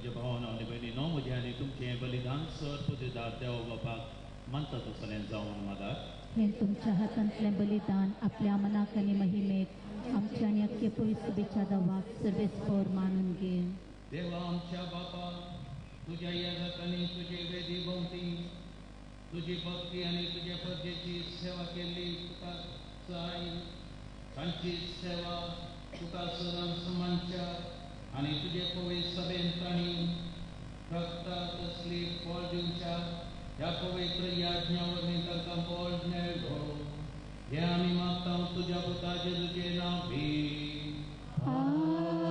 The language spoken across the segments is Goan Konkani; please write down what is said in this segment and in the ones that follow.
म्हज्या भावान आनी भयणीनो, म्हजें आनी तुमचें बलिदान सर पुजेदार देव बापाक मानता तसलें जावन मागात. हें तुमच्या हातांतलें बलिदान आपल्या मनाक आनी महिमेक आमच्या आनी अख्खे पवित्र दवाक सर्वेस्पोर मानून घे. देवा आमच्या बापा, तुज्या याजकांनी तुजे वेदी भोंवती तुजी भक्ती आनी तुजे प्रजेची सेवा केल्ली तुका जाय. तांची सेवा तुका सदांच मानच्या आनी तुजे पवित्र सभेन तांणी रक्ता तसली फळ दिवच्या ह्या पवित्र याज्ञा वरवीं तांकां बळ मेळ्ळो. हें आमी मागता तुज्या पुता जेजूचें नांव भी.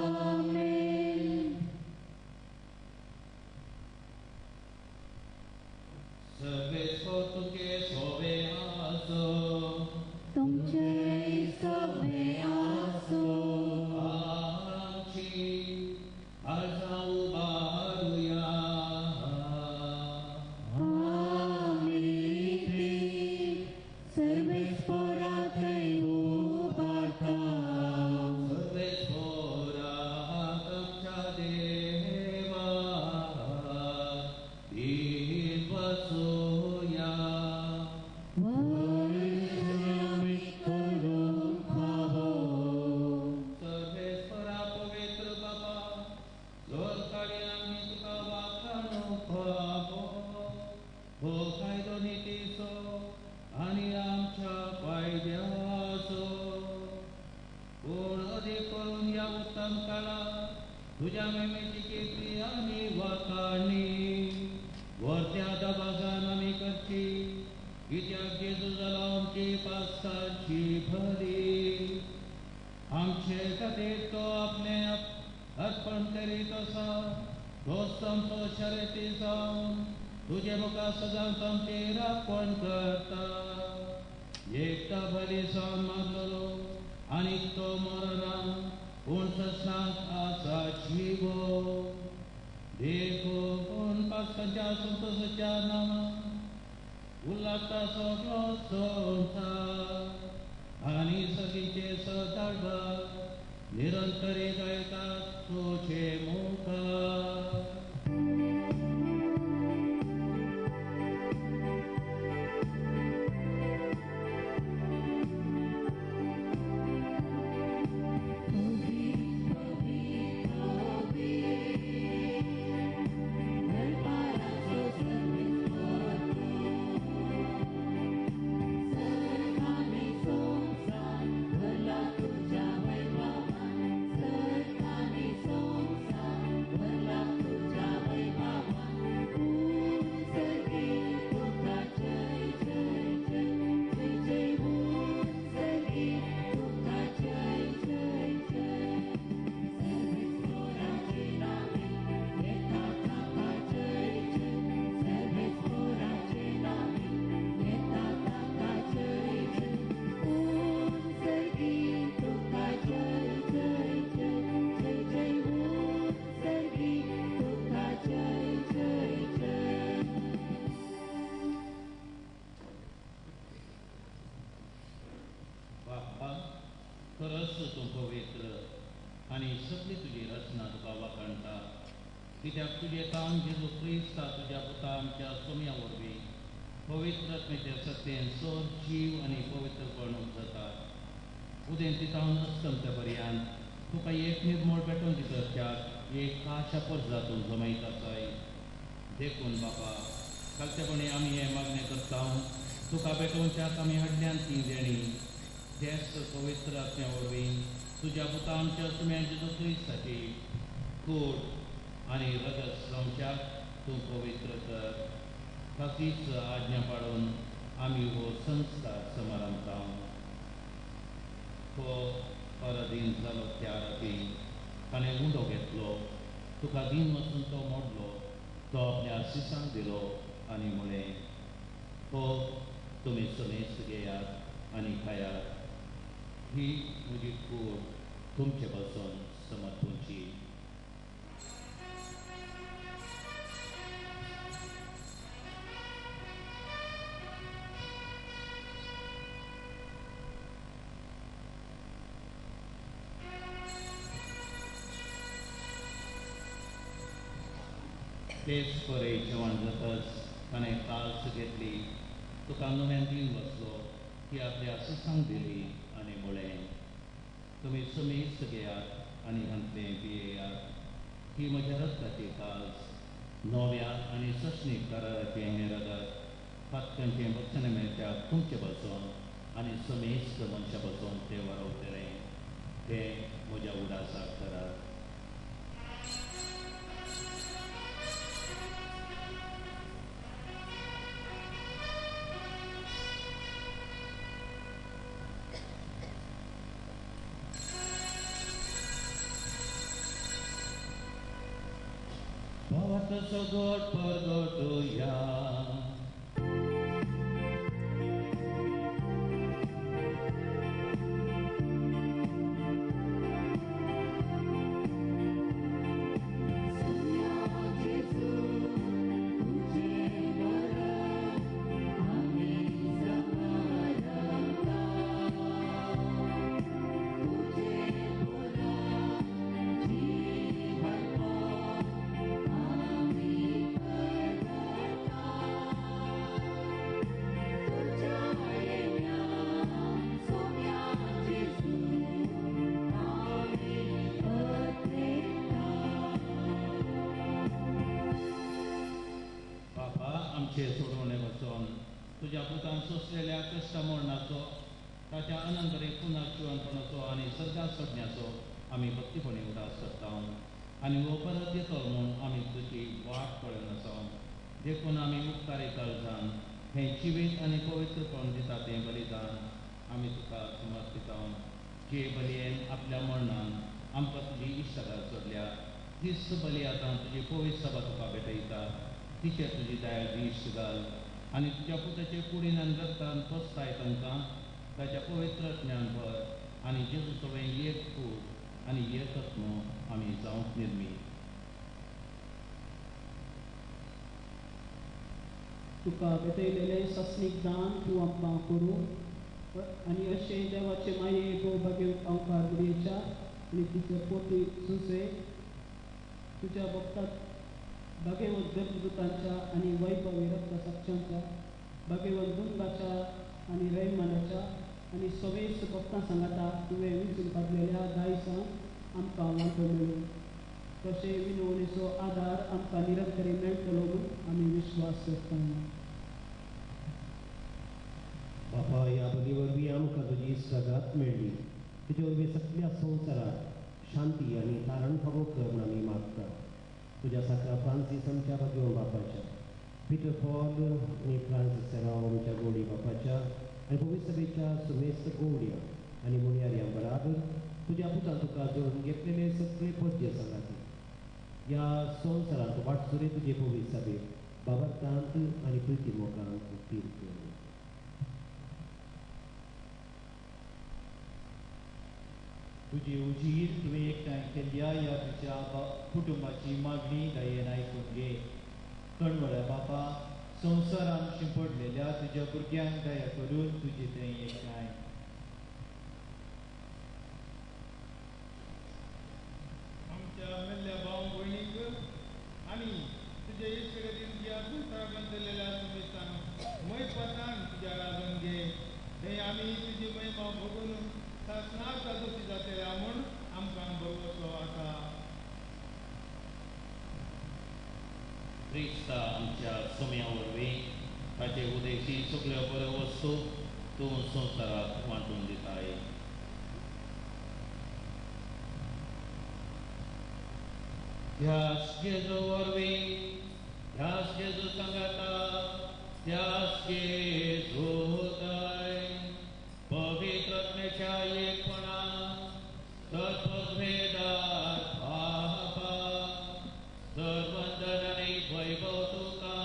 आमेन. सर्वेस्पोर तुमचे सोबे आसो. तुमचे सोबे आसो. आमची आसा उबारुया. आमी ती सर्वेस्पोराकय उबारता. सर्वेस्पोरा आमच्या देवा दीन वसोया. वर्षामी करूंक फावो. सर्वेस्परा पवित्र बाबा, जोर काडी आमी तुका वाखाणूंक फावो. हो कायदो नितीचो आनी आमच्या फायद्याचो. पूण अदीक करून ह्या उत्तम काळार तुज्या मेमेची कीर्ती आनी वाखाणी वरत्या दबाजान आमी करची. कित्याक जेजू जालो आमची पासाची भरी. आमचे खातीर तो आपलें अर्पण करीत आसा. दोस्त आमचो शर्यती जावन तुजे मुखार सदांच आमची राखण करता. एकटा बली जावन मारलेलो आनी तो मरना, पूण ससनाक आसा जिवो. देखून पास्काच्या संतोषाच्या नांवान उल्हासता सगळो संवसार आनी सगळींचे सदाळभार निरंतरी गायतात तुजे मुखार. बापा, खरंच तूं पवित्र आनी सगळी तुजी रचना तुका वाखाणटा. कित्याक तुजें काम जेजू क्रिस्ता तुज्या पुता आमच्या सोम्या वरवीं पवित्र आत्म्याच्या सत्तेन सर जीव आनी पवित्रपण उपजता. उदेंती जावन अस्तंते पर्यंत तुका एक निर्मळ पेटोवन दितल्याक एक खाशा परजा तूं जमयत आसाय. देखून बापा, खालतेपणी आमी हें मागणें करता, तुका पेटोवच्याक आमी हाडल्यान ती देणी तेच पवित्र आत्म्या वरवीं तुज्या पुता आमच्या सुम्या जेजू क्रिस्ताची कूड आनी रगत जावच्याक तूं पवित्र कर. ताचीच आज्ञा पाळून आमी हो संस्कार समारंभता. हो पराधीन जालो त्या राती ताणें उंडो घेतलो, तुका दीन वचून तो मोडलो, तो आपल्या शिसांक दिलो आनी म्हळें, हो तुमी समेस्त घेयात आनी खायात. ही म्हजी कूड तुमचे पासून समर्पूची. तेच परे जेवण जातच ताणें काल्स घेतली, तुका नव्यान दीन बसलो, ती आपल्या सुसांक दिली आनी म्हळें, तुमी समेस्त घेयात आनी हांतलें पियेयात. ही म्हज्या रगताची काल्स, नव्या आनी सशनीक कराराचें हें रगत पातकांचें भक्षण मेळच्या तुमचे बसून आनी समेस्त मनशां बसून तें वरवतलें. तें म्हज्या उडासाक करात. सगट परगटुया. सोडवणे बसून तुज्या पुतान सोंसलेल्या कश्ट मरणाचो, ताच्या अनंतरे पुनर्जिवनपणाचो आनी सर्गात सोडण्याचो आमी भक्तीपणी उदास करता आनी हो परत येतो म्हूण आमी तुजी वाट पळोवन आसा. देखून आमी उपकारी काळजान हें जिवीत आनी पवित्रपण दिता तें बलिदान आमी तुका समर्पिता. जे बलयेन आपल्या मरणान आमकां तुजी इश्टागत सोडल्या, तीच बली आतां तुजी पवित्र सभा तुका भेटयता. तिचेर तुजी दया दिश्ट घाल आनी तुज्या पुताचे कुडीन आनी रक्तान पसताय तांकां ताच्या पवित्र ज्ञान भर आनी जेजू सगळें एक कूड आनी एक आत्मो आमी जावंक निर्मी. तुका भेटयलेलें सस्नीक दान तूं आमकां करूं आनी अशें देवाचे माये भोव आमकां गुडयेच्या आनी तिचे पोती सुसे तुज्या भक्तात भागेवंत देवदूतांच्या आनी वैभवी रक्त साक्षांच्या, भागेवंत दुंगाच्या आनी रैमानाच्या आनी सवेस भक्तां सांगाता तुवें विंचून काडलेल्या दायसांक आमकां वांटो मेळूं. तशें विनवणेचो आदार आमकां निरंतरी मेळटलो म्हूण आमी विश्वास करता. बापा, ह्या बली वरवीं आमकां तुजी इश्टागत मेळ्ळी. तुजे वरवीं सगळ्या संवसारात शांती आनी तारण फावो कर म्हूण आमी मागता. तुज्या साका फ्रांसीस आमच्या भागेवन बापाच्या, पिटर पॉल आनी फ्रांसीस सेराव आमच्या गोवडी बापाच्या आनी पवित्र सभेच्या सुमेस्त गोवड्या आनी मुणयाऱ्यां बराबर तुज्या पुतान तुका जोडून घेतलेले सगळे पद्य सांगाती ह्या संवसारांत वाटसुरे तुजे पवित्र सभेक बाबरतांत आनी प्रिती मोगांत तीर कर. तुजी उजीर तुवें एकठांय केल्ल्या ह्या तुज्या कुटुंबाची मागणी दयेन आयकून घे. कणवळ्या बापा, संवसारान शिंपडलेल्या तुज्या भुरग्यांक दया करून तुजे थंय एकठांय. आमच्या मेल्ल्या भाव भयणीक आनी तुज्या इश्टगतीन तुज्या संवसाराक अंतरलेल्या सुमेस्तान मयपातान तुज्या राजून घे. थंय आमी तुजी महिमा भोगून सासणाक दोशी जातल्या म्हूण आमकां भरवसो आसा. क्रिस्ता आमच्या सोम्या वरवीं ताचे उदेशी सगळ्यो बऱ्यो वस्तू तूं संवसाराक वांटून दिताय. ह्याच जेजू वरवीं, ह्याच जेजू सांगाता, त्याच जेजू पवित्र आत्म्याच्या एकपणान तत्वभेदार बापा सर्वंदन आनी वैभव तुका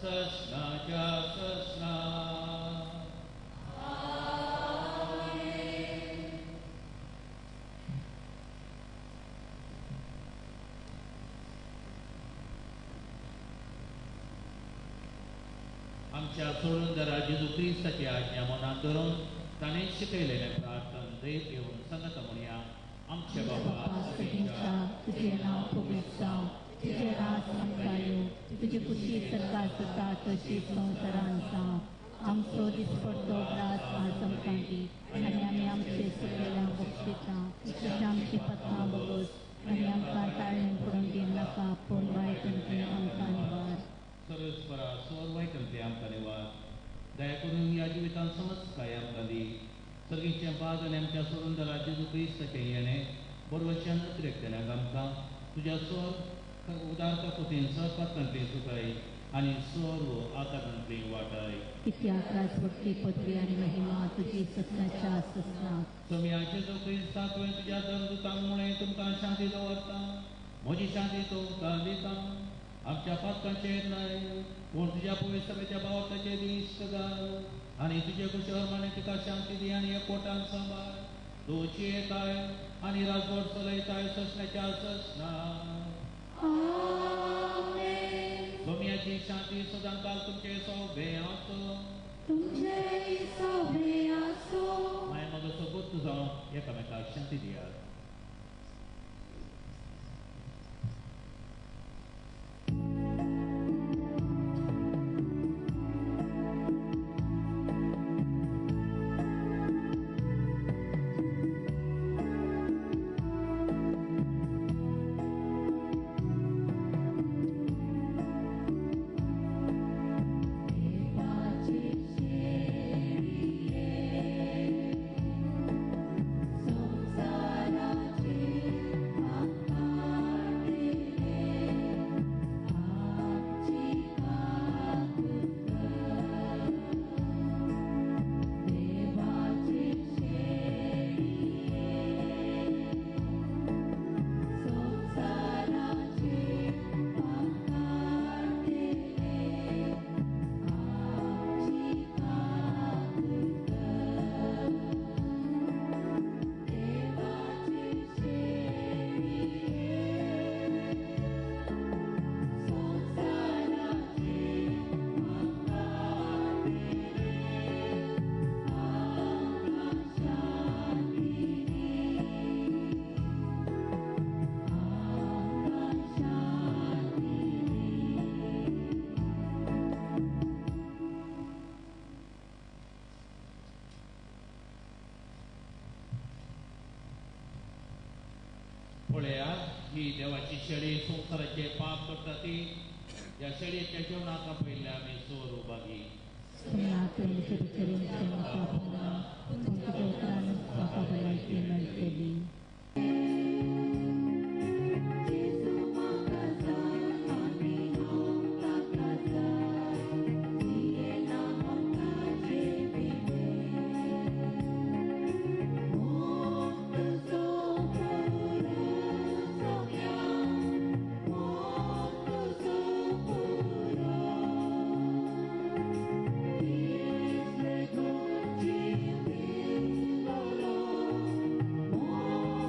ससनाच्या ससना. आमच्या सोडून जेजू क्रिस्ताची आज्ञा मनात धरून ताणें शिकयलेलें प्रार्थन धैर्य घेवन सांगता म्हणया. आमच्या बाबा तुजें नांव पवित्र जावं, तुजें राज तुजी खुशी सरकार जाता तशी संवसारान जावं. आमचो दिसपडतो ग्रास आज आमकां दी आनी आमी आमचे सुकेल्या बक्षिता तशें आमची पत्ता बगोस आनी आमकां ताळणें पडून दिवनाका पूण वायटांतलें आमकां निवार. सरस्परा स्वर वायटांतलें आमकां निवार. दया करून ह्या जिवितांत समजकाय आमकां दी. सर्गीचें बाग आनी आमच्या सोडून जेजू क्रिस्ताचें येणें बरोवच्यान अतिरेकतल्यांक आमकां तुज्या स्वर उदार काकुतीन सहपातांतली सुखाय आनी सर्व आकारांतली वाटाय. कित्याक राजवटकी पदवी आनी महिमा तुजी ससनाच्या ससनाक. सोम्या जेजू क्रिस्ता तुवें तुज्या धर्मदूतांक मुळें तुमकां शांती दवरता, म्हजी शांती तुमकां दिता. आमच्या पातकांचेर न्हय पूण तुज्या पवित्र सभेच्या भावार्थाचेर इश्ट घाल आनी तुजे कुशळ माने तिका शांती दी आनी एकवटान सांबाळ. तूं जियेताय आनी राजवट चलयताय ससण्याच्या ससनाक. सोम्याची शांती सदां काल तुमचे सोबे आसो. तुमचे सोबे आसो. माया मगो सोबत जावन एकामेकाक शांती दियात. पळया ही देवाची शेळी संवसाराचे पाप करता ती ह्या शेळयेच्या जेवणाक आपयल्ल्या आमी सोर उबागी. Oh.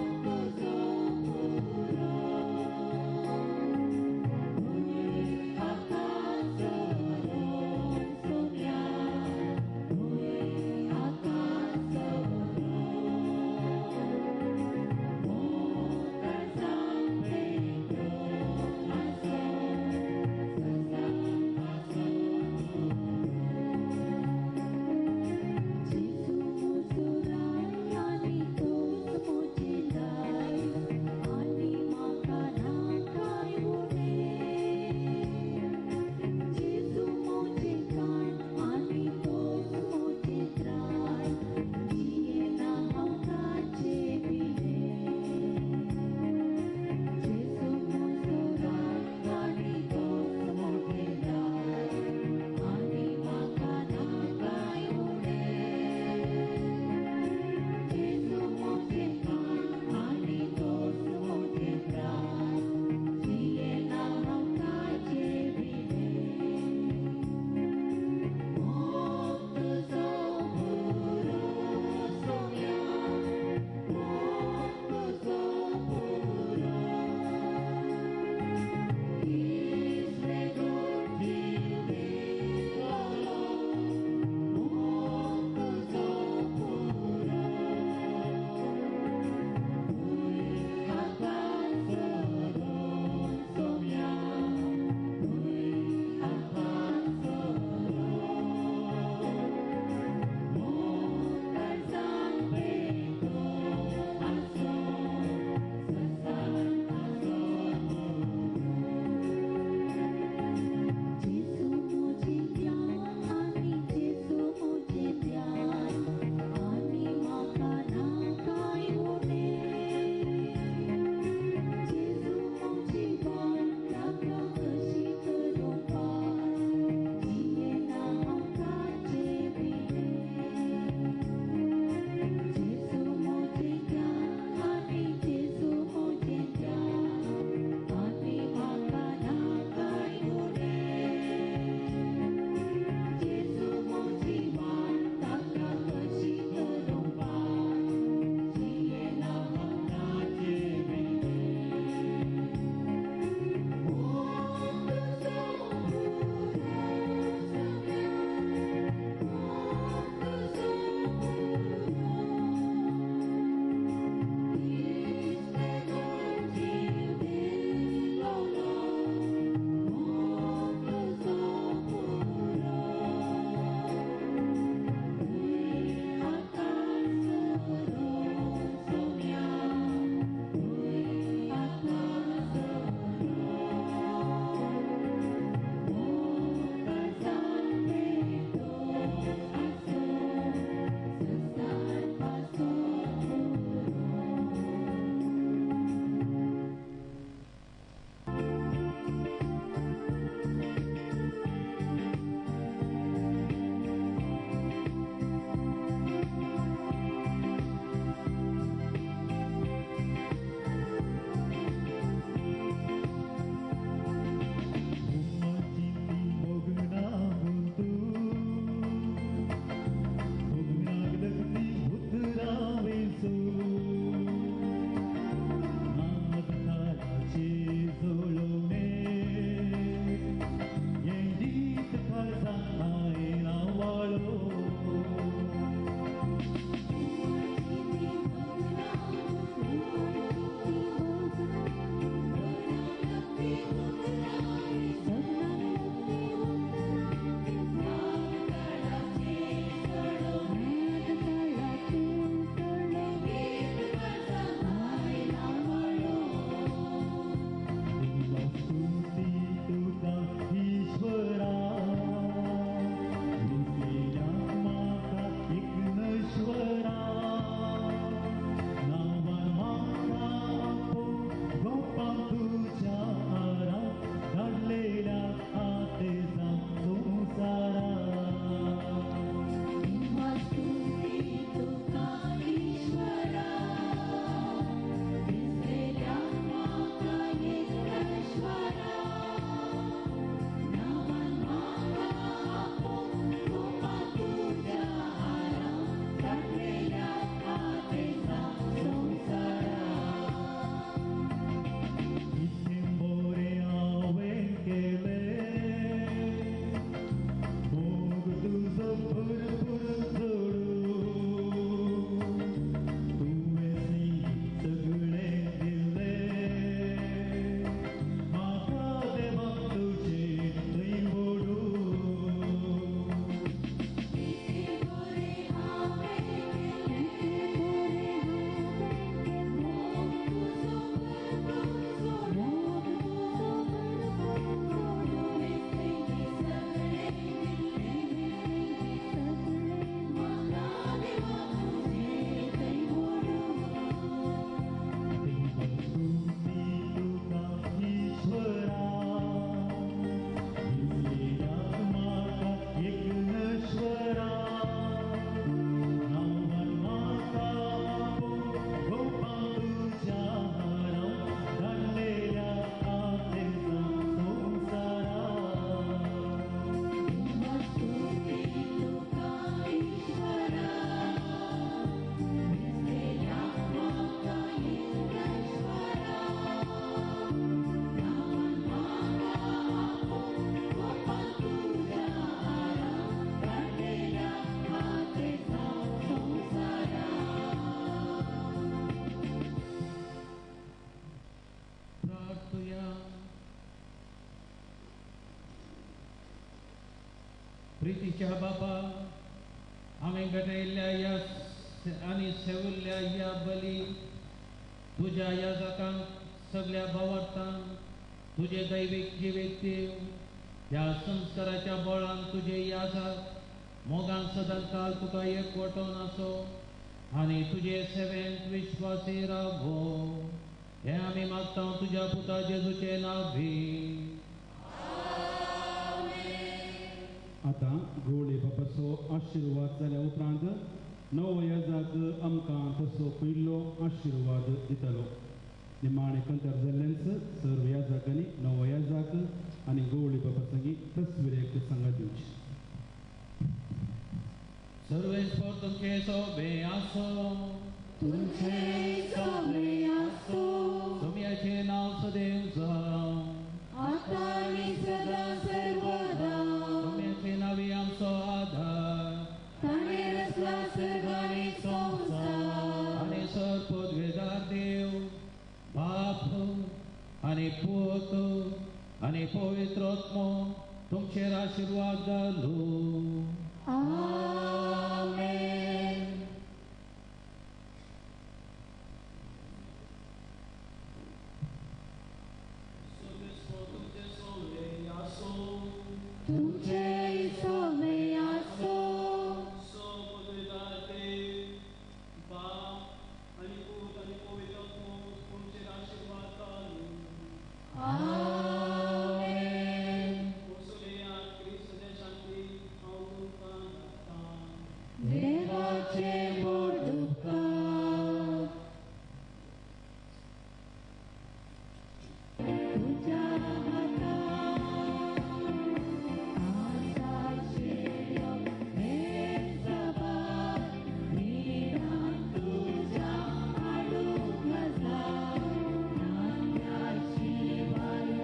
प्रार्थुया. प्रितीच्या बाबा, आमी भेटयल्ल्या ह्या आनी सेवल्ल्या ह्या बली तुज्या ह्या जाकांक सगळ्या भावार्थांक तुजे दैवीक जिवीत दिव. ह्या संस्काराच्या बळान तुजे याजाक मोगान सदांकाल तुका एकवटोन आसो आनी तुजे सेवेंत विश्वासी रावो. हें आमी मागता तुज्या पुता जेजूचे नांव. आतां गोवळे बापाचो आशिर्वाद जाल्या उपरांत नवो याजाक आमकां तसो पयलो आशिर्वाद दितलो. निमाणें कंतर जाल्ल्यान सर्व याजाकांनी नवो याजाक आनी गोवळे बापा संगी तस्वीरेक सांगात दिवची. सर्वेस्पर तुमचे सोबे आसो, तुमचे सोबे आसो, तुमचे नांव सदैव जावं, आतां आनी सदां सर्वदा. तुमचे नांवी आमचो आधार, ताणें रचला सर्ग आनी संवसार. आनी सर पदवेदार देव बाप आनी पूत आनी पवित्र आत्मो तुमचेर आशिर्वाद घालूं. आमेन. तुमचे सोबे आसो, आमेन. देवाचे बोट उपकार तुज्या हातान आसाशिल्लो बेजबार निदान तुज्या हाडूंक हजार नात्या शिवाय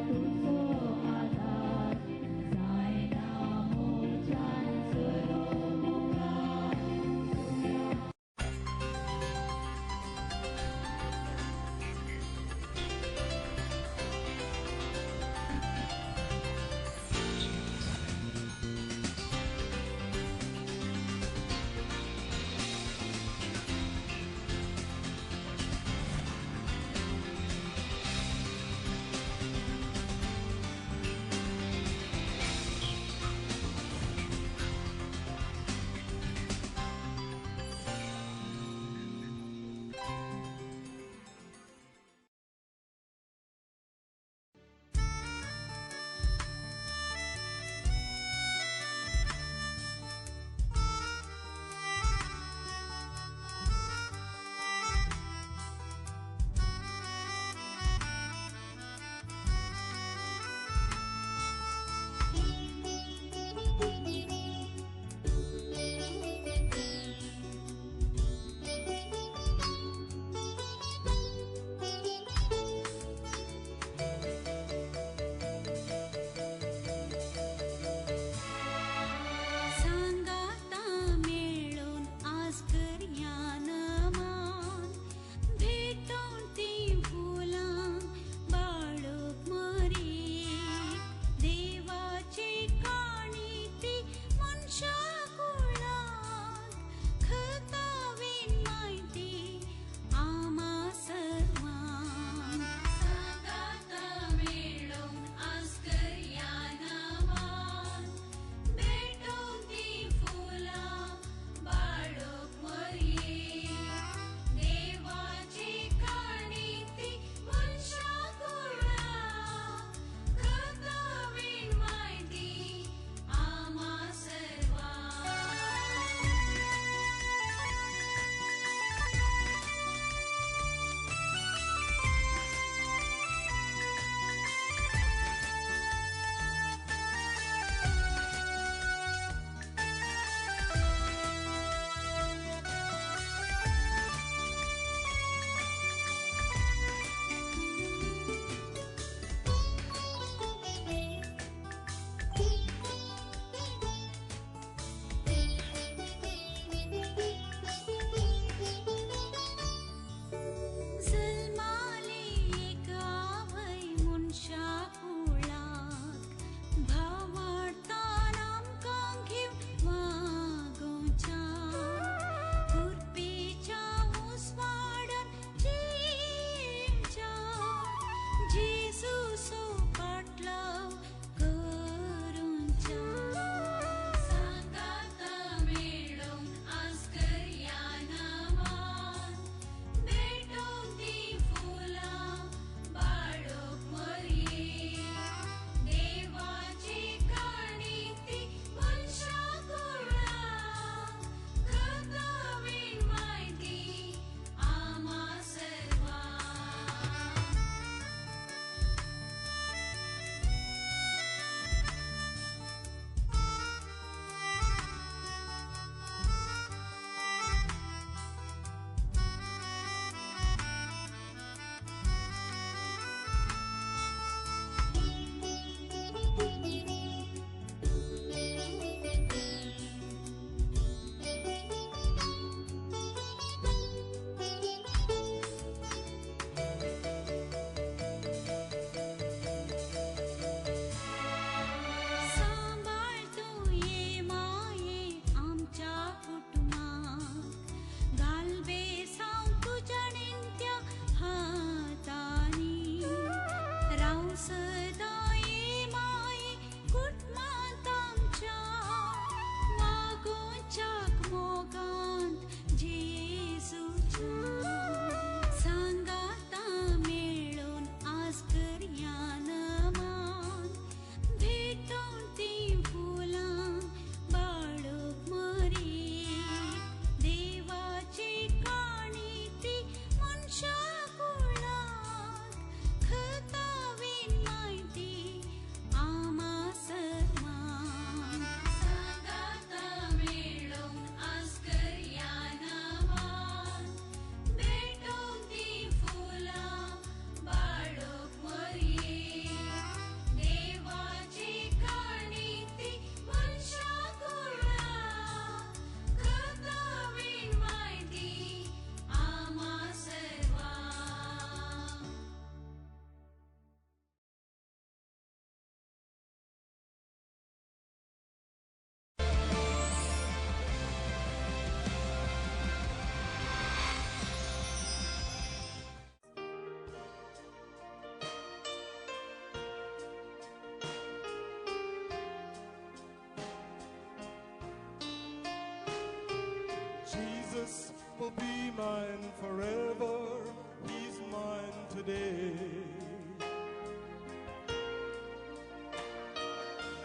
Jesus will be mine forever. He's mine today.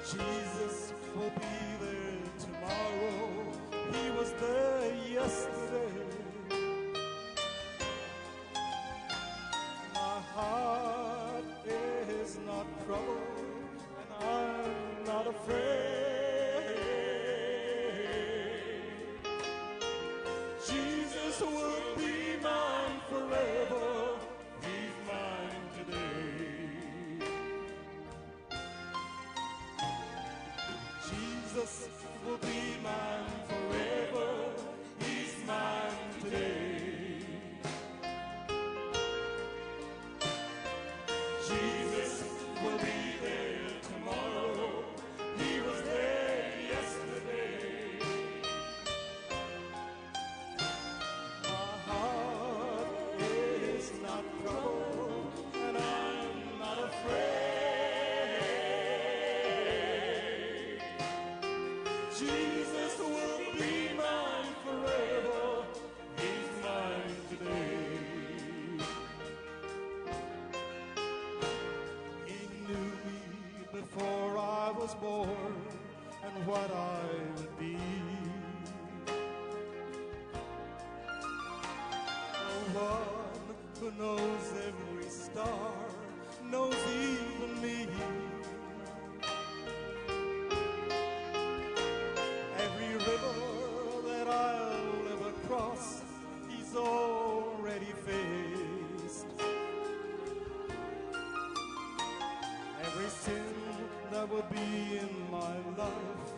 Jesus will be there tomorrow. He was there yesterday. My heart is not troubled, and I'm not afraid. Jesus will be mine forever. He's mine today. Jesus will be mine forever. He's mine today. Jesus will be there tomorrow. He was there yesterday. My heart is not troubled, and I'm not afraid. Jesus will be mine forever. He's mine today. He knew me before I was born and what I would be. The one who knows every star knows even me. Every river that I'll ever cross, he's already faced. Every sin that would be in my life,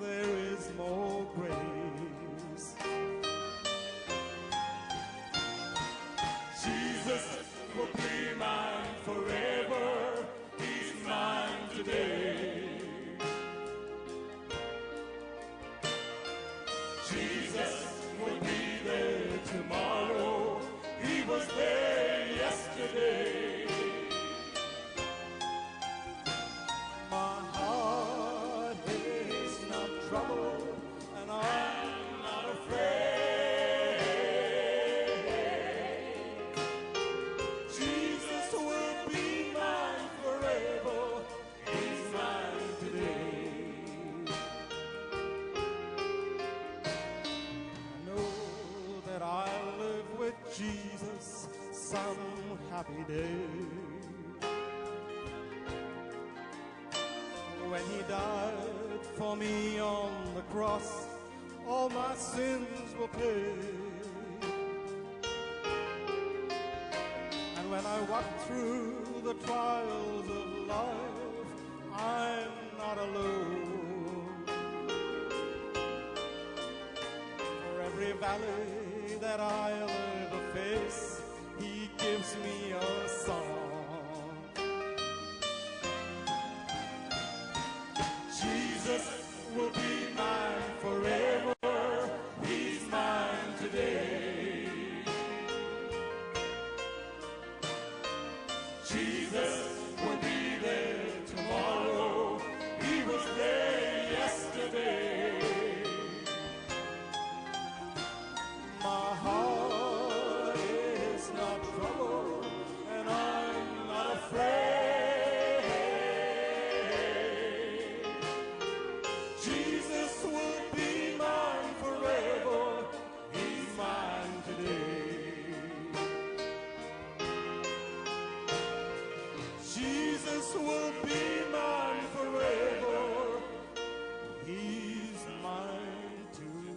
there is more grace. Jesus will be mine forever. He's mine today. Jesus will be there tomorrow. He was there yesterday. day. When he died for me on the cross, all my sins were paid. And when I walk through the trials of life, I'm not alone. For every valley that I'll ever face, he gives me a song. Jesus will be mine forever. He's mine today. Jesus will be there tomorrow. He was there yesterday. My heart is not troubled, and I'm not afraid. Jesus will be mine forever. He's mine today. Jesus will be mine forever. He's mine today.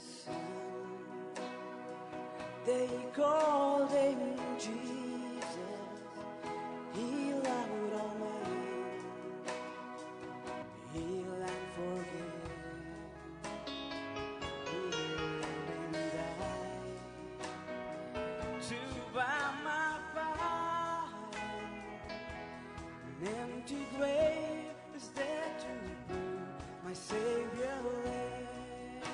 Son. They called him Jesus. He loved all men. Heal and forgive. He lived and died to buy my pardon. An empty grave is there to prove my Savior lives.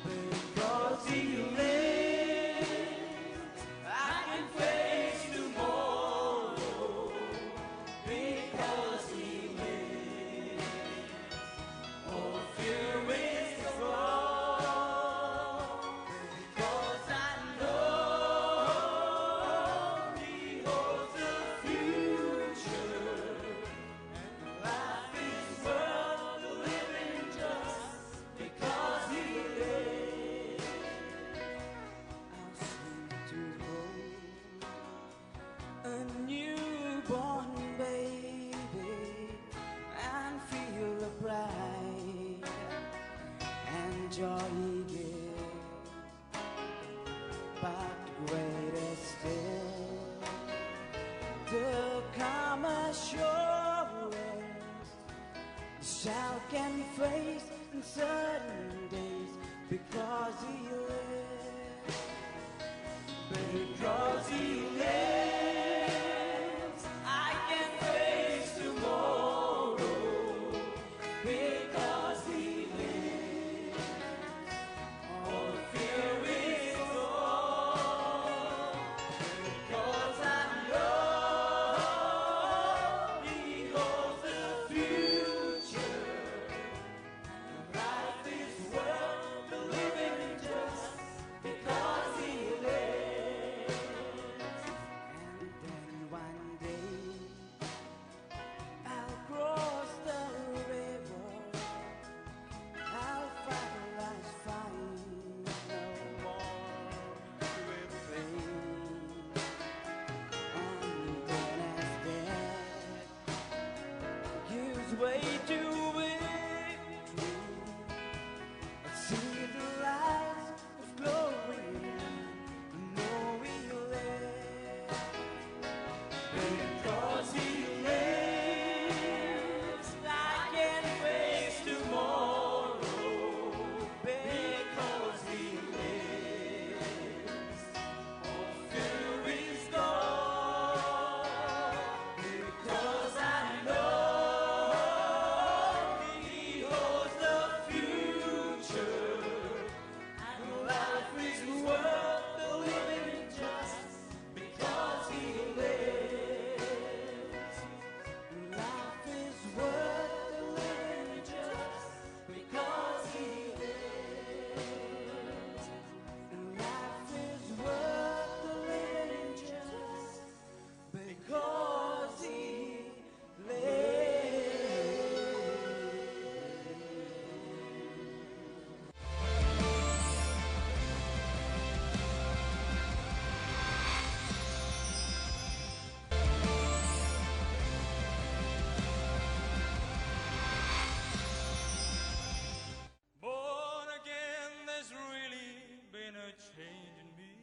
Because he lives, I can face tomorrow. Because he lives, all fear is gone. Because I know he holds the future. And life is worth the living just because he lives. I'll soon to hold a newborn baby and feel the pride and joy he gives. But greater still, the calm assurance the child can face uncertain days because he lives. Because he lives, I can face tomorrow. Because he lives, all fear is gone. Because I know he holds the future. And life is worth the living just because he lives. And then one day I'll cross the river. I'll find life's find no more refrain. And then as death gives way to victory, I see the lights of glory and know he lives. Because he lives, I can face tomorrow. Because he lives, all fear is gone. Because I know he holds the future. And life is worth the living just because he lives. Life is worth the living just because he lives. Life is worth the living just because he lives. Born again, there's really been a change in me.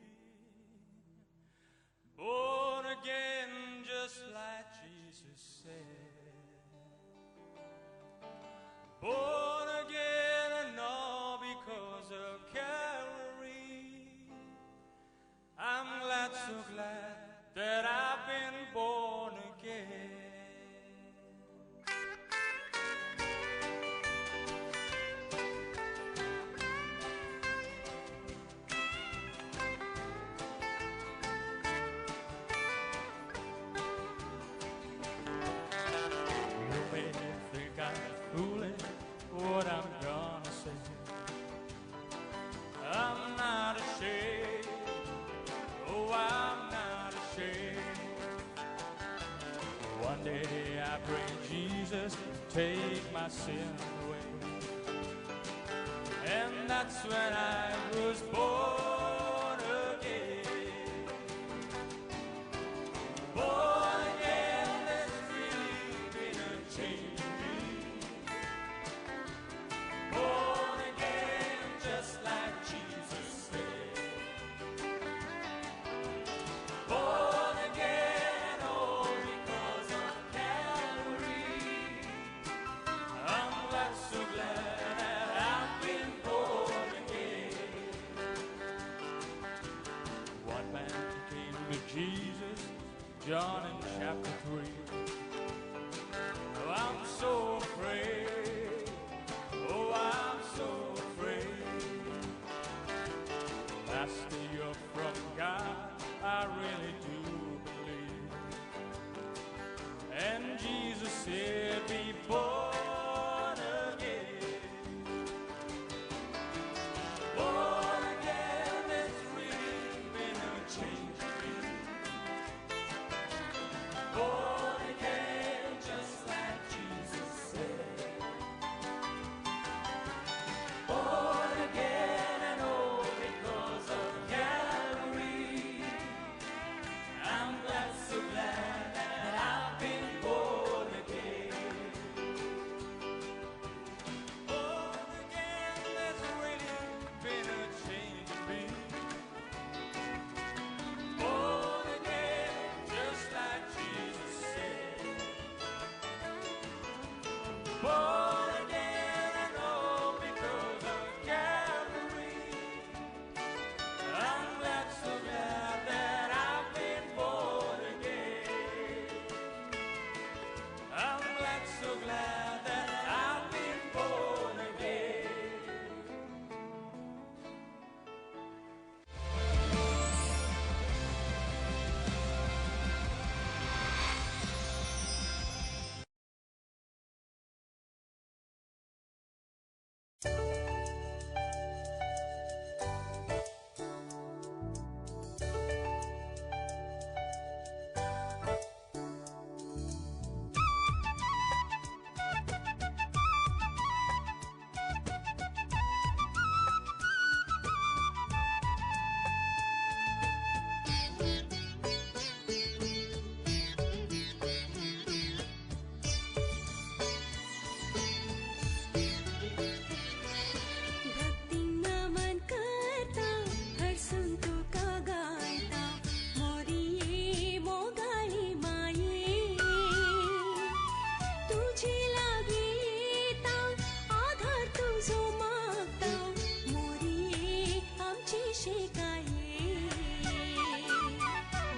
Born again, just like Jesus said. Born again, and all because of Calvary. I'm glad, so glad that I've been born again. You may think I'm foolish what I'm gonna say. I'm not ashamed. Oh, I'm not ashamed. One day I pray, Jesus, take my sin away. And that's when I was born again. Born again, there's really been a change in me. Born again, just to Jesus, John in chapter 3. Oh, I'm so afraid. Oh, I'm so afraid. Master, you're from God, I really do believe. And Jesus said, be born again. Born again, there's really been a change in me. Born again, just like Jesus said. Born again, and oh, because of Calvary, I'm glad, so glad that I've been born again. Born again, there's really been a change in me. Born again, just like Jesus said. Born again, and all because of Calvary. I'm glad, so glad that I've been born again. I'm glad, so glad that I've been born again. भक्ती नमन करता हरसून तुका गायता मोरिये मोगाळी माये तुझे लागी येता आधार तुझो मागता मोरिये आमची शिकाये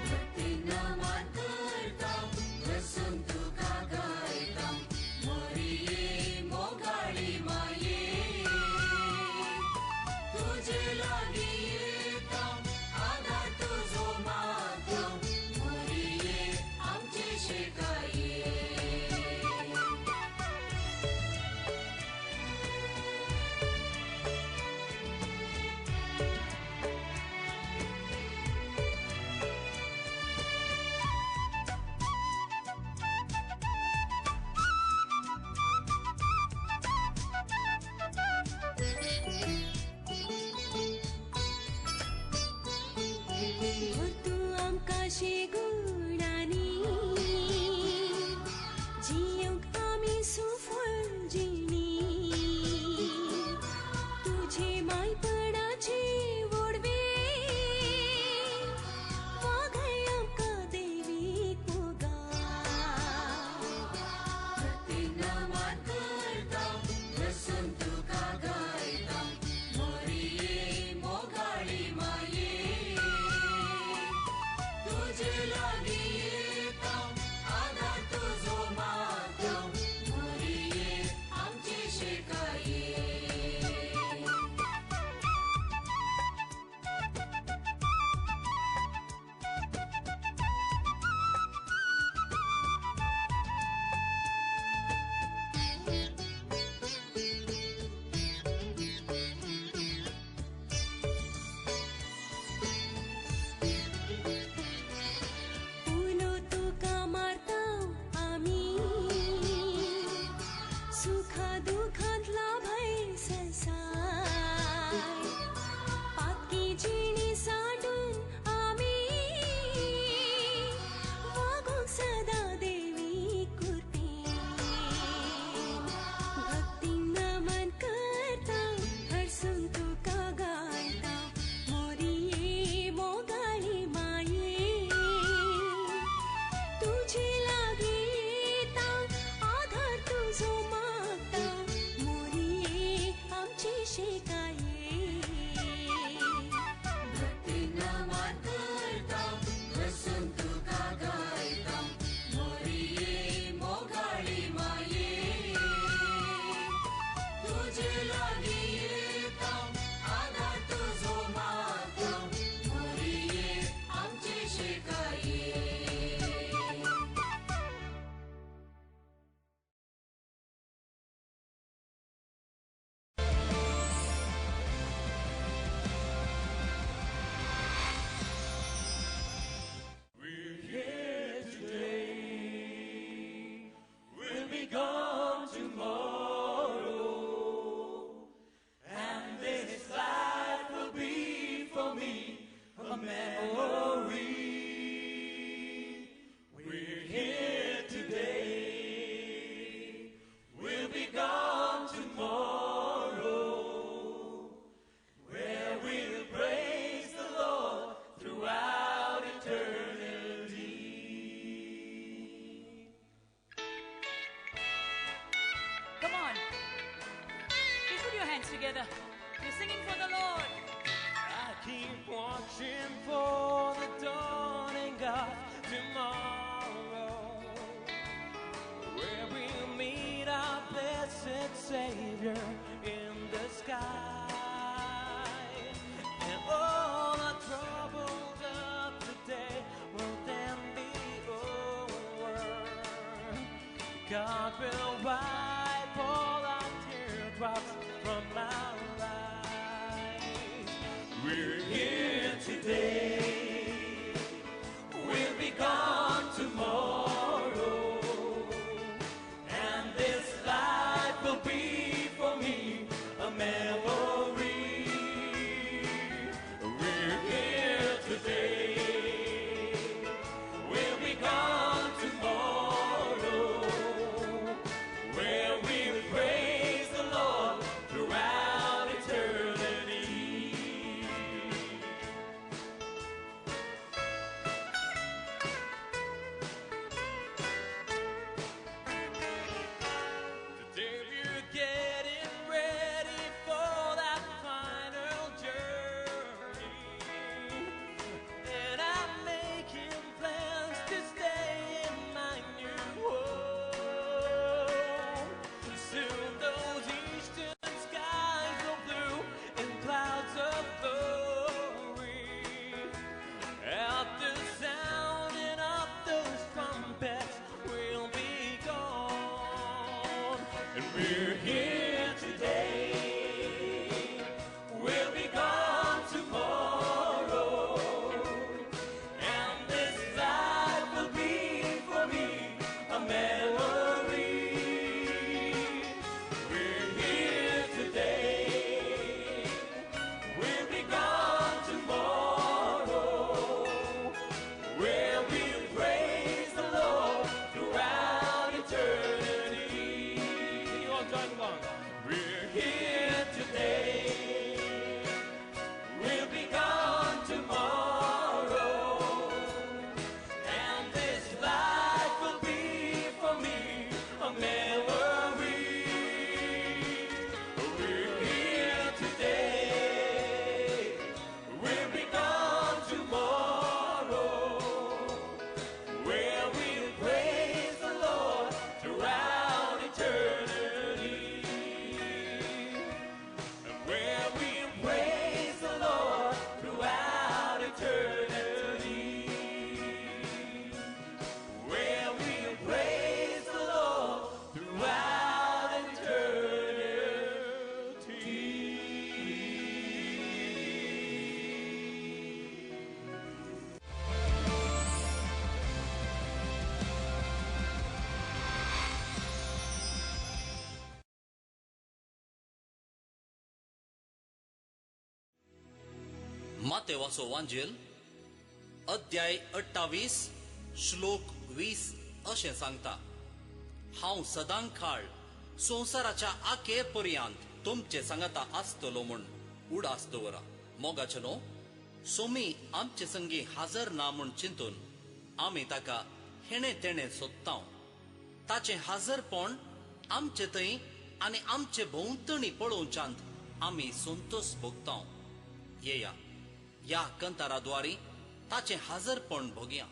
भक्ती नमन करता हरसून तुका गायता मोरिये मोगाळी माये तुझे लागी येता आधार तुझो मागता मोरिये आमची शिकाये. तूं आमकां शिगुणांनी जियोंक आमी सुफळ जिणी तुझे मायपणाचे वोडवे वागय आमकां देवीक मोगा. भक्ती नमन करता हरसून तुका गायता मोरिये मोगाळी माये तुझे लागी God will wipe all our teardrops from our eyes. We're here today, we'll be gone tomorrow, and this life will be for me a memory. We're here today, we'll be gone tomorrow, where we praise the Lord throughout eternity. Today we're getting ready for that final journey, and I'm making plans to stay in my new home. Soon those eastern skies will blue in clouds of glory. At the sounding of those trumpets, we'll be gone. And we're here today, we'll be gone tomorrow, and this life will be for me a memory. We're here today, we'll be gone tomorrow, where we'll praise the Lord throughout eternity. Can you all join along? We're here today, we'll be gone tomorrow, and this life will be for me a memory. We're here today, we'll be gone tomorrow, where we'll praise the Lord throughout eternity. And where we'll praise the Lord throughout eternity. Where we'll praise the Lord throughout eternity. मातेवाचो वांजेल अध्याय 28 श्लोक 20 अशें सांगता, हांव सदांकाळ संवसाराच्या आखे पर्यंत तुमचे सांगाता आसतलो म्हूण उडास दवरा. मोगाचे न्हू सोमी आमचे संगी हाजर ना म्हूण चिंतून आमी ताका हेणे तेणे सोदता. ताचें हाजरपण आमचे थंय आनी आमचे भोंवतणी पळोवच्यांत आमी संतोष भोगता. येया ह्या कंताराद्वारी ताचें हाजरपण भोगया.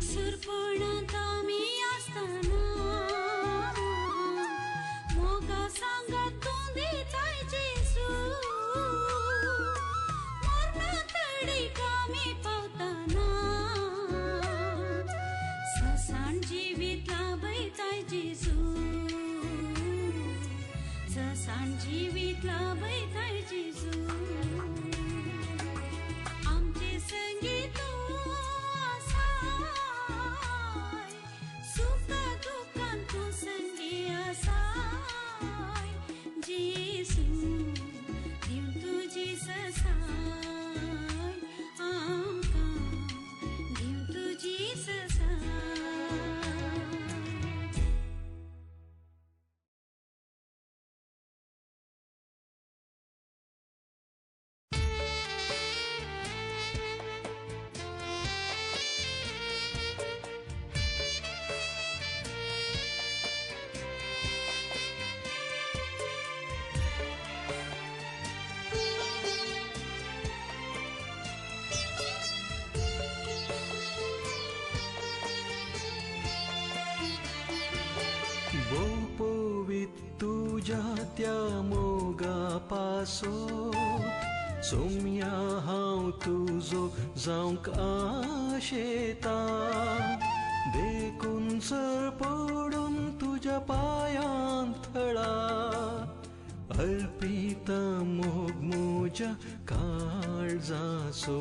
एकसुरपणांत आमी आसतना मोगा सांगात तूं दिताय जेजू मरणा तडीक आमी पावतना ससान जिवीत लाभयताय जेजू ससान जिवीत लाभयताय जेजू आमचे संगी तूं आसाय सुखा दुख्खान तूं संगी आसाय जेजू दिवं तुजी ससाय आमकां दिवं तुजी ससाय. भोव तुज्या त्या मोगा पासो सोम्या हांव तुजो जावंक आशेता देखून सर पडून तुज्या पांयांत थळा अर्पिता मोग म्हज्या काळजाचो.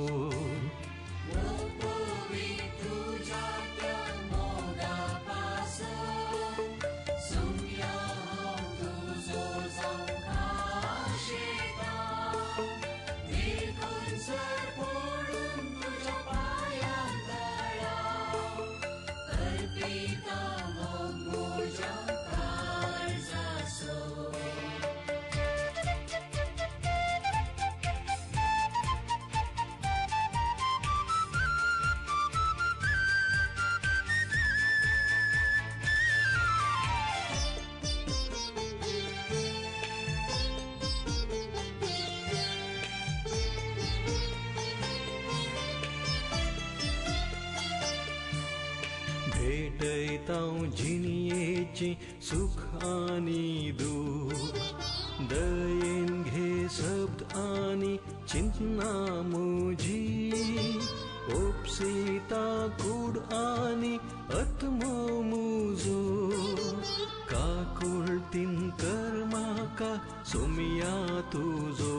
भेटयता जिणयेचें सुख आनी दूख दयेन घे शब्द आनी चिंतना म्हजी ओपसिता कूड आनी आत्मो म्हजो काकुळतीन कर म्हाका सोमया तुजो.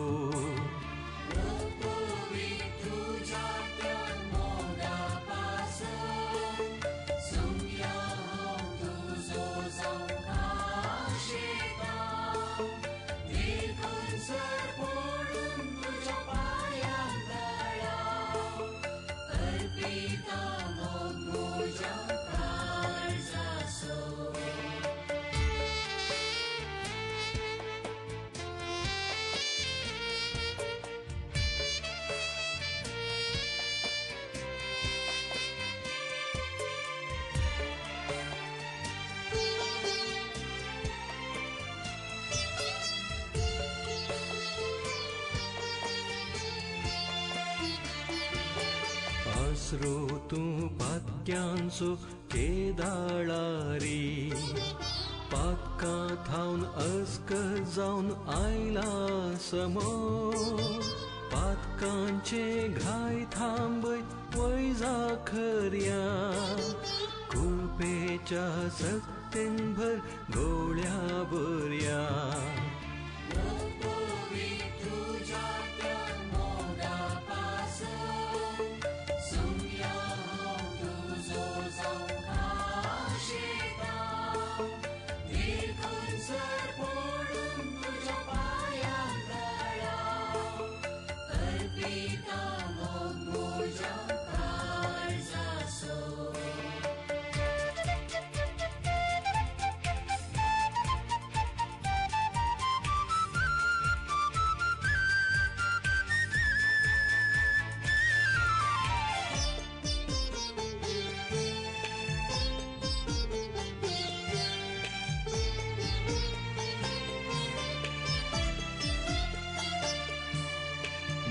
आसरो तूं पातक्यांचो केदाळारी पातकां थावन अस्कत जावन आयला समोर पातकांचे घाय थांबय वैजा खऱ्या कृपेच्या सत्तेन भर गोळ्या बऱ्या.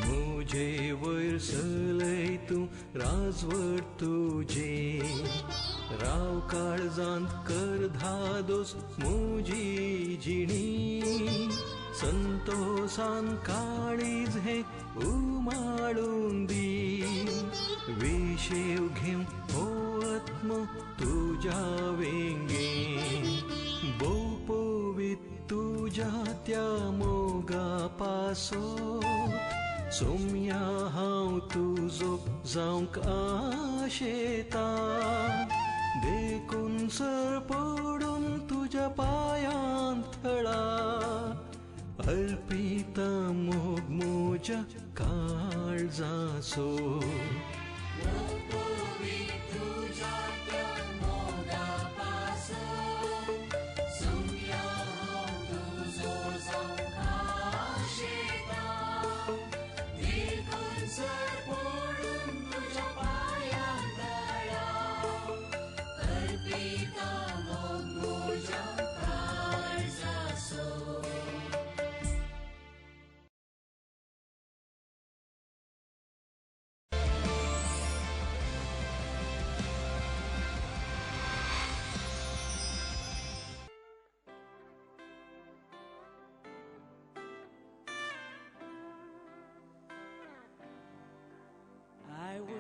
म्हजे वयर सलय तूं राजवट तुजे राव काळजांत कर धादोस मुजी जिणी संतोषान काळीज हे उमाळून दी विशेव घेव हो आत्मो तुज्या वेंगे भोव पवित तुज्या त्या मोगा पासो सोम्या हांव तुजो जावंक आशेता देखून सर पडून तुज्या पायांत थळा अर्पिता मोग म्हज्या काळजाचो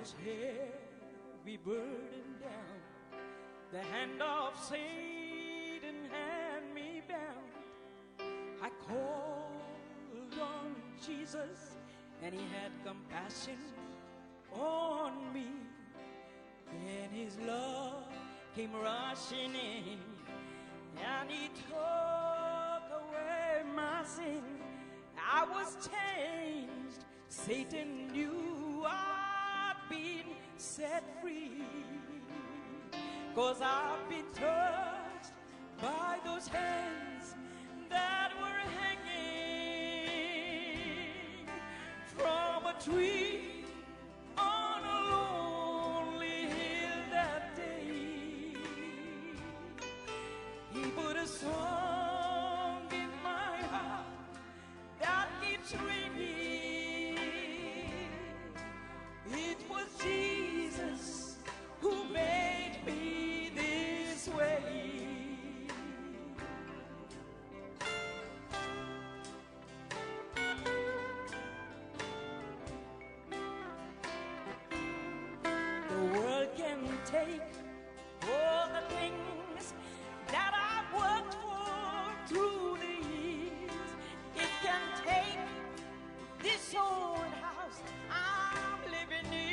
Was heavy burdened down, the hand of Satan had me bound. I called on Jesus, and he had compassion on me. Then his love came rushing in, and he took away my sin. I was changed. Satan knew I'd been set free, 'cause I've been touched by those hands that were hanging from a tree on a lonely hill that day. He put a song in my heart that keeps ringing. It was Jesus who made me this way. The world can take all the things that I've worked for through the years. It can take this old house I'm living in.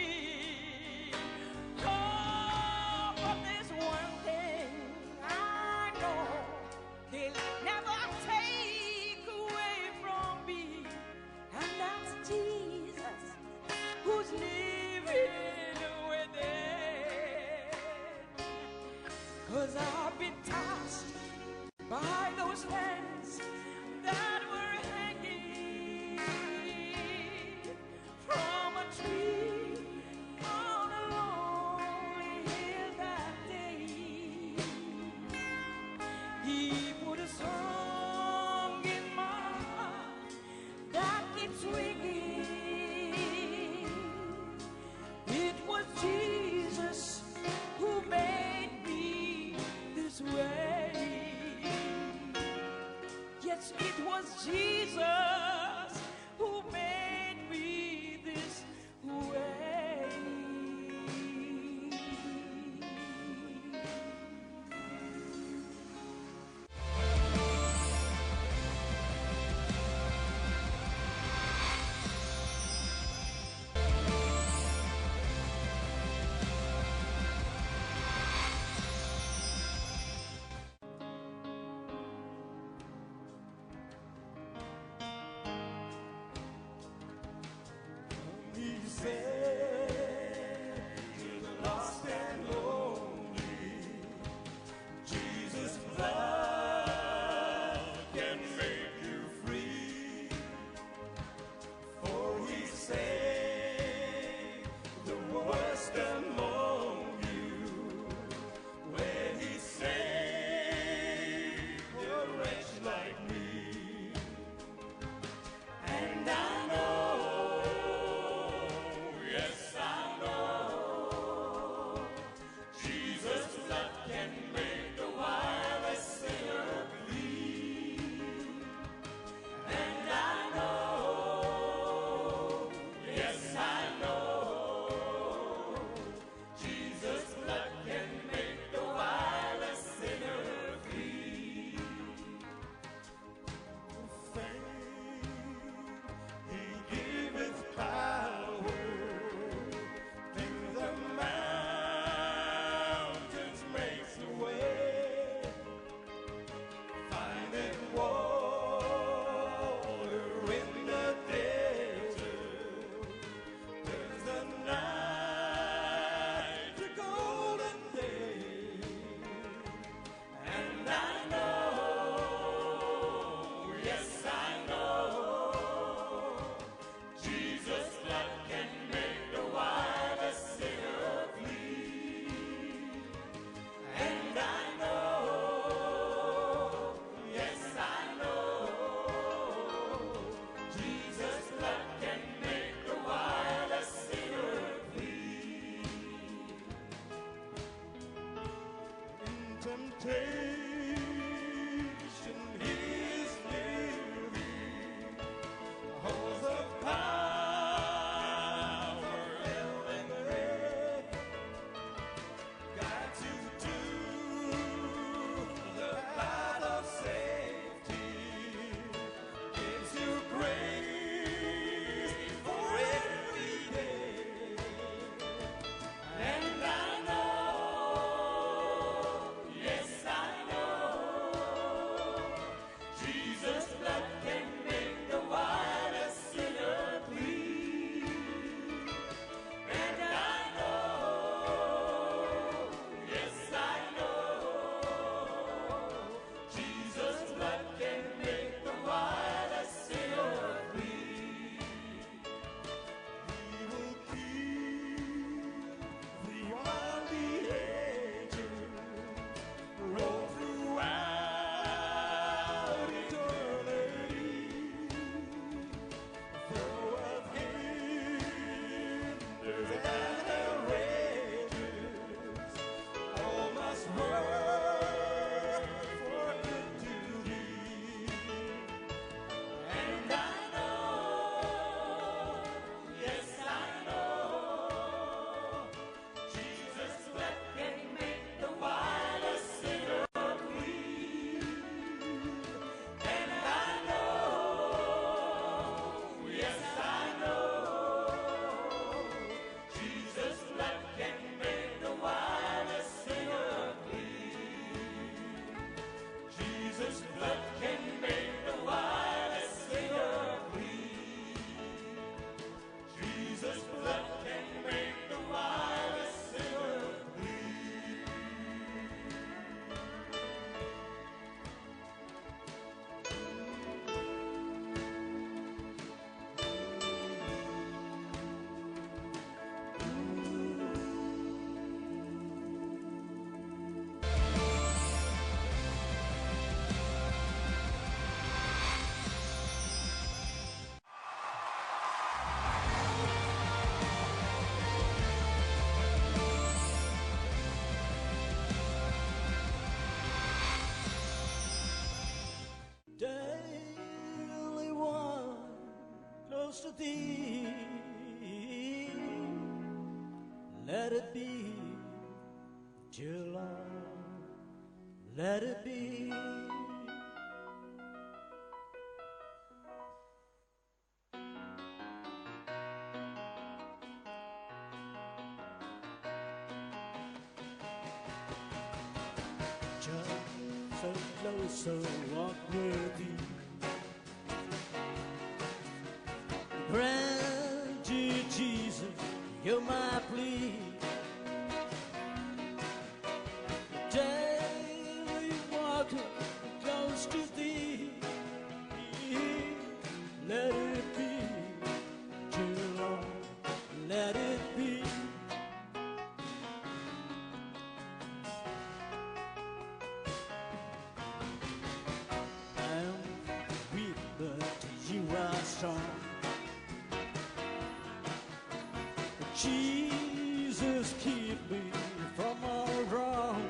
Oh, but there's one thing I know they'll never take away from me, and that's Jesus who's living within. 'Cause I've been touched by those hands that were hanging from a tree on a lonely hill that day. He put a song in my heart that keeps ringing. It was Jesus who made me this way. Yes, it was Jesus who made me this way. close to thee. Let it be, dear Lord, let it be. Just a closer walk with thee. Grant, dear Jesus, you're my plea. Daily walking close to thee. Let it be, dear Lord, let it be. I'm weak, but you are strong. Jesus, keep me from all wrong.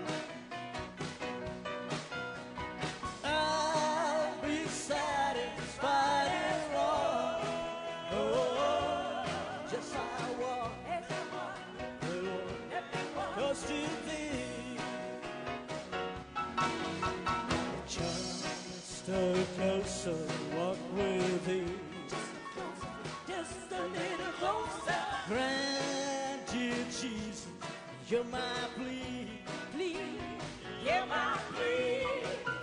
I'll be satisfied and wrong. Oh, just I walk, the Lord, close to thee. Just a closer walk with thee. Just a little closer. Grant, dear Jesus, you're my plea. Please, hear my plea.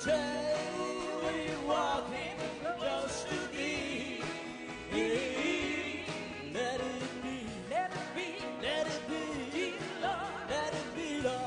Daily walking close to thee. Let it be, Let it be, let it be, dear Lord. let it be, Lord.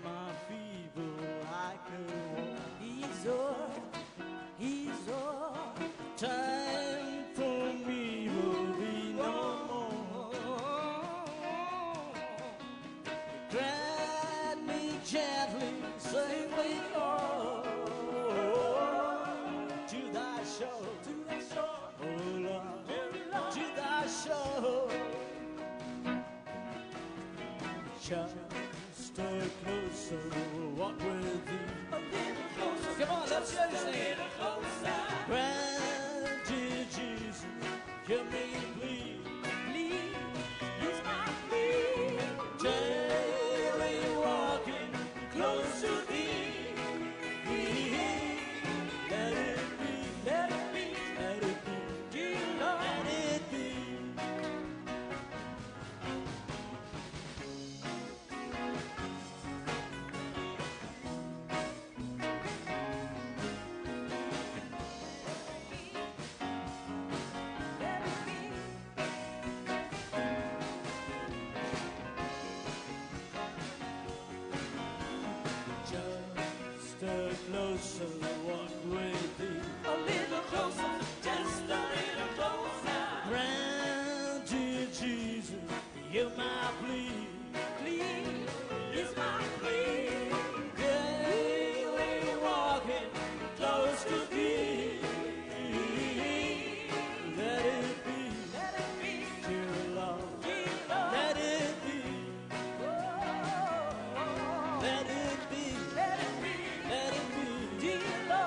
My feeble I could walk. He's all, he's all. Time for me will be no more. Grant me gently, sing me on to thy shore, To thy shore, oh Lord, dear Lord. to thy shore. Just a closer walk with thee. A little closer. Come on, let's Just a sing. little closer. Grant, dear Jesus, hear me plead. Please, here's my plea. Daily walking close to thee. Let it be, Let it be, let it be, dear Lord. let it be. Let it be. Just a closer walk with thee. A little closer, just a little closer. Grant, dear Jesus, hear my plea. Please, here's my plea. Daily walking close to thee. Let it be, Let it be, dear Lord. dear Lord. Let it be, Oh, let it be, let it be, let it be, dear Lord.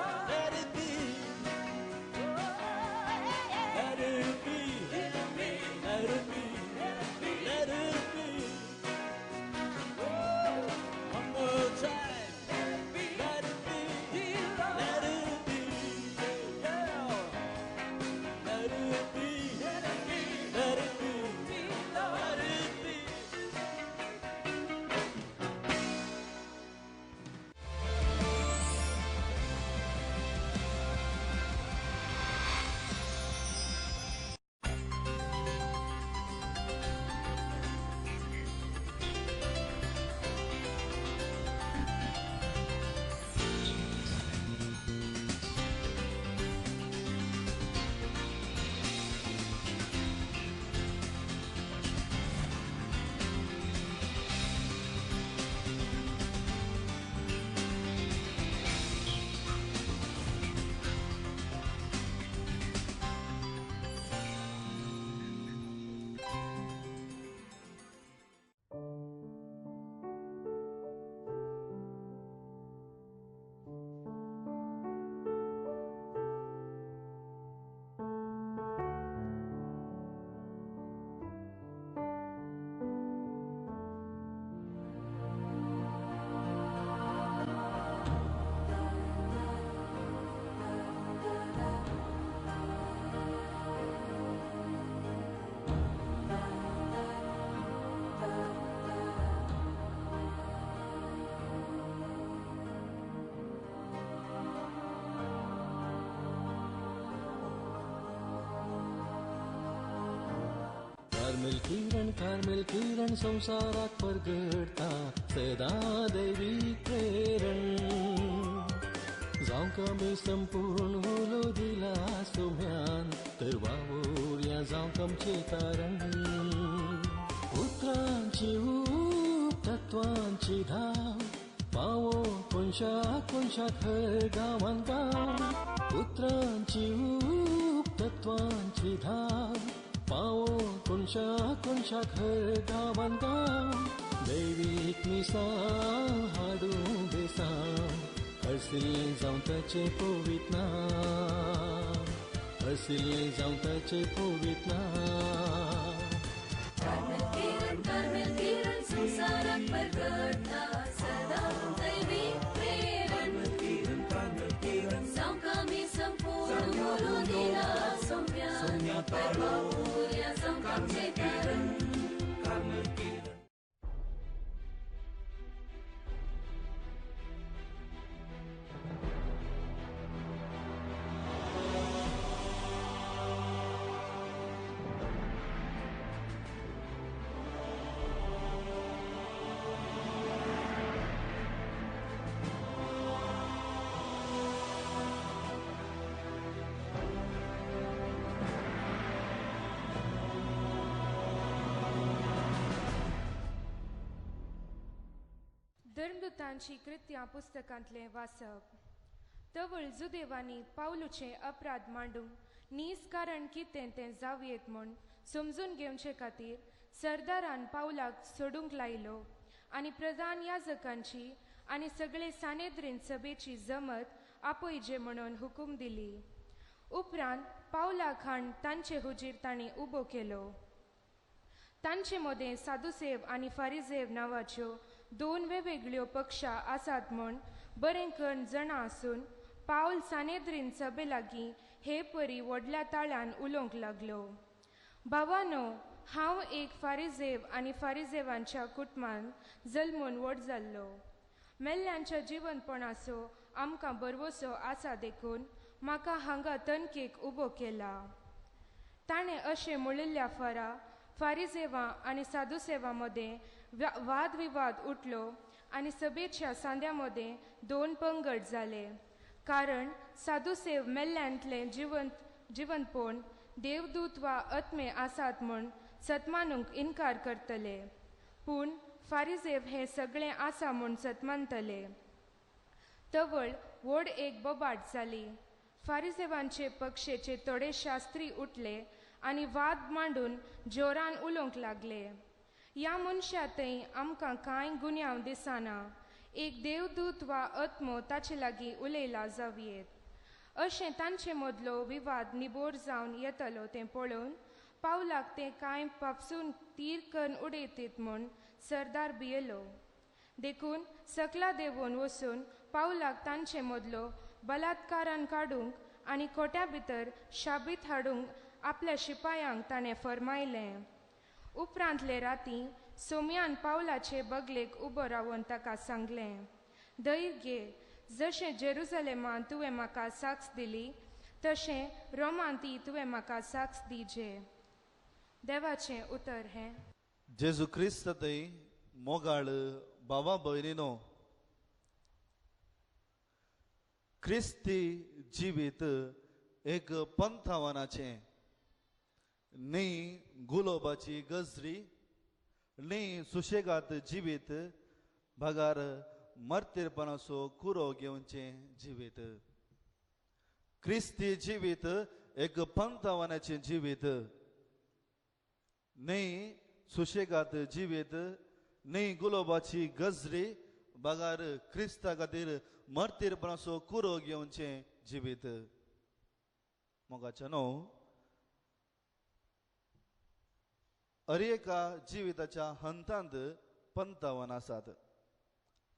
Carmel Kiran Carmel Kiran संवसाराक परगडटा सदां दैवीक प्रेरण जावंक आमी संपूर्ण उलो दिला सोम्यान तर वावुरया जावंक आमचें तारण उतरांची ऊब तत्वांची धाव पावो कोनशा कोनशाक हर गांवान गांव उतरांची ऊब तत्वांची धाव पावो कोनशा कोनशाक हर गांवान गांव दैवीक मिसां हाडूं बेसांव हरसिल्लें जावं ताचें पवित्र नांव हरसिल्लें जावं ताचें पवित्र नांव. कार्मेल किरण कार्मेल किरण संवसाराक परगडटा सदां दैवीक प्रेरण जावंक आमी संपूर्ण उलो दिला सोम्यान तर वावुरया जावंक आमचें तारण. धर्मदूतांची कृत्यां पुस्तकांतलें वाचप. तवळ जुदेवांनी पावलूचें अपराध मांडूंक नीज कारण कितें तें जावयेत म्हूण समजून घेवचे खातीर सरदारान पावलाक सोडूंक लायलो आनी प्रधान याजकांची आनी सगळे सानेद्रीन सभेची जमत आपयजे म्हणून हुकूम दिली. उपरांत पावलाक हाण तांचे हुजीर तांणी उबो केलो. तांचे मदें सादुसेव आनी फारिजेव नांवाच्यो दोन वेगवेगळ्यो पक्षां आसात म्हूण बरें करून जाणा आसून पावल सानेद्रीन सभे लागीं हे परी व्हडल्या ताळ्यान उलोवंक लागलो. भावानो, हांव एक फारिजेव आनी फारिजेवांच्या कुटुंबान जल्मून व्हड जाल्लो. मेल्ल्यांच्या जिवनपणाचो आमकां भरवसो आसा देखून म्हाका हांगा तनकेक उबो केला. ताणें अशें म्हणिल्ल्या फरा फारिजेवां आनी सादुसेवां मदें वादविवाद उठलो आनी सभेच्या सांद्या मदें दोन पंगड जाले. कारण सादुसेव मेल्ल्यांतलें जिवंतपण देवदूत वा आत्मे आसात म्हूण सतमानूंक इनकार करतले, पूण फारिजेव हें सगळें आसा म्हूण सतमानतले. तवळ व्हड एक बोबाट जाली. फारिजेवांचे पक्षेचे थोडे शास्त्री उठले आनी वाद मांडून जोरान उलोवंक लागले. ह्या मनशा थंय आमकां कांय गुन्यांव दिसना, एक देवदूत वा आत्मो ताचे लागीं उलयला जावयेत. अशें तांचे मदलो विवाद निबोर जावन येतलो तें पळोवन पावलाक तें कांय पापसून तीर करून उडयतीत म्हूण सरदार भियेलो. देखून सकला देंवोन वचून पावलाक तांचे मदलो बलात्कारान काडूंक आनी कोट्या भितर शाबीत हाडूंक आपल्या शिपायांक ताणें फर्मायलें. उपरांतले राती सोम्यान पावलाचे बगलेक उबो रावन ताका सांगलें, धैर्य घे, जशें जेरुजलेमान तुवें म्हाका साक्ष दिली तशें रोमांती तुवें म्हाका साक्ष दिजे. देवाचें उतर हें. जेजू क्रिस्त थंय मोगाळ भावा भयणीनो, क्रिस्ती जिवीत एक पंथावनाचें न्ही गुलोबाची गजरी, न्ही सुशेगाद जिवीत बगार मर्तीरपणाचो कुरो घेवचें जिवीत. क्रिस्ती जिवीत एक पंथावनाचें जिवीत न्ही सुशेगाद जिवीत, न्ही गुलोबाची गजरी बगार क्रिस्ता खातीर मर्तीरपणाचो कुरो घेवचें जिवीत. मोगाचें न्हू, हर एका जिविताच्या हंतांत पंथावन आसात.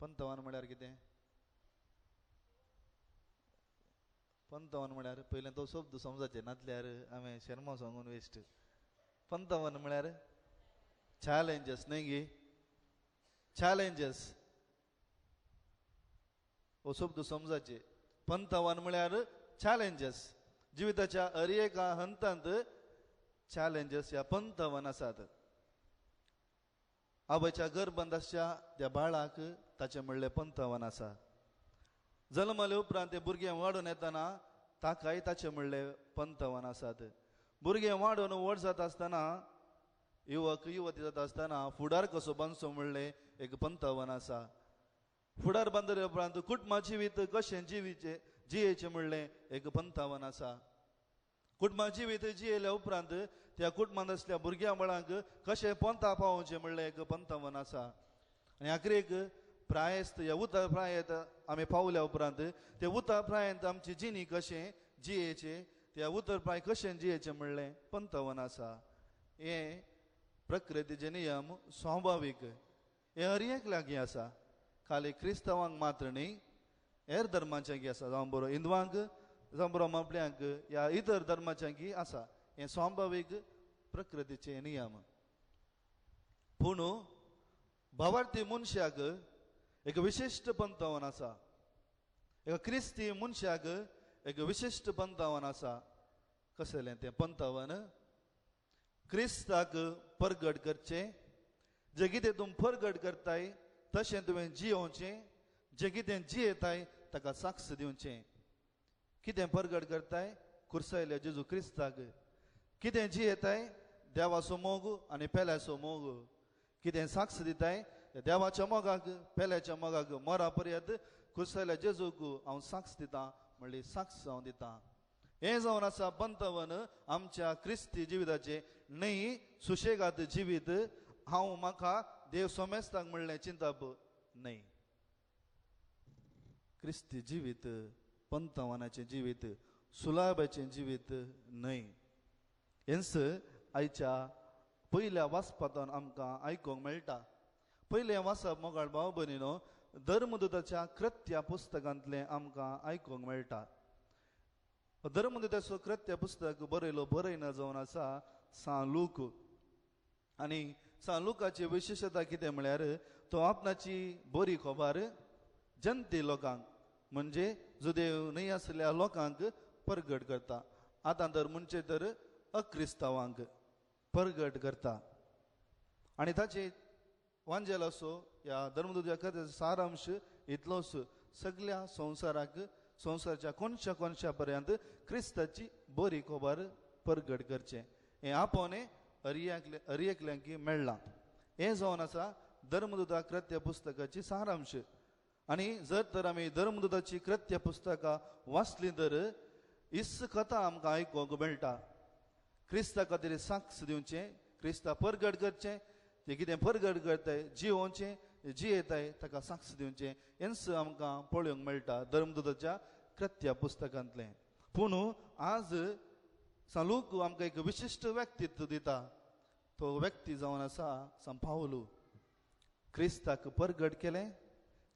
पंथावन म्हळ्यार कितें? पंथावन म्हळ्यार पयलें तो शब्द समजाचें, नातल्यार हांवें शर्मा सांगून वेस्ट. पंथावन म्हळ्यार चॅलेंजस न्हय गे, चॅलेंजस हो शब्द समजाचे. पंथावन म्हळ्यार चॅलेंजस. जिविताच्या हर एका हंतांत चॅलेंजस ह्या पंथावन आसात. आवयच्या गर्भांत आसच्या त्या बाळाक ताचें म्हणलें पंथावन आसा. जल्मले उपरांत ते भुरगें वाडून येतना ताकाय ताचें म्हणलें पंथावन आसात. भुरगें वाडून व्हड जाता आसतना, युवक युवती जाता आसतना फुडार कसो बांदचो म्हणलें एक पंथावन आसा. फुडार बांदले उपरांत कुटुंबा जिवीत कशें जिवीचें जियेचें म्हणलें एक पंथावन आसा. कुटुंबा जिवीत जियेल्या उपरांत त्या कुटुंबांत आसल्या भुरग्यां बाळांक कशें पंथा पावोवचें म्हणलें एक पंथावन आसा. आनी आखरेक प्रायस्त ह्या उतार प्रायेंत आमी पावल्या उपरांत त्या उतार प्रायेंत आमची जिणी कशें जियेचें, त्या उतर प्राय कशें जियेचें म्हणलें पंथावन आसा. हें प्रकृतीचे नियम स्वाभावीक, हें हर एक लागीं आसा. खाली क्रिस्तांवांक मात्र न्ही, हेर धर्माच्यांकी आसा, जावं बरो हिंदवांक, जावं बरो मापल्यांक ह्या इतर धर्माच्यांकी आसा. हें स्वाभावीक प्रकृतीचे नियम. पूण भावार्थी मनशाक एक विशिश्ट पंथावन आसा, एका क्रिस्ती मनशाक एक विशिश्ट पंथावन आसा. कसलें तें पंथावन? क्रिस्ताक परगट करचें. जें कितें तूं परगट करताय तशें तुवें जियोवचें, जें कितें जियेताय ताका साक्ष दिवचें. कितें परगट करताय? कुर्सायल्या जेजू क्रिस्ताक. कितें जियेताय? देवाचो मोग आनी पेल्याचो मोग. कितें साक्ष दिताय? देवाच्या मोगाक, पेल्याच्या मोगाक मरा पर्यंत कुर्सायल्या जेजूक हांव साक्ष दितां म्हणली साक्ष हांव दितां. हें जावन आसा पंथावन आमच्या क्रिस्ती जिविताचें. न्ही सुशेगाद जिवीत हांव म्हाका देव सोमेस्ताक म्हणलें चिंतप न्हय. क्रिस्ती जिवीत पंथावनाचें जिवीत, सुलाबाचें जिवीत न्हय. हेंच आयच्या पयल्या वाचपांतल्यान आमकां आयकूंक मेळटा. पयलें वाचप मोगाळ भाव भयणीनो धर्मदूताच्या कृत्या पुस्तकांतलें आमकां आयकूंक मेळटा. धर्मदूताचो कृत्य पुस्तक बरयलो बरयना जावन आसा सां लूक. आनी सां लुकाची विशेशता कितें म्हळ्यार तो आपणाची बरी खबर जनते लोकांक म्हणजे जुदेव न्हय आसल्या लोकांक परगट करता. आतां तर म्हणचे तर अक्रिस्तांवांक परगट करता. आनी ताचे वांजेलाचो ह्या धर्मदूताच्या कथेचो सारांश इतलोच, सगल्या संवसाराक, संवसाराच्या कोनशा कोनशा पर्यंत क्रिस्ताची बरी खबर परगट करचें हें आपोवणें हर एकल्यांकी मेळ्ळां. हें जावन आसा धर्मदूता कृत्य पुस्तकाची सारांश. आनी जर तर आमी धर्मदूताची कृत्य पुस्तकां वाचलीं तर इस कथा आमकां आयकूंक मेळटा. क्रिस्ता खातीर साक्ष दिवचें, क्रिस्ता परगट करचें, तें कितें परगट करताय जियोवचें, जियेताय ताका साक्ष दिवचें, हेंच आमकां पळोवंक मेळटा धर्मदूताच्या कृत्य पुस्तकांतलें. पूण आज सालूक आमकां एक विशिश्ट व्यक्तित्व दिता. तो व्यक्ती जावन आसा सांत पावलू. क्रिस्ताक परगट केलें,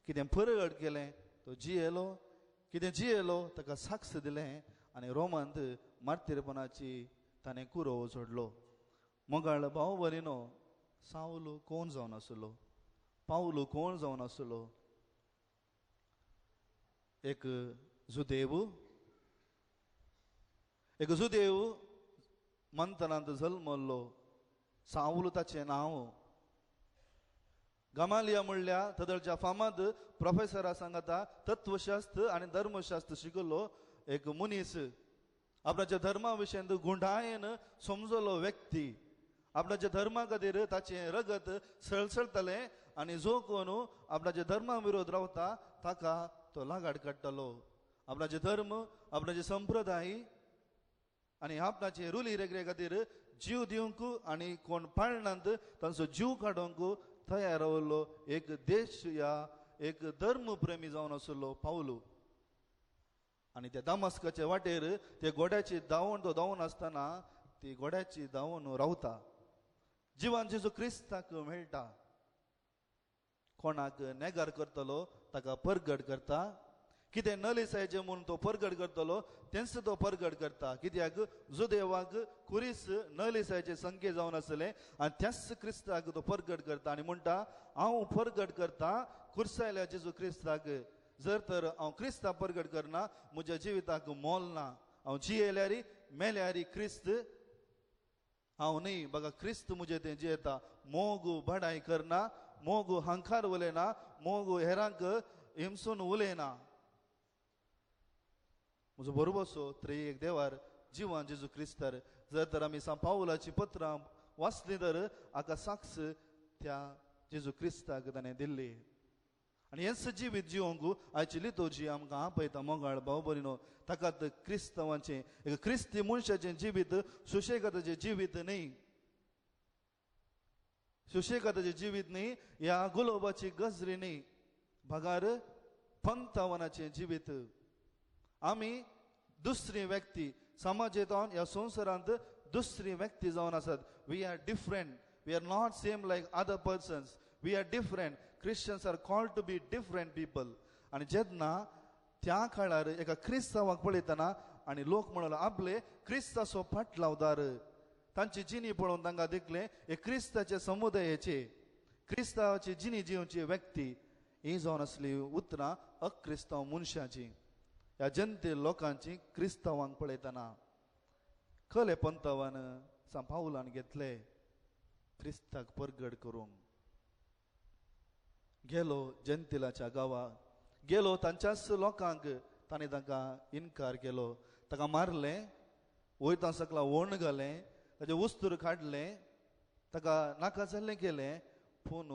कितें परगट केलें तो जियेलो, कितें जियेलो ताका साक्ष दिलें आनी रोमांत मार्तीरपणाची ताणें कुरोव सोडलो. मोगाळ भाव भयणीनो, सावलू कोण जावन आसलो? पावलू कोण जावन आसलो? एक जुदेव, एक जुदेव मंतनांत जल्मल्लो सावलू ताचें नांव. गमालिया म्हणल्या तदळच्या फामाद प्रोफेसरा सांगता तत्वशास्त्र आनी धर्मशास्त्र शिकलो एक मनीस, आपणाच्या धर्मा विशयांत गुंडायेन समजलो व्यक्ती. आपणाच्या धर्मा खातीर ताचें रगत सळसळटलें आनी जो कोण आपणाच्या धर्मा विरोध रावता ताका तो लागाड काडटलो. आपणाचे धर्म, आपणाचे संप्रदाय आनी आपणाचे रुली रेगरे खातीर जीव दिवंक आनी कोण पाळनात तांचो जीव काडूंक तयार रावलो एक देश या एक धर्मप्रेमी जावन आसलो पावलू. आनी त्या दामस्काचे वाटेर ते घोड्याची धांवण तो धांवून आसतना ती घोड्याची धांवून रावता. जिवान जेजू क्रिस्ताक मेळटा. कोणाक नेगार करतलो ताका परगट करता. कितें नलिसायचें म्हूण तो परगट करतलो तेंच तो परगट करता. कित्याक जुदेवाक कुरीस नलिसायचे संके जावन आसले आनी त्याच क्रिस्ताक तो परगट करता आनी म्हणटा हांव परगट करता कुर्सायल्या जेजू क्रिस्ताक. जर तर हांव क्रिस्ता परगट करना म्हज्या जिविताक मोल ना. हांव जियेल्यारी मेल्यारी क्रिस्त हांव न्ही, बघा क्रिस्त म्हजें तें जियेता. मोग बडाय करना, मोग हंकार उलयना, मोग हेरांक हिमसून उलयना. म्हजो बरोबरसो त्रिएक देवार जिवान जेजू क्रिस्तार जर तर आमी सांत पावलाची पत्रां वाचली तर हाका साक्ष त्या जेजू क्रिस्ताक ताणें दिल्ली. आनी हेंच जिवीत जिवंक आयची लितोजी आमकां आपयता मोगाळ भाव भयणीनो. ताका क्रिस्तांवाचें एक क्रिस्ती मनशाचें जिवीत सुशेगादाचें जिवीत न्ही, सुशेगादाचें जिवीत न्ही, ह्या गुलोबाची गजरी न्ही, बगार पंथावनाचें जिवीत. आमी दुसरी व्यक्ती समाजेंत ह्या संवसारांत दुसरी व्यक्ती जावन आसात. We are different, we are not same like other persons, we are different. Christians are called to be different people. आनी जेन्ना त्या काळार एका क्रिस्तांवाक पळयतना आनी लोक म्हणलो आपले क्रिस्ताचो फाटलावदार, तांची जिणी पळोवन तांकां देखलें हे क्रिस्ताचे समुदायाचे क्रिस्तांवाची जिणी जिवची व्यक्ती. ही जावन आसली उतरां अक्रिस्तांव मनशाची, ह्या जनते लोकांची क्रिस्तांवांक पळयतना. कले पंथावान सांत पावलान घेतले क्रिस्ताक परगड करूंक. गेलो जनतेलाच्या गांवाक, गेलो तांच्याच लोकांक, ताणें तांकां इनकार केलो, ताका मारलें, वयता सकला वण घालें, ताजें वस्तूर काडलें, ताका नाका जाल्लें केलें. पूण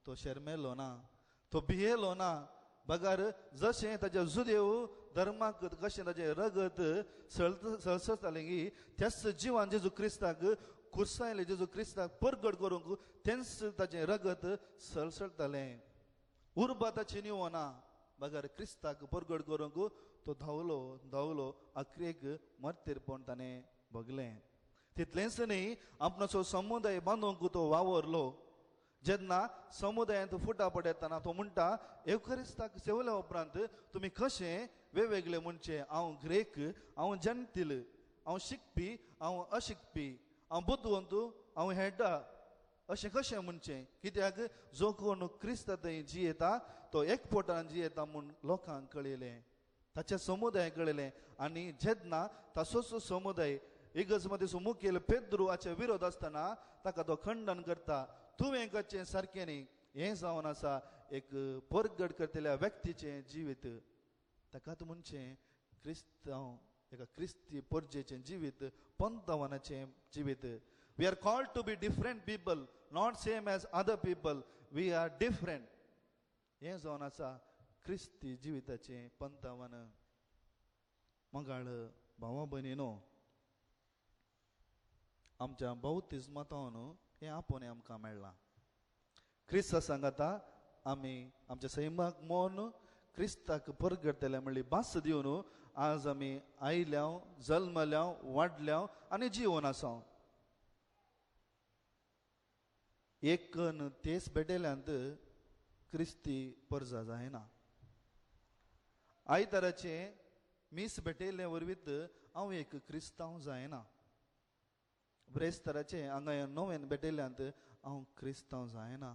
तो शर्मेलो ना, तो भियेलो ना. बगार जशें ताच्या जुदेव धर्माक कशें ताजें रगत सळसळतालें की त्याच जिवान जेजू क्रिस्ताक कुर्सायलें, जेजू क्रिस्ताक परगड करूंक तेंच ताजें रगत सळसळतालें. उर्बा ताची निवना, बगार क्रिस्ताक परगड करूंक तो धांवलो धांवलो, आखरेक मर्तेरपण ताणें भोगलें. तितलेंच न्ही, आपणाचो समुदाय बांदूंक तो वावरलो. जेन्ना समुदायांत फुटाफट येतना तो म्हणटा एवखरिस्ताक सेवल्या उपरांत तुमी कशें वेगवेगळे म्हणचे, हांव ग्रेक, हांव जंतील, हांव शिकपी, हांव अशिकपी, हांव बुदवंत, हांव हेड्डा, अशें कशें म्हणचें? कित्याक जो कोण क्रिस्ता थंय जियेता तो एकपोटान जियेता म्हूण लोकांक कळयलें, ताच्या समुदायाक कळयलें. आनी जेन्ना ताचोच समुदाय इगर्ज मुखेल पेद्रू हाचे विरोध आसतना ताका तो खंडन करता, तुवें करचें सारकें न्ही. हें जावन आसा एक परगड करतल्या व्यक्तीचें जिवीत. ताकाच म्हणचें क्रिस्तांव, एका क्रिस्ती परजेचें जिवीत, पंथावनाचें जिवीत. We are called to be different people, not same as other people, we are different. हें जावन आसा क्रिस्ती जिविताचें पंथावन. मोगाळ भावा भयणीनो, आमच्या बौतिज्मांतून हें आपोवणें आमकां मेळ्ळां. क्रिस्ता सांगाता आमी आमच्या सैमाक मोन क्रिस्ताक परगडटले म्हणली भास दिवन आज आमी आयल्याव, जल्मल्याव, वाडल्याव आनी जिवन आसा. एक तेच भेटयल्यांत क्रिस्ती परजा जायना. आयताराचें मीस भेटयल्ले वरवीत हांव एक क्रिस्तांव जायना. ब्रेस्ताराचें हांगा नव्यान भेटयल्यांत हांव क्रिस्तांव जायना.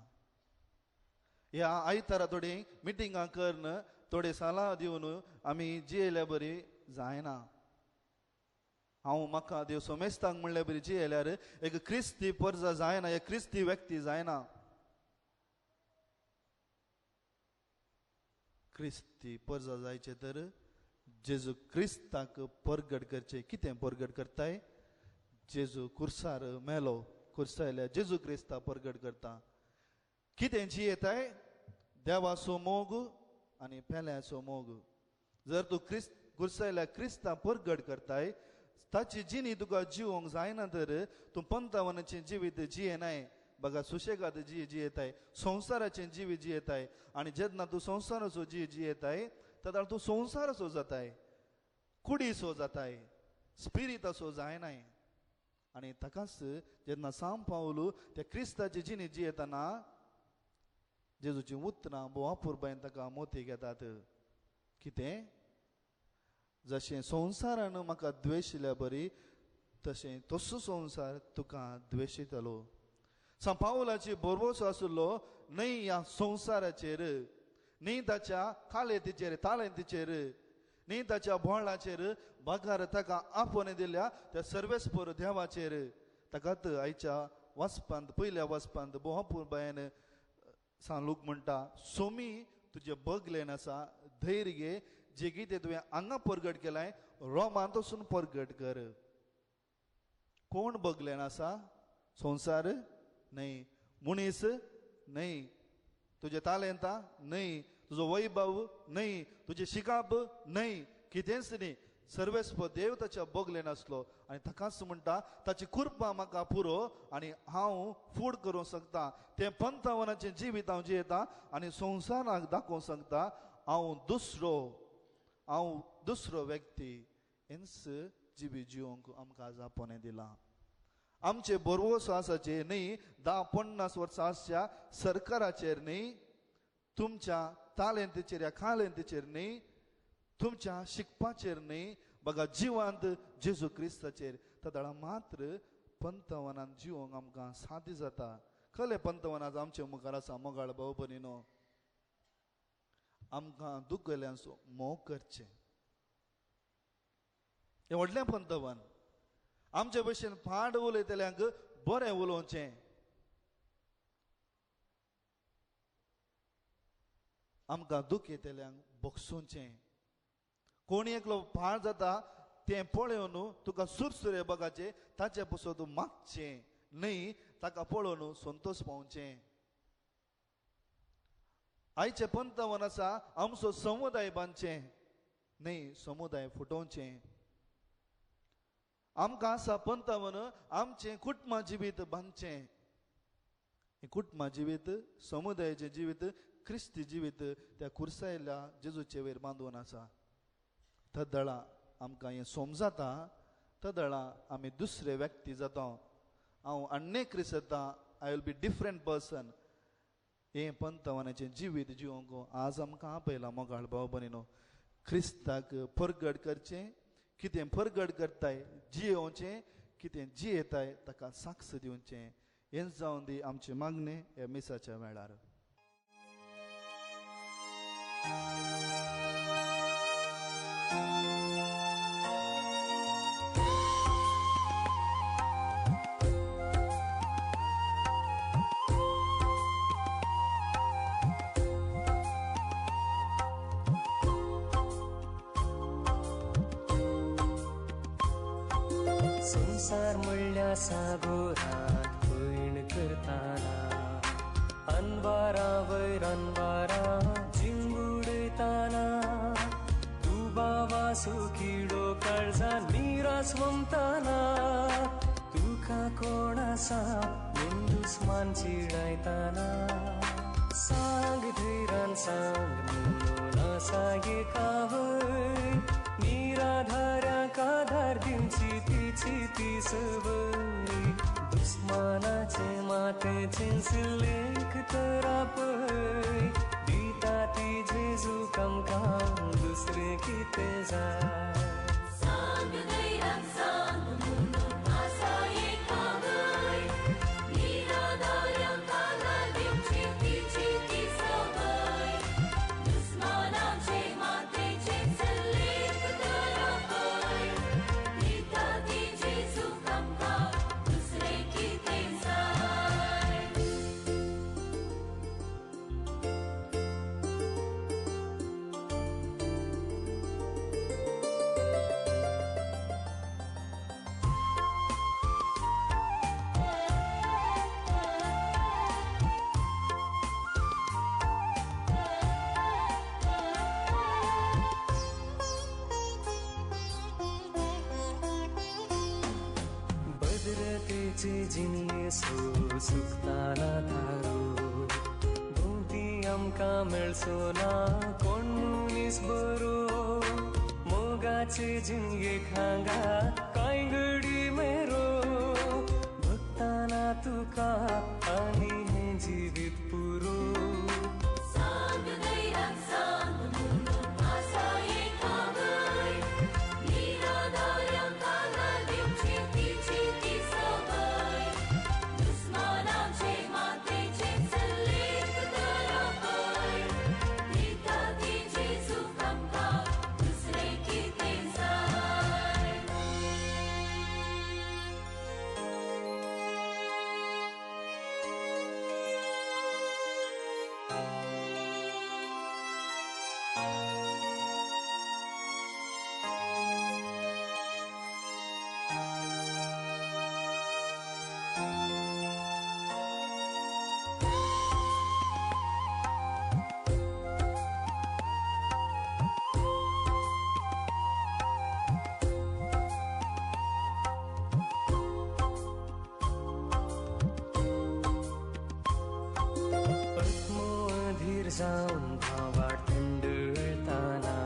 ह्या आयतारा थोडी मिटिंगां करून थोडे सलाह दिवन आमी जियेल्या बरी जायना. हांव म्हाका देव सोमेस्तांक म्हणल्या बरी जियेल्यार एक क्रिस्ती परजा जायना, एक क्रिस्ती व्यक्ती जायना. क्रिस्ती परजा जायचे तर जेजू क्रिस्ताक परगड करचें. कितें परगड करताय? जेजू कुर्सार मेलो, कुर्सायल्या जेजू क्रिस्ता परगड करता. कितें जियेताय? देवाचो मोग आनी पेल्याचो मोग. जर तूं क्रिस्त कुर्सायल्या क्रिस्ता परगड करताय, ताची जिणी तुका जिवंक जायना तर तूं पंथावनाचें जिवीत जियेनाय, बघा सुशेगाद जी जियेताय, संवसाराचें जिवीत जियेताय. आनी जेन्ना तूं संवसाराचो जी जियेताय तेन्ना तूं संवसाराचो जाताय, कुडीचो जाताय, स्पिरिताचो जायनाय. आनी ताकाच जेन्ना सांत पावलू त्या क्रिस्ताची जिणी जियेतना जेजूची उतरां भोव अपुरबायेन ताका मोती घेतात. कितें? जशें संवसारान म्हाका द्वेशिल्या बरी तशें तसो संवसार तुका द्वेशितलो. सांत पावलाची भरवंसो आशिल्लो न्हय ह्या संवसाराचेर, न्हय ताच्या कालेतीचेर, तालेंतीचेर, न्हय ताच्या बोळाचेर, बगार ताका आपोवणें दिल्या त्या सर्वेस्पर देवाचेर. ताकाच आयच्या वाचपांत पयल्या वाचपांत बोहापूर बायन सांलूक म्हणटा सोमी तुजें बगलेन आसा धैर्य घे जे कितें तुवें हांगा परगट केलाय रोमांत वचून परगट कर. कोण बगलेन आसा? संवसार न्हय, मनीस न्हय, तुजें तालेंता न्हय, तुजो वैभव न्हय, तुजें शिकाप न्हय, कितेंच न्हय. सर्वेस्प देव ताच्या बगलेन आसलो आनी ताकाच म्हणटा ताची कृपा म्हाका पुरो आनी हांव फूड करूंक शकता. तें पंथावनाचें जिवीत हांव जियेता आनी संवसाराक दाखोवंक शकता हांव दुसरो व्यक्ती. हेंच जिवीत जिवंक आमकां आज आपोवणें दिलां. आमचे बरवसो आसाचे न्हय 10-50 वर्सां आसच्या सरकाराचेर न्हय, तुमच्या तालेंतीचेर या खालेंतीचेर न्हय, तुमच्या शिकपाचेर न्हय, बघा जिवांत जेजू क्रिस्ताचेर. तदळा मात्र पंथवनान जिवंक आमकां साध्य जाता. कले पंथवनाच आमचे मुखार आसा मोगाळ भाव भयणीनो, आमकां दुखल्यांचो मोग करचें हें व्हडलें पंथवन. आमचे भशेन फाट उलयतल्यांक बरें उलोवचें, आमकां दुखयतल्यांक बगसुचें. कोणी एकलो फार जाता तें पळोवन तुका सुरसुरे बगाचे ताचे पसून तूं मागचें न्हय, ताका पळोवन संतोश पावचें. आयचें पंथवन आसा आमचो समुदाय बांदचें न्हय, समुदाय फुटोवचें. आमकां आसा पंथवन आमचें कुटुंबा जिवीत बांदचें. कुटुंबा जिवीत, समुदायाचें जिवीत, क्रिस्ती जिवीत त्या कुर्सायल्या जेजूचे वयर बांदून आसा. तदळा आमकां हें समजाता, तदळा आमी दुसरे व्यक्ती जाता. हांव आन्ने क्रिस्ता, I will be different person. हें पंथवनाचें जिवीत जिवंक आज आमकां आपयलां मोगाळ भाव भयणीनो. क्रिस्ताक परगट करचें, कितें परगट करताय जियोवचें, कितें जियेताय ताका साक्ष दिवचें. हें जावन दी आमचें मागणें ह्या मिसाच्या वेळार. संसार म्हणल्या सागोरात पयण करताना अनवारा वयर अनवारा जिंगुडयताना दुबावासो किडो काळजान निरास वमताना तुका कोण आसा म्हूण दुस्मान चिडायताना सांग धैरान सांग म्हणून आसा एकावय निराधाऱ्यांक आधार दिवची तिची ती सवय दुस्मानाचे मातेचे सिल्लेक तर आपय दिता ती जेजू आमकां दुसरें कितें जाय. सांग धैर्यान सांग म्हणून आसा एकावय निराधाऱ्यांक आधार दिवची तिची ती सवय दुस्मानाचे मातेचे सिल्लेक तर आपय दिता ती जेजू आमकां दुसरें कितें जाय. भद्रतेचे जिणये सो सुकताना थारो भोंवती आमकां मेळचो ना कोण मनीस बरो मोगाचे जिणयेक हांगा कांय घडी मेरो भक्ताना तुका आनी हें जिवीत पुरो. सांग धैर्यान सांग म्हणून आसा एकावय निराधाऱ्यांक आधार दिवची तिची ती सवय दुस्मानाचे मातेचे सल्लेक तर आपय दिता ती जेजू आमकां दुसरें कितें जाय. जावन भावार्थ थंडळताना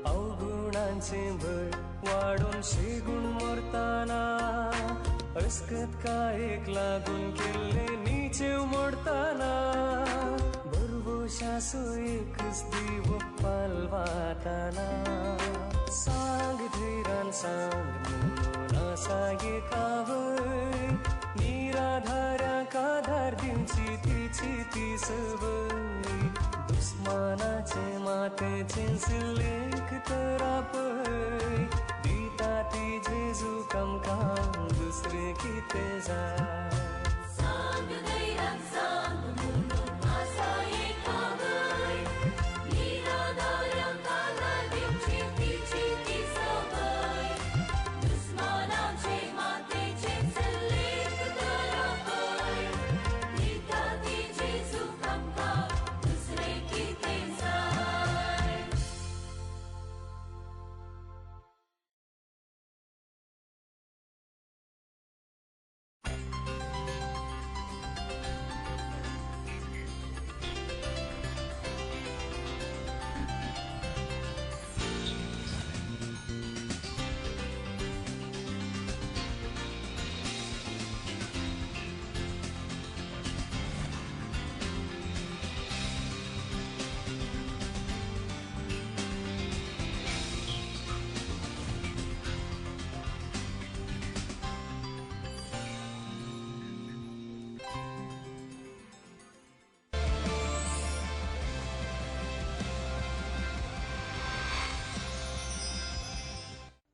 अवगुणांचें भर वाडून शेगूण मरताना अस्कत कायेक लागून केल्ले नीचे मोडताना भरवशासो एकच दिवो पालवाताना सांग धैरान सांग म्हणून आसा एकावय निराधाऱ्यांक आधार दिवची तिची ती सवय दुस्मानाचे मातेचे लेख तर आपय दिता ती जेजू आमकां दुसरें कितें जाय सांग धैरान सांग म्हणून आसा एकावय निराधाऱ्यांक आधार दिवची तिची ती सवय दुस्मानाचे मातेचे लेख तर आपय दिता ती जेजू आमकां दुसरें कितें जाय.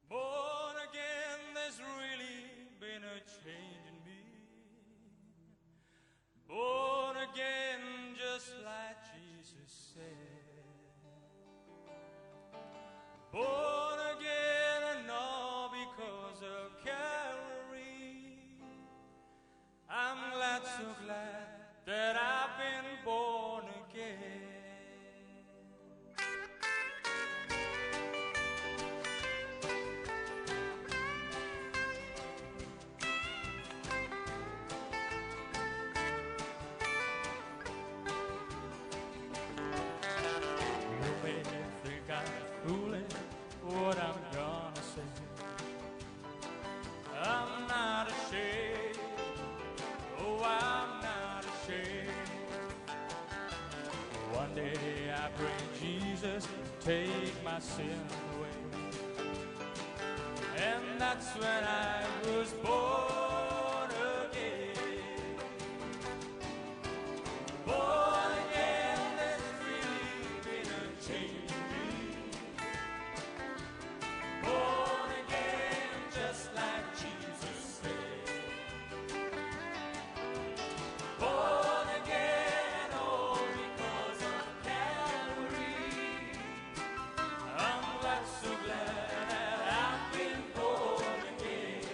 Born again, there's really been a change in me. Born again, just like Jesus said. Born again, and all because of Calvary. I'm glad, so glad that I've been born again. You may think I'm foolish what I'm gonna say. I'm not ashamed. Oh, I'm not ashamed. One day I pray Jesus take my sin away, and that's when I was born again. Born again, there's really been a change in me. Born again, just like Jesus said. Born again, all because of Calvary. I'm glad, so glad that I've been born again.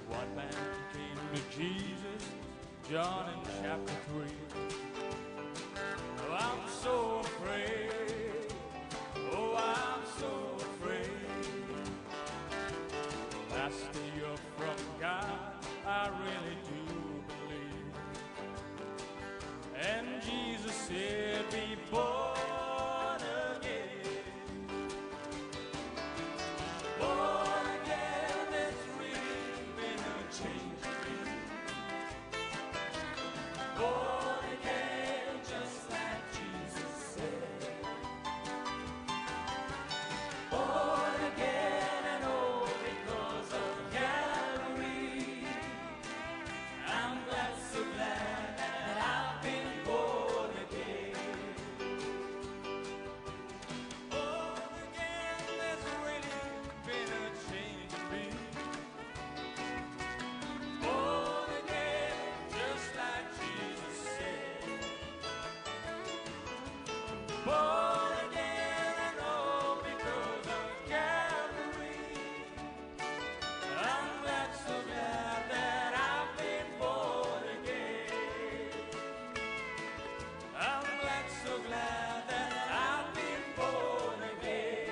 One man came to Jesus, John in chapter 3. Oh, I'm so afraid. Oh, I'm so afraid. Master, you're from God, I really do believe. And Jesus said, be born again. Born again, there's really been a change in me. Born again, just like Jesus said. Born again, and all because of Calvary. I'm glad, so glad that I've been born again. Born again, there's really been a change in me. Born again, just like Jesus said. Born again, and all because of Calvary. I'm glad, so glad that I've been born again. I'm glad, so glad that I've been born again.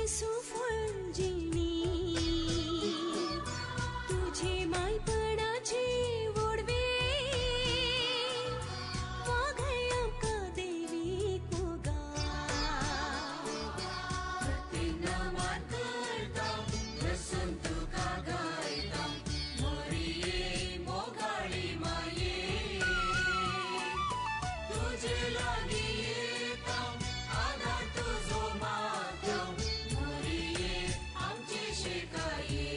सुफळ जिणी तुझे मायपणाची वोडवे वाघय आमकां देवी मोगा नमन करता बसून तुका गायता मोरये मोगाळी माये तुजे लागीं येता आधार तुजो मागता मोरये आमची शिकाये.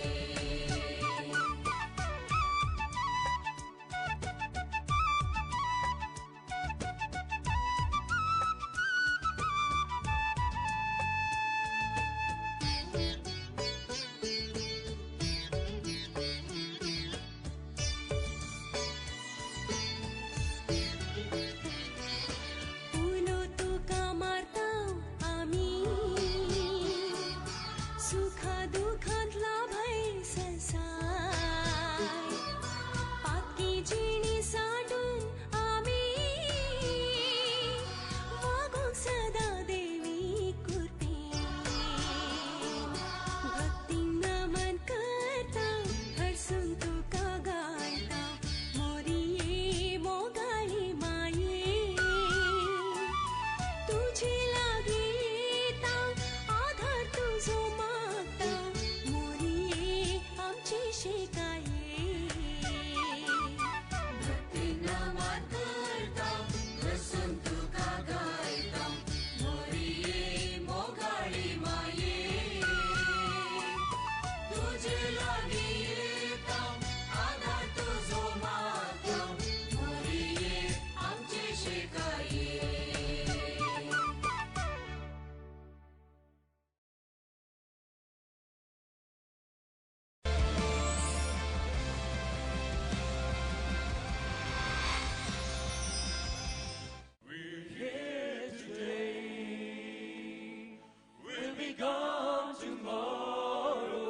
उलो तुका मारता आमी सुखा दुखांत लाभय संसार पातकी जिणी सांडून आमी वागूंक सदां देवी कृपेन भक्ती नमन करता हरसून तुका गायता मोरये मोगाळी माये तुझे लागीं येता आधार तुजो मागता मोरये आमची शिकाये. भक्ती नमन करता बसून तुका गायता मोरये मोगाळी माये तुजे लागीं येता आधार तुजो मागता मोरये आमची शिकाये. We're here today, we'll be gone tomorrow,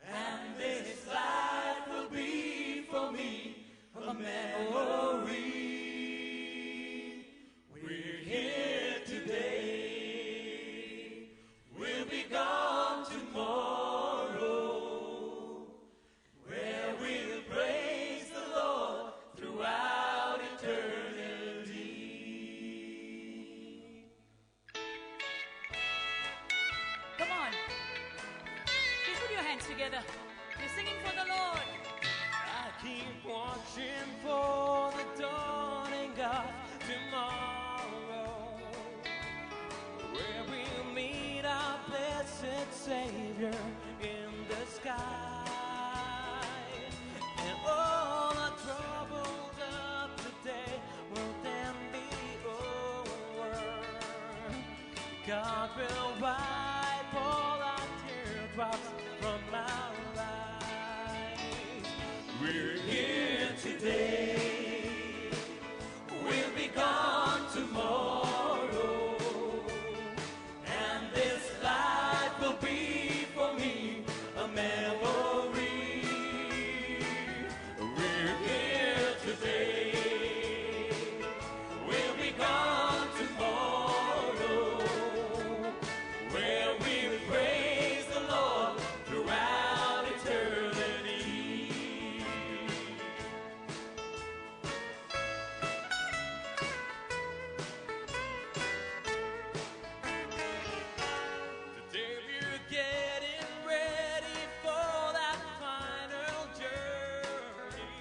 and this life will be for me a memory. We're here today, we'll be gone tomorrow, where we'll praise the Lord throughout eternity. Come on. Please put your hands together. We're singing for the Lord. I keep watching for the dawning of tomorrow, where we'll meet our blessed Savior in the sky, and all our troubles of today will then be over. God will wipe all our teardrops from our eyes. We're here today, we'll be gone tomorrow, and this life will be for me a memory. We're here today, we'll be gone tomorrow, where we praise the Lord throughout eternity. Today we're getting ready for that final journey,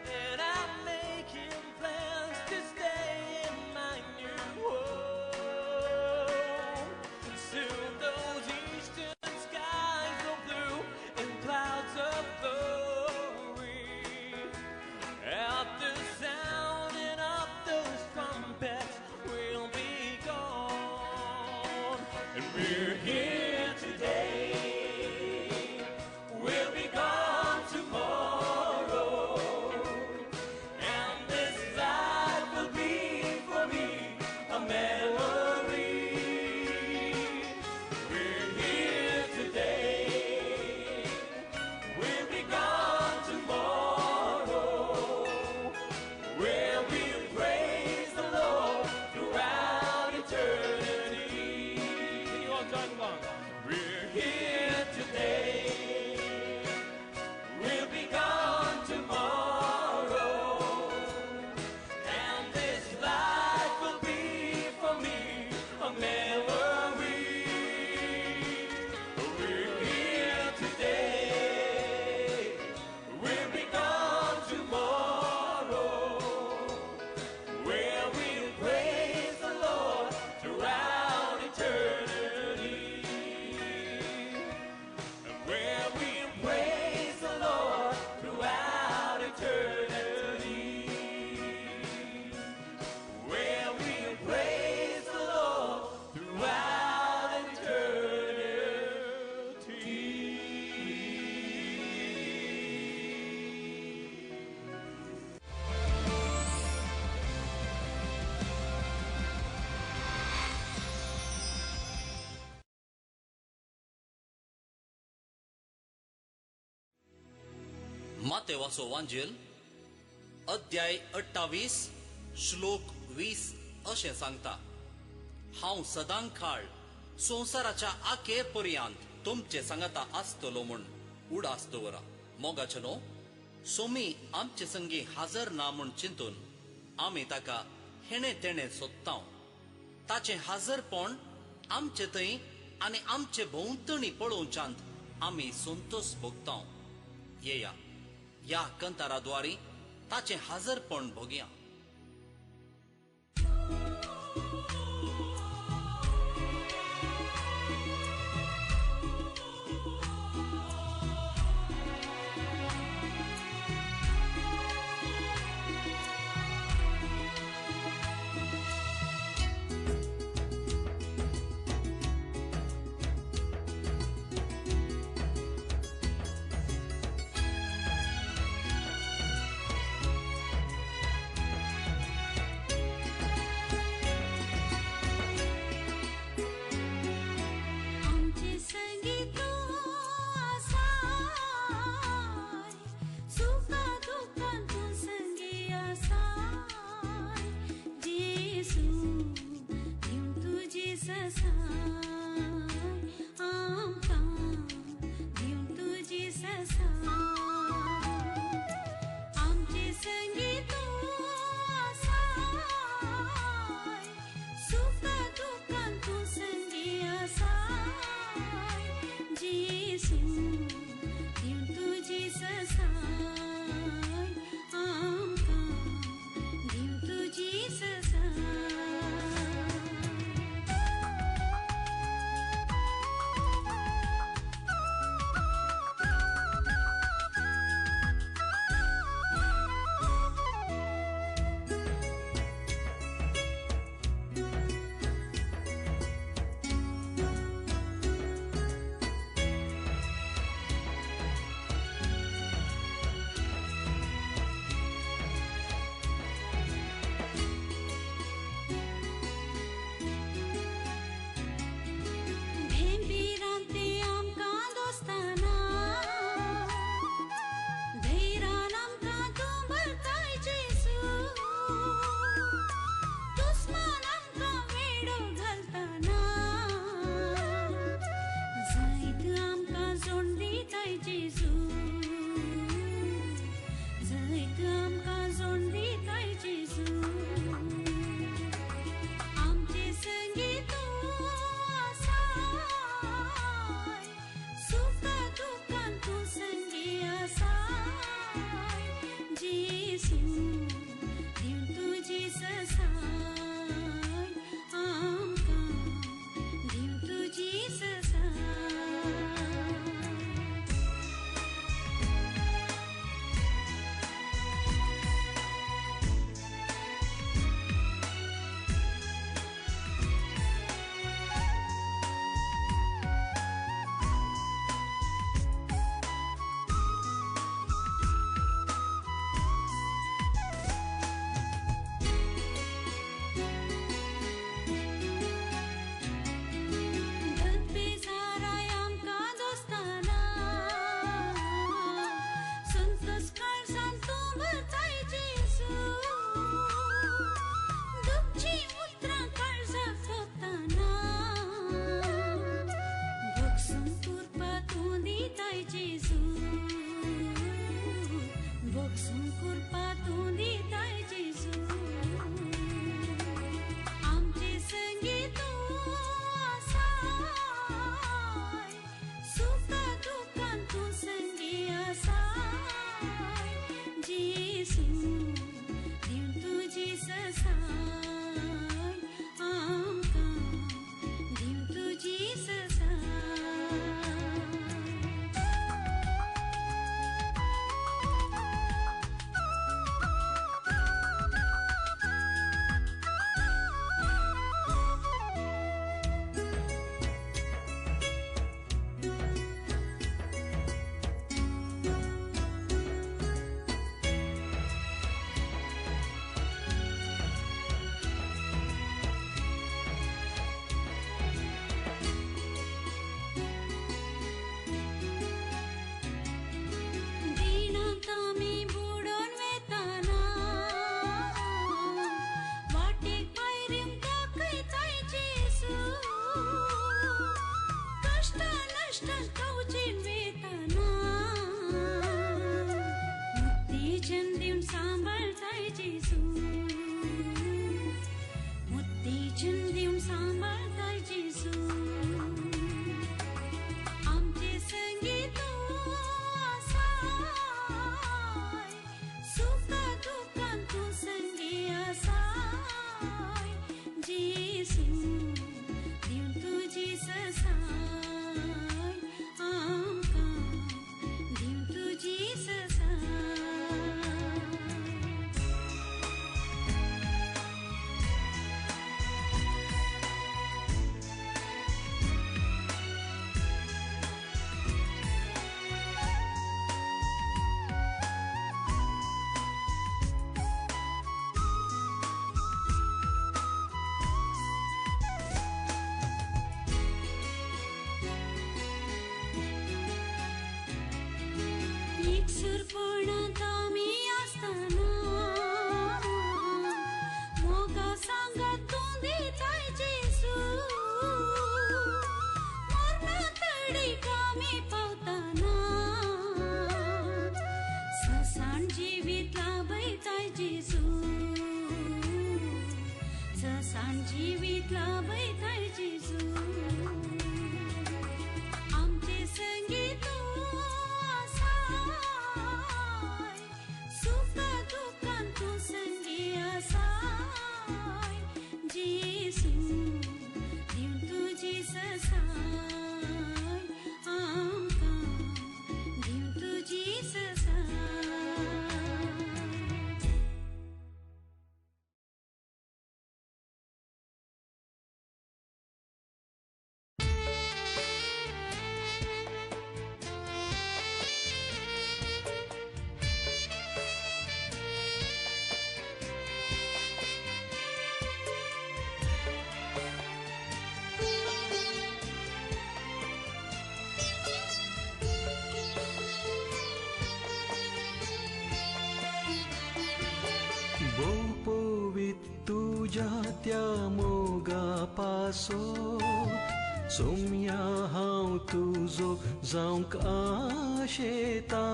and I'm making plans to stay in my new home. Soon those eastern skies will blue in clouds of glory. At the sounding of those trumpets, we'll be gone. And we're here today, we'll be gone tomorrow, and this life will be for me a memory. We're here today, we'll be gone tomorrow, where we'll praise the Lord throughout eternity. मातेवाचो वांजेल अध्याय 28 श्लोक 20 अशें सांगता, हांव सदांकाळ संवसाराच्या आखे पर्यंत तुमचे सांगाता आसतलो म्हूण उडास दवरा. मोगाचे न्हू सोमी आमचे संगी हाजर ना म्हूण चिंतून आमी ताका हेणे तेणे सोदता. ताचें हाजरपण आमचे थंय आनी आमचे भोंवतणी पळोवच्यांत आमी संतोष भोगता. येया ह्या कंताराद्वारी ताचें हाजरपण भोगया. कश्टान खावचेन वेताना उत्तेजन दिवन सांबाळताय जेजू उत्तेजन दिवन सांबाळताय जेजू आमचे संगी तूं आसाय सुखा दुःखान तूं संगी आसाय जेजू दिवन तुजी ससाय आमकां दिवन तुजी ससाय. एकसूरपणांत आमी आसतना मोगा सांगात तूं दिताय जेजू मरणा तडीक आमी पावतना ससान जिवीत लाभयताय जेजू ससान जिवीत लाभयताय जेजू आमचे संगी तूं आसाय सुखा दुःखान तूं संगी आसाय जेजू दिवन तुजी ससाय आमकां दिवन तुजी ससाय. भोव तुज्या त्या मोगा पासत सोम्या हांव तुजो जावंक आशेता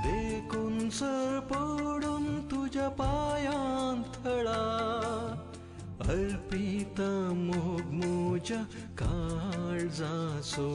देखून सर पडून तुज्या पांयांत थळा अर्पिता मोग म्हज्या काळजाचो.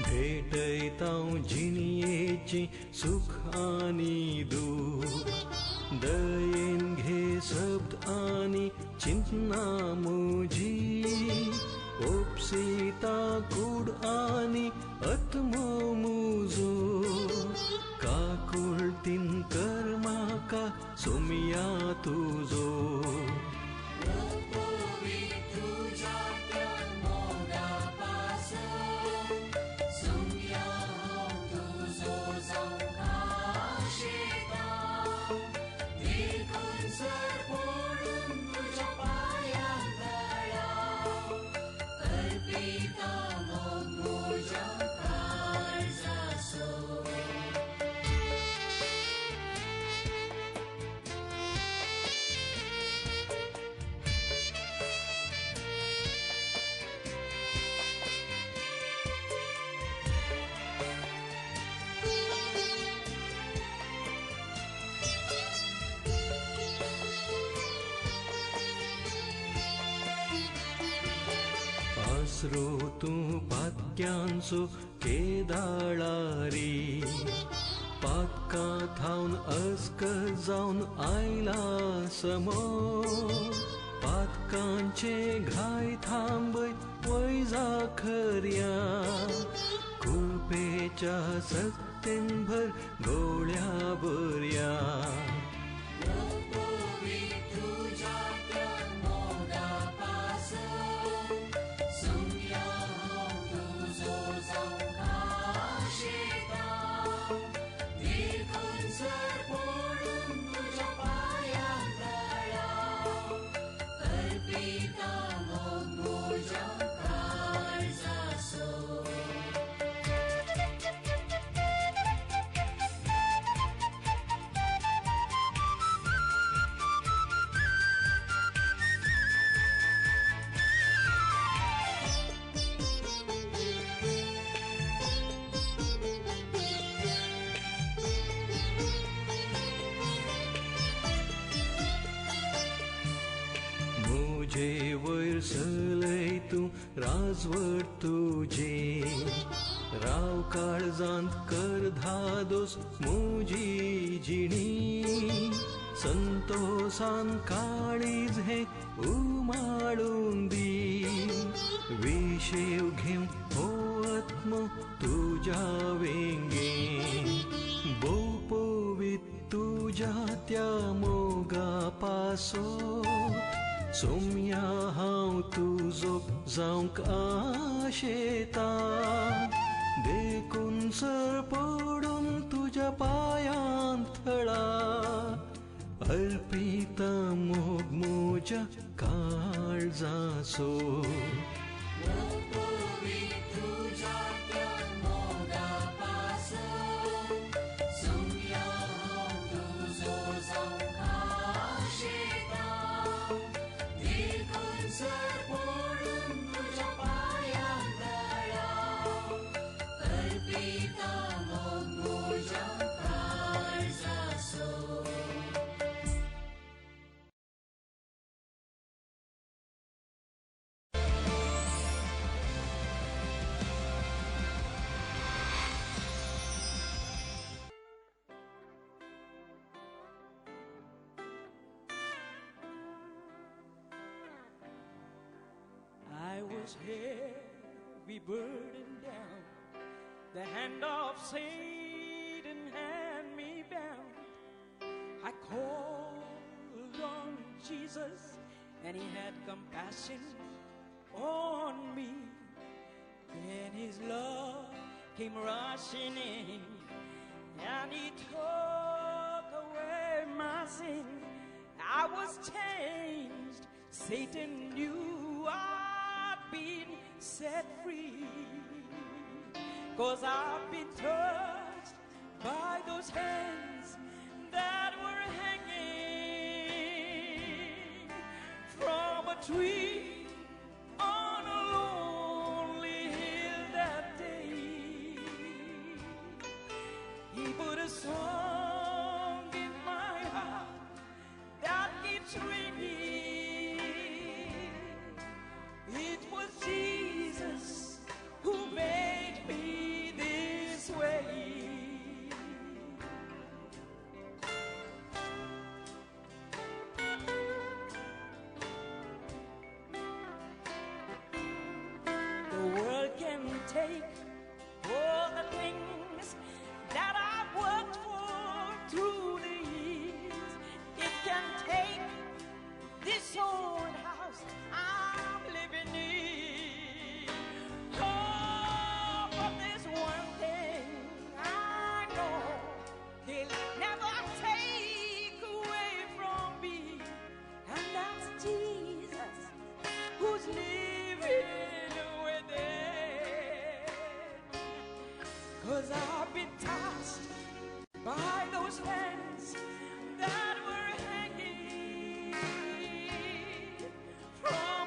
भेटयतां जिणयेची सुख आनी दूख दयेन घे शब्द आनी चिंतना म्हजी ओपसिता कूड आनी आत्मो म्हजो काकुळतीन कर म्हाका सोमया तुजो. आसरो तूं पातक्यांचो केदाळारी पातकां थावन अस्क जावन आयला समोर पातकांची मोगाचे घाय थांबय वैजा खर्या कृपेच्या सत्तेन भर गोळ्या बऱ्या वयर सलय तूं राजवट तुजी राव काळजांत कर धादोस मुजी जिणी संतोसान काळीज हे उमाळून दी विशेव घेव हो आत्मो तुज्या वेंगे भोव पवित तुज्या त्या मोगा पासो सोम्या हांव तुजो जावंक आशेता देखून सर पडून तुज्या पायांत थळा अर्पिता मोग म्हज्या काळजाचो Heavy burden down, the hand of Satan had me bound. I called on Jesus, and he had compassion on me. Then his love came rushing in, and he took away my sin. I was changed. Satan knew I'd been set free, 'cause I've been touched by those hands that were hanging from a tree on a lonely hill that day. He put a song in my heart that keeps ringing. It was Jesus who made me this way. The world can take all the things that I've worked for through the years. It can take this old house I'm living in. Oh, but there's one thing I know he'll never take away from me, and that's Jesus who's living within. 'Cause I've been touched by those hands that were hanging from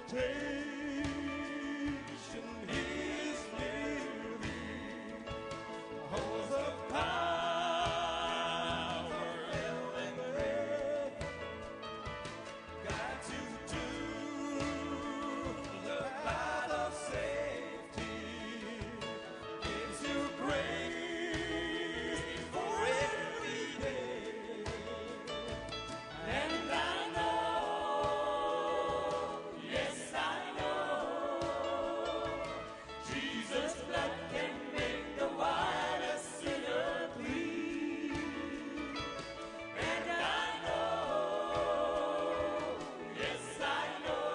temptation, He is near thee. Holds the power of hell and grave. Guides you to the path of safety. Gives you grace for every day. And I know, yes I know, Jesus' blood can make the vilest sinner clean. And I know, yes I know,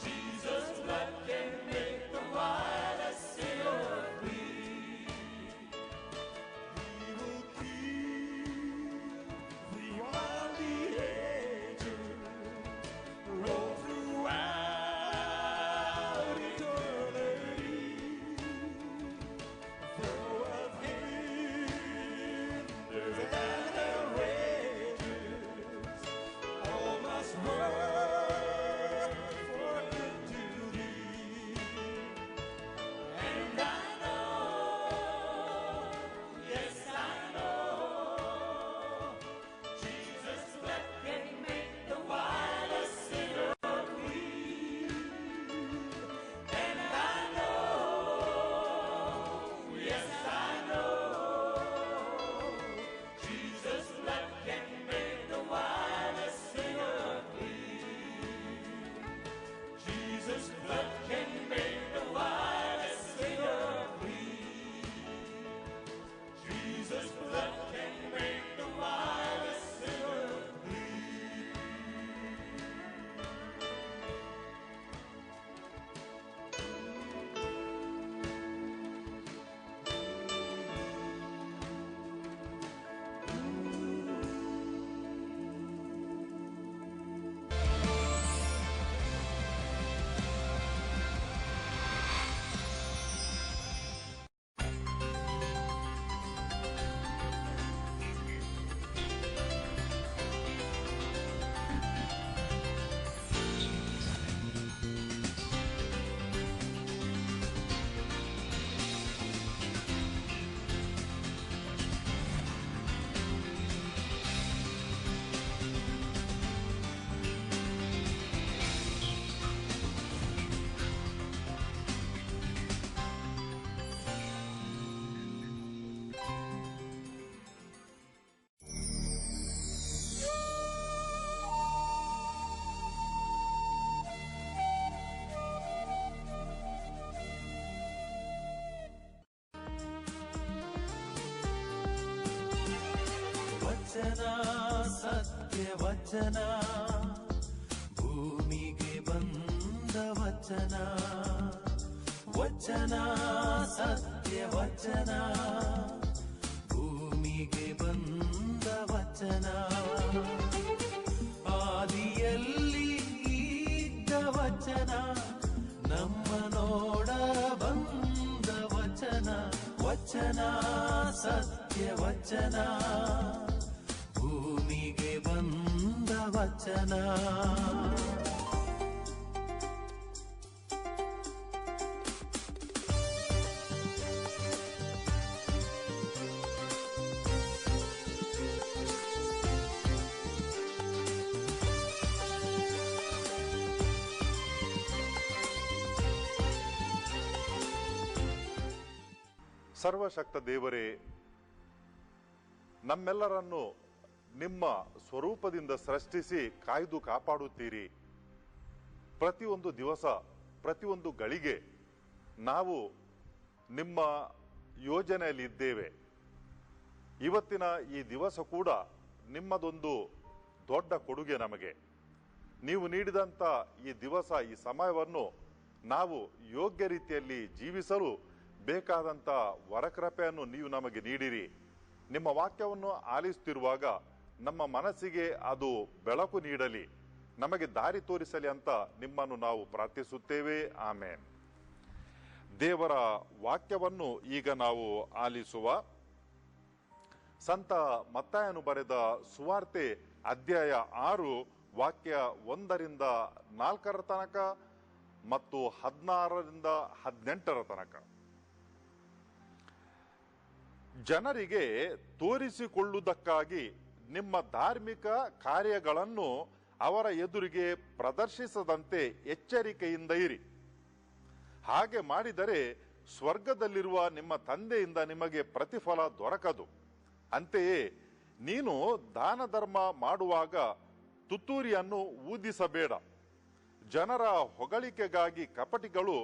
Jesus' blood can make the vilest sinner clean. He will keep thee while the ages roll throughout eternity. Though of hinders and outrages, all must work for good to thee. And I know, yes I know, Jesus' blood can make the vilest sinner clean. And I know, yes I know, Jesus' blood can make the vilest sinner clean. Jesus' blood can make the vilest sinner clean. Jesus' blood can make the vilest sinner clean. ವಚನ ಸತ್ಯ ವಚನ, ಭೂಮಿಗೆ ಬಂದ ವಚನ. ವಚನ ಸತ್ಯ ವಚನ, ಭೂಮಿಗೆ ಬಂದ ವಚನ. ಆದಿಯಲ್ಲಿ ಇದ್ದ ವಚನ, ನಮ್ಮ ನೋಡ ಬಂದ ವಚನ. ವಚನ ಸತ್ಯ ವಚನ, ಭೂಮಿಗೆ ಬಂದ ವಚನ. ಸರ್ವಶಕ್ತ ದೇವರೇ, ನಮ್ಮೆಲ್ಲರನ್ನು ನಿಮ್ಮ ಸ್ವರೂಪದಿಂದ ಸೃಷ್ಟಿಸಿ ಕಾಯ್ದು ಕಾಪಾಡುತ್ತೀರಿ. ಪ್ರತಿಯೊಂದು ದಿವಸ, ಪ್ರತಿಯೊಂದು ಗಳಿಗೆ ನಾವು ನಿಮ್ಮ ಯೋಜನೆಯಲ್ಲಿ ಇದ್ದೇವೆ. ಇವತ್ತಿನ ಈ ದಿವಸ ಕೂಡ ನಿಮ್ಮದೊಂದು ದೊಡ್ಡ ಕೊಡುಗೆ ನಮಗೆ. ನೀವು ನೀಡಿದಂಥ ಈ ದಿವಸ, ಈ ಸಮಯವನ್ನು ನಾವು ಯೋಗ್ಯ ರೀತಿಯಲ್ಲಿ ಜೀವಿಸಲು ಬೇಕಾದಂಥ ವರಕೃಪೆಯನ್ನು ನೀವು ನಮಗೆ ನೀಡಿರಿ. ನಿಮ್ಮ ವಾಕ್ಯವನ್ನು ಆಲಿಸುತ್ತಿರುವಾಗ ನಮ್ಮ ಮನಸ್ಸಿಗೆ ಅದು ಬೆಳಕು ನೀಡಲಿ, ನಮಗೆ ದಾರಿ ತೋರಿಸಲಿ ಅಂತ ನಿಮ್ಮನ್ನು ನಾವು ಪ್ರಾರ್ಥಿಸುತ್ತೇವೆ. ಆಮೇನ್. ದೇವರ ವಾಕ್ಯವನ್ನು ಈಗ ನಾವು ಆಲಿಸುವ. ಸಂತ ಮತ್ತಾಯನು ಬರೆದ ಸುವಾರ್ತೆ ಅಧ್ಯಾಯ 6 ವಾಕ್ಯ 1 ರಿಂದ 4 ತನಕ ಮತ್ತು 16 ರಿಂದ 18 ತನಕ. ಜನರಿಗೆ ತೋರಿಸಿಕೊಳ್ಳುವುದಕ್ಕಾಗಿ ನಿಮ್ಮ ಧಾರ್ಮಿಕ ಕಾರ್ಯಗಳನ್ನು ಅವರ ಎದುರಿಗೆ ಪ್ರದರ್ಶಿಸದಂತೆ ಎಚ್ಚರಿಕೆಯಿಂದ ಇರಿ. ಹಾಗೆ ಮಾಡಿದರೆ ಸ್ವರ್ಗದಲ್ಲಿರುವ ನಿಮ್ಮ ತಂದೆಯಿಂದ ನಿಮಗೆ ಪ್ರತಿಫಲ ದೊರಕದು. ಅಂತೆಯೇ ನೀನು ದಾನ ಧರ್ಮ ಮಾಡುವಾಗ ತುತ್ತೂರಿಯನ್ನು ಊದಿಸಬೇಡ. ಜನರ ಹೊಗಳಿಕೆಗಾಗಿ ಕಪಟಿಗಳು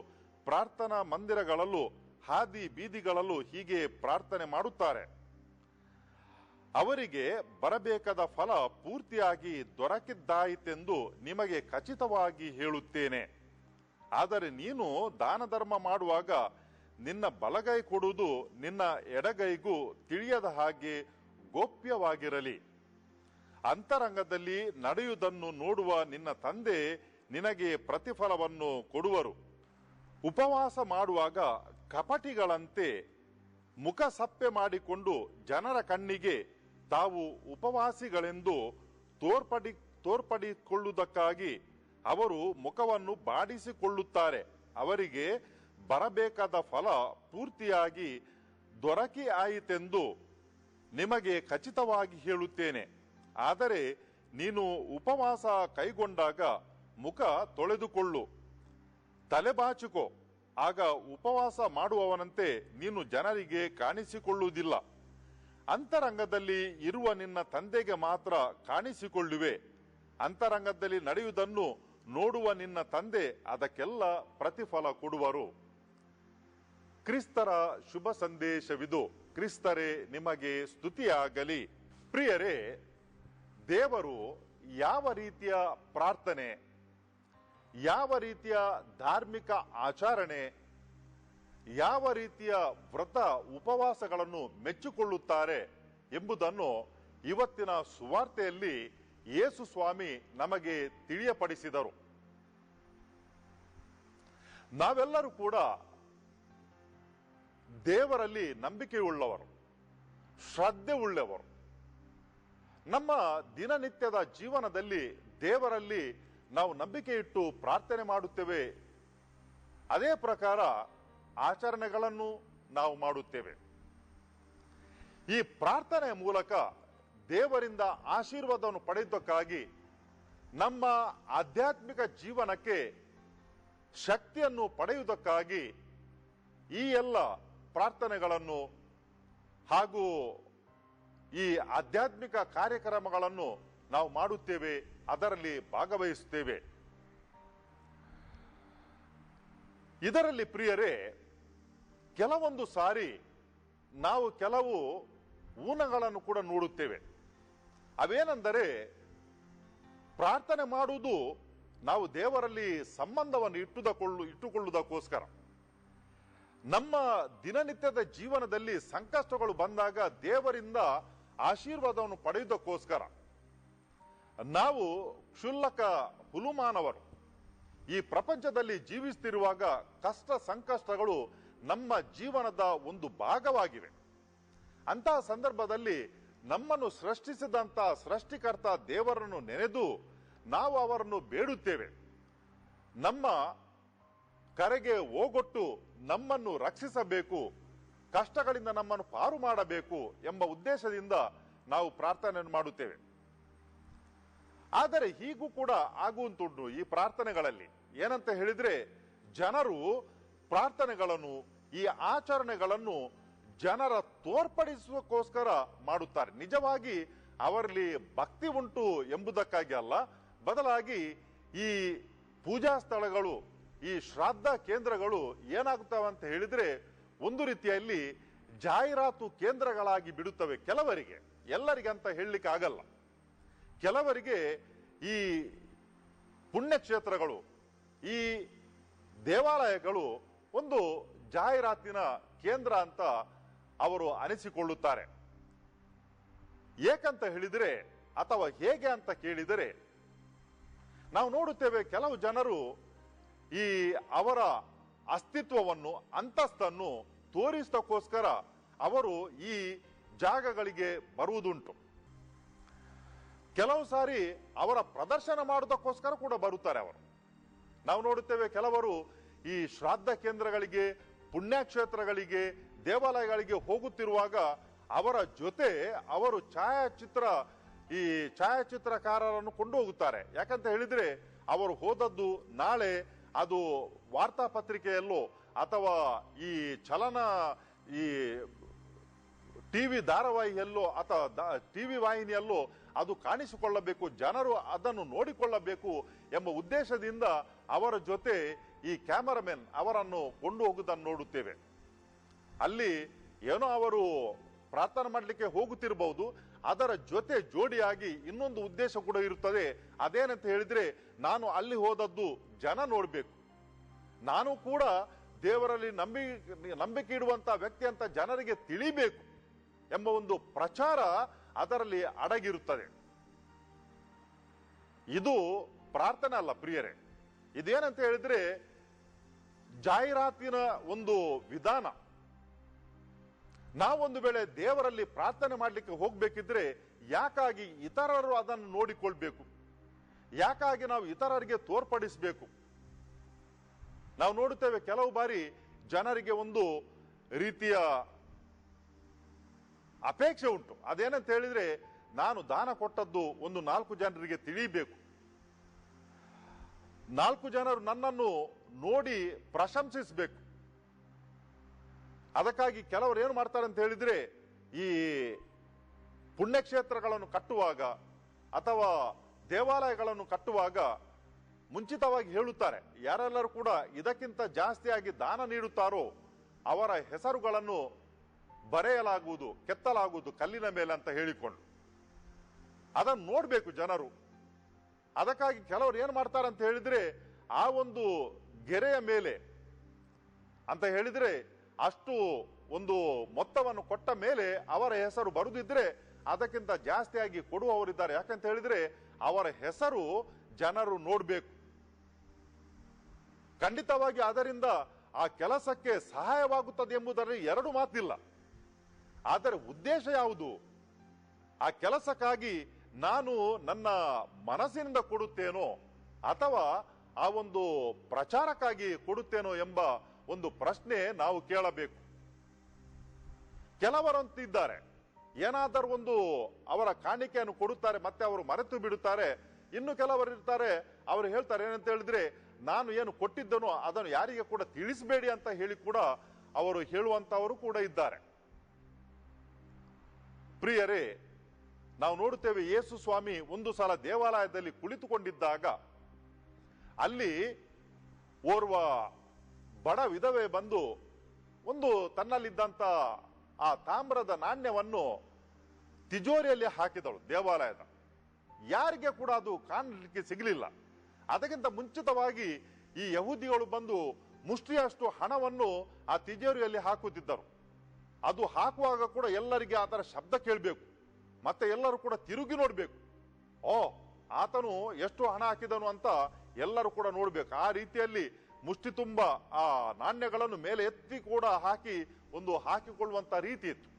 ಪ್ರಾರ್ಥನಾ ಮಂದಿರಗಳಲ್ಲೂ ಹಾದಿ ಬೀದಿಗಳಲ್ಲೂ ಹೀಗೆ ಪ್ರಾರ್ಥನೆ ಮಾಡುತ್ತಾರೆ. ಅವರಿಗೆ ಬರಬೇಕಾದ ಫಲ ಪೂರ್ತಿಯಾಗಿ ದೊರಕಿದ್ದಾಯಿತೆಂದು ನಿಮಗೆ ಖಚಿತವಾಗಿ ಹೇಳುತ್ತೇನೆ. ಆದರೆ ನೀನು ದಾನ ಧರ್ಮ ಮಾಡುವಾಗ ನಿನ್ನ ಬಲಗೈ ಕೊಡುವುದು ನಿನ್ನ ಎಡಗೈಗೂ ತಿಳಿಯದ ಹಾಗೆ ಗೋಪ್ಯವಾಗಿರಲಿ. ಅಂತರಂಗದಲ್ಲಿ ನಡೆಯುವುದನ್ನು ನೋಡುವ ನಿನ್ನ ತಂದೆ ನಿನಗೆ ಪ್ರತಿಫಲವನ್ನು ಕೊಡುವರು. ಉಪವಾಸ ಮಾಡುವಾಗ ಕಪಟಿಗಳಂತೆ ಮುಖ ಸಪ್ಪೆ ಮಾಡಿಕೊಂಡು ಜನರ ಕಣ್ಣಿಗೆ ತಾವು ಉಪವಾಸಿಗಳೆಂದು ತೋರ್ಪಡಿಕೊಳ್ಳುವುದಕ್ಕಾಗಿ ಅವರು ಮುಖವನ್ನು ಬಾಡಿಸಿಕೊಳ್ಳುತ್ತಾರೆ. ಅವರಿಗೆ ಬರಬೇಕಾದ ಫಲ ಪೂರ್ತಿಯಾಗಿ ದೊರಕಿ ಆಯಿತೆಂದು ನಿಮಗೆ ಖಚಿತವಾಗಿ ಹೇಳುತ್ತೇನೆ. ಆದರೆ ನೀನು ಉಪವಾಸ ಕೈಗೊಂಡಾಗ ಮುಖ ತೊಳೆದುಕೊಳ್ಳು, ತಲೆಬಾಚಿಕೋ. ಆಗ ಉಪವಾಸ ಮಾಡುವವನಂತೆ ನೀನು ಜನರಿಗೆ ಕಾಣಿಸಿಕೊಳ್ಳುವುದಿಲ್ಲ. ಅಂತರಂಗದಲ್ಲಿ ಇರುವ ನಿನ್ನ ತಂದೆಗೆ ಮಾತ್ರ ಕಾಣಿಸಿಕೊಳ್ಳುವೆ. ಅಂತರಂಗದಲ್ಲಿ ನಡೆಯುವುದನ್ನು ನೋಡುವ ನಿನ್ನ ತಂದೆ ಅದಕ್ಕೆಲ್ಲ ಪ್ರತಿಫಲ ಕೊಡುವರು. ಕ್ರಿಸ್ತರ ಶುಭ ಸಂದೇಶವಿದು. ಕ್ರಿಸ್ತರೇ, ನಿಮಗೆ ಸ್ತುತಿಯಾಗಲಿ. ಪ್ರಿಯರೇ, ದೇವರು ಯಾವ ರೀತಿಯ ಪ್ರಾರ್ಥನೆ, ಯಾವ ರೀತಿಯ ಧಾರ್ಮಿಕ ಆಚರಣೆ, ಯಾವ ರೀತಿಯ ವ್ರತ ಉಪವಾಸಗಳನ್ನು ಮೆಚ್ಚಿಕೊಳ್ಳುತ್ತಾರೆ ಎಂಬುದನ್ನು ಇವತ್ತಿನ ಸುವಾರ್ತೆಯಲ್ಲಿ ಯೇಸು ಸ್ವಾಮಿ ನಮಗೆ ತಿಳಿಯಪಡಿಸಿದರು. ನಾವೆಲ್ಲರೂ ಕೂಡ ದೇವರಲ್ಲಿ ನಂಬಿಕೆಯುಳ್ಳವರು, ಶ್ರದ್ಧೆ ಉಳ್ಳವರು. ನಮ್ಮ ದಿನನಿತ್ಯದ ಜೀವನದಲ್ಲಿ ದೇವರಲ್ಲಿ ನಾವು ನಂಬಿಕೆ ಇಟ್ಟು ಪ್ರಾರ್ಥನೆ ಮಾಡುತ್ತೇವೆ. ಅದೇ ಪ್ರಕಾರ ಆಚರಣೆಗಳನ್ನು ನಾವು ಮಾಡುತ್ತೇವೆ. ಈ ಪ್ರಾರ್ಥನೆಯ ಮೂಲಕ ದೇವರಿಂದ ಆಶೀರ್ವಾದವನ್ನು ಪಡೆಯುವುದಕ್ಕಾಗಿ ನಮ್ಮ ಆಧ್ಯಾತ್ಮಿಕ ಜೀವನಕ್ಕೆ ಶಕ್ತಿಯನ್ನು ಪಡೆಯುವುದಕ್ಕಾಗಿ ಈ ಎಲ್ಲ ಪ್ರಾರ್ಥನೆಗಳನ್ನು ಹಾಗೂ ಈ ಆಧ್ಯಾತ್ಮಿಕ ಕಾರ್ಯಕ್ರಮಗಳನ್ನು ನಾವು ಮಾಡುತ್ತೇವೆ, ಅದರಲ್ಲಿ ಭಾಗವಹಿಸುತ್ತೇವೆ. ಇದರಲ್ಲಿ ಪ್ರಿಯರೇ, ಕೆಲವೊಂದು ಸಾರಿ ನಾವು ಕೆಲವು ಊನಗಳನ್ನು ಕೂಡ ನೋಡುತ್ತೇವೆ. ಅವೇನೆಂದರೆ, ಪ್ರಾರ್ಥನೆ ಮಾಡುವುದು ನಾವು ದೇವರಲ್ಲಿ ಸಂಬಂಧವನ್ನು ಇಟ್ಟುಕೊಳ್ಳುವುದಕ್ಕೋಸ್ಕರ. ನಮ್ಮ ದಿನನಿತ್ಯದ ಜೀವನದಲ್ಲಿ ಸಂಕಷ್ಟಗಳು ಬಂದಾಗ ದೇವರಿಂದ ಆಶೀರ್ವಾದವನ್ನು ಪಡೆಯುವುದಕ್ಕೋಸ್ಕರ. ನಾವು ಕ್ಷುಲ್ಲಕ ಹುಲುಮಾನವರು. ಈ ಪ್ರಪಂಚದಲ್ಲಿ ಜೀವಿಸುತ್ತಿರುವಾಗ ಕಷ್ಟ ಸಂಕಷ್ಟಗಳು ನಮ್ಮ ಜೀವನದ ಒಂದು ಭಾಗವಾಗಿವೆ. ಅಂತಹ ಸಂದರ್ಭದಲ್ಲಿ ನಮ್ಮನ್ನು ಸೃಷ್ಟಿಸಿದಂಥ ಸೃಷ್ಟಿಕರ್ತ ದೇವರನ್ನು ನೆನೆದು ನಾವು ಅವರನ್ನು ಬೇಡುತ್ತೇವೆ. ನಮ್ಮ ಕರೆಗೆ ಓಗೊಟ್ಟು ನಮ್ಮನ್ನು ರಕ್ಷಿಸಬೇಕು, ಕಷ್ಟಗಳಿಂದ ನಮ್ಮನ್ನು ಪಾರು ಮಾಡಬೇಕು ಎಂಬ ಉದ್ದೇಶದಿಂದ ನಾವು ಪ್ರಾರ್ಥನೆಯನ್ನು ಮಾಡುತ್ತೇವೆ. ಆದರೆ ಹೀಗೂ ಕೂಡ ಆಗುವಂತುಂಟು ಈ ಪ್ರಾರ್ಥನೆಗಳಲ್ಲಿ. ಏನಂತ ಹೇಳಿದ್ರೆ, ಜನರು ಪ್ರಾರ್ಥನೆಗಳನ್ನು, ಈ ಆಚರಣೆಗಳನ್ನು ಜನರ ತೋರ್ಪಡಿಸುವಕ್ಕೋಸ್ಕರ ಮಾಡುತ್ತಾರೆ. ನಿಜವಾಗಿ ಅವರಲ್ಲಿ ಭಕ್ತಿ ಉಂಟು ಎಂಬುದಕ್ಕಾಗಿ ಅಲ್ಲ, ಬದಲಾಗಿ ಈ ಪೂಜಾ ಸ್ಥಳಗಳು, ಈ ಶ್ರಾದ್ದ ಕೇಂದ್ರಗಳು ಏನಾಗುತ್ತವೆ ಅಂತ ಹೇಳಿದ್ರೆ, ಒಂದು ರೀತಿಯಲ್ಲಿ ಜಾಹೀರಾತು ಕೇಂದ್ರಗಳಾಗಿ ಬಿಡುತ್ತವೆ ಕೆಲವರಿಗೆ. ಎಲ್ಲರಿಗೆ ಅಂತ ಹೇಳಲಿಕ್ಕೆ ಆಗಲ್ಲ. ಕೆಲವರಿಗೆ ಈ ಪುಣ್ಯಕ್ಷೇತ್ರಗಳು, ಈ ದೇವಾಲಯಗಳು ಒಂದು ಜಾಹೀರಾತಿನ ಕೇಂದ್ರ ಅಂತ ಅವರು ಅನಿಸಿಕೊಳ್ಳುತ್ತಾರೆ. ಏಕಂತ ಹೇಳಿದರೆ ಅಥವಾ ಹೇಗೆ ಅಂತ ಕೇಳಿದರೆ, ನಾವು ನೋಡುತ್ತೇವೆ ಕೆಲವು ಜನರು ಈ ಅವರ ಅಸ್ತಿತ್ವವನ್ನು, ಅಂತಸ್ತನ್ನು ತೋರಿಸಕ್ಕೋಸ್ಕರ ಅವರು ಈ ಜಾಗಗಳಿಗೆ ಬರುವುದುಂಟು. ಕೆಲವು ಸಾರಿ ಅವರ ಪ್ರದರ್ಶನ ಮಾಡುವುದಕ್ಕೋಸ್ಕರ ಕೂಡ ಬರುತ್ತಾರೆ ಅವರು. ನಾವು ನೋಡುತ್ತೇವೆ ಕೆಲವರು ಈ ಶ್ರಾದ್ದ ಕೇಂದ್ರಗಳಿಗೆ, ಪುಣ್ಯಕ್ಷೇತ್ರಗಳಿಗೆ, ದೇವಾಲಯಗಳಿಗೆ ಹೋಗುತ್ತಿರುವಾಗ ಅವರ ಜೊತೆ ಅವರು ಛಾಯಾಚಿತ್ರಕಾರರನ್ನು ಕೊಂಡು ಹೋಗುತ್ತಾರೆ. ಯಾಕಂತ ಹೇಳಿದ್ರೆ ಅವರು ಹೋದದ್ದು ನಾಳೆ ಅದು ವಾರ್ತಾಪತ್ರಿಕೆಯಲ್ಲೋ ಅಥವಾ ಈ ಚಲನ ಈ ಟಿವಿ ಧಾರಾವಾಹಿಯಲ್ಲೋ ಅಥವಾ ಟಿವಿ ವಾಹಿನಿಯಲ್ಲೋ ಅದು ಕಾಣಿಸಿಕೊಳ್ಳಬೇಕು, ಜನರು ಅದನ್ನು ನೋಡಿಕೊಳ್ಳಬೇಕು ಎಂಬ ಉದ್ದೇಶದಿಂದ ಅವರ ಜೊತೆ ಈ ಕ್ಯಾಮರಾಮೆನ್ ಅವರನ್ನು ಕೊಂಡು ಹೋಗುವುದನ್ನು ನೋಡುತ್ತೇವೆ. ಅಲ್ಲಿ ಏನೋ ಅವರು ಪ್ರಾರ್ಥನೆ ಮಾಡಲಿಕ್ಕೆ ಹೋಗುತ್ತಿರಬಹುದು, ಅದರ ಜೊತೆ ಜೋಡಿಯಾಗಿ ಇನ್ನೊಂದು ಉದ್ದೇಶ ಕೂಡ ಇರುತ್ತದೆ. ಅದೇನಂತ ಹೇಳಿದ್ರೆ, ನಾನು ಅಲ್ಲಿ ಹೋದದ್ದು ಜನ ನೋಡಬೇಕು, ನಾನು ಕೂಡ ದೇವರಲ್ಲಿ ನಂಬಿಕೆ ಇಡುವಂತ ವ್ಯಕ್ತಿ ಅಂತ ಜನರಿಗೆ ತಿಳಿಬೇಕು ಎಂಬ ಒಂದು ಪ್ರಚಾರ ಅದರಲ್ಲಿ ಅಡಗಿರುತ್ತದೆ. ಇದು ಪ್ರಾರ್ಥನೆ ಅಲ್ಲ ಪ್ರಿಯರೇ, ಇದೇನಂತ ಹೇಳಿದ್ರೆ ಜಾಹೀರಾತಿನ ಒಂದು ವಿಧಾನ. ನಾವೊಂದು ವೇಳೆ ದೇವರಲ್ಲಿ ಪ್ರಾರ್ಥನೆ ಮಾಡಲಿಕ್ಕೆ ಹೋಗ್ಬೇಕಿದ್ರೆ ಯಾಕಾಗಿ ಇತರರು ಅದನ್ನು ನೋಡಿಕೊಳ್ಬೇಕು, ಯಾಕಾಗಿ ನಾವು ಇತರರಿಗೆ ತೋರ್ಪಡಿಸಬೇಕು? ನಾವು ನೋಡುತ್ತೇವೆ ಕೆಲವು ಬಾರಿ ಜನರಿಗೆ ಒಂದು ರೀತಿಯ ಅಪೇಕ್ಷೆ ಉಂಟು. ಅದೇನಂತ ಹೇಳಿದ್ರೆ, ನಾನು ದಾನ ಕೊಟ್ಟದ್ದು ಒಂದು 4 ಜನರಿಗೆ ತಿಳಿಯಬೇಕು, 4 ಜನರು ನನ್ನನ್ನು ನೋಡಿ ಪ್ರಶಂಸಿಸಬೇಕು. ಅದಕ್ಕಾಗಿ ಕೆಲವರು ಏನು ಮಾಡ್ತಾರೆ ಅಂತ ಹೇಳಿದ್ರೆ, ಈ ಪುಣ್ಯಕ್ಷೇತ್ರಗಳನ್ನು ಕಟ್ಟುವಾಗ ಅಥವಾ ದೇವಾಲಯಗಳನ್ನು ಕಟ್ಟುವಾಗ ಮುಂಚಿತವಾಗಿ ಹೇಳುತ್ತಾರೆ, ಯಾರೆಲ್ಲರೂ ಕೂಡ ಇದಕ್ಕಿಂತ ಜಾಸ್ತಿಯಾಗಿ ದಾನ ನೀಡುತ್ತಾರೋ ಅವರ ಹೆಸರುಗಳನ್ನು ಬರೆಯಲಾಗುವುದು, ಕೆತ್ತಲಾಗುವುದು ಕಲ್ಲಿನ ಮೇಲೆ ಅಂತ ಹೇಳಿಕೊಂಡು ಅದನ್ನು ನೋಡಬೇಕು ಜನರು. ಅದಕ್ಕಾಗಿ ಕೆಲವರು ಏನು ಮಾಡ್ತಾರೆ ಅಂತ ಹೇಳಿದ್ರೆ, ಆ ಒಂದು ಗೆರೆಯ ಮೇಲೆ ಅಂತ ಹೇಳಿದ್ರೆ ಅಷ್ಟು ಒಂದು ಮೊತ್ತವನ್ನು ಕೊಟ್ಟ ಮೇಲೆ ಅವರ ಹೆಸರು ಬರುದಿದ್ರೆ ಅದಕ್ಕಿಂತ ಜಾಸ್ತಿಯಾಗಿ ಕೊಡುವವರಿದ್ದಾರೆ. ಯಾಕಂತ ಹೇಳಿದ್ರೆ ಅವರ ಹೆಸರು ಜನರು ನೋಡಬೇಕು. ಖಂಡಿತವಾಗಿ ಅದರಿಂದ ಆ ಕೆಲಸಕ್ಕೆ ಸಹಾಯವಾಗುತ್ತದೆ ಎಂಬುದರಲ್ಲಿ ಎರಡು ಮಾತಿಲ್ಲ. ಆದರೆ ಉದ್ದೇಶ ಯಾವುದು? ಆ ಕೆಲಸಕ್ಕಾಗಿ ನಾನು ನನ್ನ ಮನಸ್ಸಿನಿಂದ ಕೊಡುತ್ತೇನೋ ಅಥವಾ ಆ ಒಂದು ಪ್ರಚಾರಕ್ಕಾಗಿ ಕೊಡುತ್ತೇನೋ ಎಂಬ ಒಂದು ಪ್ರಶ್ನೆ ನಾವು ಕೇಳಬೇಕು. ಕೆಲವರಂತಿದ್ದಾರೆ, ಏನಾದರೂ ಒಂದು ಅವರ ಕಾಣಿಕೆಯನ್ನು ಕೊಡುತ್ತಾರೆ, ಮತ್ತೆ ಅವರು ಮರೆತು ಬಿಡುತ್ತಾರೆ. ಇನ್ನು ಕೆಲವರು ಇರ್ತಾರೆ, ಅವರು ಹೇಳ್ತಾರೆ ಏನಂತ ಹೇಳಿದ್ರೆ, ನಾನು ಏನು ಕೊಟ್ಟಿದ್ದನೋ ಅದನ್ನು ಯಾರಿಗೆ ಕೂಡ ತಿಳಿಸಬೇಡಿ ಅಂತ ಹೇಳಿ ಕೂಡ ಅವರು ಹೇಳುವಂತವರು ಕೂಡ ಇದ್ದಾರೆ. ಪ್ರಿಯರೇ, ನಾವು ನೋಡುತ್ತೇವೆ ಯೇಸು ಸ್ವಾಮಿ ಒಂದು ಸಲ ದೇವಾಲಯದಲ್ಲಿ ಕುಳಿತುಕೊಂಡಿದ್ದಾಗ ಅಲ್ಲಿ ಓರ್ವ ಬಡ ವಿಧವೆ ಬಂದು ಒಂದು ತನ್ನಲ್ಲಿದ್ದಂತ ಆ ತಾಮ್ರದ ನಾಣ್ಯವನ್ನು ತಿಜೋರಿಯಲ್ಲಿ ಹಾಕಿದಳು ದೇವಾಲಯದ. ಯಾರಿಗೆ ಕೂಡ ಅದು ಕಾಣಲಿಕ್ಕೆ ಸಿಗಲಿಲ್ಲ. ಅದಕ್ಕಿಂತ ಮುಂಚಿತವಾಗಿ ಈ ಯಹೂದಿಗಳು ಬಂದು ಮುಷ್ಟಿಯಷ್ಟು ಹಣವನ್ನು ಆ ತಿಜೋರಿಯಲ್ಲಿ ಹಾಕುತ್ತಿದ್ದರು. ಅದು ಹಾಕುವಾಗ ಕೂಡ ಎಲ್ಲರಿಗೆ ಆ ಥರ ಶಬ್ದ ಕೇಳಬೇಕು, ಮತ್ತೆ ಎಲ್ಲರೂ ಕೂಡ ತಿರುಗಿ ನೋಡಬೇಕು, ಓ ಆತನು ಎಷ್ಟು ಹಣ ಹಾಕಿದನು ಅಂತ ಎಲ್ಲರೂ ಕೂಡ ನೋಡಬೇಕು. ಆ ರೀತಿಯಲ್ಲಿ ಮುಷ್ಟಿ ತುಂಬ ಆ ನಾಣ್ಯಗಳನ್ನು ಮೇಲೆ ಎತ್ತಿ ಕೂಡ ಹಾಕಿ ಒಂದು ಹಾಕಿಕೊಳ್ಳುವಂತ ರೀತಿ ಇತ್ತು.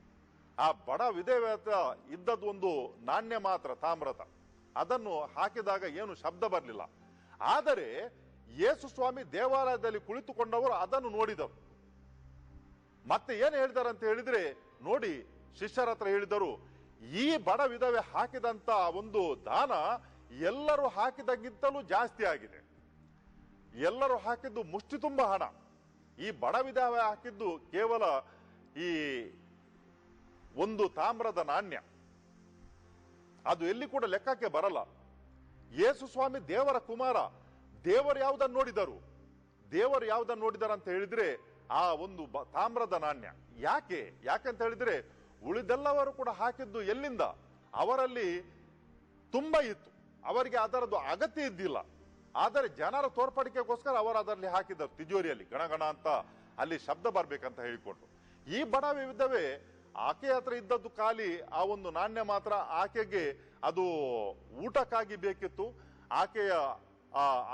ಆ ಬಡ ವಿಧವೆ ಇದ್ದದ್ದು ಒಂದು ನಾಣ್ಯ ಮಾತ್ರ ತಾಮ್ರದ, ಅದನ್ನು ಹಾಕಿದಾಗ ಏನು ಶಬ್ದ ಬರಲಿಲ್ಲ. ಆದರೆ ಯೇಸು ಸ್ವಾಮಿ ದೇವಾಲಯದಲ್ಲಿ ಕುಳಿತುಕೊಂಡವರು ಅದನ್ನು ನೋಡಿದರು. ಮತ್ತೆ ಏನು ಹೇಳಿದಾರೆ ಅಂತ ಹೇಳಿದ್ರೆ, ನೋಡಿ ಶಿಷ್ಯರ ಹತ್ರ ಹೇಳಿದರು, ಈ ಬಡ ವಿಧವೆ ಹಾಕಿದಂತ ಒಂದು ದಾನ ಎಲ್ಲರೂ ಹಾಕಿದಂಗಿಂತಲೂ ಜಾಸ್ತಿ ಆಗಿದೆ. ಎಲ್ಲರೂ ಹಾಕಿದ್ದು ಮುಷ್ಟಿ ತುಂಬ ಹಣ, ಈ ಬಡ ವಿಧವೆ ಹಾಕಿದ್ದು ಕೇವಲ ಈ ಒಂದು ತಾಮ್ರದ ನಾಣ್ಯ, ಅದು ಎಲ್ಲಿ ಕೂಡ ಲೆಕ್ಕಕ್ಕೆ ಬರಲ್ಲ. ಯೇಸು ಸ್ವಾಮಿ ದೇವರ ಕುಮಾರ, ದೇವರು ಯಾವುದನ್ನು ನೋಡಿದರು? ದೇವರು ಯಾವುದನ್ನು ನೋಡಿದರು ಅಂತ ಹೇಳಿದ್ರೆ ಆ ಒಂದು ತಾಮ್ರದ ನಾಣ್ಯ. ಯಾಕೆ ಯಾಕಂತ ಹೇಳಿದ್ರೆ ಉಳಿದೆಲ್ಲವರು ಕೂಡ ಹಾಕಿದ್ದು ಎಲ್ಲಿಂದ? ಅವರಲ್ಲಿ ತುಂಬ ಇತ್ತು, ಅವರಿಗೆ ಅದರದ್ದು ಅಗತ್ಯ ಇದ್ದಿಲ್ಲ. ಆದರೆ ಜನರ ತೋರ್ಪಡಿಕೆಗೋಸ್ಕರ ಅವರು ಅದರಲ್ಲಿ ಹಾಕಿದ್ದರು ತಿಜೋರಿಯಲ್ಲಿ, ಗಣಗಣ ಅಂತ ಅಲ್ಲಿ ಶಬ್ದ ಬರ್ಬೇಕಂತ ಹೇಳಿಕೊಂಡು. ಈ ಬಡ ವಿಧವೆ ಆಕೆ ಹತ್ರ ಇದ್ದದ್ದು ಖಾಲಿ ಆ ಒಂದು ನಾಣ್ಯ ಮಾತ್ರ. ಆಕೆಗೆ ಅದು ಊಟಕ್ಕಾಗಿ ಬೇಕಿತ್ತು, ಆಕೆಯ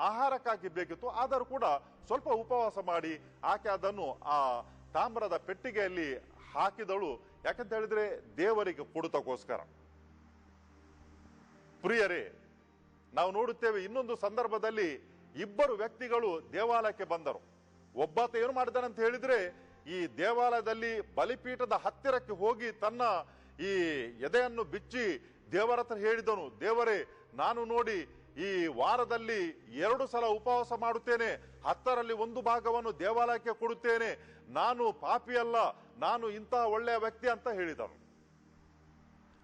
ಆಹಾರಕ್ಕಾಗಿ ಬೇಕಿತ್ತು. ಆದರೂ ಕೂಡ ಸ್ವಲ್ಪ ಉಪವಾಸ ಮಾಡಿ ಆಕೆ ಅದನ್ನು ಆ ತಾಮ್ರದ ಪೆಟ್ಟಿಗೆಯಲ್ಲಿ ಹಾಕಿದಳು. ಯಾಕಂತ ಹೇಳಿದ್ರೆ ದೇವರಿಗೆ ಕೊಡುತ್ತಕ್ಕೋಸ್ಕರ. ಪ್ರಿಯರೇ, ನಾವು ನೋಡುತ್ತೇವೆ ಇನ್ನೊಂದು ಸಂದರ್ಭದಲ್ಲಿ ಇಬ್ಬರು ವ್ಯಕ್ತಿಗಳು ದೇವಾಲಯಕ್ಕೆ ಬಂದರು. ಒಬ್ಬಾತ ಏನು ಮಾಡಿದಾನಂತ ಹೇಳಿದ್ರೆ, ಈ ದೇವಾಲಯದಲ್ಲಿ ಬಲಿಪೀಠದ ಹತ್ತಿರಕ್ಕೆ ಹೋಗಿ ತನ್ನ ಈ ಎದೆಯನ್ನು ಬಿಚ್ಚಿ ದೇವರ ಹತ್ರ ಹೇಳಿದನು, ದೇವರೇ, ನಾನು ನೋಡಿ ಈ ವಾರದಲ್ಲಿ 2 ಸಲ ಉಪವಾಸ ಮಾಡುತ್ತೇನೆ, 10ರಲ್ಲಿ 1 ಭಾಗವನ್ನು ದೇವಾಲಯಕ್ಕೆ ಕೊಡುತ್ತೇನೆ, ನಾನು ಪಾಪಿಯಲ್ಲ, ನಾನು ಇಂತಹ ಒಳ್ಳೆಯ ವ್ಯಕ್ತಿ ಅಂತ ಹೇಳಿದನು.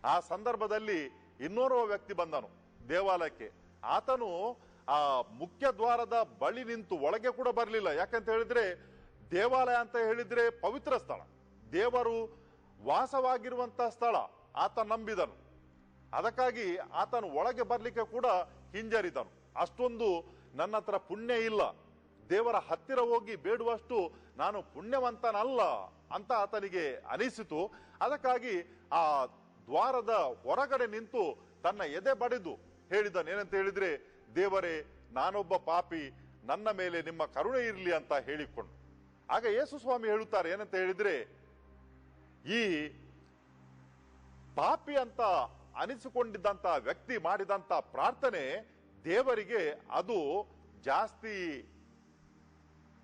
ಆ ಸಂದರ್ಭದಲ್ಲಿ ಇನ್ನೋರ್ವ ವ್ಯಕ್ತಿ ಬಂದನು ದೇವಾಲಯಕ್ಕೆ. ಆತನು ಆ ಮುಖ್ಯ ದ್ವಾರದ ಬಳಿ ನಿಂತು ಒಳಗೆ ಕೂಡ ಬರಲಿಲ್ಲ. ಯಾಕಂತ ಹೇಳಿದ್ರೆ ದೇವಾಲಯ ಅಂತ ಹೇಳಿದ್ರೆ ಪವಿತ್ರ ಸ್ಥಳ, ದೇವರು ವಾಸವಾಗಿರುವಂತಹ ಸ್ಥಳ ಆತ ನಂಬಿದನು. ಅದಕ್ಕಾಗಿ ಆತನು ಒಳಗೆ ಬರಲಿಕ್ಕೆ ಕೂಡ ಹಿಂಜರಿದನು. ಅಷ್ಟೊಂದು ನನ್ನ ಹತ್ರ ಪುಣ್ಯ ಇಲ್ಲ, ದೇವರ ಹತ್ತಿರ ಹೋಗಿ ಬೇಡುವಷ್ಟು ನಾನು ಪುಣ್ಯವಂತನಲ್ಲ ಅಂತ ಆತನಿಗೆ ಅನಿಸಿತು. ಅದಕ್ಕಾಗಿ ಆ ದ್ವಾರದ ಹೊರಗಡೆ ನಿಂತು ತನ್ನ ಎದೆ ಬಡಿದು ಹೇಳಿದನು. ಏನಂತ ಹೇಳಿದ್ರೆ, ದೇವರೇ, ನಾನೊಬ್ಬ ಪಾಪಿ, ನನ್ನ ಮೇಲೆ ನಿಮ್ಮ ಕರುಣೆ ಇರಲಿ ಅಂತ ಹೇಳಿಕೊಂಡು. ಆಗ ಯೇಸು ಸ್ವಾಮಿ ಹೇಳುತ್ತಾರೆ ಏನಂತ ಹೇಳಿದ್ರೆ, ಈ ಪಾಪಿ ಅಂತ ಅನಿಸಿಕೊಂಡಿದ್ದಂತ ವ್ಯಕ್ತಿ ಮಾಡಿದಂತ ಪ್ರಾರ್ಥನೆ ದೇವರಿಗೆ ಅದು ಜಾಸ್ತಿ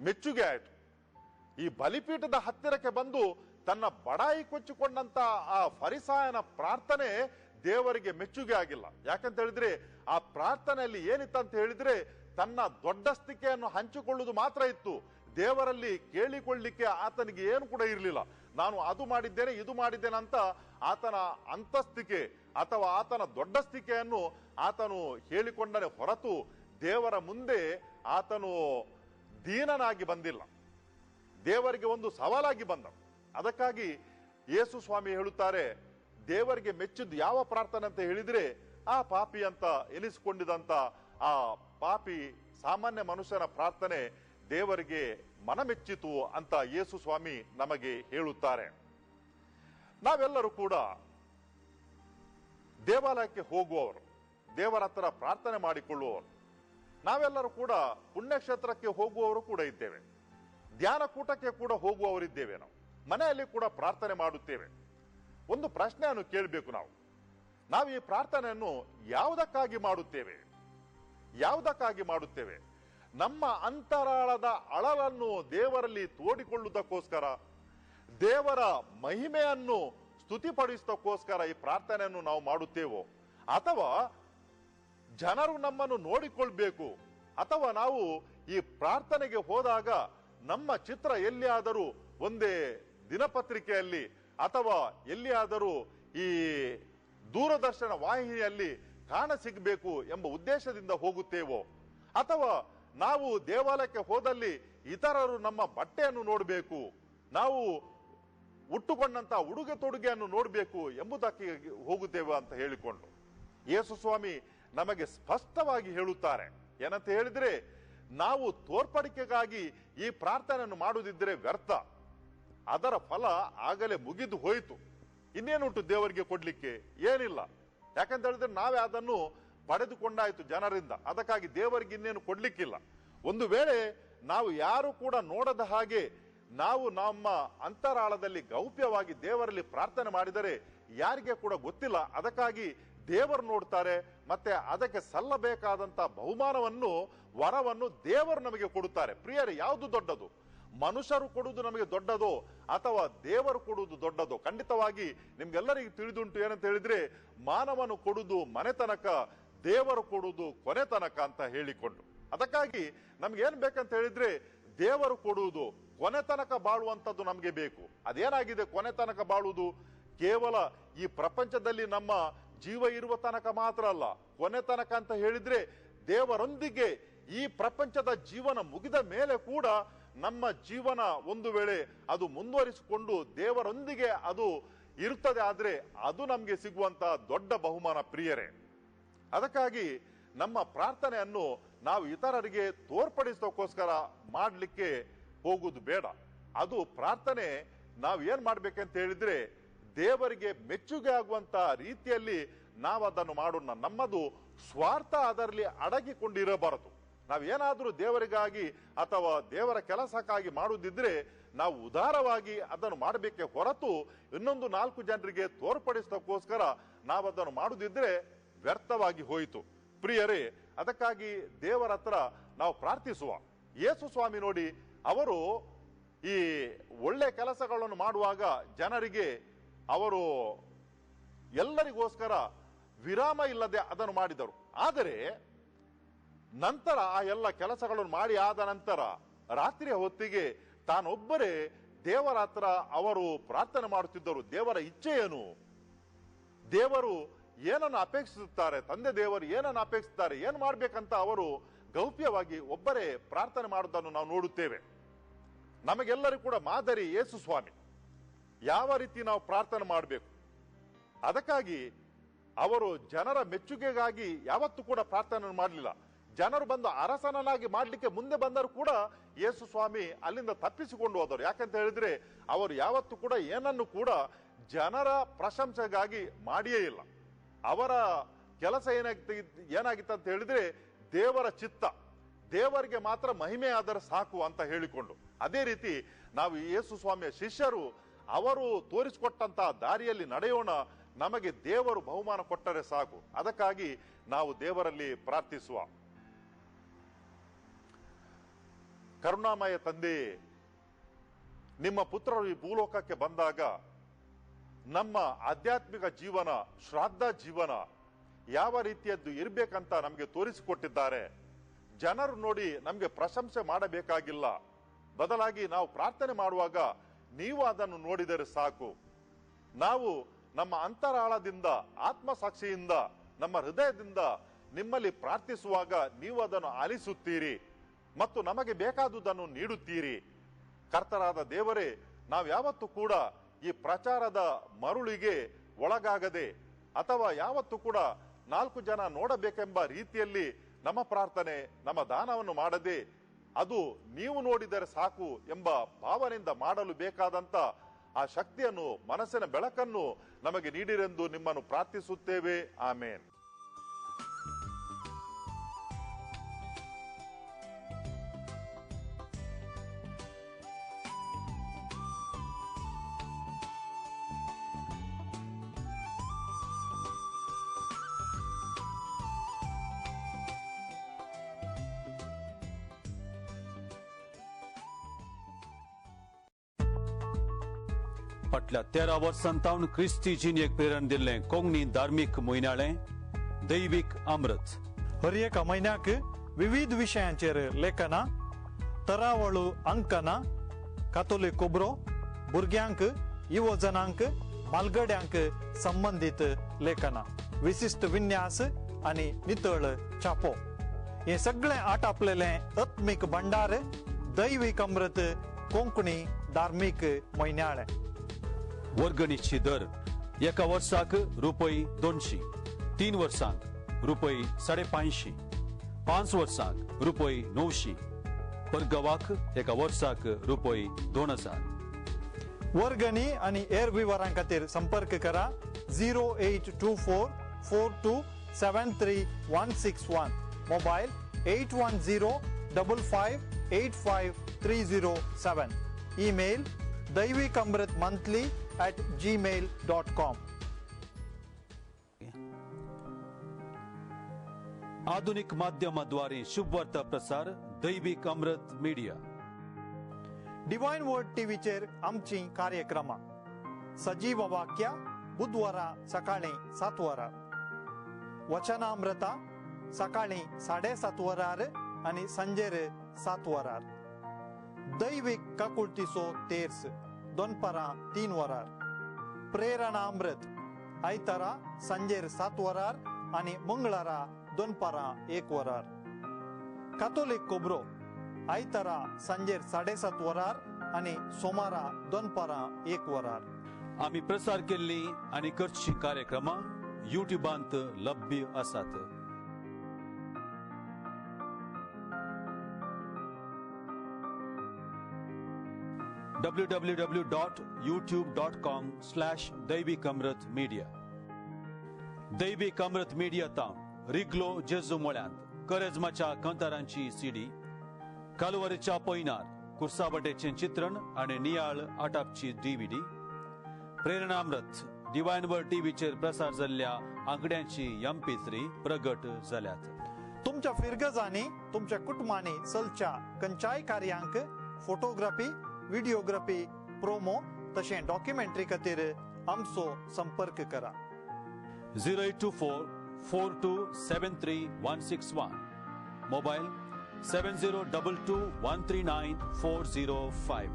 ಮೆಚ್ಚುಗೆ ಆಯಿತು. ಈ ಬಲಿಪೀಠದ ಹತ್ತಿರಕ್ಕೆ ಬಂದು ತನ್ನ ಬಡಾಯಿ ಕೊಚ್ಚಿಕೊಂಡಂತ ಆ ಫರಿಸಾಯನ ಪ್ರಾರ್ಥನೆ ದೇವರಿಗೆ ಮೆಚ್ಚುಗೆ ಆಗಿಲ್ಲ. ಯಾಕಂತ ಹೇಳಿದ್ರೆ ಆ ಪ್ರಾರ್ಥನೆಯಲ್ಲಿ ಏನಿತ್ತಂತ ಹೇಳಿದ್ರೆ ತನ್ನ ದೊಡ್ಡಸ್ತಿಕೆಯನ್ನು ಹಂಚಿಕೊಳ್ಳುವುದು ಮಾತ್ರ ಇತ್ತು. ದೇವರಲ್ಲಿ ಕೇಳಿಕೊಳ್ಳಿಕ್ಕೆ ಆತನಿಗೆ ಏನು ಕೂಡ ಇರಲಿಲ್ಲ. ನಾನು ಅದು ಮಾಡಿದ್ದೇನೆ, ಇದು ಮಾಡಿದ್ದೇನೆ ಅಂತ ಆತನ ಅಂತಸ್ತಿಕೆ ಅಥವಾ ಆತನ ದೊಡ್ಡಸ್ತಿಕೆಯನ್ನು ಆತನು ಹೇಳಿಕೊಂಡನೆ ಹೊರತು ದೇವರ ಮುಂದೆ ಆತನು ದೀನನಾಗಿ ಬಂದಿಲ್ಲ, ದೇವರಿಗೆ ಒಂದು ಸವಾಲಾಗಿ ಬಂದ. ಅದಕ್ಕಾಗಿ ಯೇಸು ಸ್ವಾಮಿ ಹೇಳುತ್ತಾರೆ, ದೇವರಿಗೆ ಮೆಚ್ಚಿದ್ದು ಯಾವ ಪ್ರಾರ್ಥನೆ ಅಂತ ಹೇಳಿದ್ರೆ ಆ ಪಾಪಿ ಅಂತ ಎನಿಸಿಕೊಂಡಿದಂತ ಆ ಪಾಪಿ ಸಾಮಾನ್ಯ ಮನುಷ್ಯನ ಪ್ರಾರ್ಥನೆ ದೇವರಿಗೆ ಮನಮೆಚ್ಚಿತು ಅಂತ ಯೇಸು ಸ್ವಾಮಿ ನಮಗೆ ಹೇಳುತ್ತಾರೆ. ನಾವೆಲ್ಲರೂ ಕೂಡ ದೇವಾಲಯಕ್ಕೆ ಹೋಗುವವರು, ದೇವರ ಹತ್ರ ಪ್ರಾರ್ಥನೆ ಮಾಡಿಕೊಳ್ಳುವವರು, ನಾವೆಲ್ಲರೂ ಕೂಡ ಪುಣ್ಯಕ್ಷೇತ್ರಕ್ಕೆ ಹೋಗುವವರು ಕೂಡ ಇದ್ದೇವೆ, ಧ್ಯಾನಕೂಟಕ್ಕೆ ಕೂಡ ಹೋಗುವವರಿದ್ದೇವೆ, ನಾವು ಮನೆಯಲ್ಲಿ ಕೂಡ ಪ್ರಾರ್ಥನೆ ಮಾಡುತ್ತೇವೆ. ಒಂದು ಪ್ರಶ್ನೆಯನ್ನು ಕೇಳಬೇಕು ನಾವು, ನಾವು ಈ ಪ್ರಾರ್ಥನೆಯನ್ನು ಯಾವುದಕ್ಕಾಗಿ ಮಾಡುತ್ತೇವೆ? ಯಾವುದಕ್ಕಾಗಿ ಮಾಡುತ್ತೇವೆ? ನಮ್ಮ ಅಂತರಾಳದ ಅಳಲನ್ನು ದೇವರಲ್ಲಿ ತೋಡಿಕೊಳ್ಳುವುದಕ್ಕೋಸ್ಕರ, ದೇವರ ಮಹಿಮೆಯನ್ನು ಸ್ತುತಿಪಡಿಸುವುದಕ್ಕೋಸ್ಕರ ಈ ಪ್ರಾರ್ಥನೆಯನ್ನು ನಾವು ಮಾಡುತ್ತೇವೋ, ಅಥವಾ ಜನರು ನಮ್ಮನ್ನು ನೋಡಿಕೊಳ್ಬೇಕು, ಅಥವಾ ನಾವು ಈ ಪ್ರಾರ್ಥನೆಗೆ ಹೋದಾಗ ನಮ್ಮ ಚಿತ್ರ ಎಲ್ಲಿಯಾದರೂ ಒಂದೇ ದಿನಪತ್ರಿಕೆಯಲ್ಲಿ ಅಥವಾ ಎಲ್ಲಿಯಾದರೂ ಈ ದೂರದರ್ಶನ ವಾಹಿನಿಯಲ್ಲಿ ಕಾಣ ಸಿಗಬೇಕು ಎಂಬ ಉದ್ದೇಶದಿಂದ ಹೋಗುತ್ತೇವೋ, ಅಥವಾ ನಾವು ದೇವಾಲಯಕ್ಕೆ ಹೋದಲ್ಲಿ ಇತರರು ನಮ್ಮ ಬಟ್ಟೆಯನ್ನು ನೋಡಬೇಕು, ನಾವು ಉಟ್ಟುಕೊಂಡಂತ ಉಡುಗೆ ತೊಡುಗೆಯನ್ನು ನೋಡಬೇಕು ಎಂಬುದಕ್ಕೆ ಹೋಗುತ್ತೇವೆ ಅಂತ ಹೇಳಿಕೊಂಡು ಯೇಸು ಸ್ವಾಮಿ ನಮಗೆ ಸ್ಪಷ್ಟವಾಗಿ ಹೇಳುತ್ತಾರೆ. ಏನಂತ ಹೇಳಿದ್ರೆ, ನಾವು ತೋರ್ಪಡಿಕೆಗಾಗಿ ಈ ಪ್ರಾರ್ಥನೆಯನ್ನು ಮಾಡುವುದಿದ್ದರೆ ವ್ಯರ್ಥ, ಅದರ ಫಲ ಆಗಲೇ ಮುಗಿದು ಹೋಯಿತು, ಇನ್ನೇನುಂಟು ದೇವರಿಗೆ ಕೊಡ್ಲಿಕ್ಕೆ? ಏನಿಲ್ಲ. ಯಾಕಂತ ಹೇಳಿದ್ರೆ ನಾವೇ ಅದನ್ನು ಪಡೆದುಕೊಂಡಾಯಿತು ಜನರಿಂದ, ಅದಕ್ಕಾಗಿ ದೇವರಿಗೆ ಇನ್ನೇನು ಕೊಡ್ಲಿಕ್ಕಿಲ್ಲ. ಒಂದು ವೇಳೆ ನಾವು ಯಾರು ಕೂಡ ನೋಡದ ಹಾಗೆ ನಾವು ನಮ್ಮ ಅಂತರಾಳದಲ್ಲಿ ಗೌಪ್ಯವಾಗಿ ದೇವರಲ್ಲಿ ಪ್ರಾರ್ಥನೆ ಮಾಡಿದರೆ ಯಾರಿಗೆ ಕೂಡ ಗೊತ್ತಿಲ್ಲ, ಅದಕ್ಕಾಗಿ ದೇವರು ನೋಡ್ತಾರೆ, ಮತ್ತೆ ಅದಕ್ಕೆ ಸಲ್ಲಬೇಕಾದಂತ ಬಹುಮಾನವನ್ನು, ವರವನ್ನು ದೇವರು ನಮಗೆ ಕೊಡುತ್ತಾರೆ. ಪ್ರಿಯರೇ, ಯಾವುದು ದೊಡ್ಡದು? ಮನುಷ್ಯರು ಕೊಡುವುದು ನಮಗೆ ದೊಡ್ಡದೋ ಅಥವಾ ದೇವರು ಕೊಡುವುದು ದೊಡ್ಡದೋ? ಖಂಡಿತವಾಗಿ ನಿಮ್ಗೆಲ್ಲರಿಗೂ ತಿಳಿದುಂಟು ಏನಂತ ಹೇಳಿದ್ರೆ, ಮಾನವನು ಕೊಡುವುದು ಮನೆತನಕ, ದೇವರು ಕೊಡುವುದು ಕೊನೆ ತನಕ ಅಂತ ಹೇಳಿಕೊಂಡು. ಅದಕ್ಕಾಗಿ ನಮ್ಗೆ ಏನ್ ಬೇಕಂತ ಹೇಳಿದ್ರೆ, ದೇವರು ಕೊಡುವುದು ಕೊನೆ ತನಕ ಬಾಳುವಂಥದ್ದು ನಮಗೆ ಬೇಕು. ಅದೇನಾಗಿದೆ ಕೊನೆ ತನಕ ಬಾಳುವುದು? ಕೇವಲ ಈ ಪ್ರಪಂಚದಲ್ಲಿ ನಮ್ಮ ಜೀವ ಇರುವ ತನಕ ಮಾತ್ರ ಅಲ್ಲ, ಕೊನೆ ತನಕ ಅಂತ ಹೇಳಿದ್ರೆ ದೇವರೊಂದಿಗೆ ಈ ಪ್ರಪಂಚದ ಜೀವನ ಮುಗಿದ ಮೇಲೆ ಕೂಡ ನಮ್ಮ ಜೀವನ ಒಂದು ವೇಳೆ ಅದು ಮುಂದುವರಿಸಿಕೊಂಡು ದೇವರೊಂದಿಗೆ ಅದು ಇರುತ್ತದೆ. ಆದ್ರೆ ಅದು ನಮಗೆ ಸಿಗುವಂತ ದೊಡ್ಡ ಬಹುಮಾನ ಪ್ರಿಯರೇ. ಅದಕ್ಕಾಗಿ ನಮ್ಮ ಪ್ರಾರ್ಥನೆಯನ್ನು ನಾವು ಇತರರಿಗೆ ತೋರ್ಪಡಿಸೋಕ್ಕೋಸ್ಕರ ಮಾಡಲಿಕ್ಕೆ ಹೋಗುವುದು ಬೇಡ. ಅದು ಪ್ರಾರ್ಥನೆ ನಾವು ಏನ್ ಮಾಡ್ಬೇಕಂತ ಹೇಳಿದ್ರೆ, ದೇವರಿಗೆ ಮೆಚ್ಚುಗೆ ಆಗುವಂತ ರೀತಿಯಲ್ಲಿ ನಾವು ಅದನ್ನು ಮಾಡೋಣ. ನಮ್ಮದು ಸ್ವಾರ್ಥ ಅದರಲ್ಲಿ ಅಡಗಿಕೊಂಡಿರಬಾರದು. ನಾವೇನಾದರೂ ದೇವರಿಗಾಗಿ ಅಥವಾ ದೇವರ ಕೆಲಸಕ್ಕಾಗಿ ಮಾಡುವುದಿದ್ರೆ ನಾವು ಉದಾರವಾಗಿ ಅದನ್ನು ಮಾಡಬೇಕೇ ಹೊರತು ಇನ್ನೊಂದು 4 ಜನರಿಗೆ ತೋರ್ಪಡಿಸೋಕ್ಕೋಸ್ಕರ ನಾವು ಅದನ್ನು ಮಾಡುವುದಿದ್ರೆ ವ್ಯರ್ಥವಾಗಿ ಹೋಯಿತು. ಪ್ರಿಯರೇ, ಅದಕ್ಕಾಗಿ ದೇವರ ಹತ್ರ ನಾವು ಪ್ರಾರ್ಥಿಸುವ. ಯೇಸು ಸ್ವಾಮಿ ನೋಡಿ, ಅವರು ಈ ಒಳ್ಳೆ ಕೆಲಸಗಳನ್ನು ಮಾಡುವಾಗ ಜನರಿಗೆ ಅವರು ಎಲ್ಲರಿಗೋಸ್ಕರ ವಿರಾಮ ಇಲ್ಲದೆ ಅದನ್ನು ಮಾಡಿದರು. ಆದರೆ ನಂತರ ಆ ಎಲ್ಲ ಕೆಲಸಗಳನ್ನು ಮಾಡಿ ಆದ ನಂತರ ರಾತ್ರಿಯ ಹೊತ್ತಿಗೆ ತಾನೊಬ್ಬರೇ ದೇವರ ಹತ್ರ ಅವರು ಪ್ರಾರ್ಥನೆ ಮಾಡುತ್ತಿದ್ದರು. ದೇವರ ಇಚ್ಛೆಯೇನು, ದೇವರು ಏನನ್ನು ಅಪೇಕ್ಷಿಸುತ್ತಾರೆ, ತಂದೆ ದೇವರು ಏನನ್ನು ಅಪೇಕ್ಷಿಸುತ್ತಾರೆ, ಏನು ಮಾಡಬೇಕಂತ ಅವರು ಗೌಪ್ಯವಾಗಿ ಒಬ್ಬರೇ ಪ್ರಾರ್ಥನೆ ಮಾಡುವುದನ್ನು ನಾವು ನೋಡುತ್ತೇವೆ. ನಮಗೆಲ್ಲರಿಗೂ ಕೂಡ ಮಾದರಿ ಯೇಸು ಸ್ವಾಮಿ. ಯಾವ ರೀತಿ ನಾವು ಪ್ರಾರ್ಥನೆ ಮಾಡಬೇಕು, ಅದಕ್ಕಾಗಿ ಅವರು ಜನರ ಮೆಚ್ಚುಗೆಗಾಗಿ ಯಾವತ್ತೂ ಕೂಡ ಪ್ರಾರ್ಥನೆ ಮಾಡಲಿಲ್ಲ. ಜನರು ಬಂದು ಅರಸನನ್ನಾಗಿ ಮಾಡಲಿಕ್ಕೆ ಮುಂದೆ ಬಂದರೂ ಕೂಡ ಯೇಸು ಸ್ವಾಮಿ ಅಲ್ಲಿಂದ ತಪ್ಪಿಸಿಕೊಂಡು ಹೋದರು. ಯಾಕಂತ ಹೇಳಿದ್ರೆ ಅವರು ಯಾವತ್ತೂ ಕೂಡ ಏನನ್ನು ಕೂಡ ಜನರ ಪ್ರಶಂಸೆಗಾಗಿ ಮಾಡಿಯೇ ಇಲ್ಲ. ಅವರ ಕೆಲಸ ಏನಾಗಿತ್ತು ಅಂತ ಹೇಳಿದ್ರೆ ದೇವರ ಚಿತ್ತ, ದೇವರಿಗೆ ಮಾತ್ರ ಮಹಿಮೆ ಆದರೆ ಸಾಕು ಅಂತ ಹೇಳಿಕೊಂಡು, ಅದೇ ರೀತಿ ನಾವು ಯೇಸು ಸ್ವಾಮಿಯ ಶಿಷ್ಯರು ಅವರು ತೋರಿಸಿಕೊಟ್ಟಂತಹ ದಾರಿಯಲ್ಲಿ ನಡೆಯೋಣ. ನಮಗೆ ದೇವರು ಬಹುಮಾನ ಕೊಟ್ಟರೆ ಸಾಕು. ಅದಕ್ಕಾಗಿ ನಾವು ದೇವರಲ್ಲಿ ಪ್ರಾರ್ಥಿಸುವ. ಕರುಣಾಮಯ ತಂದೆ, ನಿಮ್ಮ ಪುತ್ರರು ಈ ಭೂಲೋಕಕ್ಕೆ ಬಂದಾಗ ನಮ್ಮ ಆಧ್ಯಾತ್ಮಿಕ ಜೀವನ, ಶ್ರಾದ್ದ ಜೀವನ ಯಾವ ರೀತಿಯದ್ದು ಇರಬೇಕಂತ ನಮಗೆ ತೋರಿಸಿಕೊಟ್ಟಿದ್ದಾರೆ. ಜನರು ನೋಡಿ ನಮಗೆ ಪ್ರಶಂಸೆ ಮಾಡಬೇಕಾಗಿಲ್ಲ, ಬದಲಾಗಿ ನಾವು ಪ್ರಾರ್ಥನೆ ಮಾಡುವಾಗ ನೀವು ಅದನ್ನು ನೋಡಿದರೆ ಸಾಕು. ನಾವು ನಮ್ಮ ಅಂತರಾಳದಿಂದ, ಆತ್ಮಸಾಕ್ಷಿಯಿಂದ, ನಮ್ಮ ಹೃದಯದಿಂದ ನಿಮ್ಮಲ್ಲಿ ಪ್ರಾರ್ಥಿಸುವಾಗ ನೀವು ಅದನ್ನು ಆಲಿಸುತ್ತೀರಿ ಮತ್ತು ನಮಗೆ ಬೇಕಾದುದನ್ನು ನೀಡುತ್ತೀರಿ. ಕರ್ತರಾದ ದೇವರೇ, ನಾವು ಯಾವತ್ತೂ ಕೂಡ ಈ ಪ್ರಚಾರದ ಮರುಳಿಗೆ ಒಳಗಾಗದೆ ಅಥವಾ ಯಾವತ್ತೂ ಕೂಡ ನಾಲ್ಕು ಜನ ನೋಡಬೇಕೆಂಬ ರೀತಿಯಲ್ಲಿ ನಮ್ಮ ಪ್ರಾರ್ಥನೆ, ನಮ್ಮ ದಾನವನ್ನು ಮಾಡದೆ ಅದು ನೀವು ನೋಡಿದರೆ ಸಾಕು ಎಂಬ ಭಾವನೆಯಿಂದ ಮಾಡಲು ಬೇಕಾದಂತ ಆ ಶಕ್ತಿಯನ್ನು, ಮನಸ್ಸಿನ ಬೆಳಕನ್ನು ನಮಗೆ ನೀಡಿರೆಂದು ನಿಮ್ಮನ್ನು ಪ್ರಾರ್ಥಿಸುತ್ತೇವೆ. ಆಮೇನ್. फाटल्या 13 वर्सां तावन क्रिस्ती जिणेक प्रेरण दिल्लें कोंकणी धार्मीक म्हयनाळें दैवीक अमृत. हर एका म्हयन्याक विविध विशयांचेर लेखनां, तरावळू अंकनां, कातोलीक खबरो, भुरग्यांक, युवजनांक, म्हालगड्यांक संबंदीत लेखनां, विशिश्ट विन्यास आनी नितळ छापो, हें सगळें आटापलेलें आत्मीक भंडार दैवीक अमृत कोंकणी धार्मीक म्हयन्याळें. वर्गणीची दर एका वर्साक रुपये 200, 3 वर्सांक रुपये 550, 5 वर्सांक रुपये 900, परगवाक एका वर्साक रुपये 2000. वर्गणी आनी हेर विवरां खातीर संपर्क करा 0824 42 73161, मोबायल 810 55 85 307, ईमेल daivikamritmonthly@gmail.com. आधुनिक माध्यमाद्वारे शुभवार्ता प्रसार दैवीक अमृत मीडिया. डिवायन वर्ड टीव्हीचेर आमची कार्यक्रमां सजीव वाक्य बुधवारा सकाळी 7 वरां, वचनामृता सकाळी 7:30 वरार आनी सांजेर 7 वरार, दैवीक काकुळतीचो तेर्स दनपारां 3 वरार, प्रेरणामृत आयतारा सांजेर 7 वरार आनी मंगळारा दनपारां 1 वरार, कातोलीक खबरो आयतारा सांजेर 7:30 वरार आनी सोमारा दनपारां 1 वरार. आमी प्रसार केल्ली आनी करची कार्यक्रमां युट्यूबांत लभ्य आसात. www.youtube.com/daivikamritmedia. Daivik Amrit media तावन रिग्लो जेजू मोळ्यांत करेजमाच्या कंतारांची सीडी, कालुवारीच्या पयनार कुर्सावटेचें चित्रण आनी नियाळ आटापची डीव्हीडी, प्रेरणामृत डिवायन वर्ड टीव्हीचेर प्रसार जाल्ल्या आंकड्यांची MP3 प्रगट जाल्यात. तुमच्या फिरगजांनी तुमच्या कुटुंबांनी चलच्या खंयच्याय कार्यांक फोटोग्राफी, व्हिडिओग्राफी, प्रोमो तशें डॉक्युमेंटरी खातीर आमचो संपर्क करा. 0824 4273 161, mobile 7022 139 405,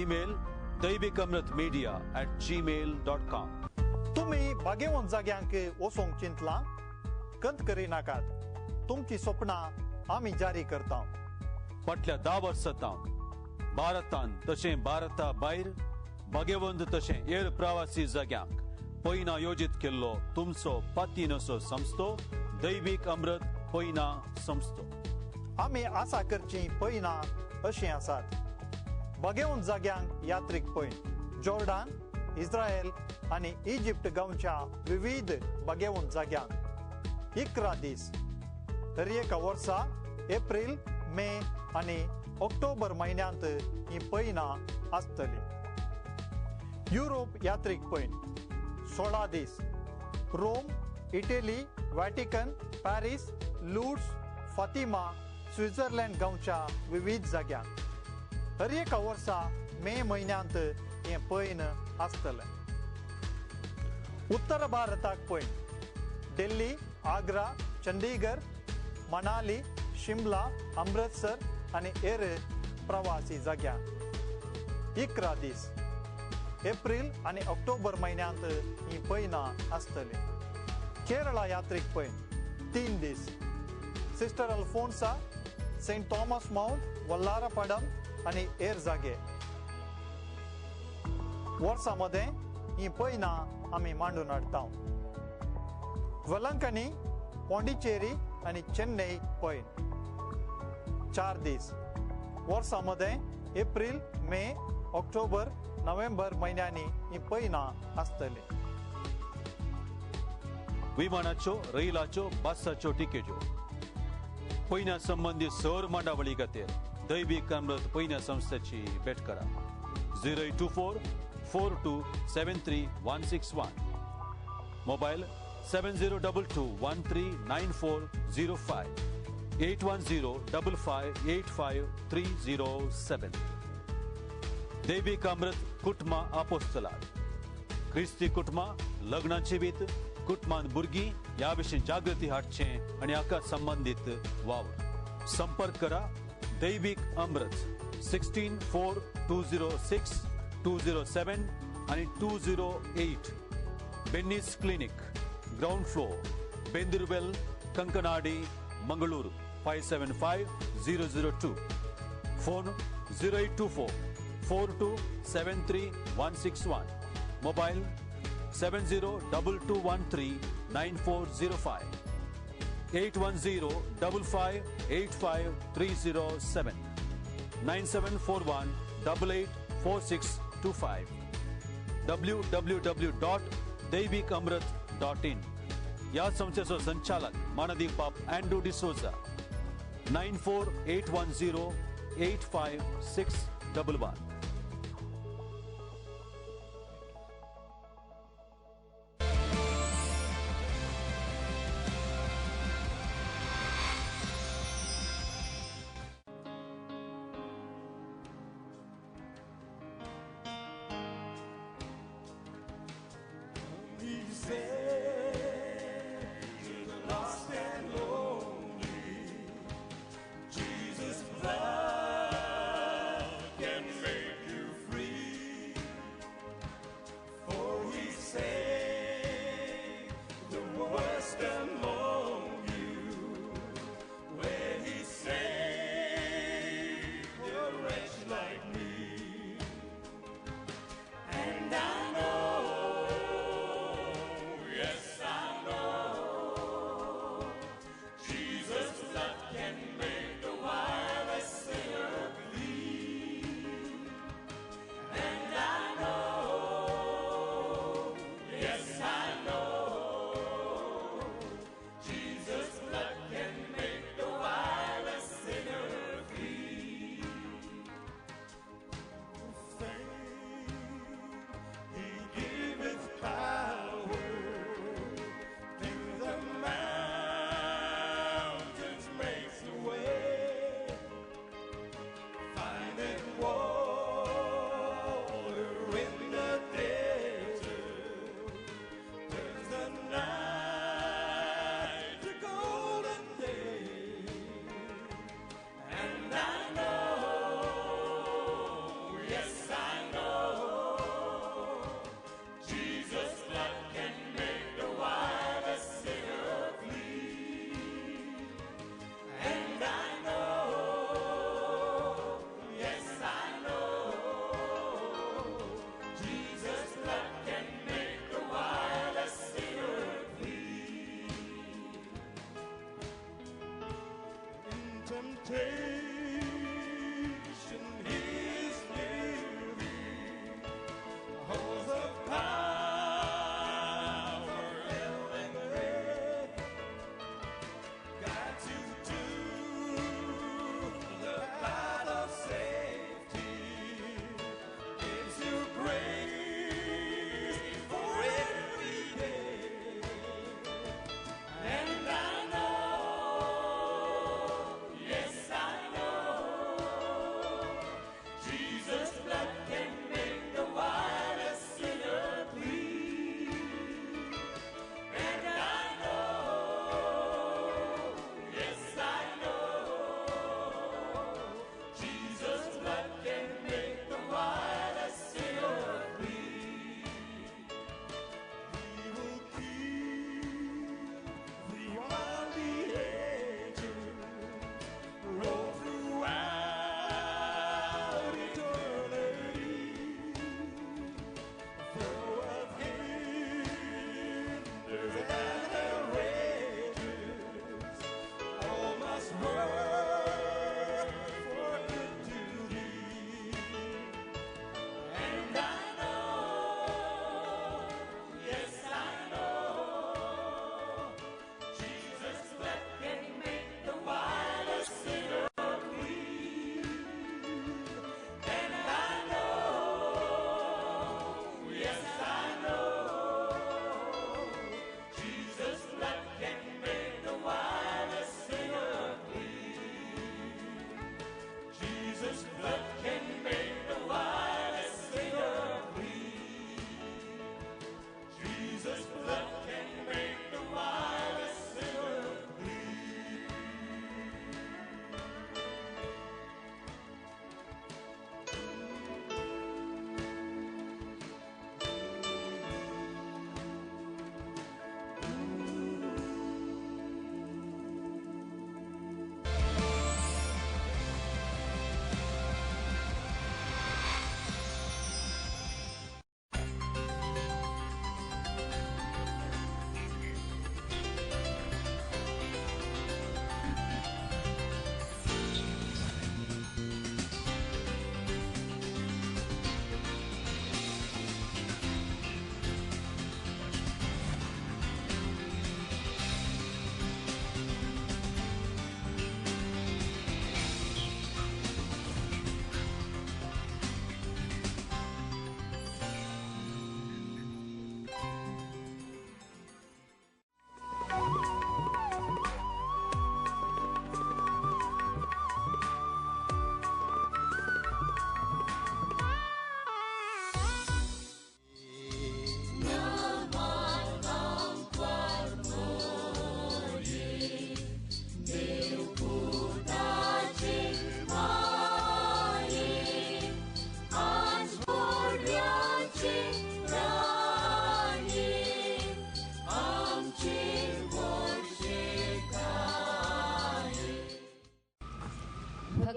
email daivikamritmedia@gmail.com. तुम्ही बागेवन जाग्यांक वचोंक चिंतला? कंत करिनाकात, तुमची सपनां आमी जारी करता. फाटल्या 10 वर्सां तावन भारतान तशें भारता भायर बागेवंत तशें हेर प्रवासी जाग्यांक पयना योजीत केल्लो तुमचो पातीनसो संस्थो दैवीक अमृत पयना संस्थो. आमी आसा करची पयना अशीं आसात. बागेवन जाग्यांक यात्रीक पयन जॉर्डन, इस्रायल आनी इजिप्त गांवच्या विविध बागेवन जाग्यांक 11 दीस हर एका वर्सा एप्रील, मे आनी ऑक्टोबर म्हयन्यांत ही पयना आसतली. युरोप यात्रीक पयन 16 दीस Rome, Italy, Vatican, Paris, Lourdes, Fatima, Switzerland गांवच्या विविध जाग्यांक हर एका वर्सा मे म्हयन्यांत हें पयन आसतलें. उत्तर भारताक पयन दिल्ली, आग्रा, चंडीगढ, मनाली, शिमला, अमृतसर आनी हेर प्रवासी जाग्यांक 11 दीस एप्रील आनी ऑक्टोबर म्हयन्यांत ही पयनां आसतली. केरळा यात्रीक पयन 3 दीस Sister Alphonsa, Saint Thomas Mount, Vallarpadam आनी हेर जागे. वर्सां मदें ही पयनां आमी मांडून हाडटा. वेलंकनी, पॉंडिचेरी आनी चेन्नई पयन 4 दीस वर्सां मदें एप्रील, मे, ऑक्टोबर, नोव्हेंबर म्हयन्यांनी ही पयनां आसतली. विमानाच्यो, रैलाच्यो, बसाच्यो टिकेट्यो पयना संबंदी सर मांडावळी खातीर दैवीक अमृत पयना संस्थेची भेट करा. 0824 4273 161, मोबायल 7022 13 9405, 810 55 85 307. दैवीक अमृत कुटुंबा आपोस्तलाद क्रिस्ती कुटुंबा, लग्नाची वीत, कुटुंबान भुरगीं ह्या विशीं जागृती हाडचें आनी हाका संबंदीत वावर. संपर्क करा दैवीक अमृत 16 4 206 207 आनी 208, Benny's clinic, ground floor, Bendirubel, Kankanady, Mangaluru 575002. Phone 0824 4273 161, mobile 7022 13 9405, 810 55 85 307, 9741 88 4625. www.daivikamrit.in. ह्या संस्थेचो संचालक मानदीप बाब Andrew D'Souza. 94810 85611. He said to the lost and lonely, Jesus' love can make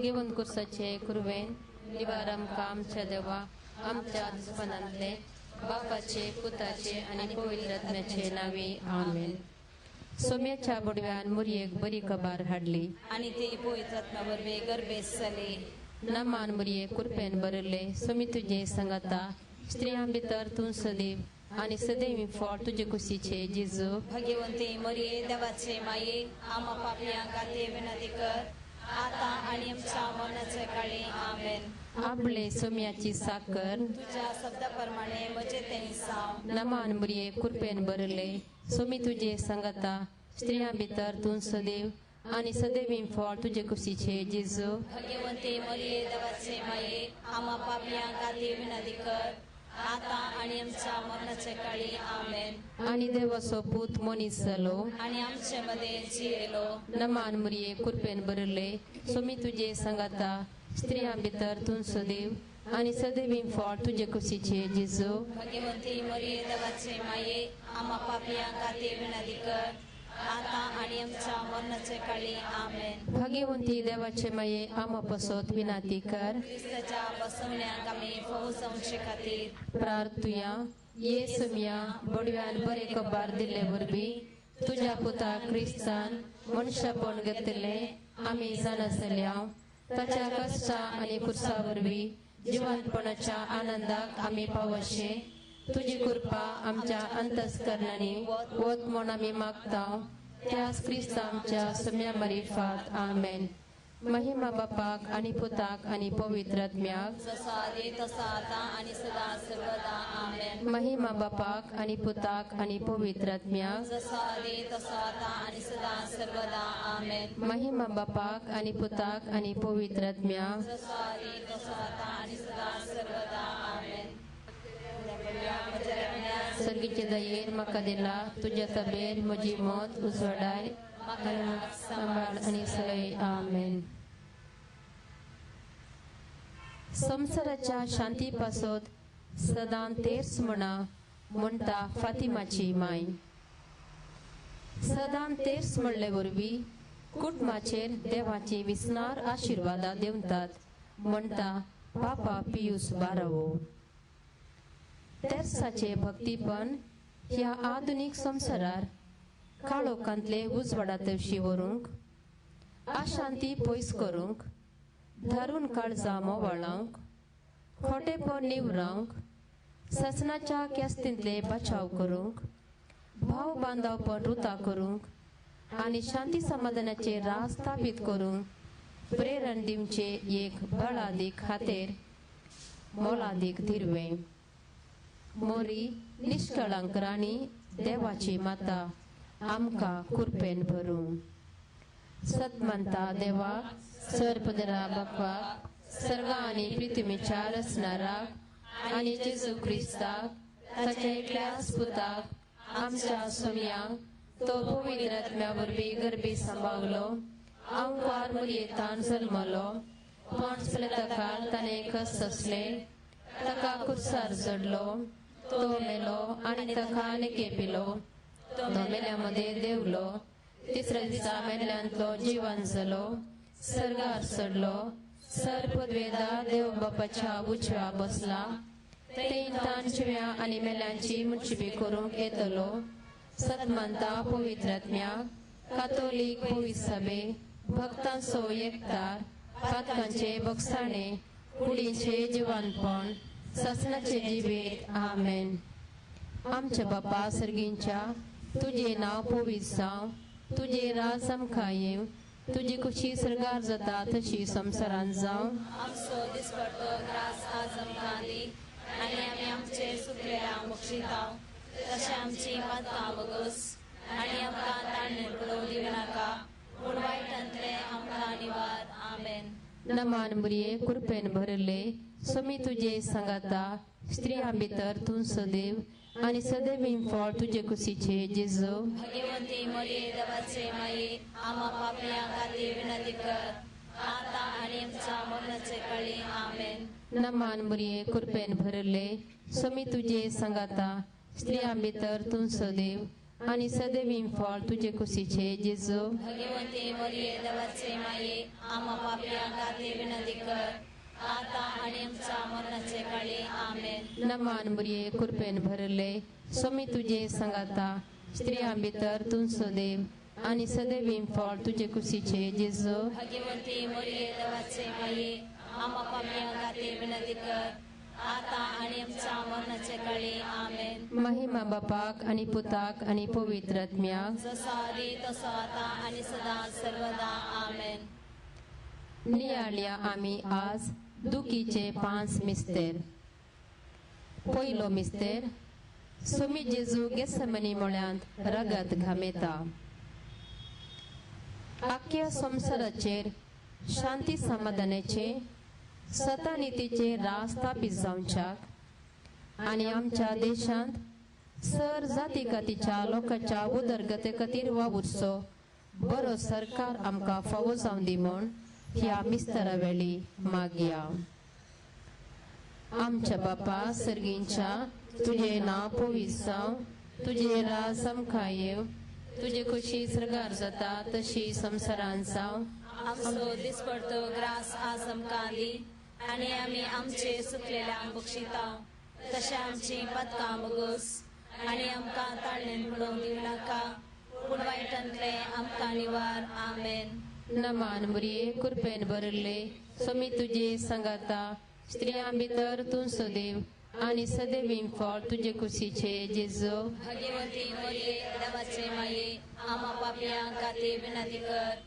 भाग्यवंत कुर्साचे कुरवेन निवार आमकां आमच्या देवा आमच्या दुस्मानांतले बापाचे पुताचे आनी पवित्र आत्म्याचे नांवे आमेन. सोम्याच्या बुडव्यान मुरयेक बरी खबर हाडली आनी ती पवित्र आत्म्या वरवीं गर्भेस्त जाली. नमान मुरये कुरपेन भरिल्ले सोमी तुजे संगता स्त्रियां भितर तूं सदैव आनी सदैव फळ तुजे कुशीचे जेजू. भाग्यवंती मरिये देवाचे माये आमा पापयां खातीर विनंती कर आता आनी आमच्या मरणाचे काळी आमेन. आपले सोम्याची साकर तुझ्या शब्दा प्रमाणे म्हजे तें जावं. नमान मुरये कुरपेन भरिल्ले सोमी तुजे संगता स्त्रियां भितर तूं सदैव आनी सदैव फळ तुजे कुशीचे जेजू. भाग्यवंती मरिये देवाचे माये आमा पापयां खातीर विनंती कर आता आनी आमच्या मरणाचे काळी आमेन. आनी देवाचो पूत मनीस जालो आनी आमचे मदें जियेलो. नमान मुरये कुरपेन भरिल्ले सोमी तुजे संगता स्त्रियां भितर तूं सदैव आनी सदैव फळ तुजे कुशीचे जेजू. भाग्यवंती मरिये देवाचे माये आमा पापयां खातीर विनंती कर आता आनी आमच्या मरणाचे काळी आमेन. भाग्यवंती देवाचे माये आमा पसत विनंती कर क्रिस्ताच्या बसवण्याक आमी फोव जावचे खातीर प्रार्थुया. ये सोम्या बडव्यान बरे कबार दिल्ले वरवीं तुज्या पुता क्रिस्तान मनशापण घेतिल्लें आमी जाणासल्या ताच्या कश्टा आनी कुर्सा वरवीं जिवंतपणाच्या आनंदाक आमी पावशे तुजी कृपा आमच्या अंतस्करणांनी वत म्हूण आमी मागता त्याच क्रिस्ता आमच्या सोम्या मारिफात आमेन. महिमा बापाक आनी पुताक आनी पवित्र आत्म्याक जसो आदी तसो आतां आनी सदां सर्वदा आमेन. महिमा बापाक आनी पुताक आनी पवित्र आत्म्याक जसो आदी तसो आतां आनी सदां सर्वदा आमेन. महिमा बापाक आनी पुताक आनी पवित्र आत्म्याक जसो आदी तसो आतां आनी सदां सर्वदा आमेन. सर्गीचे दयेन म्हाका दिला तुज्या तबेर म्हजी मत उजवाडाय सांबाळ आनी सय आमेन. संवसाराच्या शांती पासत सदां तेर्स म्हणा म्हणटा फातिमाची माय. सदां तेर्स म्हणले वरवीं कुटुंबाचेर देवाची विसनार आशिर्वादां देंवतात म्हणटा पापा पियूस बारावो. तेर्साचे भक्तीपण ह्या आधुनीक संवसारार काळोखांतले उजवाडा तवशी व्हरूंक अशांती पयस करूंक धारून काळजां मोवाळावंक खोटेपण निवरावंक ससनाच्या केस्तींतले बचाव करूंक भाव बांदावपण रुता करूंक आनी शांती समाधानाचे राज स्थापीत करूंक प्रेरण दिवचे एक बळादीक खातीर मोलादीक दिरवें. मोरी निश्कळांक राणी देवाची माता आमकां कुरपेन भरूं. सतमंता देवा सर्पदरा बापाक सर्गा आनी पृथ्वीच्या रचणाराक आनी जेजू क्रिस्ताक ताच्या एकल्याच पुताक आमच्या सोम्याक तो पवित्र आत्म्या वरवीं गर्भी सांबावलो आंकवार मुरयेतान जल्मलो पोंच प्लेताकाल ताणें कश्ट सोंसले ताका कुर्सार चडलो तो मेलो आनी ताका नेकेपिलो तो मेल्या मदें देंवलो तिसऱ्या दिसा मेल्ल्यांतलो जिवन जालो सर्गार चडलो सर पदवेदा देव बापाच्या उजव्या बसला थंय तांचव्या आनी मेल्यांची मुनशिबी करूंक येतलो. सतमंता पवित्र आत्म्याक कातोलीक पवित्र सभे भक्तांचो एकतार पातकांचे बगसाणे कुडीचे जिवानपण ससनाचे जिवीत आमेन. आमच्या बापा सर्गींच्या तुजें नांव पवित्र जावं तुजें राज आमकां येवं तुजी खुशी सर्गार जाता तशी संवसारांत जावं. आमचो दिसपट्टो ग्रास आज आमकां दी आनी आमी आमचे सुकलेल्या बक्षिता तशें आमची पातकां बगस आनी आमकां ताणें पडोवंक दिवनाका पूण वायटांतलें आमकां निवार आमेन. नमान मुरये कृपेन भरिल्ले स्वामी तुजे सांगाता स्त्रियां भितर तूं सदैव आनी सदैव फळ तुजे कुशीचे जेजू. भगवंती मरिये देवाचे माये आम्हा पापयां खातीर विनंती कर आता आनी आमच्या मरणाचे काळी आमेन. नमान मुरये कृपेन भरिल्ले स्वामी तुजे सांगाता स्त्रियां भितर तूं सदैव आनी सदैवीं फळ तुजे कुशीचे जेजू. भगवंती मरिये देवाचे माये, आम्हा पापयां खातीर विनंती कर, आता आनी आमच्या मरणाचे काळी. आमेन. नमान मरिये, कृपेन भरले, स्वामी तुजे सांगाता, स्त्रियां भितर तूं सदैव आनी सदैवीं फळ तुजे कुशीचे जेजू. भगवंती मरिये देवाचे माये, आम्हा पापयां खातीर विनंती कर, आता आनी आमच्या मरणाचे काळी. आमेन. महिमा बापाक आनी पुताक आनी पवित्र आत्म्याक, जसो आदी तसो आता आनी सदा सर्वदा. आमेन. नियाळया आमी आज दुखीचे 5 मिस्तेर. पयलो मिस्तेर, स्वामी जेजू गेसमनी मळ्यांत रगत घामेता. आख्या संवसाराचेर शांती समाधानाचे सतानितीचे राज स्थापीत जावच्याक आनी आमच्या देशांत सर जाती कातीच्या लोकांच्या उदरगते खातीर वावुरचो बरो सरकार आमकां फावो जावं दी म्हूण ह्या मिस्तरा वेळी मागया. आमच्या बापा सर्गींच्या, तुजें नांव पवित्र जावं, तुजें राज आमकां येवं, तुजे खुशी सर्गार जाता तशी संवसारांत जावं. आमचो दिसपडतो ग्रास आज आमकां दी, आनी आमी आमचे सुकलेल्यांक बक्षिता, तशें आमची पदकां बगस, आनी आमकां ताळणेन पडोवंक दिवं नाका, पूण वायटांतले आमकां निवार. आमेन. नमान मरिये, कृपेन भरले, स्वामी तुजे सांगाता, स्त्रियां भितर तूं सदैव आनी सदैवीं फळ तुजे कुशीचे जेजू. भगवंती मरिये देवाचे माये, आम्हा पापयां खातीर विनंती कर,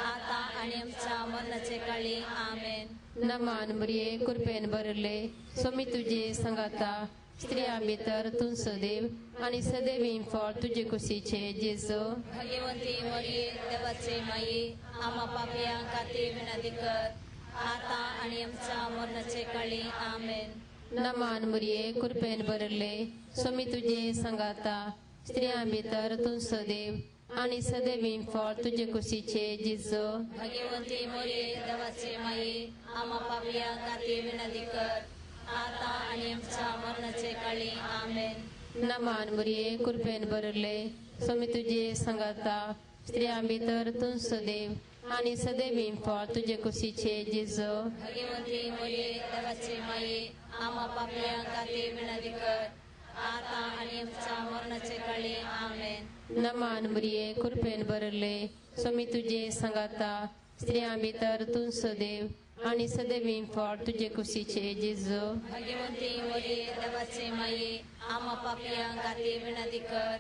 आता आनी आमच्या मरणाचे काळी. आमेन. नमान मरिये, कृपेन भरले, स्वामी तुजे सांगाता, स्त्रियां भितर तूं सदैव आनी सदैवीं फळ तुजे कुशीचे जेजू. भगवंती मरिये देवाचे माये, आम्हा पापयां खातीर विनंती कर, आता आनी आमच्या मरणाचे काळी. आमेन. नमान मरिये, कृपेन भरले, स्वामी तुजे सांगाता, स्त्रियां भितर तूं सदैव आनी सदैवीं फळ तुजे कुशीचे जेजू. भगवंती मरिये देवाचे माये, आम्हा पापयां खातीर विनंती कर, आता आनी आमच्या मरणाचे काळी. आमेन. नमान मरिये, कृपेन भरले, स्वामी तुजे सांगाता, स्त्रियां भितर तूं सदैव आनी सदैवीं फळ तुजे कुशीचे जेजू. भगवंती मरिये देवाचे माये, आम्हा पापयां खातीर विनंती कर, आता आनी आमच्या मरणाचे काळी. आमेन. नमान मरिये, कृपेन भरले, स्वामी तुजे सांगाता, स्त्रियां भितर तूं सदैव आनी सदैवीं फळ तुजे कुशीचे जेजू. भगवंती मरिये देवाचे माये, आम्हा पापयां खातीर विनंती कर,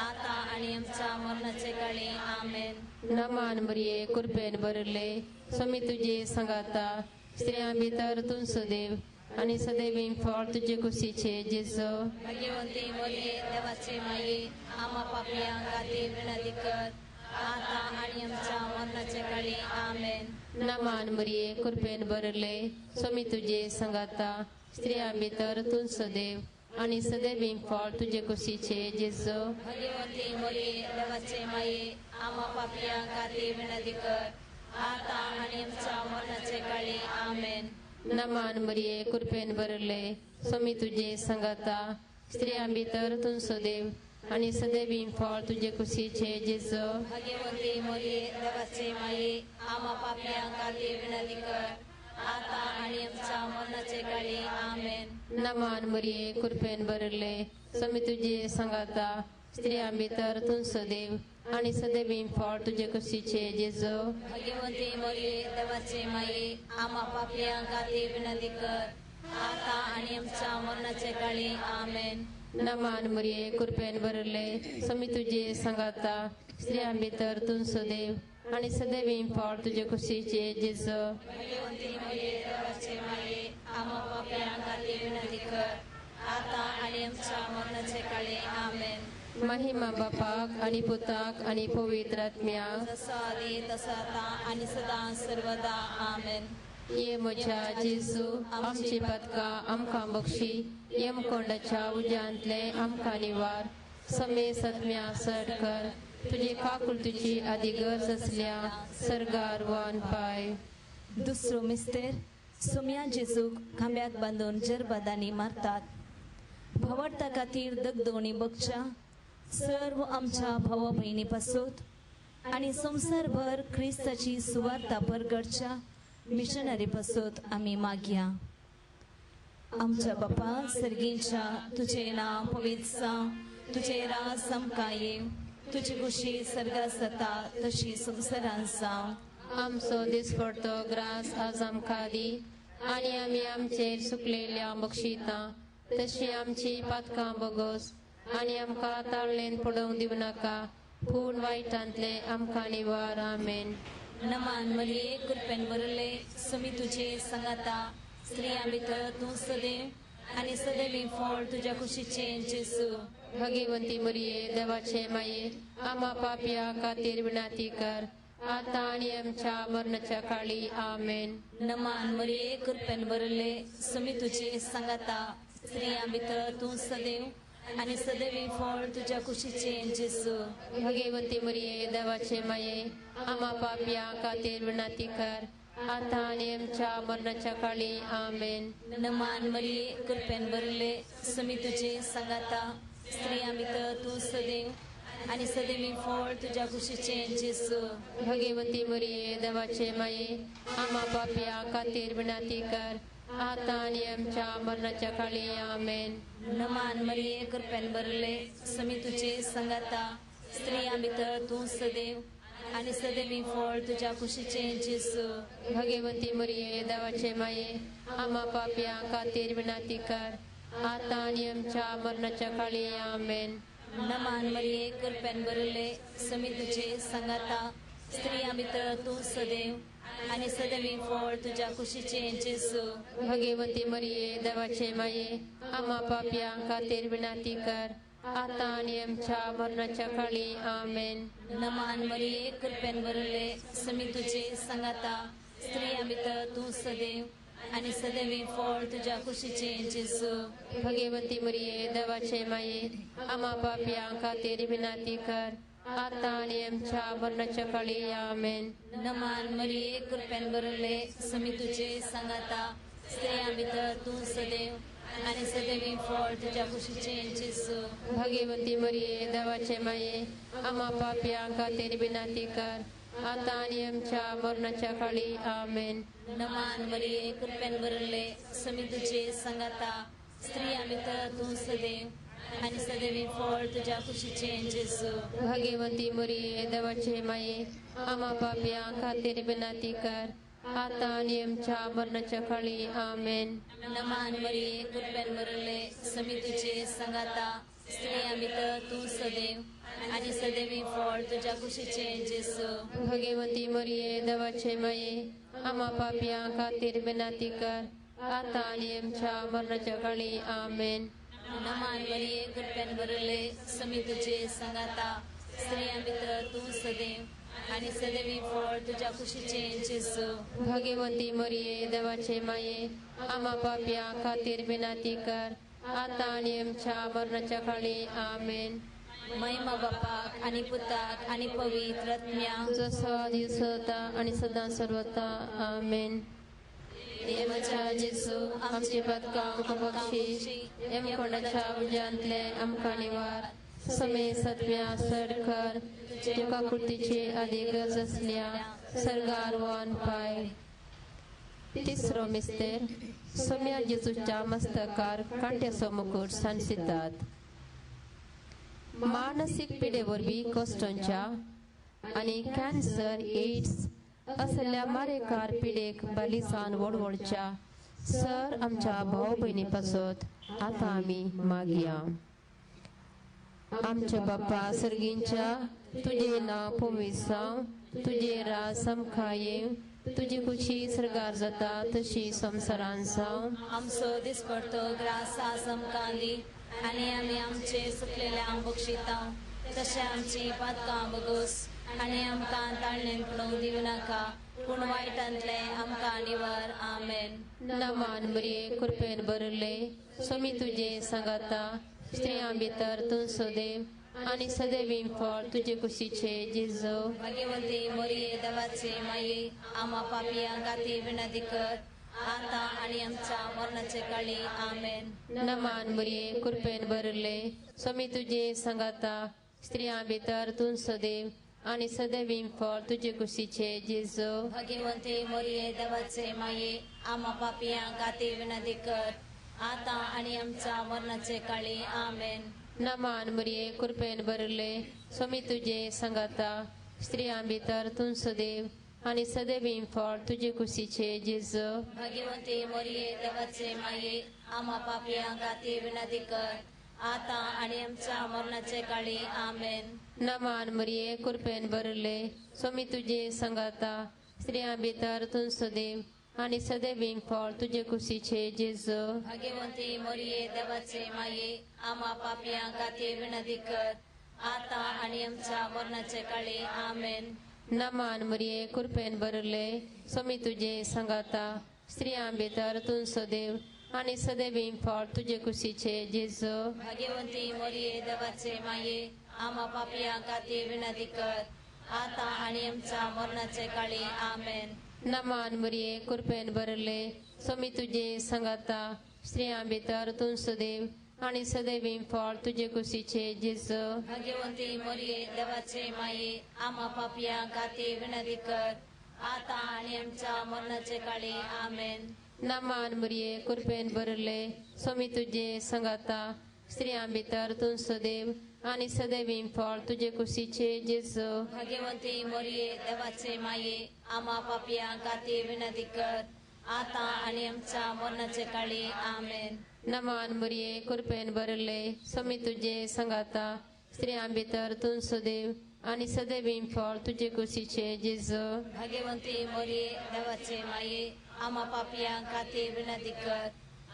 आता आनी आमच्या मरणाचे काळी. आमेन. नमान मरिये, कृपेन भरले, स्वामी तुजे सांगाता, स्त्रियां भितर तूं सदैव आनी सदैवीं फळ तुजे कुशीचे जेजू. भगवंती मरिये देवाचे माये, आम्हा पापयां खातीर विनंती कर, आता आनी आमच्या मरणाचे काळी. आमेन. नमान मरिये, कृपेन भरले, स्वामी तुजे सांगाता, स्त्रियां भितर तूं सदैव आनी सदैवीं फळ तुजे कुशीचे जेजू. भगवंती मरिये देवाचे माये, आम्हा पापयां खातीर विनंती कर, आता आनी आमच्या मरणाचे काळी. आमेन. नमान मरिये, कृपेन भरले, स्वामी तुजे सांगाता, स्त्रियां भितर तूं सदैव आनी सदैवीं फळ तुजे कुशीचे जेजू. भगवंती मरिये देवाचे माये, आम्हा पापयां खातीर विनंती कर, आता आनी आमच्या मरणाचे काळी. आमेन. नमान मरिये, कृपेन भरले, स्वामी तुजे सांगाता, स्त्रियां भितर तूं सदैव आनी सदैवीं फळ तुजे कुशीचे जेजू. भगवंती मरिये देवाचे माये, आम्हा पापयां खातीर विनंती कर, आता आनी आमच्या मरणाचे काळी. आमेन. नमान मरिये, कृपेन भरले, स्वामी तुजे सांगाता, स्त्रियां भितर तूं सदैव आनी सदैवीं फळ तुजे कुशीचे जेजू. भगवंती मरिये देवाचे माये, आम्हा पापयां खातीर विनंती कर, आता आनी आमच्या मरणाचे काळी. आमेन. महिमा बापाक आनी पुताक आनी पवित्र आत्म्याक, जसो आदी तसो आता आनी सदा सर्वदा. आमेन. ये म्हज्या जेजू, आमची पातकां आमकां बक्षी, यमकोंडाच्या उज्यांतले आमकां निवार, समे सत्म्या सड कर, तुझे काकुळतीची आदी गरज आसल्या सर्गार वन पाय. दुसरो मिस्तेर, सोम्या जेजूक खांब्याक बांदून जरबादांनी मारतात. भवडता खातीर दगदोणी बगच्या सर्व आमच्या भावा भयणी पासत आनी संवसारभर क्रिस्ताची सुवार्ता परगटच्या मिशनरी पासत आमी मागया. आमच्या बापा सर्गींच्या, तुझे नांव पवित्र जावं, तुझे राज आमकां येवं, तुजी खुशी सर्गात जाता तशी संवसारांत जावं. आमचो दिसपडतो ग्रास आज आमकां दी आनी आमी आमचेर सुकलेल्या बक्षिता तशी आमची पातकां बगोस आनी आमकां ताळलेन पडोवंक दिवं नाका, पूण वायटांतले आमकां निवार. आमेन. नमान मरिये, कृपेन भरले, सुमी तुझे संगाता, स्त्रियां भितर तूं सदैव आनी सदैवी फळ तुज्या कुशीचें जेजू. भगवंती मरिये, देवाचे माये, आमा पापया खातीर विनंती कर आता आनी आमच्या मरणाच्या काळी. आमेन. नमान मरिये, कृपेन भरले, सुमी तुझे संगाता, स्त्रियां भितर तूं सदैव आनी सदैवी फळ तुज्या कुशीचें जेजू. भगवंती मरिये, देवाचे माये, आमा पापया खातीर विनंती कर आता आनी आमच्या मरणाच्या काळी. आमेन. नमान मरिये, कृपेन भरले, सुमी तुझे संगाता, स्त्रियां भितर तूं सदैव आनी सदैवी फळ तुज्या कुशीचें जेजू. भगवंती मरिये, देवाचे माये, आमा पापया खातीर विनंती कर आता आनी आमच्या मरणाच्या काळी. आमेन. नमान मरिये, कृपेन भरले, सुमी तुझे संगाता, स्त्रियां भितर तूं सदैव आनी सदैवी फळ तुज्या कुशीचें जेजू. भगवंती मरिये, देवाचे माये, आमा पापया खातीर विनंती कर आता आनी आमच्या मरणाच्या काळी. आमेन. नमान मरिये, कृपेन भरले, सुमी तुझे संगाता, स्त्रियां भितर तूं सदैव आनी सदैवी फळ तुज्या कुशीचें जेजू. भगवंती मरिये, देवाचे माये, आमा पापया खातीर विनंती कर आता आनी आमच्या मरणाच्या काळी. आमेन. नमान मरिये, कृपेन भरले, सुमी तुझे संगाता, स्त्रियां भितर तूं सदैव आनी सदैवी फळ तुज्या कुशीचें जेजू. भगवंती मरिये, देवाचे माये, आमा पापया खातीर विनंती कर आता आनी आमच्या मरणाच्या काळी. आमेन. नमान मरिये, कृपेन भरले, सुमी तुझे संगाता, स्त्रियां भितर तूं सदैव आनी सदैवी फळ तुज्या कुशीचें जेजू. भगवंती मरिये, देवाचे माये, आमा पापया खातीर विनंती कर आता आनी आमच्या मरणाच्या काळी. आमेन. नमान मरिये, कृपेन भरले, सुमी तुझे संगाता, स्त्रियां भितर तूं सदैव आनी सदैवी फळ तुज्या कुशीचें जेजू. भगवंती मरिये, देवाचे माये, आमा पापया खातीर विनंती कर आता आनी आमच्या मरणाच्या काळी. आमेन. नमान मरिये, कृपेन भरले, सुमी तुझे संगाता, स्त्रियां भितर तूं सदैव आनी सदैवी फळ तुज्या कुशीचें जेजू. भगवंती मरिये, देवाचे माये, आमा पापया खातीर विनंती कर आता आनी आमच्या मरणाच्या काळी. आमेन. नमान मरिये, कृपेन भरले, सुमी तुझे संगाता, स्त्रियां भितर तूं सदैव आनी सदैवी फळ तुज्या कुशीचें जेजू. भगवंती मरिये, देवाचे माये, आमा पापया खातीर विनंती कर आता आनी आमच्या मरणाच्या काळी. आमेन. महिमा बापाक आनी पुताक आनी पवित्र आत्म्याक, जसो आदी सदा आनी सदां सर्वता. आमेन. देवाच्या जेजू, आमचे पातकां आमकां बक्षीस, यमकोंडाच्या उज्यांतले आमकां निवार, समे सत्म्या सरकर तुका कृतीची आदी गरज आसल्या सर्गार वन पाय. तिसरो मिस्तेर, सोम्या जेजूच्या मस्तकार कांट्याचो मुकूट सांडसितात. मानसीक पिडे वरवीं कश्टांच्या आनी कॅन्सर, एड्स असल्या मारेकार पिडेक बलिसान वडवडच्या सर आमच्या भाव भयणी पासत आतां आमी मागया. आमच्या बापा सर्गींच्या, तुजें नांव पवित्र जावं, तुजें राज आमकां येवं, तुजी खुशी सर्गार जाता तशी संवसारांत जावं. आमचो दिसपडतो ग्रास आज आमकां दी आनी आमी आमचे सुकलेल्या बक्षिता तशें आमची पातकां बगोस आनी आमकां ताळणेन पडोवंक दिवं नाका, पूण वायटांतले आमकां निवार. आमेन. नमान मरिये, कृपेन भरले, स्वामी तुजें सांगाता, स्त्रियां भितर तूं सदैव आनी सदैवी फळ तुजे कुशीचे जेजू. भगवंती मरिये, देवाचे माये, आमा पापया खातीर विनंती कर आता आनी आमच्या मरणाचे काळी. आमेन. नमान मरिये, कृपेन भरले, स्वामी तुजें सांगाता, स्त्रियां भितर तूं सदैव आनी सदैवीं फळ तुजे कुशीचे जेजू. भाग्यवंती मोरये देवाचे माये, आम्हा पापयां खातीर विनंती कर, आता आनी आमच्या मरणाचे काळी. आमेन. नमान मरिये, कृपेन भरले, स्वामी तुजे सांगाता, स्त्रियां भितर तूं सदैव आनी सदैवीं फळ तुजे कुशीचे जेजू. भाग्यवंती मोरये देवाचे माये, आम्हा पापयां खातीर विनंती कर, आता आनी आमच्या मरणाचे काळी. आमेन. नमान मरिये, कृपेन भरले, स्वामी तुजे सांगाता, स्त्रियां भितर तूं सदैव आनी सदैवीं फळ तुजे कुशीचे जेजू. भाग्यवंती मोरये देवाचे माये, आम्हा पापयां खातीर विनंती कर, आता आनी आमच्या मरणाचे काळी. आमेन. नमान मरिये, कृपेन भरले, स्वामी तुजे सांगाता, स्त्रियां भितर तूं सदैव आनी सदैवीं फळ तुजे कुशीचे जेजू. भाग्यवंती मोरये देवाचे माये, आम्हा पापयां खातीर विनंती कर, आता आनी आमच्या मरणाचे काळी. आमेन. नमान मरिये, कृपेन भरले, स्वामी तुजे सांगाता, स्त्रियां भितर तूं सदैव आनी सदैवीं फळ तुजे कुशीचे जेजू. भाग्यवंती मोरये देवाचे माये, आम्हा पापयां खातीर विनंती कर, आता आनी आमच्या मरणाचे काळी. आमेन. नमान मरिये, कृपेन भरले, स्वामी तुजे सांगाता, स्त्रियां भितर तूं सदैव आनी सदैवीं फळ तुजे कुशीचे जेजू. भाग्यवंती मोरये देवाचे माये, आम्हा पापयां खातीर विनंती कर, आता आनी आमच्या मरणाचे काळी. आमेन. नमान मरिये, कृपेन भरले, स्वामी तुजे सांगाता, स्त्रियां भितर तूं सदैव आनी सदैवीं फळ तुजे कुशीचे जेजू. भाग्यवंती मोरये देवाचे माये, आम्हा पापयां खातीर विनंती कर,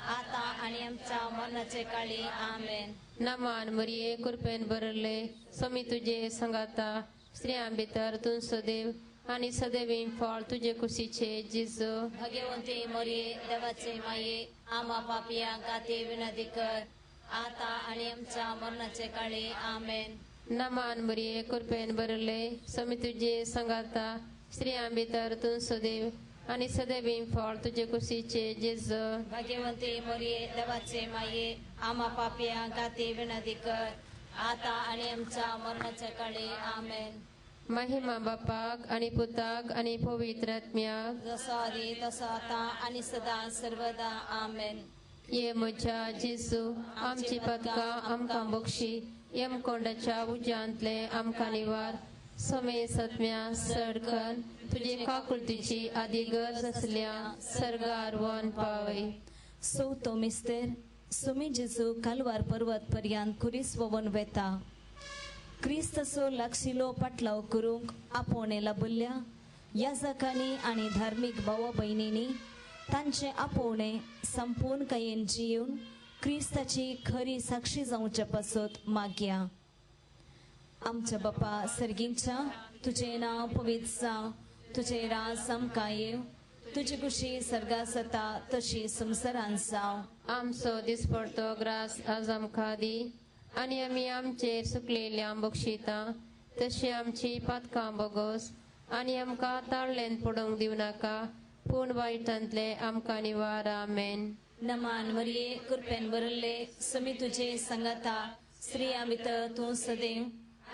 आता आनी आमच्या मरणाचे काळी. आमेन. नमान मरिये, कृपेन भरले, स्वामी तुजे सांगाता, स्त्रियां भितर तूं सदैव आनी सदैवीं फळ तुजे कुशीचे जेजू. भाग्यवंती मोरये देवाचे माये, आम्हा पापयां खातीर विनंती कर, आता आनी आमच्या मरणाचे काळी. आमेन. नमान मरिये, कृपेन भरले, स्वामी तुजे सांगाता, स्त्रियां भितर तूं सदैव आनी सदैवीं फळ तुजे कुशीचे जेजू. भाग्यवंती मोरये देवाचे माये, आम्हा पापयां खातीर विनंती कर, आता आनी आमच्या मरणाचे काळी. आमेन. महिमा बापाक आनी पुताक आनी पवित्र आत्म्याक, जसो आदी तसो आता आनी सदा सर्वदा. आमेन. ये म्हज्या जेजू, आमची पदकां आमकां बक्षी, यमकोंडाच्या उज्यांतले आमकां निवार, सोमे सत्म्या सडकन तुजे काकुळतीची आदी गरज आसल्या सर्गार वन पावय. चवथो मिस्तेर. सुमी जेजू कालवार पर्वत पर्यंत खुरीस ववन वेता. क्रिस्ताचो लागशिलो पाटलाव करूंक आपोवणें लाभल्ल्या याजकांनी आनी धार्मीक भावा भयणींनी तांचें आपोवणें संपूर्णकायेन जियेवन क्रिस्ताची खरी साक्षी जावचे पासत मागया. आमच्या बापा सर्गींच्या, तुजें नांव पवित्र जावं, तुजें राज आमकां येवं, तुजी खुशी सर्गा जाता तशी संवसारांत जावं. आमचो दिसपडतो ग्रास आज आमकां दी, आनी आमी आमचेर सुकलेल्या बक्षिता तशी आमची पातकां बोगोस, आनी आमकां ताळ्ळेन पडोवंक दिवं नाका, पूण वायटांतले आमकां निवार. आमेन. नमान मरिये, कृपेन भरले, स्वामी तुजे सांगाता, स्त्रियां भितर तूं सदैव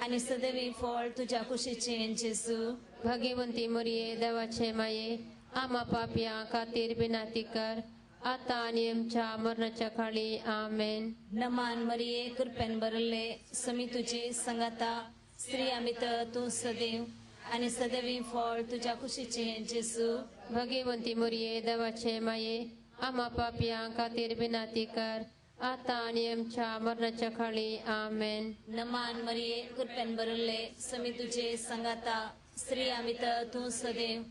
आनी सदैवी फळ तुज्या कुशीचें जेजू. भाग्यवंती मरिये देवाचे माये, आम्हा पापयां खातीर विनंती कर, आता आनी आमच्या मरणाच्या काळी. आमेन. नमान मरिये, कृपेन भरले, स्वामी तुजे सांगाता, स्त्रियां भितर तूं सदैव आनी सदैवी फळ तुज्या कुशीचें जेजू. भाग्यवंती मरिये देवाचे माये, आम्हा पापयां खातीर विनंती कर, आता आनी आमच्या मरणाच्या काळी. आमेन. नमान मरिये, कृपेन भरले, स्वामी तुजे सांगाता, स्त्रियां भितर तूं सदैव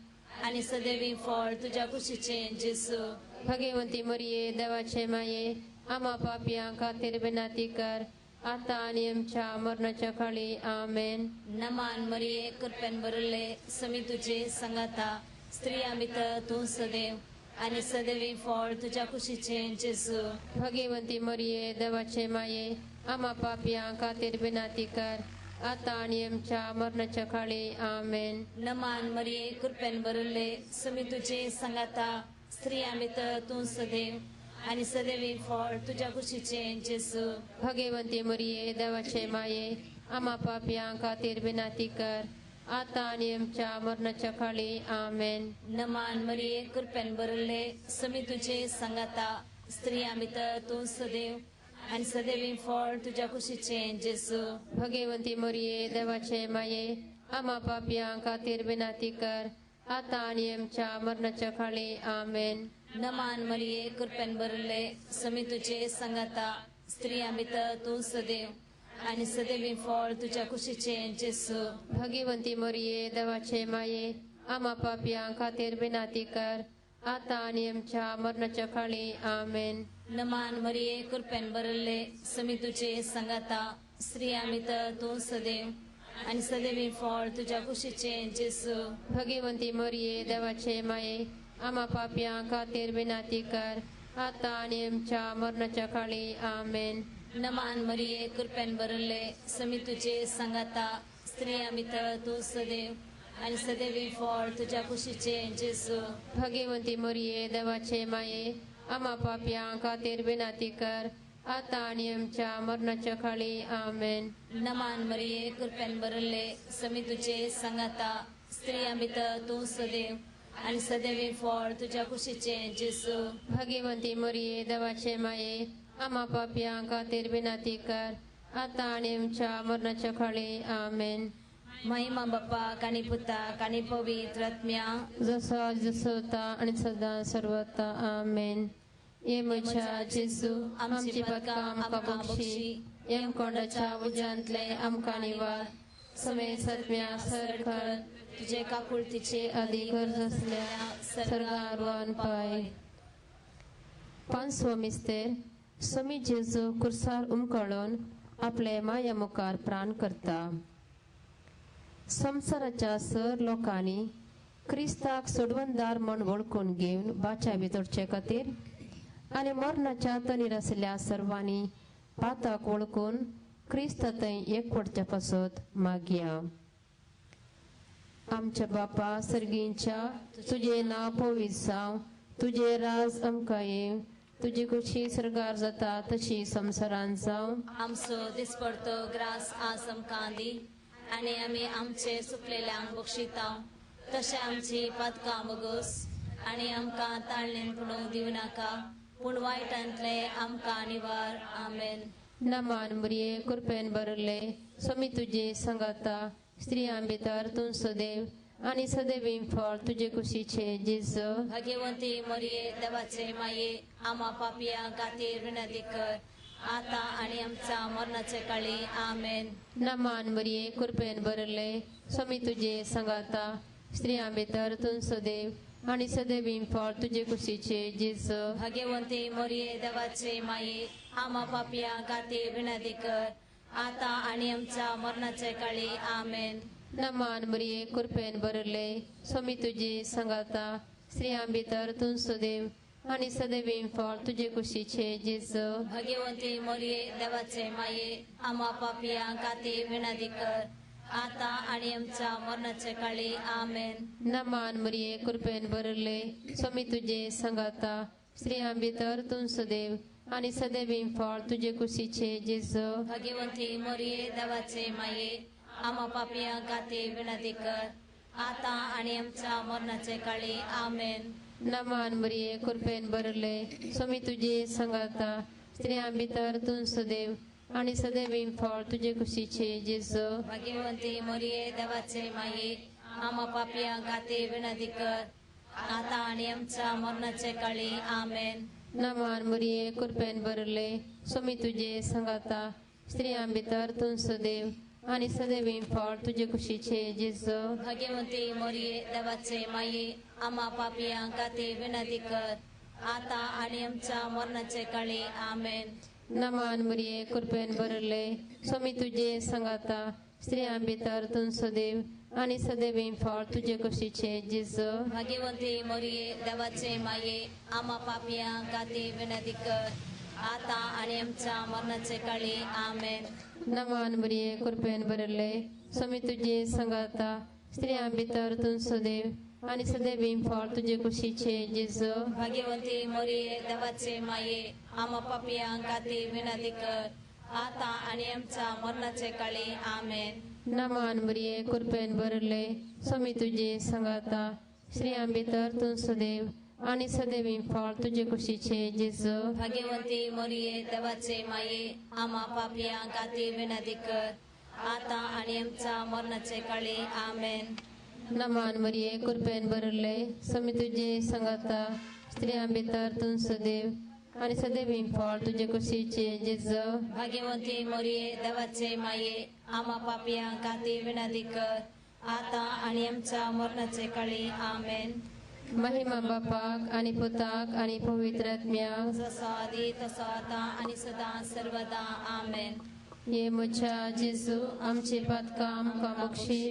आनी सदैवी फळ तुज्या कुशीचें जेजू. भाग्यवंती मरिये देवाचे माये, आम्हा पापयां खातीर विनंती कर, आता आनी आमच्या मरणाच्या काळी. आमेन. नमान मरिये, कृपेन भरले, स्वामी तुजे सांगाता, स्त्रियां भितर तूं सदैव आनी सदैवी फळ तुज्या कुशीचें जेजू. भाग्यवंती मरिये देवाचे माये, आम्हा पापयां खातीर विनंती कर, आता आनी आमच्या मरणाच्या काळी. आमेन. नमान मरिये, कृपेन भरले, स्वामी तुजे सांगाता, स्त्रियां भितर तूं सदैव आनी सदैवी फळ तुज्या कुशीचें जेजू. भाग्यवंती मरिये देवाचे माये, आमा पापयां खातीर विनंती कर आतां आनी आमच्या मरणाच्या काळी. आमेन. नमान मरिये, कृपेन भरिल्ले, समी तुजे सांगाता, स्त्रियां भितर तूं सदैव आनी सदैवी फळ तुज्या कुशीचें जेजू. भगवंती मरिये, देवाचे माये, आमा पापयां खातीर विनंती कर आतां आनी आमच्या मरणाच्या काळी. आमेन. नमान मरिये, कृपेन भरिल्ले, समी तुजे सांगाता, स्त्रियां भितर तूं सदैव आनी सदैवी फळ तुज्या कुशीचें जेजू. भगवंती मरिये, देवाचे माये, आमा पापयां खातीर विनंती कर आतां आनी आमच्या मरणाच्या काळी. आमेन. नमान मरिये, कृपेन भरिल्ले, समी तुजे सांगाता, स्त्रियां भितर तूं सदैव आनी सदैवी फळ तुज्या कुशीचें जेजू. भगवंती मरिये, देवाचे माये, आमा पापयां खातीर विनंती कर आतां आनी आमच्या मरणाच्या काळी. आमेन. नमान मरिये, कृपेन भरिल्ले, समी तुजे सांगाता, स्त्रियां भितर तूं सदैव आनी सदैवी फळ तुज्या कुशीचें जेजू. भगवंती मरिये, देवाचे माये, आमा पापयां खातीर विनंती कर आतां आनी आमच्या मरणाच्या काळी. आमेन. नमान मरिये, कृपेन भरिल्ले, समी तुजे सांगाता, स्त्रियां भितर तूं सदैव आनी सदैवी फळ तुज्या कुशीचें जेजू. भगवंती मरिये, देवाचे माये, आमा पापयां खातीर विनंती कर आतां आनी आमच्या मरणाच्या काळी. आमेन. महिमा बापाक आनी पुताक आनी पवित्र आत्म्या, जसो जसोता आनी सदां सर्वता. आमेन. ये म्हज्या जेजू, आमची पदकां आमकां बक्षी, यमकोंडाच्या उज्यांतले आमकां निवार, समे सत्म्या सरखर तुजे काकुळतीचे आदी गरज आसल्या सर्गार वन पाय. पांचवो मिस्तेर. समी जेजू कुर्सार उमकळून आपले माया मुखार प्राण करता. संवसाराच्या सर लोकांनी क्रिस्ताक सोडवणदार म्हण वळखून घेवन बाचा भितरचे खातीर आनी मरणाच्या तणीर आशिल्ल्या सर्वांनी पाताक वळखून क्रिस्ता थंय एकवटच्या पासत मागया. आमच्या बापा सर्गींच्या, तुजें नांव पवित्र जावं, तुजें राज आमकां येवं, तुजी खुशी सर्गार जाता तशी संवसारांत जावं. आमचो दिसपडतो ग्रास आज आमकां दी आनी आमी आमचे सुकलेल्यांक बक्षिता तशें आमची पातकां बगोस आनी आमकां ताळणेन पडूंक दिवं नाका, पूण वायटांतले आमकां निवार. आमेन. नमान मरिये, कृपेन भरिल्ले, समी तुजे सांगाता, स्त्रियां भितर तूं सदैव आनी सदैवी फळ तुजे कुशीचे जेजू. भगवंती मरिये, देवाचे माये, आमा पापयां खातीर विनंती कर आतां आनी आमच्या मरणाचे काळी. आमेन. नमान मरिये, कृपेन भरिल्ले, समी तुजे सांगाता, स्त्रियां भितर तूं सदैव आनी सदैवी फळ तुजे कुशीचे जेजू. भगवंती मरिये, देवाचे माये, आमा पापयां खातीर विनंती कर आतां आनी आमच्या मरणाचे काळी. आमेन. नमान मरिये, कृपेन भरिल्ले, समी तुजे सांगाता, स्त्रियां भितर तूं सदैव आनी सदैवी फळ तुजे कुशीचे जेजू. भगवंती मरिये, देवाचे माये, आमा पापयां खातीर विनंती कर आतां आनी आमच्या मरणाचे काळी. आमेन. नमान मरिये, कृपेन भरिल्ले, समी तुजे सांगाता, स्त्रियां भितर तूं सदैव आनी सदैवी फळ तुजे कुशीचे जेजू. भगवंती मरिये, देवाचे माये, आमा पापयां खातीर विनंती कर आतां आनी आमच्या मरणाचे काळी. आमेन. नमान मरिये, कृपेन भरिल्ले, समी तुजे सांगाता, स्त्रियां भितर तूं सदैव आनी सदैवी फळ तुजे कुशीचे जेजू. भगवंती मरिये, देवाचे माये, आमा पापयां खातीर विनंती कर आतां आनी आमच्या मरणाचे काळी. आमेन. नमान मरिये, कृपेन भरिल्ले, समी तुजे सांगाता, स्त्रियां भितर तूं सदैव आनी सदैवी फळ तुजे कुशीचे जेजू. भगवंती मरिये, देवाचे माये, आमा पापयां खातीर विनंती कर आतां आनी आमच्या मरणाचे काळी. आमेन. नमान मरिये, कृपेन भरिल्ले, समी तुजे सांगाता, स्त्रियां भितर तूं सदैव आनी सदैवी फळ तुजे कुशीचे जेजू. भगवंती मरिये, देवाचे माये, आमा पापयां खातीर विनंती कर आतां आनी आमच्या मरणाचे काळी. आमेन. नमान मरिये, कृपेन भरिल्ले, समी तुजे सांगाता, स्त्रियां भितर तूं सदैव आनी सदैवी फळ तुजे कुशीचे जेजू. भगवंती मरिये, देवाचे माये, आमा पापयां खातीर विनंती कर आतां आनी आमच्या मरणाचे काळी आमेन. नमान मरिये कृपेन भरले स्वामी तुजे सांगाता स्त्रियां भितर तूं सदैव आनी सदैवी फळ तुजे कुशीचे जेजू. भाग्यवंती मरिये देवाचे माये आमा पापयां खातीर विनंती कर आतां आनी आमच्या मरणाचे काळी आमेन. नमान मरिये कृपेन भरले स्वामी तुजे सांगाता स्त्रियां भितर तूं सदैव आनी सदैवी फळ तुजे कुशीचे जेजू. भाग्यवंती मरिये देवाचे माये आमा पापयां खातीर विनंती कर आतां आनी आमच्या मरणाचे काळी आमेन. महिमा बापाक आनी पुताक आनी पवित्र आत्म्याक जसो आदी तसो आतां आनी सदां सर्वदा आमेन. ये म्हज्या जेजू आमची पातकां आमकां बक्षी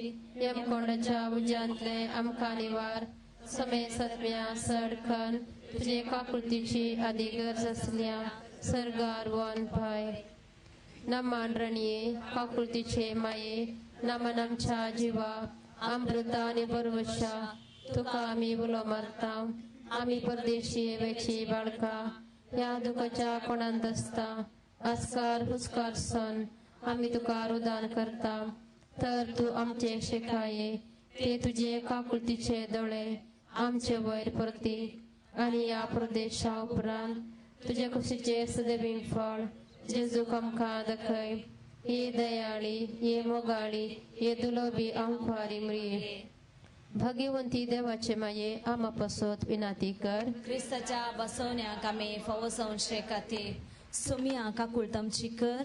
यमकोंडाच्या उज्यांतले आमकां निवार समय सत्म्या सडखन तुजे काकृतीची आदी गरज आसल्या सर्गार वन पाय. नमान रणये काकृतीचे माये नमन आमच्या जिवा अमृता आनी बरवशा तुका आमी उलो मारता. आमी परदेशी वेची बाळका ह्या दुखाच्या कोणांत आसता आस्कार हुस्कार सन आमी तुका रुदान करता. तर तूं आमचे शेखाये ते तुजे काकुळतीचे दोळे आमचे वयर परती आनी ह्या प्रदेशा उपरांत तुजे कुशीचे सदैवी फळ जेजूक आमकां दाखय. ये दयाळी ये मोगाळी ये दुलोबी आमखारी मरिये. भाग्यवंती देवाचे माये आमा पासत विनाती कर. क्रिस्ताच्या बसवण्याक आमी फावो जावचे खातीर सुमिया काकुळतमची कर.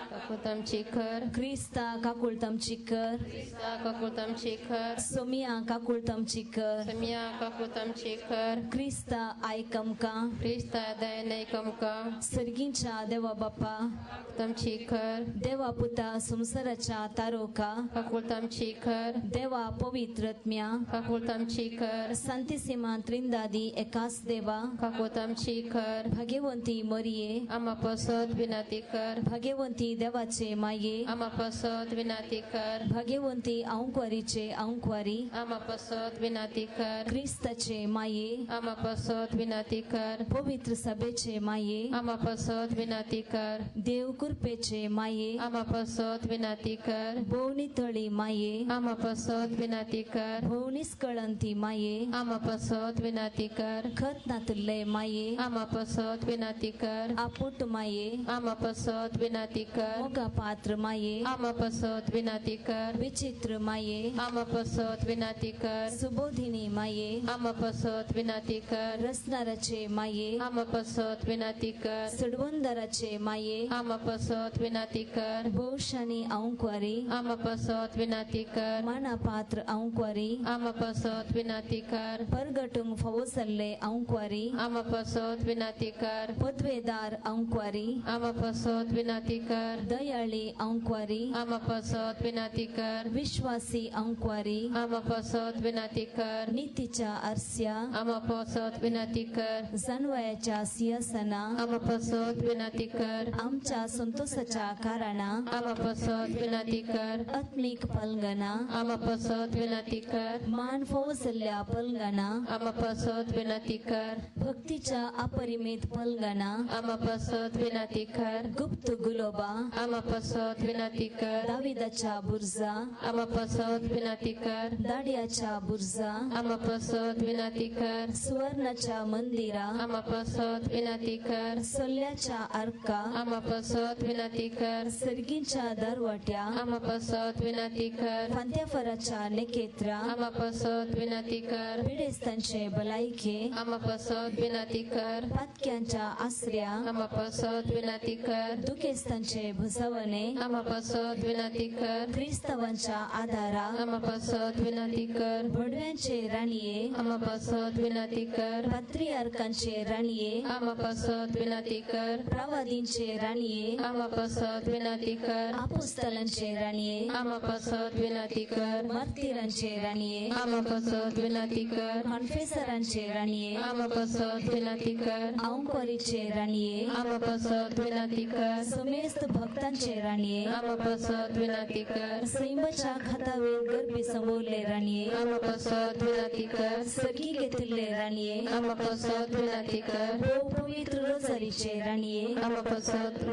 काकुळतमची कर. क्रिस्ता काकुळतमची कर. क्रिस्ता काकुळतमची कर. सुमिया काकुळतमची कर. सुमिया काकुळतमची कर. क्रिस्ता आयक आमकां. क्रिस्ता दयेन आयक आमकां. सर्गींच्या देवा बापा काकुळतमची कर. देवा पुता संवसाराच्या तारोका काकुळतमची कर. देवा पवित्रत्म्या काकुळतमची कर. संतिसिमा त्रिंदादी एकाच देवा काकुळतमची कर. भाग्यवंती मरिये आमा पासत विनाती कर. भाग्यवंती देवाचे माये आमा पासत विनाती कर. भाग्यवंती आंकवारीचे आंकवारी आमा पासत विनाती कर. क्रिस्ताचे माये आमा पासत विनाती कर. पवित्र सभेचे माये आमा पासत विनाती कर. देव कृपेचे माये आमा पासत विनाती कर. भोवनी तळी माये आमा पासत विनाती कर. भोवनीस कळंती माये आमा पासत विनाती कर. खत नातुल्ले माये आमा पासत विनाती कर. आपुट माये आमा पासत विनाती कर. मोगा पात्र माये आमा पासत विनाती कर. विचित्र माये आमा पासत विनाती कर. सुबोधिनी माये आमा पासत विनाती कर. रसनाराचे माये आमा पासत विनाती कर. सडवंदराचे माये आमा पासत विनाती कर. भोवशानी आंकवारी आमा पासत विनाती कर. माना पात्र आंकवारी आमा पासत विनाती कर. परगटूंक फावो जाल्ले आंकवारी आमा पासत विनाती कर. पदवेदार आंकवारी आमा पासत विनाती कर. दयाळी आंकवारी आमा पासत विनाती कर. विश्वासी आंकवारी आमा पासत विनाती कर. नितीच्या आरस्या आमा पासत विनाती कर. जानवयाच्या सिंहासना आमा पासत विनाती कर. आमच्या संतोषाच्या कारणा आमा पासत विनाती कर. आत्मीक पलंगना आमा पासत विनाती कर. मान फावो जाल्ल्या पलंगना आमा पासत विनाती कर. भक्तीच्या अपरिमित पलंगना आमा पासत विनाती कर. गुप्त गुलोबा आमा पासत विनाती कर. दाविदाच्या बुर्जा आमा पासत विनाती कर. दाडियाच्या बुर्जा आमा पासत विनाती कर. सुवर्णाच्या मंदिरा आमा पासत विनाती कर. सोल्याच्या आर्का आमा पासत विनाती कर. सर्गींच्या दरवाट्या आमा पासत विनाती कर. फांत्याफराच्या नेकेत्रा आमा पासत विनाती कर. पिडेस्तांचे भलायके आमा पासत विनाती कर. पातक्यांच्या आसऱ्या आमा पासत विनाती कर. दुखेस्तांचे भुजवणे आमा पासत विनाती कर. क्रिस्तावांच्या आधारा आमा पासत विनाती कर. भडव्यांचे राणये आमा पासत विनाती कर. पात्रियार्कांचे राणये आमा पासत विनाती कर. प्रवादींचे राणये आमा पासत विनाती कर. आपोस्तलांचे राणये आमा पासत विनाती कर. मार्तीरांचे राणये आमा पासत विनाती कर. कॉन्फेसरांचे राणये आमा पासत विनाती कर. आंकवारीचे राणये आमा पासत विनाती कर. समेस्त भक्तांचे राणये आमा पासत विनाती कर. सैमाच्या खातावेर गर्भी समोरले राणये आमा पासत विनाती कर. सर्गी घेतिल्ले राणये आमा पासत विनाती कर. भोव पवित्र रोजारीचे राणये आमा पासत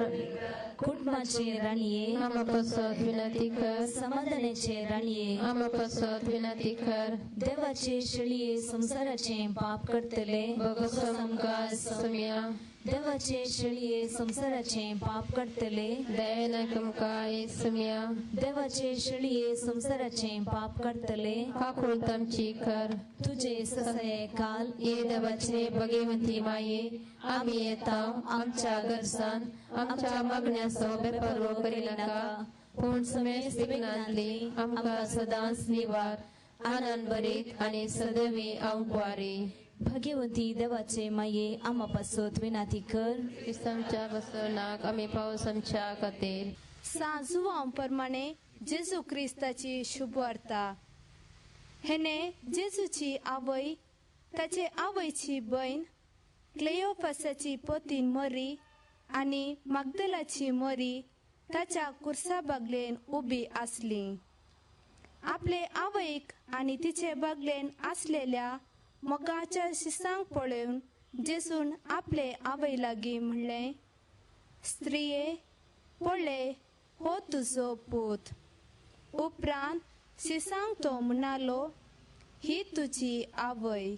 कुटुंबाचे राणये आमा पासत विनंती कर. समाधानाचे राणये आमा पासत विनंती कर. देवाचे शेळये संवसाराचे पाप करतले भोगोस आमकां सोम्या. देवाचे शेळये संवसाराचे पाप करतले दयेन आमकां सोम्या. देवाचे शेळये संवसाराचे पाप करतले काकूळत आमची कर. तुझे ससाये काल ये देवाचे भगवंती माये आमी येता आमच्या गरजान आमच्या मागण्याचो बेपर्व करिनाका पूण समेस्त विघ्नांतली आमकां सदांच निवार आनंद भरीत आनी सदैवी आंकवारी. भगवंती देवाचे माये आमा पासत विनंती कर. क्रिस्तांच्या बसवणाक आमी पावस आमच्या खातीर. सां जुवांव प्रमाणे जेजू क्रिस्ताची शुभवार्ता. हेणे जेजूची आवय ताचे आवयची भयण क्लेयोफासाची पतीन मरी आनी मागदलाची मरी ताच्या कुर्सा बागलेन उबी आसली. आपले आवयक आनी तिचे बागलेन आसलेल्या मोगाच्या शिसांक पळोवन जेजून आपले आवय लागीं म्हणलें, स्त्रिये पळय हो तुजो पूत. उपरांत शिसांक तो म्हणालो, ही तुजी आवय.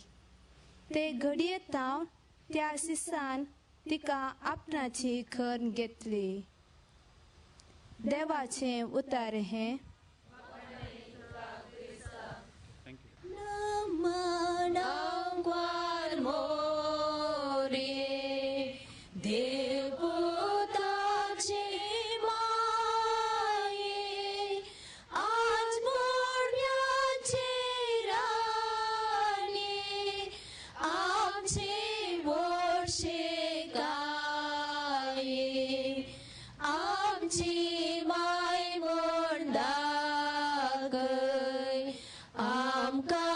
ते घडये तावन त्या शिसान तिका आपणाची खण घेतली. देवाचें उतार हें. Manangwar more देवपुताचे माये आज मोरण्याचे राणे आमचे वर्षे गाये आमची माय म्हण दाखय आमकां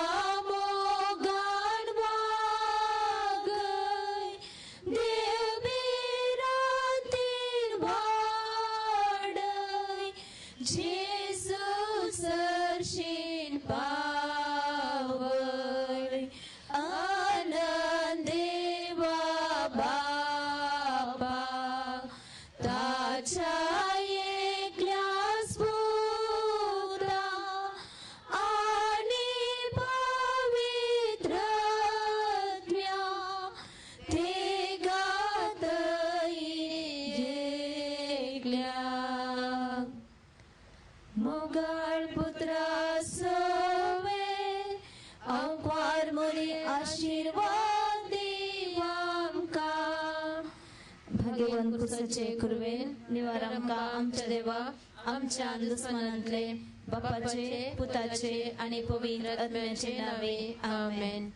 कुर्वेन निवार आमकां आमच्या देवा आमच्या दुस्मनांतले बापाचे पुताचे आनी पवित्र आत्म्याचे नावे आमेन.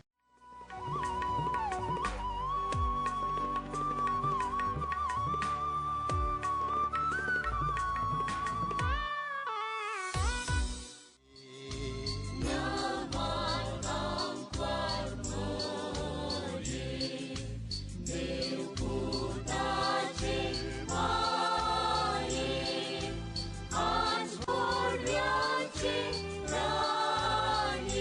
राणी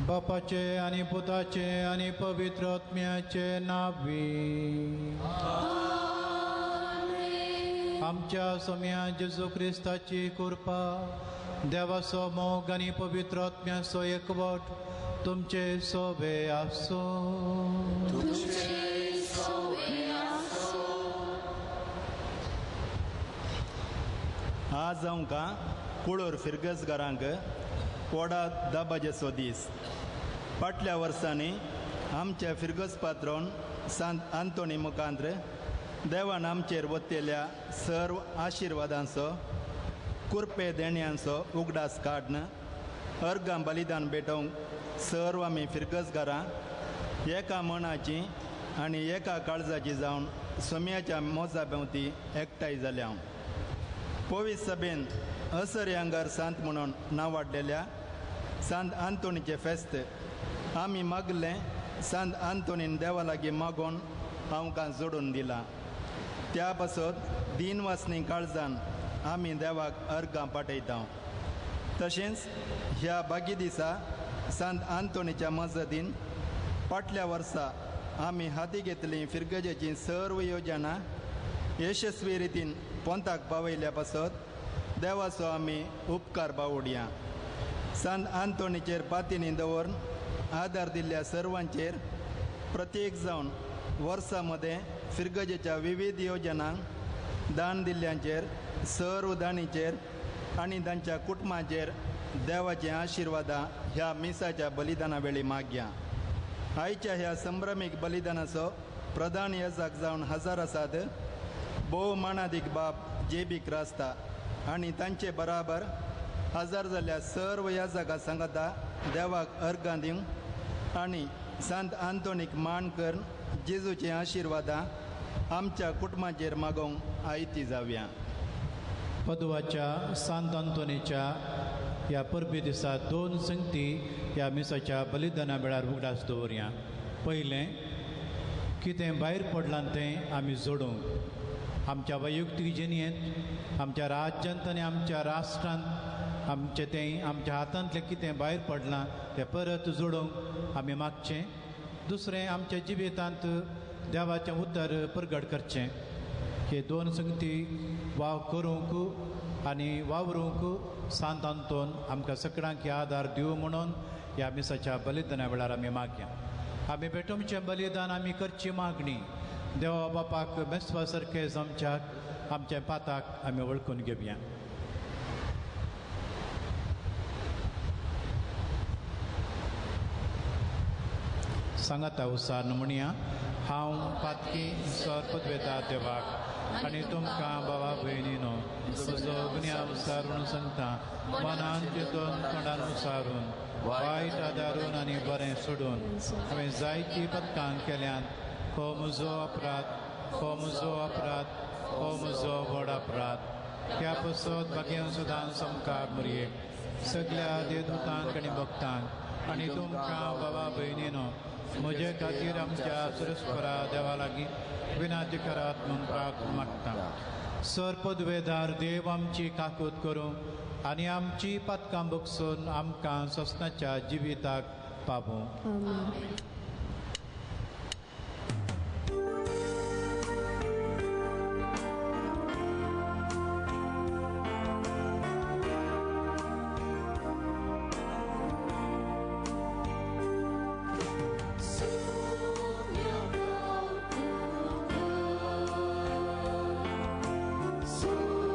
बापाचे आनी पुताचे आनी पवित्र आत्म्याचे नांवी. आमच्या सोम्या जेजू क्रिस्ताची कृपा, देवाचो मोग आनी पवित्र आत्म्याचो एकवट तुमचे सोबे आसूं. आज आमकां कुळूर फिरगजगारांक कोडा दाबाजेचो दीस. फाटल्या वर्सांनी आमच्या फिरगज पात्रोन सांत आंतोनी मुखांत्र देवान आमचेर वत्तेल्या सर्व आशिर्वादांचो कुरपे देण्यांचो उगडास काडन अर्गां बलिदान भेटोवंक सर्व आमी फिरगजगारां एका मनाची आनी एका काळजाची जावन सोम्याच्या मोजा भोंवती एकठांय जाल्या. पवित्र सभेन असर सांत म्हणून नांव वाडलेल्या सांत आंतोनीचें फेस्त आमी मागलें. सांत आंतोनीन देवा लागीं मागोवन आमकां जोडून दिलां. त्या पासत दीन वासनी काळजान आमी देवाक अर्गां पाठयता. तशेंच ह्या बागी दिसा सांत आंतोनीच्या मजतीन फाटल्या वर्सा आमी हाती घेतली फिरगजेची सर्व योजना यशस्वी रितीन पोंताक पावयल्या पासत देवाचो आमी उपकार बावडया. सांत आंतोनीचेर पातीनी दवरून आदार दिल्ल्या सर्वांचेर प्रत्येक जावन वर्सां मदें फिरगजेच्या विविध योजनांक दान दिल्ल्यांचेर सर्व दाणीचेर आनी तांच्या कुटुंबाचेर देवाचे आशिर्वादां ह्या मिसाच्या बलिदाना वेळी मागया. आयच्या ह्या संभ्रमीक बलिदानाचो प्रधान याजक जावन हजर आसात भोव मानादीक बाप जे बी क्रास्ता आनी तांचे बराबर हजर जाल्ल्या सर्व याजकां सांगता देवाक अर्गां दिवंक आनी सांत आंतोनीक मान करून जेजूचे आशिर्वादां आमच्या कुटुंबाचेर मागोवंक आयती जावया. पदवाच्या सांत आंतोनीच्या ह्या परबे दिसा दोन संगती ह्या मिसाच्या बलिदाना वेळार उगडास दवरया. पयलें, कितें भायर पडलां तें आमी जोडूंक आमच्या वैयक्तीक जिणेंत, आमच्या राज्यांत आनी आमच्या राष्ट्रांत आमचें तें आमच्या हातांतलें कितें भायर पडलां तें परत जोडूंक आमी मागचें. दुसरें, आमच्या जिवितांत देवाचें उतर परगट करचें. हे दोन संगती वाव करूंक आनी वावरूंक सांत आंतोन आमकां सगळ्यांक आदार दिवं म्हणून ह्या मिसाच्या बलिदाना वेळार आमी मागया. आमी भेटोवचें बलिदान आमी करची मागणी देवा बापाक मेसपा सारकें जमच्याक आमच्या पाताक आमी वळखून घेवया. सांगाता उसार म्हणया, हांव पातकी सर पदवेता देवाक आनी तुमकां बाबा भयणीनो म्हजो गुन्यांव उसारून सांगता, मनान चिंतून तोंडान उसारून वायट आदारून आनी बरें सोडून हांवें जायतीं पदकां केल्यांत. हो म्हजो अपराध, हो म्हजो अपराध, हो म्हजो व्हड अपराध. ह्या पसत भाग्यां सुदान समकार मुरयेक सगल्या देवदूतांक आनी भक्तांक आनी तुमकां बाबा भयणीनो म्हजे खातीर आमच्या सुरस्परा देवा लागीं विनाती करात म्हूण प्रार्थना मागता. सर पदवेदार देव आमची काकूत करूं आनी आमची पातकां बगसून आमकां सोसनाच्या जिविताक पावूं. Sonia.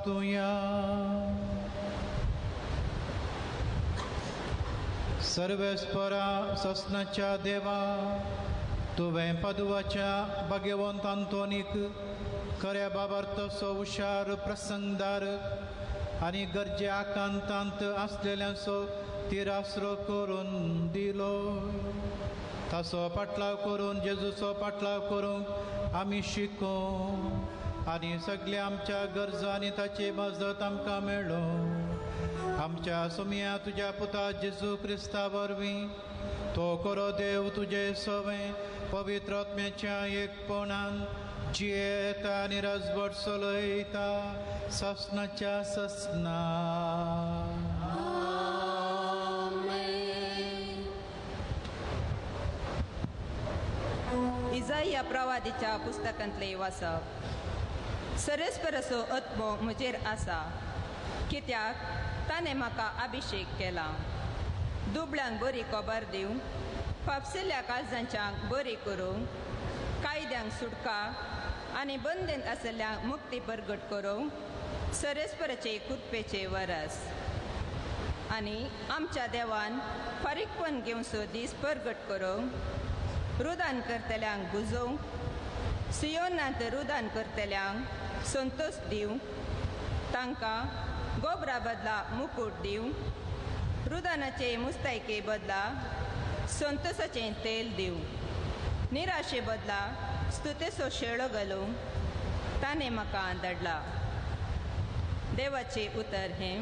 प्रार्थुया. सर्वेस्परा ससनाच्या देवा, तुवें पदवाच्या भाग्यवंत आंतोनीक खऱ्या बाबार तसो हुशार प्रसंगदार आनी गरजे आकांतांत आसलेल्यांचो तिरासरो करून दिलो. ताचो पाटलाव करून जेजूचो पाटलाव करूंक आमी शिकों आनी सगल्या आमच्या गरजांनी ताची मजत आमकां मेळो. आमच्या सोमया तुज्या पुता जेजू क्रिस्ता वरवीं तो करो देव तुजे सवें पवित्र आत्म्याच्या एकपणान जियेता आनी राजवट चलयता ससनाच्या ससना. इजाया प्रवादीच्या पुस्तकांतले वाचप. सरस्परसो आत्मो म्हजेर आसा, कित्याक ताणें म्हाका अभिशेक केला दुबळ्यांक बरी खबर दिवंक, फापसिल्ल्या काळजांच्यांक बरी करूंक, कायद्यांक सुटका आनी बंदेंत आशिल्ल्यांक मुक्ती परगट करूंक सरस्पराचे कुतपेचे वरस आनी आमच्या देवान फारीकपण घेवचो दीस परगट करूंक, रुदान करतल्यांक बुजोवंक, सियोनांत रुदान करतल्यांक संतोष दिवंक, तांकां गोबरा बदला मुकूट दिवंक, रुदानाचे मुस्तायके बदला संतोषाचें तेल दिवंक, निराशे बदला स्तुतेचो शेळो घालूंक ताणें म्हाका धाडला. देवाचें उतर हें.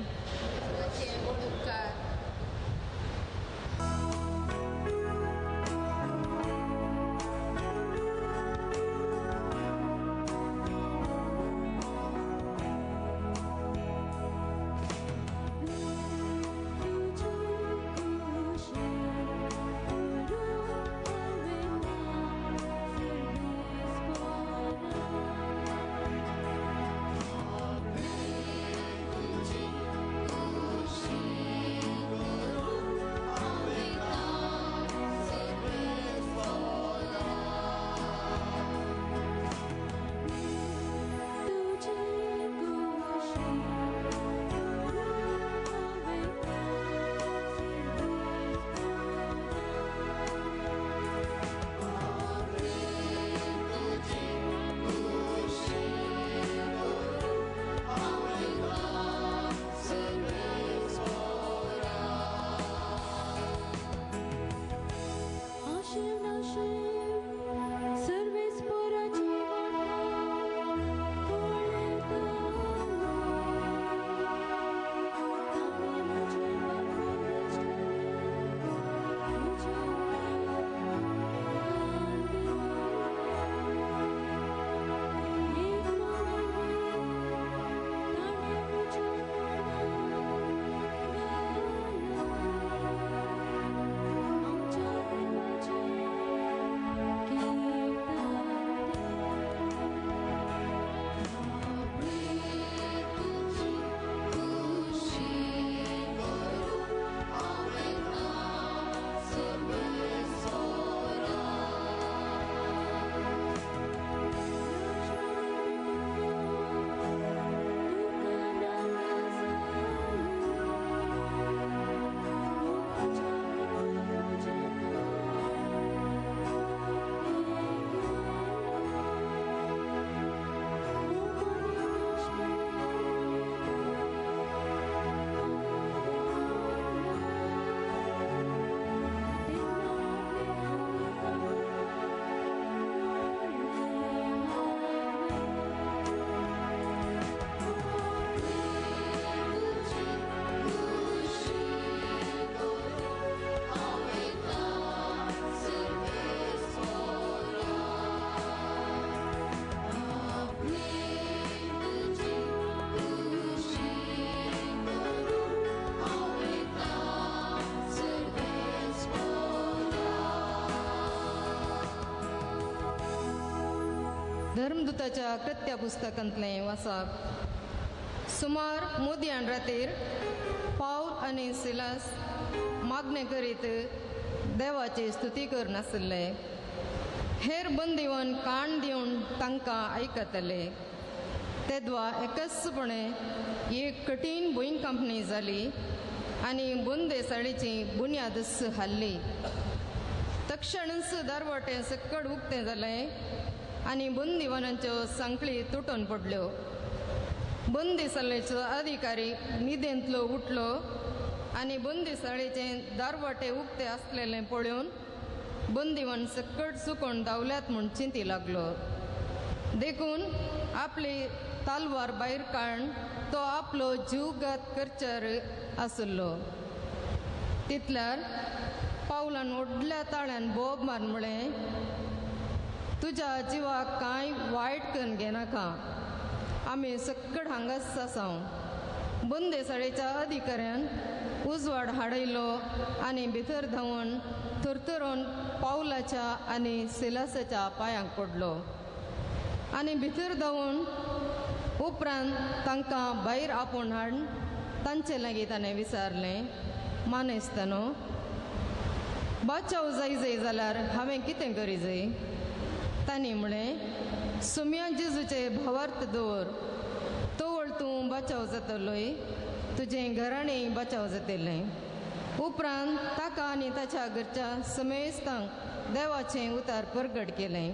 धर्मदूताच्या कृत्या पुस्तकांतलें वाचप. सुमार मोदयान रातीर पावल आनी सिलास मागणें करीत देवाची स्तुती करनासले. हेर बंदिवन कान दिवन तांकां आयकतले. तेदवा एकसपणे एक कठीण भुंयकांपणी जाली आनी बुंदेसाळीची बुन्यादच हाल्ली. तक्षणच दरवटें सकड उक्तें जालें आनी बंदिवानांच्यो सांखळी तुटून पडल्यो. बंदिसाळेचो अधिकारी न्हिदेंतलो उठलो आनी बंदिसाळेचे दारवाटे उक्ते आसलेले पळोवन बंदिवान सकट चुकोन धांवल्यात म्हूण चिंती लागलो. देखून आपली तालवार भायर काडून तो आपलो जीवघात करचेर आसलो. तितल्यार पावलान व्हडल्या ताळ्यान बोब मार म्हळें, तुज्या जिवाक कांय वायट करून घेनाका, आमी सकट हांगाच आसाव. बंदेसाळेच्या अधिकाऱ्यान उजवाड हाडयलो आनी भितर धांवून थरथरून पावलाच्या आनी सिलासाच्या पांयांक पडलो आनी भितर धांवून उपरांत तांकां भायर आपोवन हाडून तांचे लागीं ताणें विचारलें, मानेस्तानो, बाचाव जाय जाय जाल्यार हांवें कितें करी जाय? तांणी म्हळें, सुम्या जेजूचे भावार्थ दवर, तवळ तूं बाचाव जातलोय, तुजें घराणें बाचाव जातलें. उपरांत ताका आनी ताच्या घरच्या समेस्तांक देवाचें उतार परगट केलें.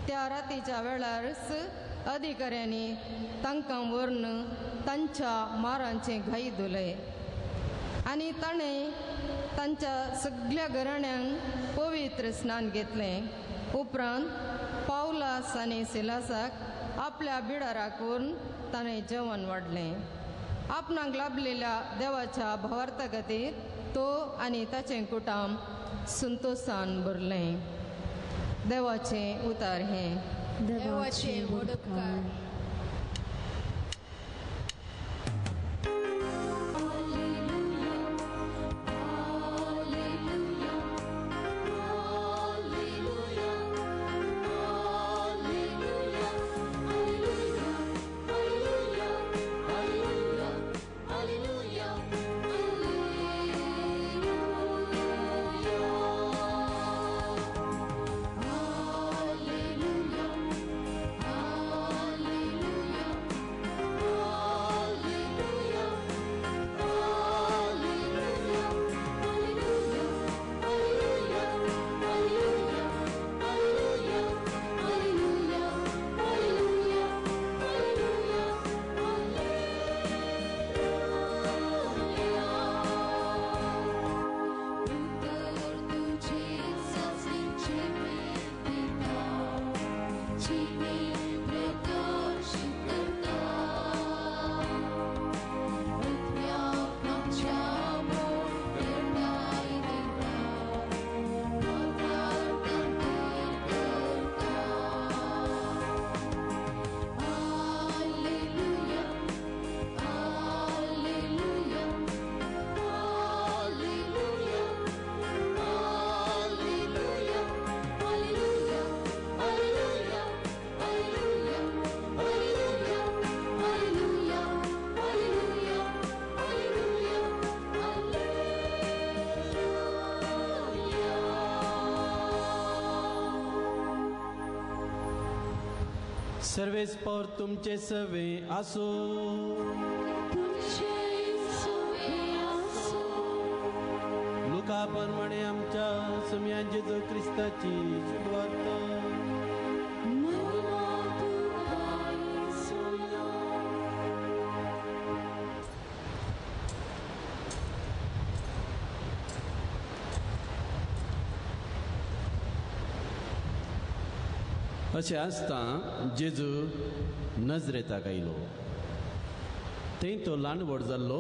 त्या रातीच्या वेळारच अधिकाऱ्यांनी तांकां व्हरून तांच्या मारांचे घाई धुले आनी ताणें तांच्या सगळ्या घराण्यांक पवित्र स्नान घेतलें. उपरांत पावलास आनी सिलासाक आपल्या बिडाराक व्हरून ताणें जेवण वाडलें. आपणाक लाभलेल्या देवाच्या भावार्था खातीर तो आनी ताचें कुटाम संतोशान भरलें. देवाचें उतार हें. देवाचें व्हड उपकार. सर्वेस पौर तुमचे सवे आसो. लुका प्रमाणे आमच्या सुम्या जेजू क्रिस्ताची शुभवार्ता. अशें आसता जेजू नजरेताक आयलो. थंय तो ल्हान व्हड जाल्लो.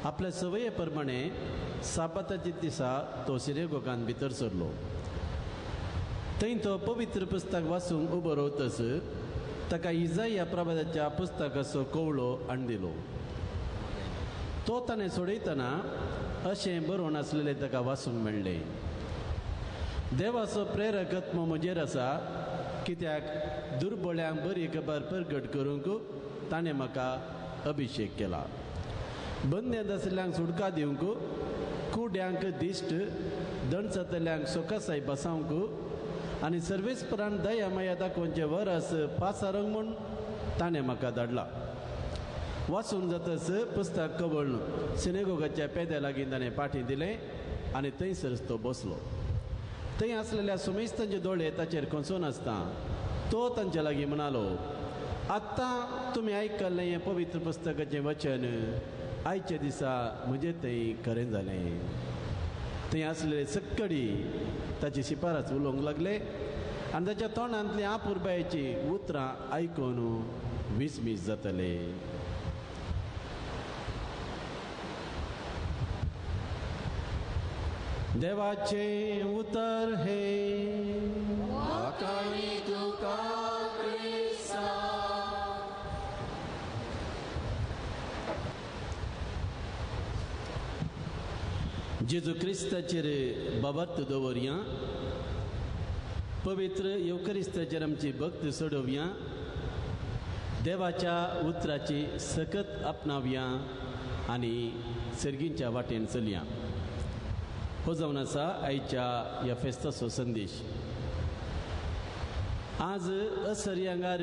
आपल्या संवये प्रमाणे साबाताच्या दिसा तो सिनेगोगान भितर सरलो. थंय तो पवित्र पुस्तक वाचूंक उबो रावतच ताका इजाया प्रवादाच्या पुस्तकाचो कवळो हाडून दिलो. तो ताणें सोडयतना अशें बरोवन आसलेलें ताका वाचूंक मेळ्ळें, देवाचो प्रेरक आत्मो म्हजेर आसा, कित्याक दुर्बळ्यांक बरी खबर परगट करूंक ताणें म्हाका अभिशेक केला, बंद्यांत आशिल्ल्यांक सुटका दिवंक, कुड्यांक दिश्ट, दणसतल्यांक सोकासाय बसावंक आनी सर्वेस्परान दया माया दाखोवचें वरस पासारूंक म्हूण ताणें म्हाका धाडला. वाचून जातच पुस्तक कवळ्ळून सिनेगोगाच्या पेद्या लागीं ताणें पाठी दिलें आनी थंयसरच तो बसलो. थंय आसलेल्या सुमेस्तांचे दोळे ताचेर खंचून आसता तो तांचे लागीं म्हणालो, आत्तां तुमी आयकल्लें हें पवित्र पुस्तकाचें वचन आयच्या दिसा म्हजें थंय खरें जालें. थंय आसलेले सक्कडी ताची शिफारस उलोवंक लागले आनी ताच्या तोंडांतली आपुरबायेची उतरां आयकून विस्मीस जातले. देवाचें उतर हे जेजू क्रिस्ताचेर बाबार्थ दवरया, पवित्र येवकरिस्ताचेर आमची भक्त सोडोवया, देवाच्या उतराची सकत आपणावया आनी सर्गींच्या वाटेन चलया. हो जावन आसा आयच्या ह्या फेस्ताचो संदेश. आज असरयांगार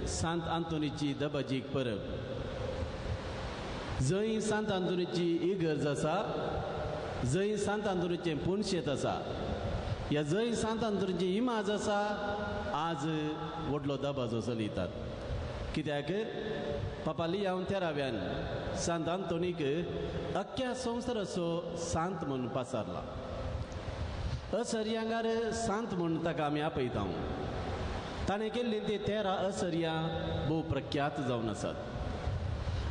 सांत आंतोनीची दबाजीक परब. जंय सांत आंतोनीची इगर्ज आसा, जंय सांत आंतोनीचें पुनशेत आसा, ह्या जंय सांत आंतोनीची इमाज आसा, आज व्हडलो दबाजो चलयतात. कित्याक पापा लियाव तेराव्यान सांत आंतोनीक अख्ख्या संवसाराचो सांत म्हूण पासारला. असरयांगार सांत म्हूण ताका आमी आपयता. ताणें केल्लीं ती 13 असरयां भोव प्रख्यात जावन आसात.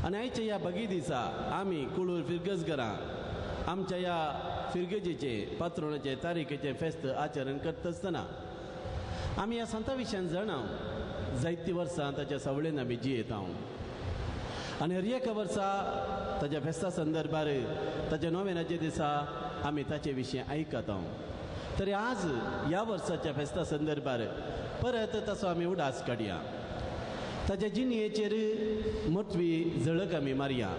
आनी आयच्या ह्या बगी दिसा आमी कुळूर फिरगजगरां आमच्या ह्या फिरगजेचें पात्रोणाचें तारीखेचें फेस्त आचरण करता आसतना आमी ह्या सांता विशयान जाणा जायतीं वर्सां ताच्या सावळेन आमी जियेता. आनी हर एका वर्सा ताच्या फेस्ता संदर्भार ताच्या नोवेनाच्या दिसा आमी ताचे विशीं आयकता. तरी आज ह्या वर्साच्या फेस्ता संदर्भार परत ताचो आमी उडास काडया, ताच्या जिणयेचेर मोटवी झळक आमी मारया,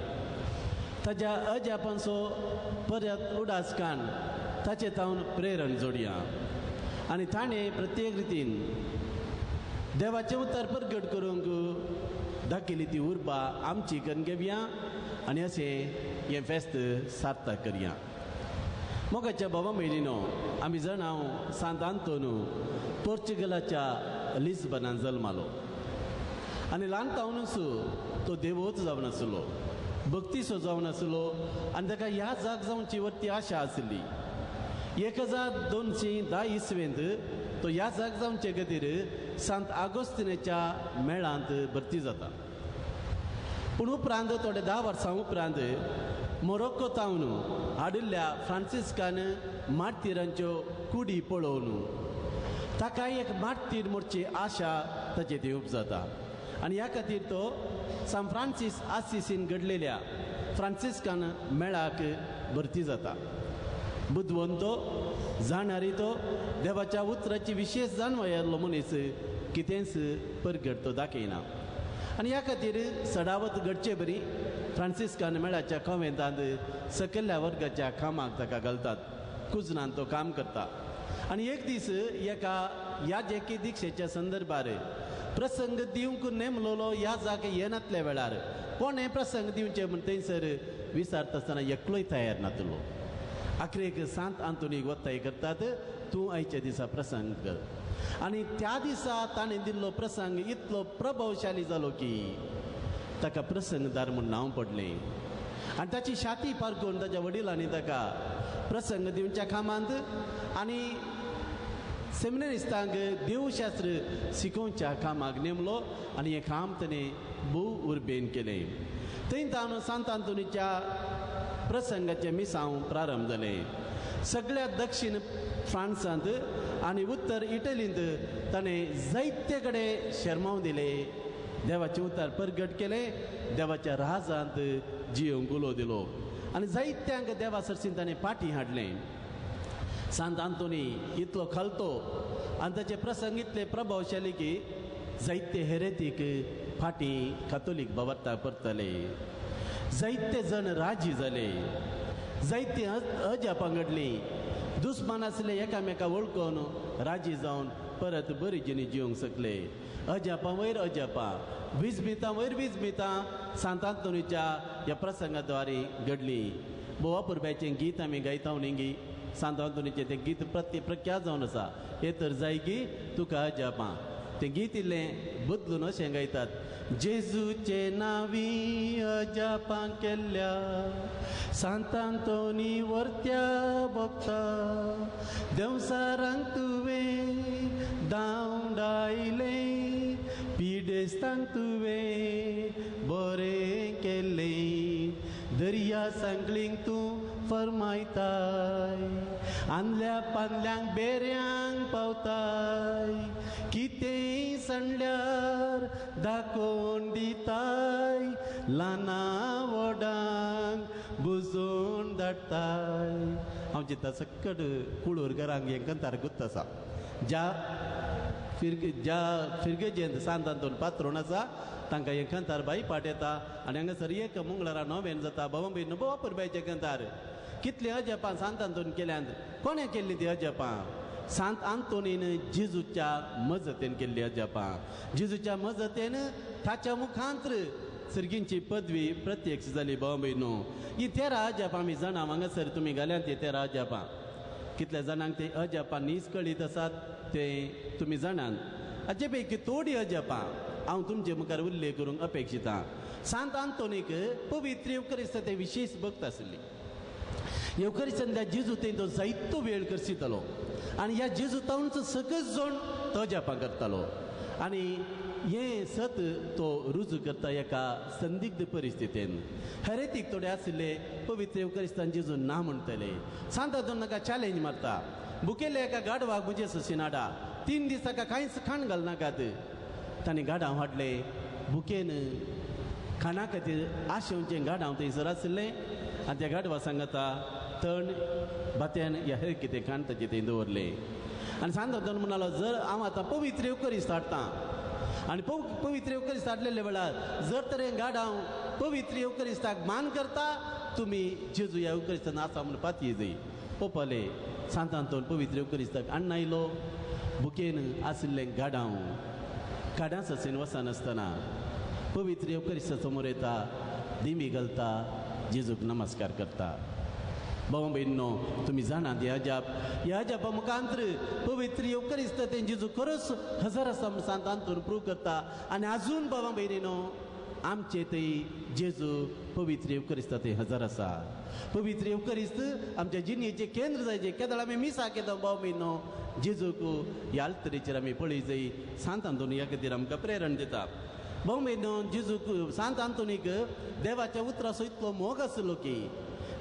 ताच्या अजापांचो परत उडास काड ताचे तावन प्रेरण जोडया आनी ताणें प्रत्येक रितीन देवाचें उतर परगट करूंक दाखयली ती उर्बा आमची करून घेवया आनी अशें हें फेस्त सार्थक करया. मोगाच्या बाबा भयणीनो, आमी जाणां सांत आंतोन पोर्चुगलाच्या लिस्बनान जल्मालो आनी ल्हान तावनूच तो देवूच जावन आसलो, भक्तीचो जावन आसलो आनी ताका ह्या जाग जावची वरती आशा आसली. 1210 इसवेंत तो ह्या जाग जावचे खातीर सांत आगोस्तिनाच्या मेळांत भरती जाता. पूण उपरांत थोडे 10 वर्सां उपरांत मोरोक्को तावन हाडिल्ल्या फ्रांसिस्कान मार्तीरांच्यो कुडी पळोवन ताका एक मार्तीर मोडची आशा ताचे ती उपजाता आनी ह्या खातीर तो सान फ्रांसीस आसिसीन घडलेल्या फ्रांसिस्कान मेळाक भरती जाता. बुदवंत जाणारी तो देवाच्या उतराची विशेष जाणवाय आसलो मनीस कितेंच परगट तो दाखयना आनी ह्या खातीर सडावत घडचे बरी फ्रांसिस्कान मेळाच्या कॉन्वेंटांत सकयल्या वर्गाच्या कामाक ताका घालतात. कुजनान तो काम करता आनी एक दीस एका याजकी दिक्षेच्या संदर्भार प्रसंग दिवंक नेमलोलो ह्या जाग येनातल्या वेळार कोणें प्रसंग दिवचे म्हण थंयसर विचारता आसतना एकलोय तयार नातलो. आखरेक सांत आंतोनीक वत्ताय करतात, तूं आयच्या दिसा प्रसंग कर. आनी त्या दिसा ताणें दिल्लो प्रसंग इतलो प्रभावशाली जालो की ताका प्रसंगदार म्हूण नांव पडलें आनी ताची छाती पारखून ताच्या वडिलांनी ताका प्रसंग दिवच्या कामांत आनी सेमिनरिस्तांक देवशास्त्र शिकोवच्या कामाक नेमलो आनी हें काम ताणें भोव उर्बेन केलें. थंय तावन सांत आंतोनीच्या प्रसंगाचें मिसांव प्रारंभ जालें. सगळ्या दक्षिण फ्रांसांत आनी उत्तर इटलींत ताणें जायते कडेन शेरमांव दिले, देवाचें उतर परगट केलें, देवाच्या राजांत जियोंक उलो दिलो आनी जायत्यांक देवा सरशीन ताणें पाटी हाडलें. सांत आंतोनी इतलो खालतो आनी ताचे प्रसंग इतले प्रभावशाली की जायते हेरेतीक फाटीं कातोलीक बाबत्ता परतले, जायते जण राजी जाले, जायती अजापां घडलीं. दुस्मान आसले एकामेका वळखून राजी जावन परत बरी जिणी जिवंक शकले. अजापां वयर अजापां, विजमितां वयर विजमितां सांत आंतोनीच्या ह्या प्रसंगाद्वारे घडली. बोवा पुरब्याचें गीत आमी गायता न्ही, सांत आंतोनीचें तें गीत प्रख्यात जावन आसा. हे तर जाय की तुका अजापां, तें गीत इल्लें बदलून अशें गायतात, जेजूचे नांवी अजापां केल्ल्या सांत आंतोनी वर्त्या भोगता, देंवसारांक तुवें धांवडायलें, पिडेस्तांक तुवें बरें केलें, दर्या सांगलींक तूं फरमायताय, आंदल्या पांदल्यांक बेऱ्यांक पावताय, कितेंय सांडल्यार दाखोवन दिताय, ल्हाना व्हडांक बुजोवन धाडटाय. हांव चिंता सक्कट कुळूर घरांक हें कंतार गुत्त आसा. ज्या फिर्गजेंत सांत आंतोन पात्रोण आसा तांकां हें कंतार बाई पाट येता. आनी हांगासर एक मंगळारा नोवेन जाता बाबा भयण बोवा परबायचें कंतार. कितलीं अजापां सांत आंतोन केल्यांत, कोणें केल्लीं ती अजापां? सांत आंतोनीन जेजूच्या मजतीन केल्ली अजापां. जेजूच्या मजतीन ताच्या मुखांत्र सर्गींची पदवी प्रत्यक्ष जाली. भाव भयणो, ही 13 अजापां आमी जाणा. हांगासर तुमी घाल्यांत ती 13 अजापां. कितल्या जाणांक ते अजापां नीज कळीत आसात ते तुमी जाणात. हाचे पैकी थोडी अजापां हांव तुमचे मुखार उल्लेख करूंक अपेक्षितां. सांत आंतोनीक पवित्र येवकरिस्त ते विशेष भक्त आशिल्ली. येवकरिस्तांतल्या जेजू थंय तो जायतो वेळ करसितालो आनी ह्या जेजू तावनचो सकस जाण तो अजापां करतालो. आनी हें सत तो रुजू करता एका संदिग्ध परिस्थितीन. हेरेतीक थोडे आशिल्ले पवित्र येवकरिस्तान जेजू ना म्हणटले. सांत आंतोन ताका चॅलेंज मारता, भुकेल्ल्या एका गाडवाक म्हजे सशीन हाडा, 3 दीस ताका कांयच खाण घालनाकात. ताणें गाडांव हाडलें, भुकेन खाणा खातीर आशेवचें गाडांव थंयसर आशिल्लें आनी त्या गाडवा सांगता तण भात्यान ह्या हेर कितें खाण ताचें थंय दवरलें. आनी सांत आंतोन म्हणालो, जर हांव आतां पवित्र येवकरिस्त हाडटां आनी पवित्र येवकरिस्त हाडलेल्या वेळार जर तर हें गाडांव पवित्र येवकरिस्ताक मान करता, तुमी जेजू ह्या येवकरिस्तान आसा म्हूण पातये जाय. पोपले सांत आंतोन पवित्र येवकरिस्ताक अण्णा आयलो, भुकेन आशिल्लें गाडांव काडां ससेन वचनासतना पवित्र येवकरिस्ता समोर येता, दिमी घालता, जेजूक नमस्कार करता. भाव भयणींनो, तुमी जाणात ह्या अजाप, ह्या अजापा मुखांत्र पवित्र येवकरिस्त तें जेजू खरोच हजार आसा म्हूण सांत आंतोन प्रूव करता. आनी आजून भावा भयणींनो आमचे थंय जेजू पवित्र येवकरिस्त थंय हजार आसा. पवित्र येवकरिस्त आमच्या जिणेचें केंद्र जायचें. केदळ आमी मिसाक येता भाव भयणींनो, जेजूक ह्या आल्तरेचेर आमी पळय जाय. सांत आंतोन ह्या खातीर आमकां प्रेरण दिता. भाव भयणींनो, जेजूक सांत आंतोनीक देवाच्या उतराचो इतलो मोग आसलो की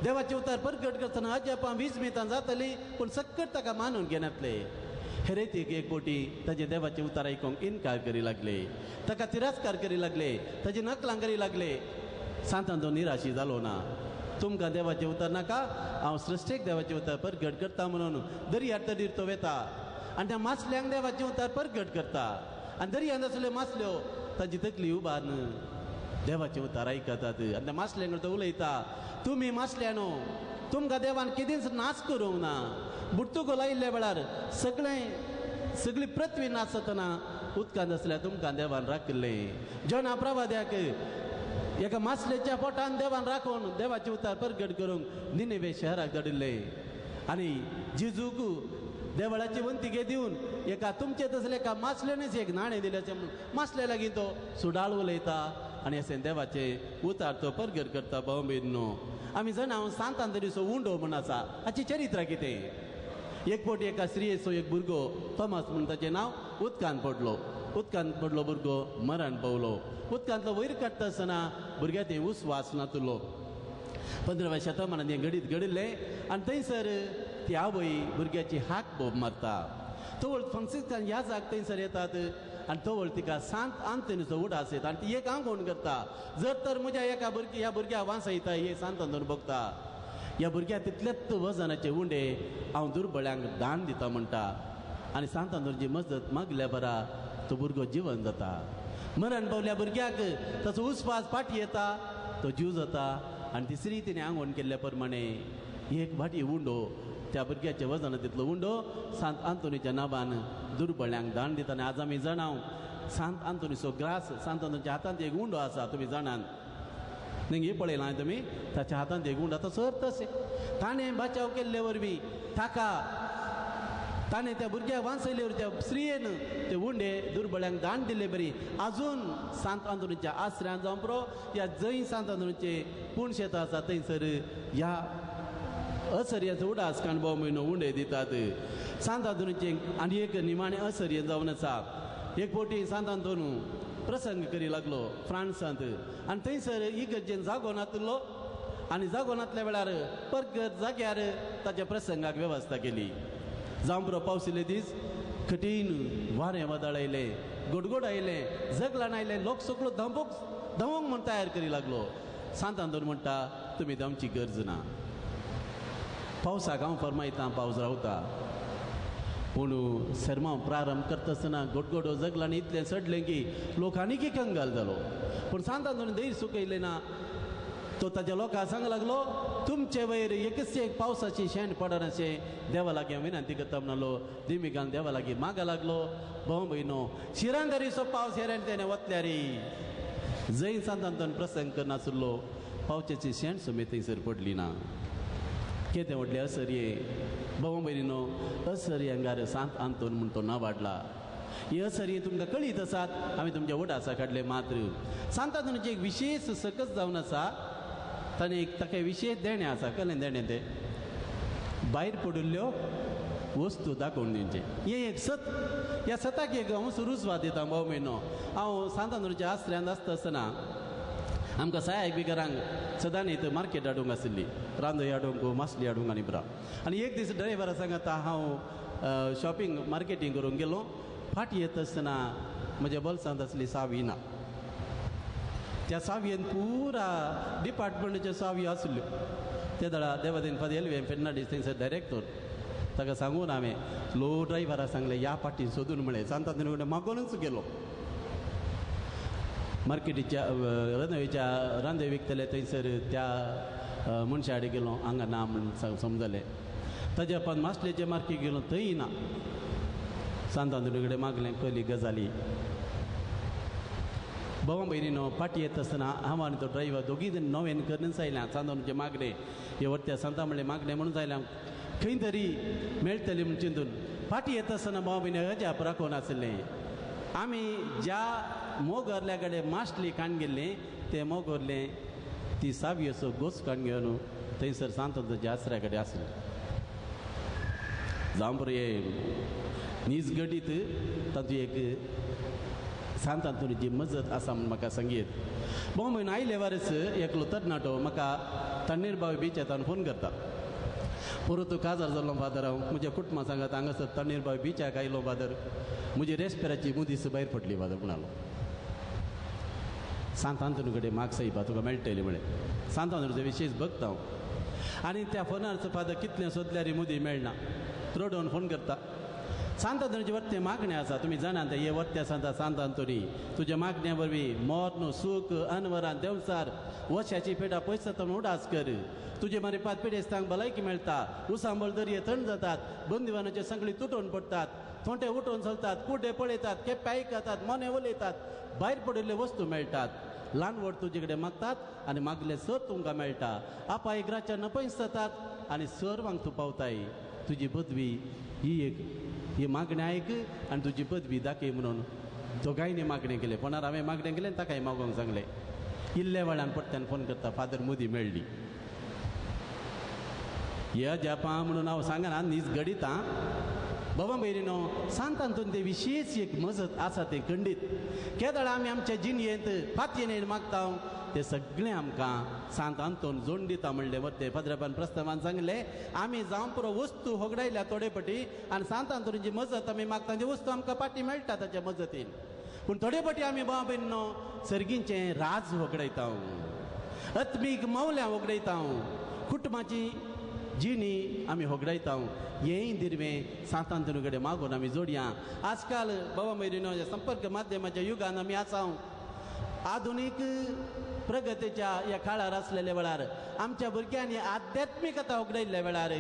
देवाचें उतर परगट करतना अजापां विजमितां जातली पूण सक्कट ताका मानून घेनातले. हेरेतीक एक बोटी ताजे देवाचें उतर आयकूंक इनकार करी लागले, ताका तिरस्कार करी लागले, ताजी नकलां करी लागले. सांत आंतोन निराशी जालो ना. तुमकां देवाचें उतर नाका, हांव सृश्टेक देवाचें उतर परगट करता म्हणून दर्यार तडीर तो वेता आनी त्या मासल्यांक देवाचें उतर परगट करता. आनी दर्यांत आसल्यो मासल्यो ताजी तकली उबारून देवाचें उतर आयकतात आनी त्या मासल्यांक तो उलयता, तुमी मासल्यानो, तुमकां देवान केदींच नाच करूंक ना. बुडतुको लायिल्ल्या वेळार सगळें सगळी पृथ्वी नाचतना उदकांत आसल्यार तुमकां देवान राखिल्लें. जना प्रवाद्याक एका मासलेच्या पोटान देवान राखून देवाचें उतर परगट करूंक निनेवे शहराक धाडिल्लें. आनी जेजूक देवळाची वंतिके दिवन एका तुमचे तसले एका मासल्यानच एक नाणें दिलें म्हणून मासल्या लागीं तो सुडाळ उलयता आनी अशें देवाचें उतार तो परगट करता. भाव भयणींनो, आमी जाणा सांत आंतोनीचो उंडो म्हूण आसा. हाची चरित्र कितें? एक फावटी एका स्त्रियेचो एक भुरगो थॉमस म्हूण ताचें नांव उदकांत पडलो. उदकांत पडलो भुरगो मरण पावलो. उदकांतलो वयर काडटा आसतना भुरग्या थंय उस्वास नातलो. 15व्या शतमानांत हें घडीत घडिल्लें आनी थंयसर ती आवय भुरग्याची हाक बोब मारता. तवळ फ्रांसिस्कान ह्या जाग थंयसर येतात आनी तवळ तिका सांत आंतोनीचो उडास येता आनी ती एक आंगवण करता, जर तर म्हज्या एका भुरग्या ह्या भुरग्या वांसयता हे सांत आंतोन भोगता, ह्या भुरग्या तितलेच वजनाचे उंडे हांव दुर्बळ्यांक दान दिता म्हणटा. आनी सांत आंतोनीची मजत मागल्या बरा तो भुरगो जिवन जाता. मरण पावल्या भुरग्याक ताचो उस्वास फाटी येता, तो जीव जाता. आनी तिसरी तिणें आंगवण केल्ल्या प्रमाणे एक भाटी उंडो त्या भुरग्याच्या वजनांत तितलो उंडो सांत आंतोनीच्या नांवान दुर्बळ्यांक दान दिता. आनी आज आमी जाणाव सांत आंतोनीचो ग्रास, सांत आंतोनीच्या हातांत एक उंडो आसा, तुमी जाणात न्ही, पळयलां तुमी, ताच्या हातांत एक उंडो आतां सर तशें ताणें बचाव केल्ले वरवीं ताका ताणें त्या भुरग्याक वांचयले वरवीं त्या स्त्रियेन ते उंडे दुर्बळ्यांक दान दिल्ले बरी आजून सांत आंतोनीच्या आसऱ्यान जावं पुरो या जंय सांत आंतोनीचे पूण शेतां आसा थंयसर ह्या असर्याचो उडास काणबो म्हयनो उंडे दितात. सांत आंतोनीचे आनी एक निमाणें असर्य जावन आसा. एक फावटी सांत आंतोन प्रसंग करी लागलो फ्रांसांत आनी थंयसर इगर्जेन जागो नातिल्लो आनी जागो नातल्या वेळार परगत जाग्यार ताच्या प्रसंगाक वेवस्था केली. जावं पुरो पावसिल्ले दीस, कठीण वारें वादळ आयलें, गोडगोड आयलें, जगलान आयलें, लोक सगळो धांवोंक म्हूण तयार करी लागलो. सांत आंतोन म्हणटा तुमी धांवची गरज ना, पावसाक हांव फरमायता पावस रावता, पूण सरमांव प्रारंभ करता आसतना गोडगोडो जगलान इतलें चडलें की लोक आनीक कंगाल जालो. पूण सांत आंतोन धैर्य सुकयलें ना, तो ताच्या लोकांक सांग लागलो तुमचे वयर एकच एक पावसाची शेण पडनाशें देवा लागीं हांव विनंती करता म्हणलो. दिमिगान देवा लागीं मागा लागलो. भोव म्हयनो शिरांदरीचो पावस हेऱ्यान तेणें वतल्यारी जंय सांत आंतोन प्रसंग करनासलो पावसाची शेण सुमेत थंयसर पडली ना. केदें व्हडलें असर्ये भोव भयणीनो, असर्ये अंगार सांत आंतोन म्हूण तो नांव वाडला. हे असर्ये तुमकां कळीत आसात, आमी तुमच्या वडासा काडले. मात्र सांत आंतोनाची एक विशेश सकस जावन आसा, ताणें एक ताका विशेश देणें आसा. कलें देणें तें भायर पडिल्ल्यो वस्तू दाखोवन दिवचें. हें एक सत, ह्या सताक एक हांव सुरवात दिता. भोव म्हयनो हांव सांत आंतोनाच्या आसऱ्यांत आसता आसतना आमकां सहायक बिगरांक सदांच मार्केट हाडूंक आशिल्ली, रांदोय हाडूंक, मासली हाडूंक आनी ब्रा. आनी एक दीस ड्रायव्हरा सांगता हांव शॉपिंग मार्केटींग करूंक गेलो, फाटी येता आसतना म्हज्या बोल्सांत आसली सावी ना. त्या सावयेन पुरा डिपार्टमेंटाच्यो सावयो आसल्यो. ते दळा देवादेन फादर एल फेर्नांडीस थंयसर डायरेक्टर, ताका सांगून हांवें लो ड्रायव्हरा सांगलें ह्या फाटी सोदून म्हळें. सांत आंतोनी कडेन मागोनूच गेलो. मार्केटीच्या रंदवेच्या रांदे विकतले थंयसर त्या मनशा कडेन गेलो, हांगा ना म्हूण समजलें. ताज्या पण मासलेचे मार्केट गेलो, थंय ना. सांत आंतोनी कडेन मागलें, कली गजाली. भावा भयणीनो फाटी येता आसतना हांव आनी तो ड्रायव्हर दोगीय जाण नवेन करूनच आयल्या. सांत आंतोनाचें मागणें हे वरत्या सांता म्हणलें मागणें म्हणून आयल्या, खंय तरी मेळटली म्हूण चिंतून फाटी येता आसतना भावा भयणी अजाप राखून आसलें. आमी ज्या मोगरल्या कडेन मासली काण गेल्ली ते मोगरलें ती सावयेचो गोस काण घेवन थंयसर सांत आंतोनाच्या आसऱ्या कडेन आसली. जावं पुरो हे नीज गडीत तातूंत एक सांत आंतोनाची मजत आसा म्हूण म्हाका सांगीत. भोव म्हयनो आयले वारस एकलो तरणाटो म्हाका तण्णीरबाव बिचांत फोन करता. परत काजार जालो फादर, हांव म्हज्या कुटुंबा सांगात हांगासर तण्णीरबाव बिचाक आयलो फादर, म्हजी रेस्पेराची मुदीस भायर पडली फादर म्हणालो. सांत आंतोनी कडेन माग सायबा तुका मेळटली म्हळें. सांत आंतोनीचो विशेश भक्त हांव. आनी त्या फोनार फादर कितलें सोदल्यार मुदी मेळना, रडोवन फोन करता. सांत आंतोनीचे वर्ते मागणें आसा, तुमी जाणात हे वर्ते सांता सांत आंतोनी तुज्या मागण्या वरवीं मर्ण सूख अनवरान देंवचार वशाची पेटा पयस जाता म्हूण उडास कर. तुजे मारी पांच पिडेस्तांक भलायकी मेळटा, उसांबळ दर्ये थंड जातात, बंदिवानाचे संगळी तुटोवन पडटात, थोंटे उठोवन चलतात, कुड्डे पळयतात, केप्पे आयकतात, मोने उलयतात, भायर पडिल्ल्यो वस्तू मेळटात. ल्हान व्हड तुजे कडेन मागतात आनी मागले सर तुमकां मेळटा. आपाय ग्राच्या नपयस जातात आनी सर्वांक तूं पावताय. तुजी पदवी ही एक ही मागणें आयक आनी तुजी पदवी दाखय म्हणून दोगांयनी मागणें केलें. फोनार हांवें मागणें केलें आनी ताकाय मागोवंक सांगलें. इल्ल्या वेळान परत्यान फोन करता, फादर मुदी मेळ्ळी. ह्या जापां म्हणून हांव सांगना, नीज घडितां. बाबा भयणीनो, सांत आंतोन ते विशेश एक मजत आसा तें खंडीत. केदळा आमी आमच्या जिणयेंत फातयेन मागता ते सगळें आमकां सांत आंतोन जोड दिता म्हणलें वरतें फादराबान प्रस्तावान सांगलें. आमी जावं पुरो वस्तू होगडायल्या थोडे पटी आनी सांत आंतोनाची मजत आमी मागता, ती वस्तू आमकां पाटी मेळटा ताच्या मजतीन. पूण थोडे पटी आमी बाबा भयणीनो सर्गींचें राज होगडायता, आत्मीक मौल्यां होगडायता, कुटुंबाची जिणी आमी होगडायता. हेंय दिरवें सांत आंतोनी कडेन मागून आमी जोडया. आजकाल बाबा भयणीनो संपर्क माध्यमाच्या युगान आमी आसा. आधुनीक प्रगतीच्या ह्या काळार आसलेल्या वेळार आमच्या भुरग्यांनी आध्यात्मिकता होगडायल्ल्या वेळार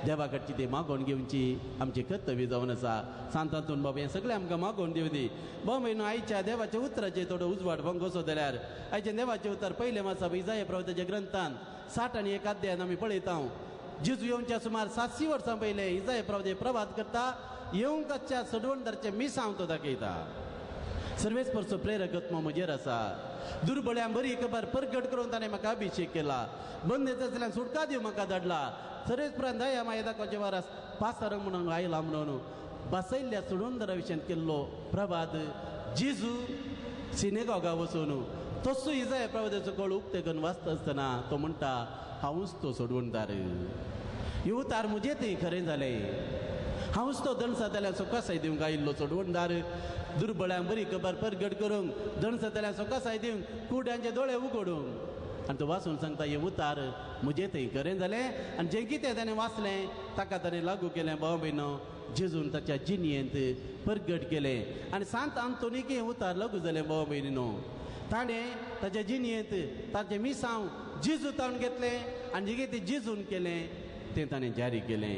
देवा कडची ती मागोवन घेवची आमची कर्तव्य जावन आसा. सांत आंतोन बाबा हें सगळें आमकां मागोवन दिवं दी. भाव भयणो, आयच्या देवाच्या उतराचेर थोडो उजवाड भंगोसो जाल्यार आयच्या देवाचें उतर पयलें मासा इजाया प्रवताच्या ग्रंथान 61 अध्यायान आमी पळयता. जेजू येवच्या सुमार 700 वर्सां पयलें इजाया प्रवते प्रवाद करता, येवंक आसच्या सडवणदारचें मिसांव तो दाखयता. सर्वेस्परचो प्रेरक आत्मो म्हजेर आसा, दुर्बळ्यां बरी खबर परगट करून ताणें म्हाका अभिशेक केला, बंदेत आसल्यान सुटका दिवंक म्हाका धाडला, सर्वेस्परान दया माया दाखोवचे वारास पासार म्हणून आयला म्हणून बसयल्ल्या सोडूनदारा विशयान केल्लो प्रवाद जेजू सिनेगॉगा वचून तसो इजाया प्रवादाचो कळ उक्ते करून वाचता आसतना तो म्हणटा, हांवूच तो सोडवणदार, हे उतार म्हजें थंय खरें जालें, हांवूच तो दणसांतल्यान सुखासाय दिवंक आयिल्लो सोडवणदार, दुर्बळ्यांक बरी खबर परगट करूंक, दणसांतल्यान सुखासाय दिवंक, कुड्यांचे दोळे उगडूंक. आनी तो वाचून सांगता, हे उतार म्हजें थंय खरें जालें. आनी जें कितें ताणें वाचलें ताका ताणें लागू केलें. भाव भयणो, जेजून ताच्या जिणयेंत परगट केलें आनी सांत आंतोनीक हें उतार लागू जालें. भाव भयणीनो, ताणें ताच्या जिणयेंत ताचें मिसांव जेजू ताणून घेतलें आनी जें कितें जेजून केलें तें ताणें जारी केलें.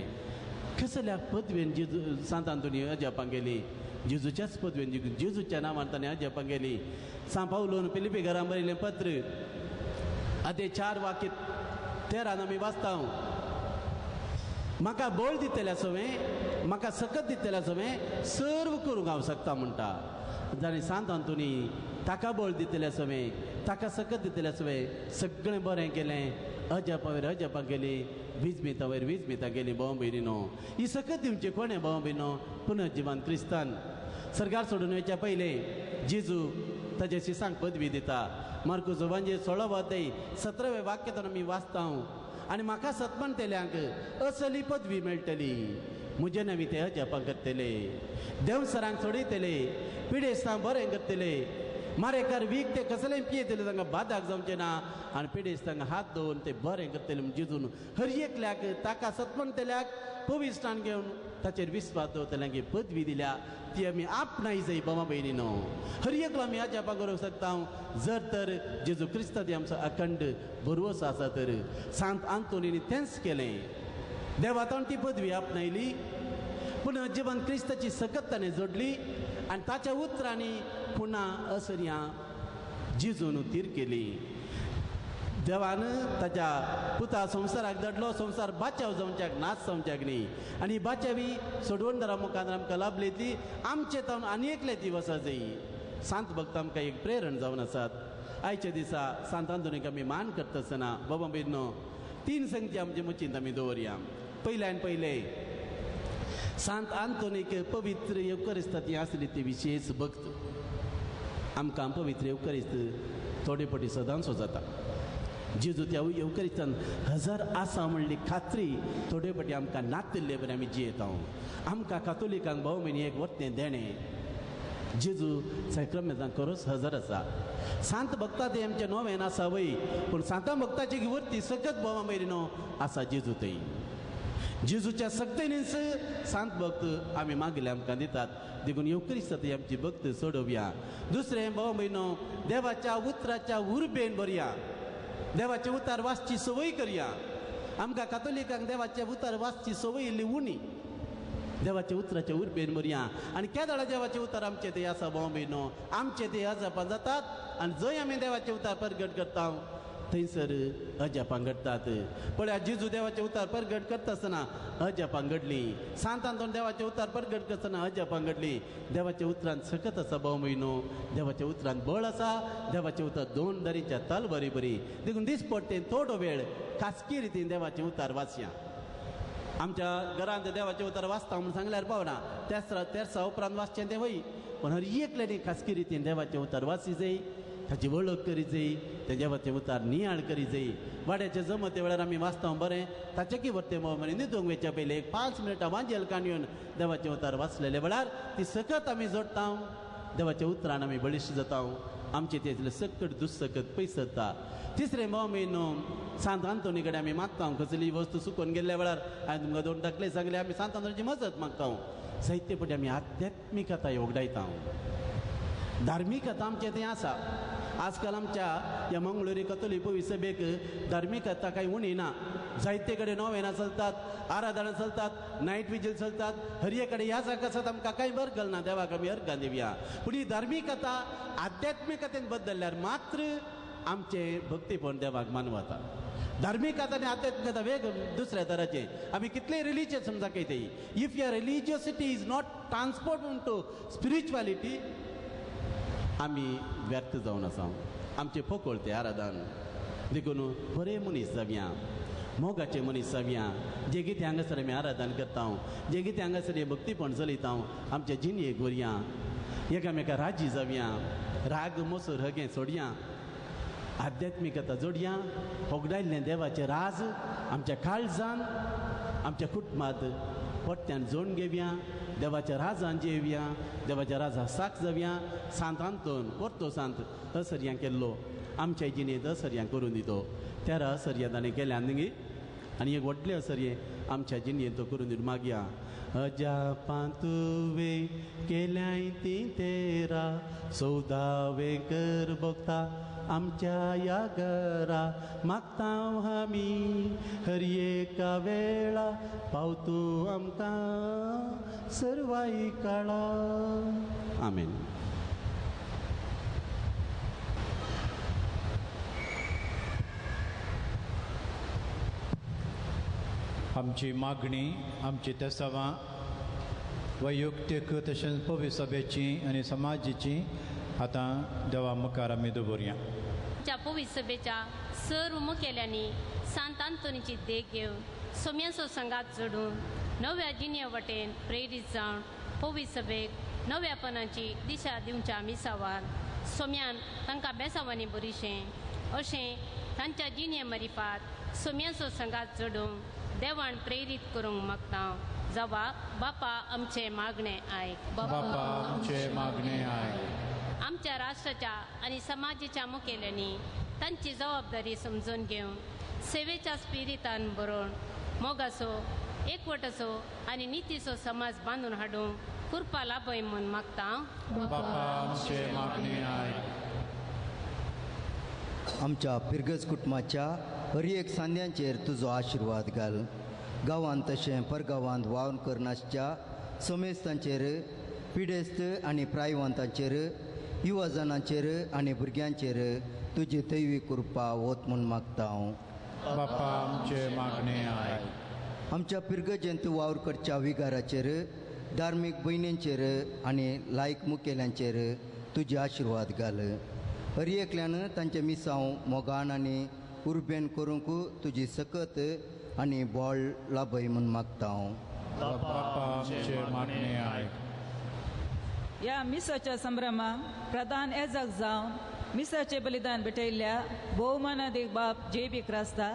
कसल्या पदवेन जेजू सांत आंतोनी अजापां गेली? जेजूच्याच पदवेन, जेजूच्या नांवान ताणें अजापां गेली. सांत पावलोन फिलिपी घरां बरयलें पत्र आदे 4:13 आमी वाचता, म्हाका बळ दितल्या सवें, म्हाका सकत दितल्या सवें सर्व करूंक हांव शकता म्हणटा. जाणें सांत आंतोनी ताका बळ दितल्या सवें, ताका सकत दितल्या सवें सगळें बरें केलें, अजापा वयर अजापां केली, वीज मिता वयर वीज मिता केली. भाव भयणीनो, ही सकत दिवची कोणें भाव भयणो? पुनर्जिवन क्रिस्तान. सरकार सोडून वयच्या पयलें जेजू ताजे शिसांक पदवी दिता. मार्कूस 16 17 वाक्य आमी वाचता, आनी म्हाका सतमानतेल्यांक असली पदवी मेळटली, म्हजे नवी ते अजापां करतले, देवसरांक सोडयतले, पिडेस्तांक बरें करतले, मारेकार वीक ते कसलें पियेतले तांकां बादाक जावचें ना, आनी पिडेस्तांक हात दवरून ते बरें करतले. म्हूण जेजून हर एकल्याक ताका सतमानतेल्याक पविस्टान घेवन ताचेर विस्वास दवरतल्यांक ही पदवी दिल्या, ती आमी आपणाय जाय. बाबा भयणीनो, हर एकलो आमी अजापां करूंक शकता जर तर जेजू क्रिस्तादी आमचो अखंड भरवंसो आसा तर. सांत आंतोनीन तेंच केलें, देवातान ती पदवी आपणायली, पूण जिवन क्रिस्ताची सकत ताणें जोडली आनी ताच्या उतरांनी पुन्हा असर्यां जेजून तीर केली. देवान ताच्या पुता संवसाराक धाडलो, संवसार बाचाव जावच्याक, नाच जावच्याक न्ही. आनी बाचावी सोडवणदारा मुखार आमकां लाभली ती आमचे तावन आनी एकले दिवस जाय. सांत भक्त आमकां एक प्रेरण जावन आसात. आयच्या दिसा सांत आंतोनीक आमी मान करता आसतना बाबा भयणो, 3 संगती आमचे मुचींत आमी दवरया. पयल्यान पयलें, सांत आंतोनीक पवित्र येवकरिस्ता ती आसली ती विशेष भक्त. आमकां पवित्र येवकरिस्त थोडे पटी सदांचो जाता. जेजू त्या येवकरिस्तान हजार आसा म्हणली खात्री थोडे पटी आमकां नातिल्ले बरें आमी जियेता. आमकां कातोलिकांक भाव भयणी एक वतनें देणें, जेजू सैक्रमेंतान खरोच हजर आसा. सांत भक्ता ते आमचें नोवेन आसा वय, पूण सांता भक्ताची वरती सकत भावा भयणीनो आसा जेजू थंय. जेजूच्या सक्तेनीच सांत भक्त आमी मागले आमकां दितात, देखून येवकरिस्ता ती आमची भक्त चडोवया. दुसरें भाव भयणो, देवाच्या उतराच्या उर्बेन बरया, देवाचे उतार वाचची संवय करया. आमकां कातोलिकांक देवाचे उतार वाचची संवय इल्ली उणी, देवाच्या उतराच्या उर्बेन बरया. आनी केदळा देवाचे उतार आमचे ते आसा भाव भयणो, आमचे ते अजापां जातात आनी जंय आमी देवाचे उतार परगट करता थंयसर अजापां घडटात. पळया, जेजू देवाचे उतार परगट करता आसतना अजापां घडली, सांत आंतोन देवाचे उतार परगट करतना अजापां घडली. देवाच्या उतरान सकत आसा भाव भयणो, देवाच्या उतरान बळ आसा, देवाचे उतार 2 दरीच्या तलवारी बरी. देखून दीस पडटे थोडो वेळ खासगी रितीन देवाचे उतार वाचया. आमच्या घरांत देवाचे उतार वाचता म्हूण सांगल्यार पावना, तेर्सा उपरांत वाचचें तें वय, पूण हर एकल्यानी खासगी रितीन देवाचे उतार वाची जाय, ताची वळख करी जाय, त्या देवाचे उतार नियाळ करी जाय. वाड्याचे जमते वेळार आमी वाचता बरें, ताचे की वरते मोमनी न्हिदूंक वयच्या पयलीं एक 5 मिनटां वांजेल काण देवाचे उतार वाचलेले वेळार ती सकत आमी जोडटा, देवाच्या उतरान आमी बळिश्ट जाता, आमचे तेतले सकट दुस्सकत पयस जाता. तिसरें भाव भयणो, सांत आंतोनी कडेन आमी मागता कसली वस्तू सुकोवन गेल्ल्या वेळार हांवें तुमकां 2 दाखले सांगले, आमी सांत आंतोनीची मजत मागता. साहित्य पटी आमी आध्यात्मिकताय वगडायता, धार्मिकता आमचें तें आसा. आजकाल आमच्या ह्या मंगळुरी कतोली पवी सभेक धार्मिकता कांय उणी ना, जायते कडेन नोवेनां चलतात, आराधना चलतात, नायट विजील चलतात, हर एक कडेन ह्या जागा आमकां कांय बरं घालना, देवाक आमी अर्गां दिवया. पूण ही धार्मिकता आध्यात्मिकतेन बदलल्यार मात्र आमचें भक्तीपण देवाक मानवता. धार्मिकता आनी आध्यात्मिकता वेग दुसऱ्या तराचें. आमी कितलें रिलीजियस समजा कितें, if your religiosity is not transport to spirituality, आमी व्यर्थ जावन आसा. आमचें पोकळ तें आराधन. देखून बरे मनीस जावया, मोगाचे मनीस जावया. जे कितें हांगासर आमी आराधन करता, जे कितें हांगासर भक्तीपण चलयता, आमचे जिणेक व्हरया, एकामेका राजी जावया, राग मोसर हगें सोडया, आध्यात्मिकता जोडया, होगडायल्लें देवाचें राज आमच्या काळजान आमच्या कुटुंबांत पट्ट्यान जोडून घेवया, देवाच्या राजान जेवया, देवाच्या राजा साक जावया. सांत आंतोन परतो सांत असर्यां केल्लो आमच्या जिणेंत असर्यां करून दितो. तेरा असर्या ताणें केल्या न्ही, आनी एक व्हडलें असर्यें आमच्या जिणेंत तो करून दिवन मागया. अजापां तुवें केल्याय तीं 13, 14वें कर भोगता आमच्या ह्या घरा. मागता आमी हर एका वेळा, पावतू आमकां सर्वाय काळा. आमेन. आमची मागणी, आमची तेसावां वैयक्तीक तशेंच पवी सभेची आनी समाजाची आतां देवा मुखार आमी दवरया. आमच्या पवी सभेच्या सर्व मुखेल्यांनी सांत आंतोनीची देख घेवन सोम्याचो संगात जोडून नव्या जिणे वटेन प्रेरीत जावन पवी सभेक नव्यापणाची दिशा दिवच्या मिसावार सोम्यान तांकां बेसावांनी बरीशें अशें तांच्या जिणे मरिफात सोम्याचो संगात जोडून देवान प्रेरीत करूंक मागता. जावा बापा आमचे मागणे आयक. बापा आमचे मागणे आयक. आमच्या राष्ट्राच्या आनी समाजाच्या मुखेल्यांनी तांची जबाबदारी समजून घेवन सेवेच्या स्पिरितान बरोवन मोगाचो, एकवटाचो आनी नितीचो समाज बांदून हाडूंक कृपा लाभय म्हूण मागता. बापा आमचे मागणे आयक. आमच्या पिरगज कुटुंबाच्या हर एक सांद्यांचेर तुजो आशिर्वाद घाल. गांवांत तशें परगांवांत वावर करनासच्या समेस्तांचेर, पिडेस्त आनी प्रायवंतांचेर, युवा जाणांचेर आनी भुरग्यांचेर तुजी दैवी कृपा वत म्हूण मागता हांव. बापा आमचे मागणे आयक. आमच्या पिरगजेंत वावर करच्या विगाराचेर, धार्मीक भयणींचेर आनी लायक मुखेल्यांचेर तुजे आशिर्वाद घाल. हर एकल्यान तांचे मिसांव मोगान आनी उर्बेन करूंक तुजी सकत आनी बळ लाभय म्हूण मागता हांव. बापा आमचे मागणे आयक. ह्या मिसाच्या संभ्रमाक प्रधान एजक जावन मिसाचें बलिदान भेटयल्ल्या भोवमानादीक बाप जे बी क्रास्ता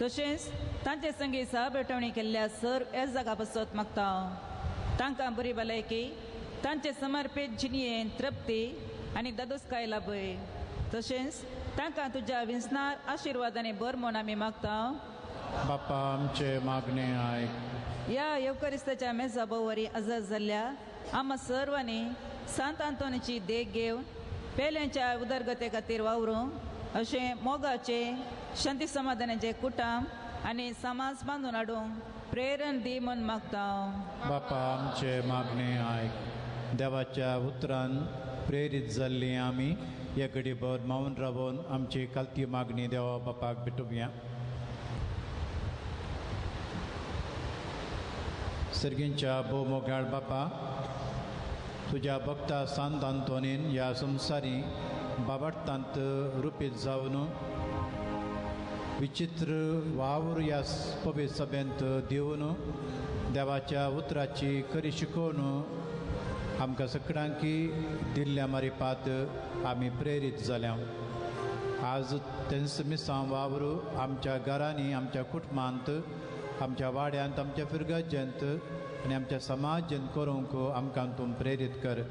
तशेंच तांचे संगी सह भेटवणी केल्ल्या सर एजका पासत मागता हांव. तांकां बरी भलायकी, तांचे समर्पीत जिणयेन तृप्ती आनी दादोसकाय लाभय. तशेंच तांकां तुज्या विंचणार आशिर्वादांनी भर म्हूण आमी मागता. बापा आमचे मागणे आयक. ह्या येवकरिस्ताच्या मेजा भोवरी आजाद जाल्ल्या आमा सर्वांनी सांत आंतोनीची देख घेवन पेल्यांच्या उदरगते खातीर वावरूंक अशें मोगाचें, शांती समाधानाचें कुटुंब आनी समाज बांदून हाडूंक प्रेरण दी म्हूण मागता. बापा आमचे मागणे आयक. देवाच्या उतरान प्रेरीत जाल्ली आमी हे घडीभर मौन रावन आमची कालती मागणी देवा बापाक भेटुया. सर्गींच्या भोवमोगाळ बापा, तुज्या भक्ता सांत आंतोनीन ह्या संवसारी बाबाटांत रुपीत जावन विचित्र वावर ह्या पवित्र सभेंत दिवन देवाच्या उतराची खरी शिकोवन आमकां सगळ्यांकी दिल्ल्या मारिपात आमी प्रेरीत जाल्या. आज तेंच मिसांव वावर आमच्या घरांनी, आमच्या कुटुंबांत, आमच्या वाड्यांत, आमच्या फिरगजेंत आनी आमच्या समाजेंत करूंक आमकां तूं प्रेरीत कर.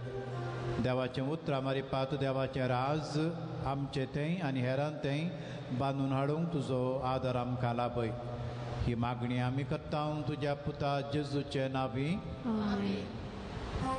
देवाचें उतरां मारिपात देवाचें राज आमचें थंय आनी हेरां थंय बांदून हाडूंक तुजो आदार आमकां लाभय. ही मागणी आमी करता तुज्या पुता जेजूचे नांवी. My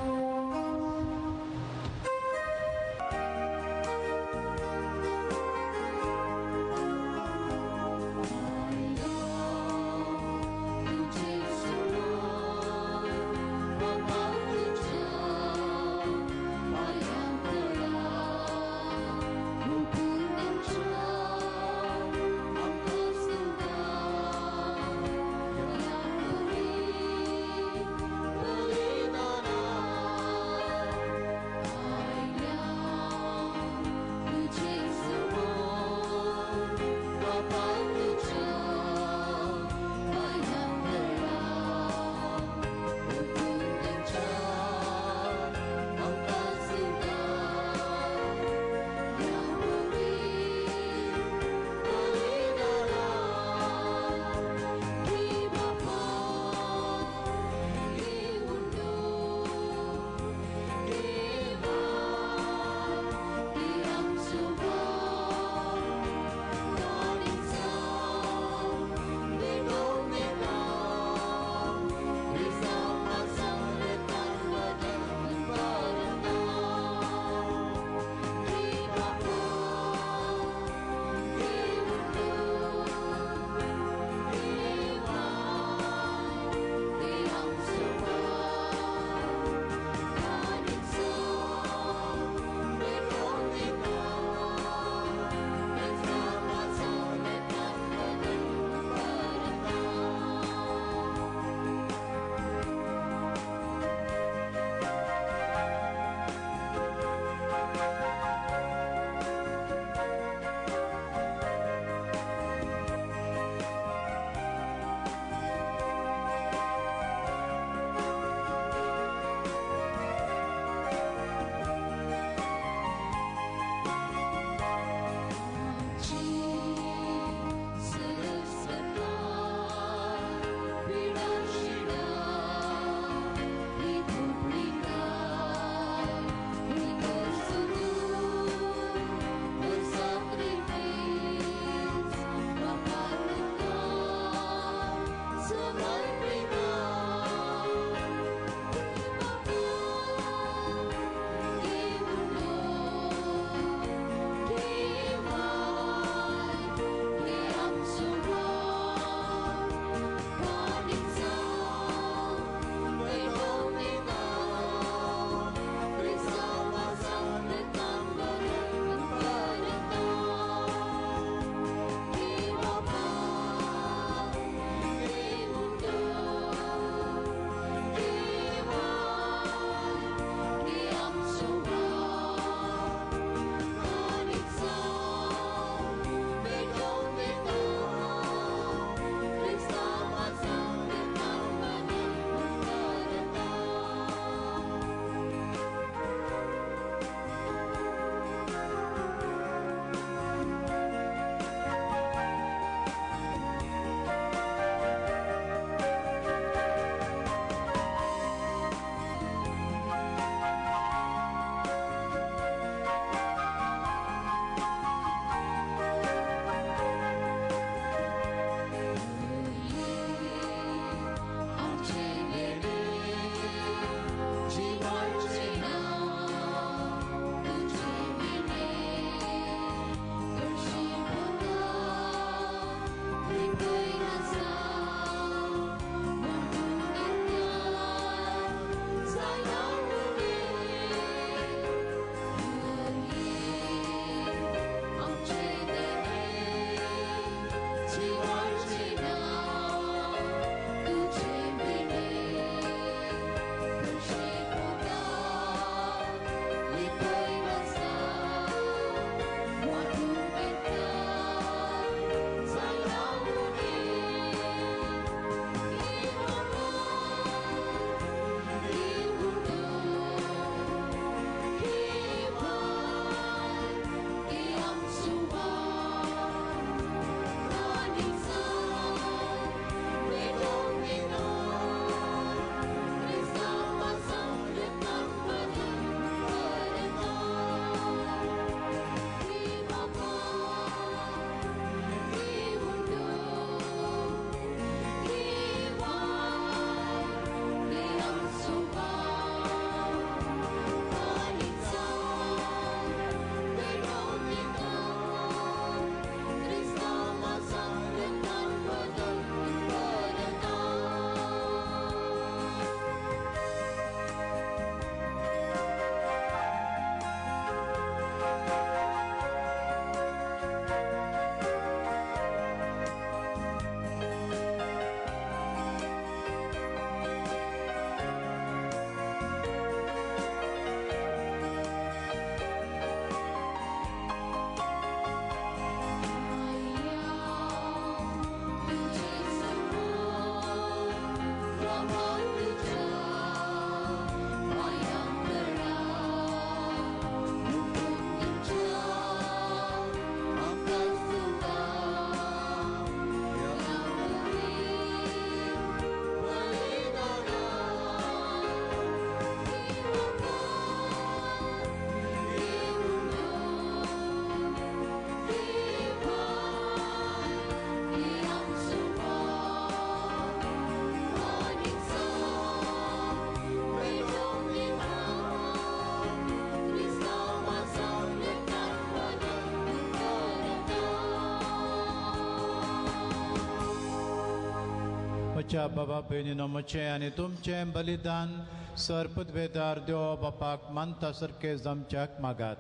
म्हज्या बाबा भयणीनो म्हजें आनी तुमचें बलिदान सर्पद्वेदार देव बापाक मानता सारकें जमच्याक मागात.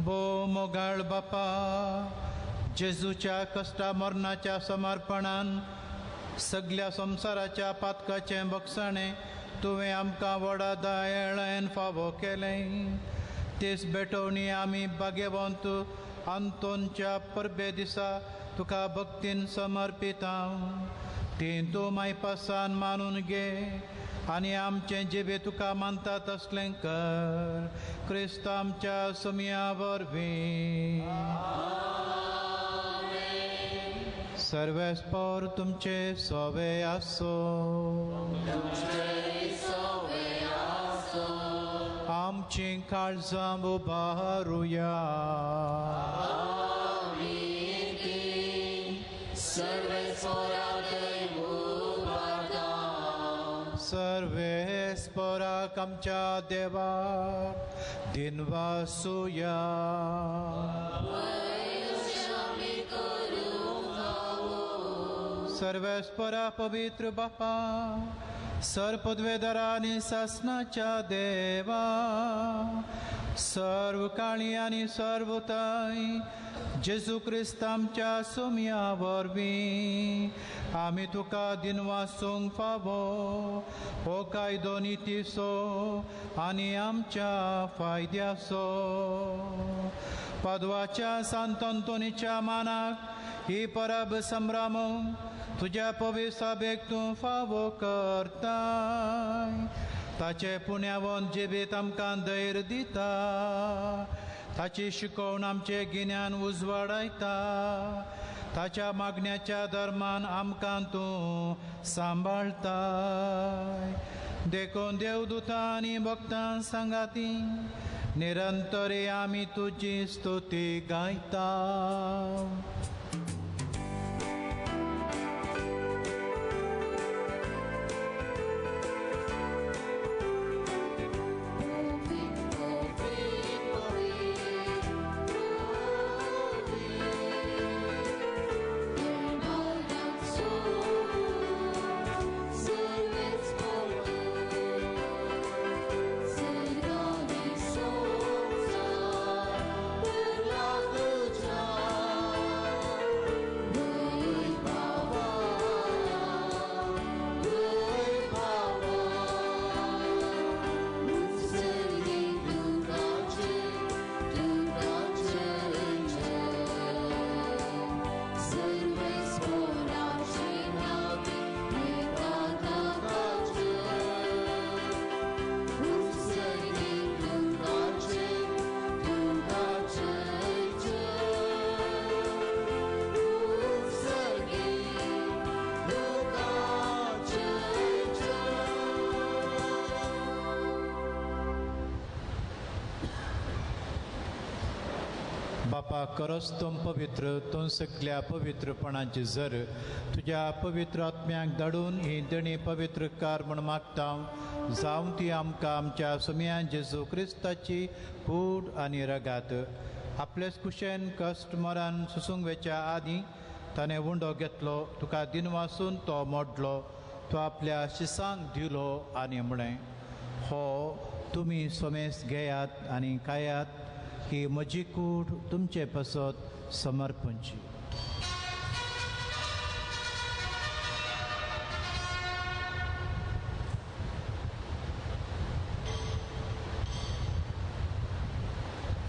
भो मोगाळ बापा, जेजूच्या कश्टा मरणाच्या समर्पणान सगल्या संवसाराच्या पातकाचें बक्षाणें तुवें आमकां व्हडा दयाळान फावो केलें. तेच भेटवणी आमी भाग्यवंत आंतोनच्या परबे दिसा तुका भक्तीन समर्पिता. ती तूं मायपासान मानून घे आनी आमचें जिबे तुका मानता तसलें कर. क्रिस्त आमच्या सुमया वरवीं. सर्वेस्पोर तुमचे सोवे आसो. आमची काळजां उबारुया. सर्वेस्पोराक आमच्या देवाक दिनवासुया. सर्वेस्परा पवित्र बापा, सर्पद्वेदरा आनी सासनाच्या देवा, सर्व काळी आनी सर्वताय जेजू क्रिस्त आमच्या सुमया वरवीं आमी तुका दिनवासूंक फावो. हो कायदो नितीचो आनी आमच्या फायद्याचो. पादवाच्या सांत अंतोनीच्या मानाक ही परब संभ्रम तुज्या पवित्र तूं फावो करताय. ताचे पुण्यावन जिबेत आमकां धैर्य दिता. ताची शिकवण आमचें गिन्यान उजवाडायता. ताच्या मागण्याच्या धर्मान आमकां तूं सांबाळताय. देखून देवदूतां आनी भक्तां सांगाती निरंतरी आमी तुजी स्तुती गायता. बापा, खरोच तूं पवित्र, तूं सगल्या पवित्रपणाची जर तुज्या पवित्र आत्म्याक धाडून ही देणी पवित्र कार म्हूण मागता. जावं ती आमकां आमच्या सुमयान जेजू क्रिस्ताची कूड आनी रगात. आपलेच कुशेन कश्ट मरण सुसूंक वेच्या आदीं ताणें उंडो घेतलो, तुका दिनवासून तो मोडलो, तो आपल्या शिसांक दिलो आनी म्हळें, हो तुमी सोमेस घेयात आनी खायात, ही म्हजी कूड तुमचे पासत समर्पणची.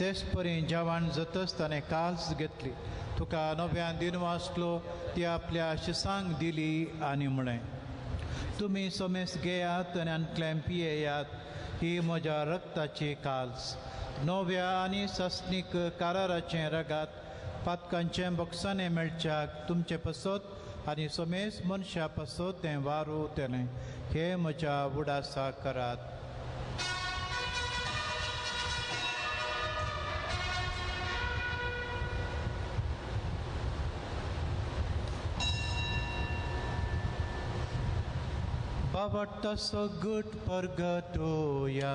तेच परी जेवण जातच ताणें काल्स घेतली, तुका नव्यान दिनवासलो, ती आपल्या शिसांक दिली आनी म्हळें, तुमी सोमेस घेयात आनी आनी पियेयात, ही म्हज्या रक्ताची काल्स, नव्या आनी सासणीक काराराचें रगात, पातकांचें बक्षाणें मेळच्याक तुमचे पासत आनी सोमेस मनशा पासत तें वारू तेलें. हें म्हज्या उडासा करात. बाबट्टासो गट परगटोया.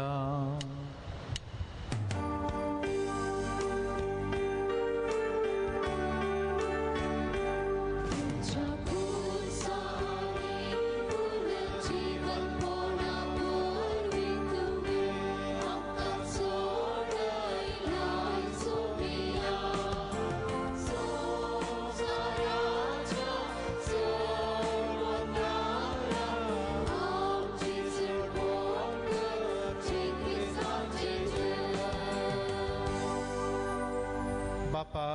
बापा,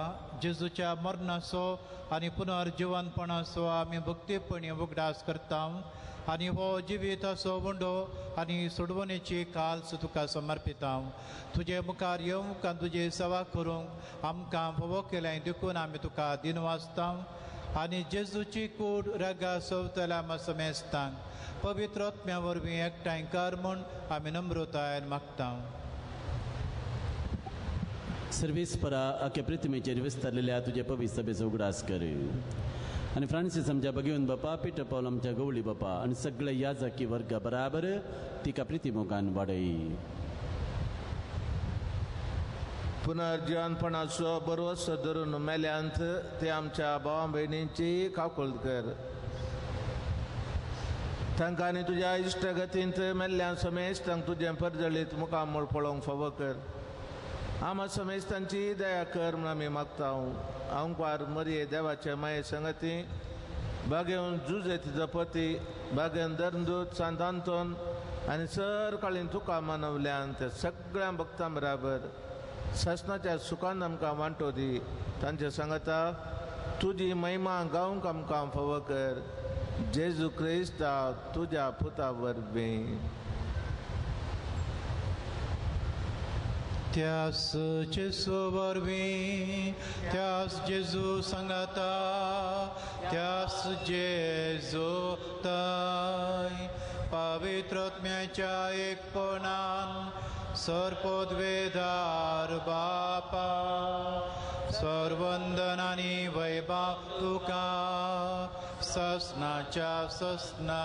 जेजूच्या मरणाचो आनी पुनर्जिवनपणाचो आमी भक्तीपणी उगडास करता आनी हो जिविताचो उंडो आनी सोडवणेची काल्स तुका समर्पिता. तुजे मुखार येवंक आनी तुजी सेवा करूंक आमकां फावो केलें देखून आमी तुका दिनवासता आनी जेजूची कूड रागा सोवतल्या समेस्तांक पवित्र आत्म्या वरवीं एकठांय कर म्हूण आमी नम्रतायेन मागता. सर्वीस परा अख्या पृथ्वीचेर विस्तारलेल्या तुजे पवित्र सभेचो उगडास कर आनी फ्रांसीस आमच्या भगेवन बापा, पिटर पावल आमच्या गवळी बापा आनी सगळे याजकी वर्गा बराबर तिका प्रितीमोगान वाडय. पुनर्जिवनपणाचो बरोसो धरून मेल्यांत ते आमच्या भावा भयणींची काकुळट कर. तांकां आनी तुज्या इश्टगतींत मेल्ल्यान समेस्त तांकां तुजें परजळीत मुखामळ पळोवंक फावो कर. आमा समेस्त तांची दया कर म्हूण आमी मागता. आंकवार मरये देवाचे माये संगती बागेवन जुजेत जपती बागेवन दर्दूत सांत आंतोन आनी सर काळीन तुका मानवल्यान त्या सगळ्या भक्तां बराबर सासणाच्या सुखान आमकां वांटो दी. तांचे सांगता तुजी महिमा गावंक आमकां फावो कर. जेजू क्रिस्ता तुज्या पुता वरवीं. त्यास जेजू वरवीं, त्यास जेजू सांगाता, त्यास जेजू ताय पवित्र आत्म्याच्या एकपणान सर्पोद्वेदार बापा सर्वंदन आनी वैभव तुका ससनाच्या ससना.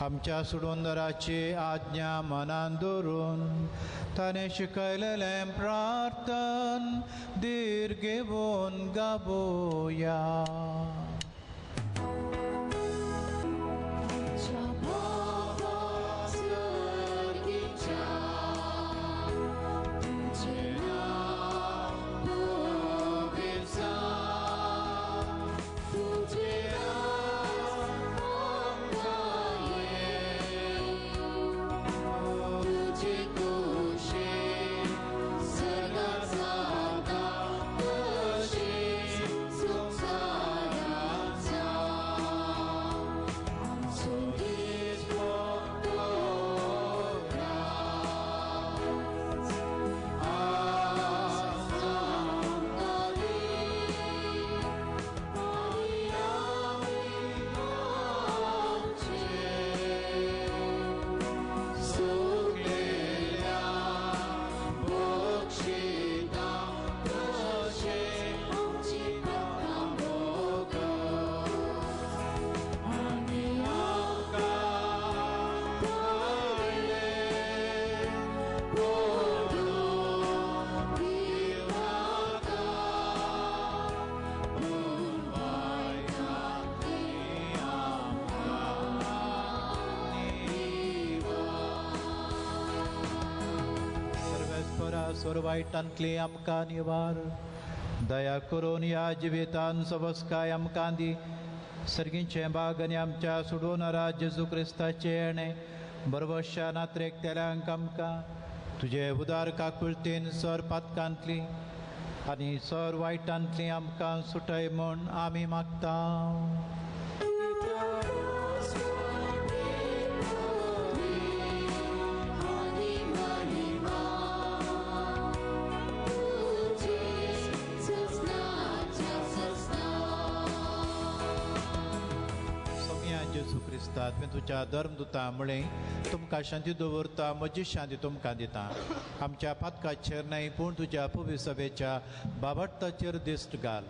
आमच्या सुडवंदराची आज्ञा मनान दवरून ताणें शिकयलेलें प्रार्थन धीर घेवन गावया. वायटांतली आमकां निवार दया करून ह्या जिवितान सवस्काय आमकां दी. सर्गींचें बाग आनी आमच्या सुडोवणारा जेजू क्रिस्ताचें येणें बरवश्या नात्रेक तेल्यांक आमकां तुजे उदार काकुळतेन सर पातकांतली आनी सर वायटांतली आमकां सुटय म्हूण आमी मागता. तुज्या धर्मदुता म्हळें तुमकां शांती दवरता, म्हजी शांती तुमकां दिता. आमच्या पातकाचेर न्हय पूण तुज्या पवित्र सभेच्या बाबडताचेर दिश्ट घाल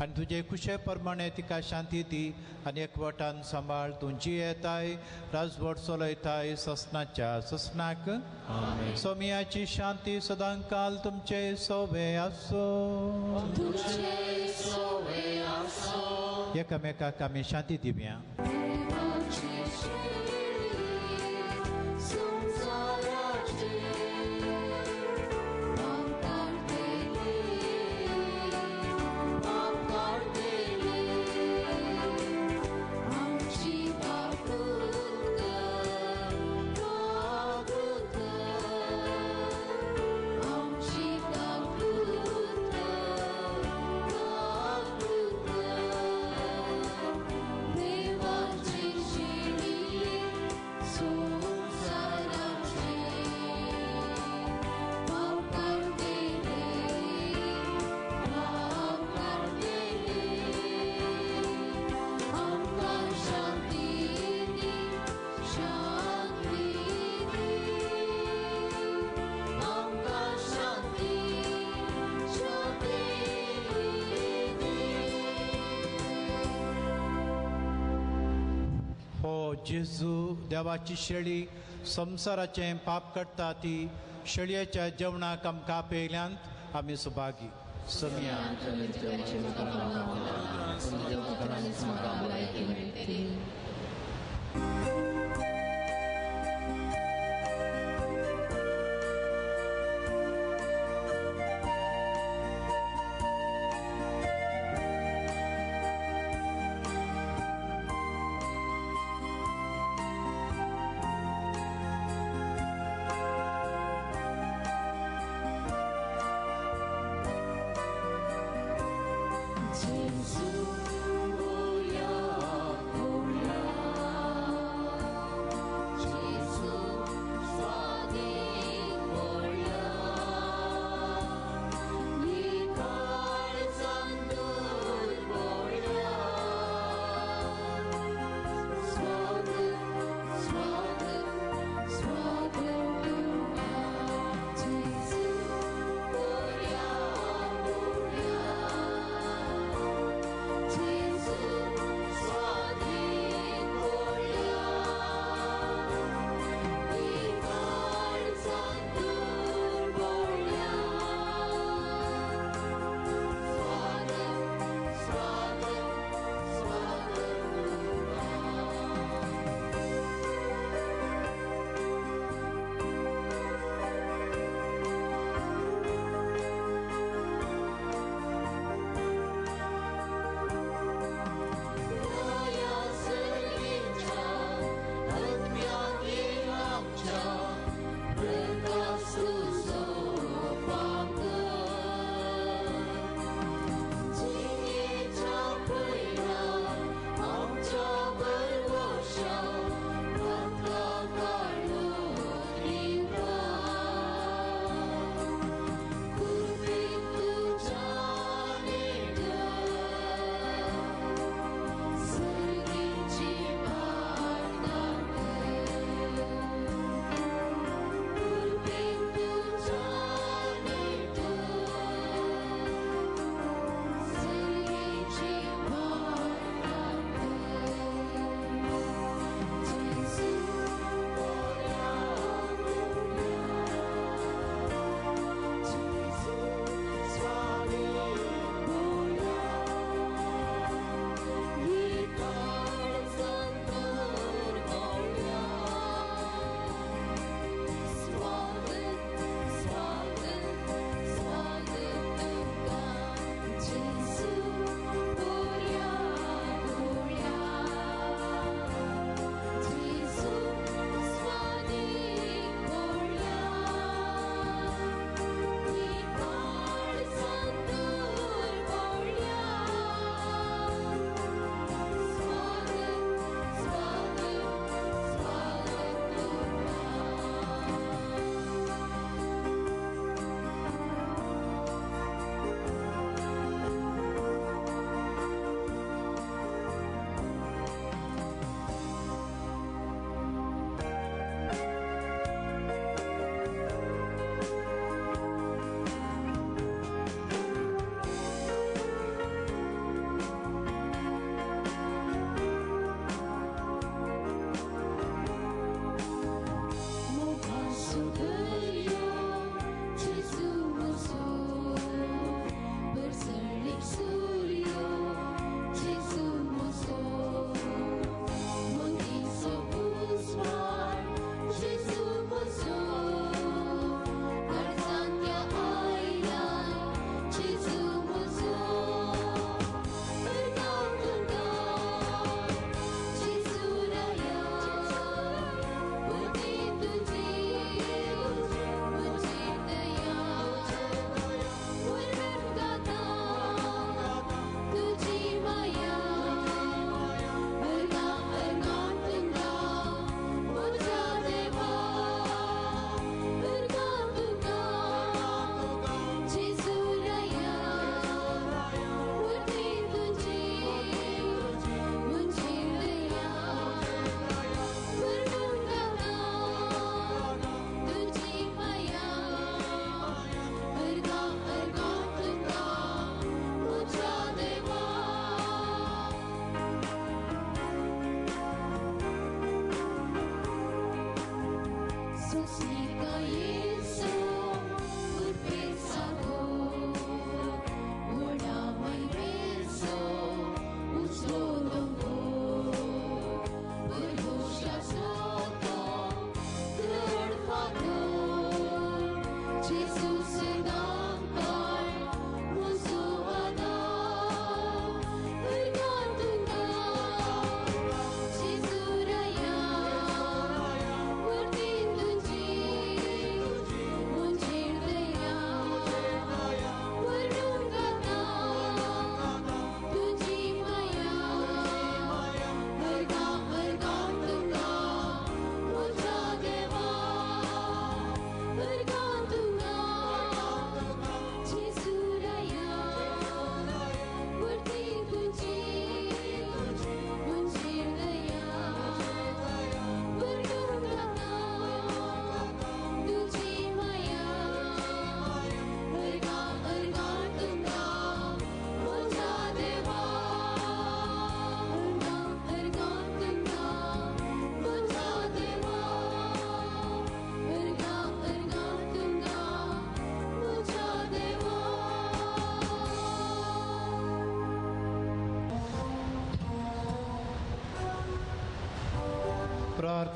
आनी तुजे खुशे प्रमाणे तिका शांती दी आनी एकवटान सांबाळ. तुमची येताय राजवट चलयताय ससनाच्या ससनाक. सोमियाची शांती सदांकाल तुमचे सोवे आसूं. एकामेकाक आमी शांती दिवया. जेजू देवाची शेळी संवसाराचें पाप काडटा ती शेळयेच्या जेवणाक आमकां आपयल्यांत आमी सुभागी. समिया. Gesù, vogliamo.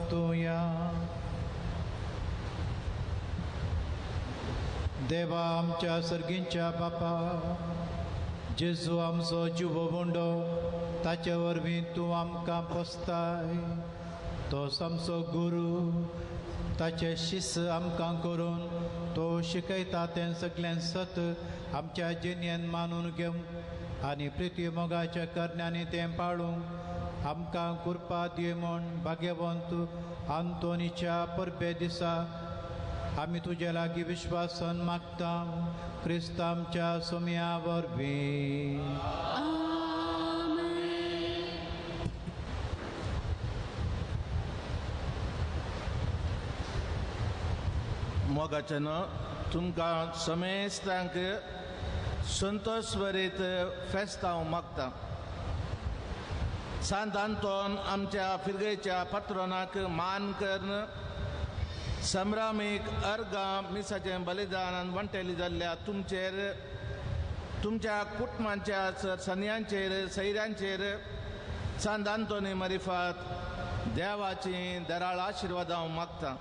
परतुया. देवा आमच्या सर्गींच्या बापा, जेजू आमचो जिवो बोंडो, ताचे वरवीं तूं आमकां पोसताय. तो आमचो गुरू, ताचे शिस्त आमकां करून तो शिकयता तें सगळें सत आमच्या जिणेन मानून घेवंक आनी प्रिती मोगाच्या करण्यांनी तें पाळूंक आमकां कृपा दी म्हूण भाग्यवंत आंतोनीच्या परबे दिसा आमी तुजे लागीं विश्वासान मागता, क्रिस्त आमच्या सोम्या वरवीं. मोगाचें तुमकां समेस्तांक संतोष भरीत फेस्तांव मागता. सांत आंतोन आमच्या फिरगेच्या पात्रोनाक मान करून संभ्रामीक अर्गां मिसाचें बलिदान वांटेली जाल्ल्या तुमचेर, तुमच्या कुटुंबांच्या सन्यांचेर, सैऱ्यांचेर सांत आंतोनी मरिफात देवाची दराळ आशिर्वादां मागता.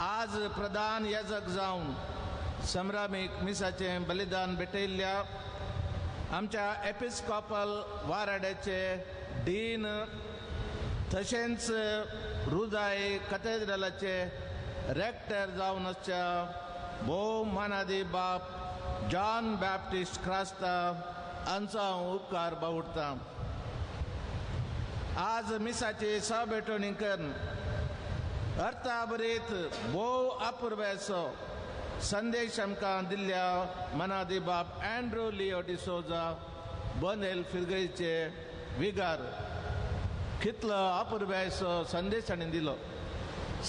आज प्रधान याजक जावन संभ्रामीक मिसाचें बलिदान भेटयल्ल्या आमच्या एपिस्कॉपल वाराड्याचे डीन तशेंच रुजाय कथेड्रलाचे रेक्टर जावन आसच्या भोव मानादी बाप जॉन बॅप्टिस्ट क्रास्ता हांचो हांव उपकार बावडटा. आज मिसाची सहभेटवणी करून अर्थाभरीत भोव अपुर्वेचो संदेश आमकां दिल्ल्या मनादी बाप अँड्रू लियो डिसोजा बनेल फिरगईचे विगार कितलो अपुर्वेचो संदेश ताणें दिलो.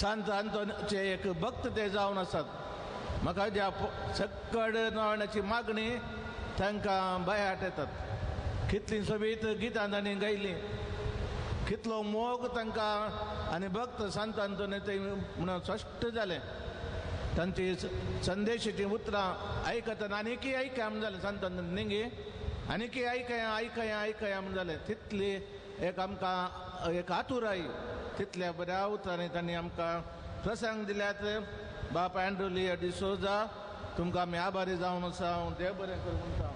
सांत आंतोनीचे एक भक्त ते जावन आसात. म्हाका ज्या सक्कड नवण्याची मागणी तांकां बायाट येतात. कितलीं सोबीत गितां तांणी गायलीं, कितलो मोग तांकां आनी भक्त सांत आंतोनी ते म्हणून स्पश्ट जालें. तांची संदेशाचीं उतरां आयकतना आनीकय आयकया म्हूण जालें. सांत आंतोनी निंगी आनीकय आयकया आयकया आयकया म्हूण जालें. तितली एक आमकां एक आतुराय, तितल्या बऱ्या उतरांनी तांणी आमकां प्रसंग दिल्यात. बाप अँड्रू लियो डिसोजा तुमकां आमी आभारी जावन आसा. हांव देव बरें करूं म्हणटा.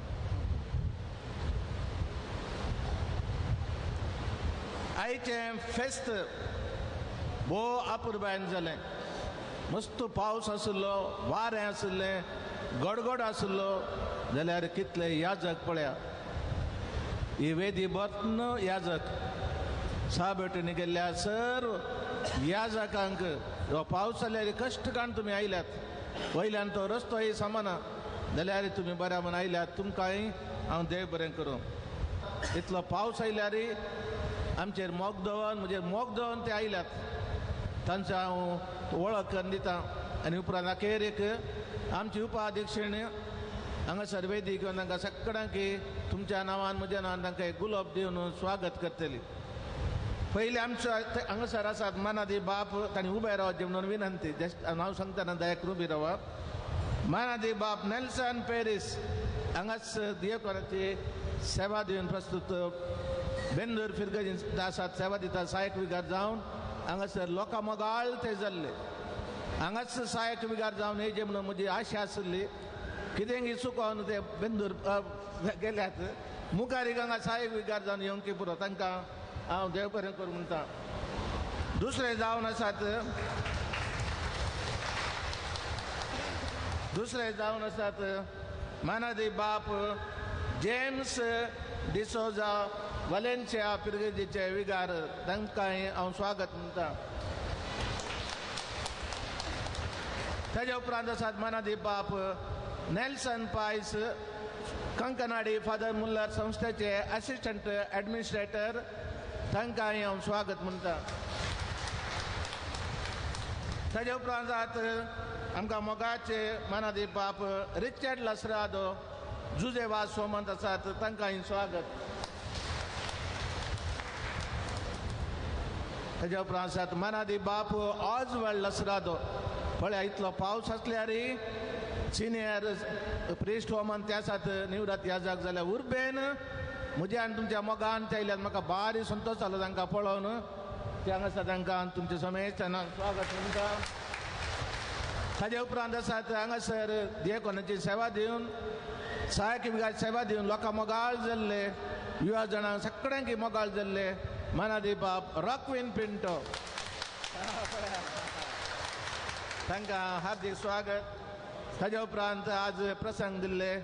आयचें फेस्त भोव अपुरबायेन जालें. मस्त पावस आशिल्लो, वारें आशिल्लें, गडगड आशिल्लो, जाल्यार कितले याजक पळया, ही वेदी बत्न याजक साबेटीनी गेल्ल्या सर्व याजकांक पावस जाल्यार कश्ट काडून तुमी आयल्यात, वयल्यान तो रस्तोय सामाना, जाल्यार तुमी बऱ्या म्हूण आयल्यात, तुमकांय हांव देव बरें करूं. इतलो पावस आयल्यार आमचेर मोग दवर, म्हजेर मोग दवर ते आयल्यात, तांचो हांव वळख करून दिता. आनी उपरांत अखेर एक आमची उपाध्यक्षण हांगासर वेदी घेवन तांकां सगळ्यांक तुमच्या नांवान म्हज्या नांवान तांकां एक गुलाब दिवन स्वागत करतली. पयलीं आमचो हांगासर आसात मानादी बाप, तांणी उबे रावचे म्हणून विनंती. हांव सांगतना दया करून उबी रावा. मानादी बाप नेल्सन पेरीस हांगाच दियेकोराची सेवा दिवन प्रस्तुत बेंदूर फिरगजी आसात, सेवा दिता सहायक विगार जावन हांगासर लोकां मोगाळ ते जाल्ले. हांगाच सहायक विगार जावन हे जे म्हणून म्हजी आशा आशिल्ली कितें चुकोवन ते बेंदूर गेल्यात, मुखार हांगा सहायक विगार जावन येवंक पुरो, तांकां हांव देव बरें करूं म्हणटा. दुसरे जावन आसात, दुसरे जावन आसात मानादी बाप जेम्स डिसोजा वलेन्सिया फिरगजीचे विगार, तांकांय हांव स्वागत म्हणटा. ताज्या उपरांत आसात मानादी बाप नेल्सन पायस कंकनाडी फादर मुल्लर संस्थेचे असिस्टंट ॲडमिनिस्ट्रेटर, तांकांय हांव स्वागत म्हणटा. ताज्या उपरांत आसात आमकां मोगाचे मानादी बाप रिचर्ड लसरादो जुजे वास सोमंत आसात, तांकांय स्वागत. ताज्या उपरांत आसात मानादी बाप ऑजवर्ल्ड लसरादो. पळया इतलो पावस आसल्यार सिनियर प्रिस्ट होमन ते आसात निवृत्त याजक जाल्यार उर्बेन म्हज्या आनी तुमच्या मोगान ते आयल्यात, म्हाका भारी संतोश जालो तांकां पळोवन. ते हांगासर तांकां तुमचे समेस्तांक स्वागत म्हणटा. ताजे उपरांत आसात हांगासर दियकोनाची सेवा दिवन सहायक विगार सेवा दिवन लोकां मोगाळ जाल्ले युवा जाणांक सगळ्यांक मोगाळ जाल्ले मनादी बाप रॉकविन पिंटो तांकां हार्दीक स्वागत. ताज्या उपरांत आज प्रसंग दिल्ले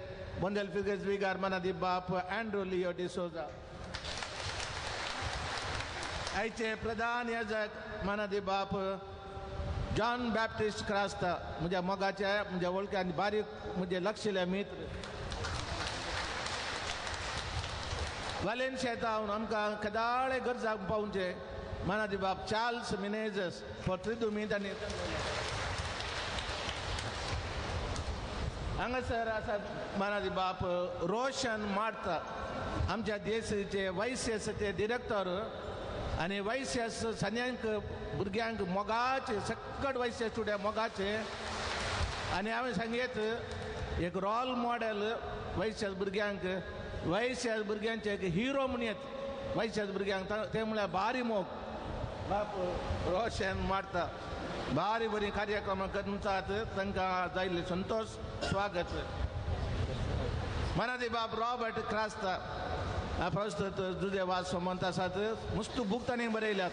बोंदेल फिर्गज विगार मनादी बाप अँड्रू लियो डिसोजा, आयचे प्रधान याजक मनादी बाप जॉन बॅप्टिस्ट क्रास्ता, म्हज्या मोगाचे म्हज्या वळखी आनी बारीक म्हजे लक्षिले मित्र. वालेन्शिया आमकां केदाळे गरजाक पावचे मनादी बाप चार्ल्स मिनेजस फोर्त्रिदुमीत आनी हांगासर आसात मनादी बाप रोशन मार्ता, आमच्या देशाचे वायसीएसचे डिरेक्टर आनी वायसीएस सन्यांक भुरग्यांक मोगाचे सकट वायसीएस स्टुडंट मोगाचे आनी हांवें सांगयत एक रोल मॉडेल वायसीएस भुरग्यांक, वायसीएस भुरग्यांचे एक हिरो म्हणयत वायसीएस भुरग्यांक, ते म्हळ्यार बारी मोग बाप रोशन मारता. बारी बरी कार्यक्रम करतात तांकां जायिल्ले संतोश स्वागत. मनादी बाप रॉबर्ट क्रास्ता प्रस्तुत जुजे वास सोमंत आसात, मुस्तू बूक तांणी बरयल्यात,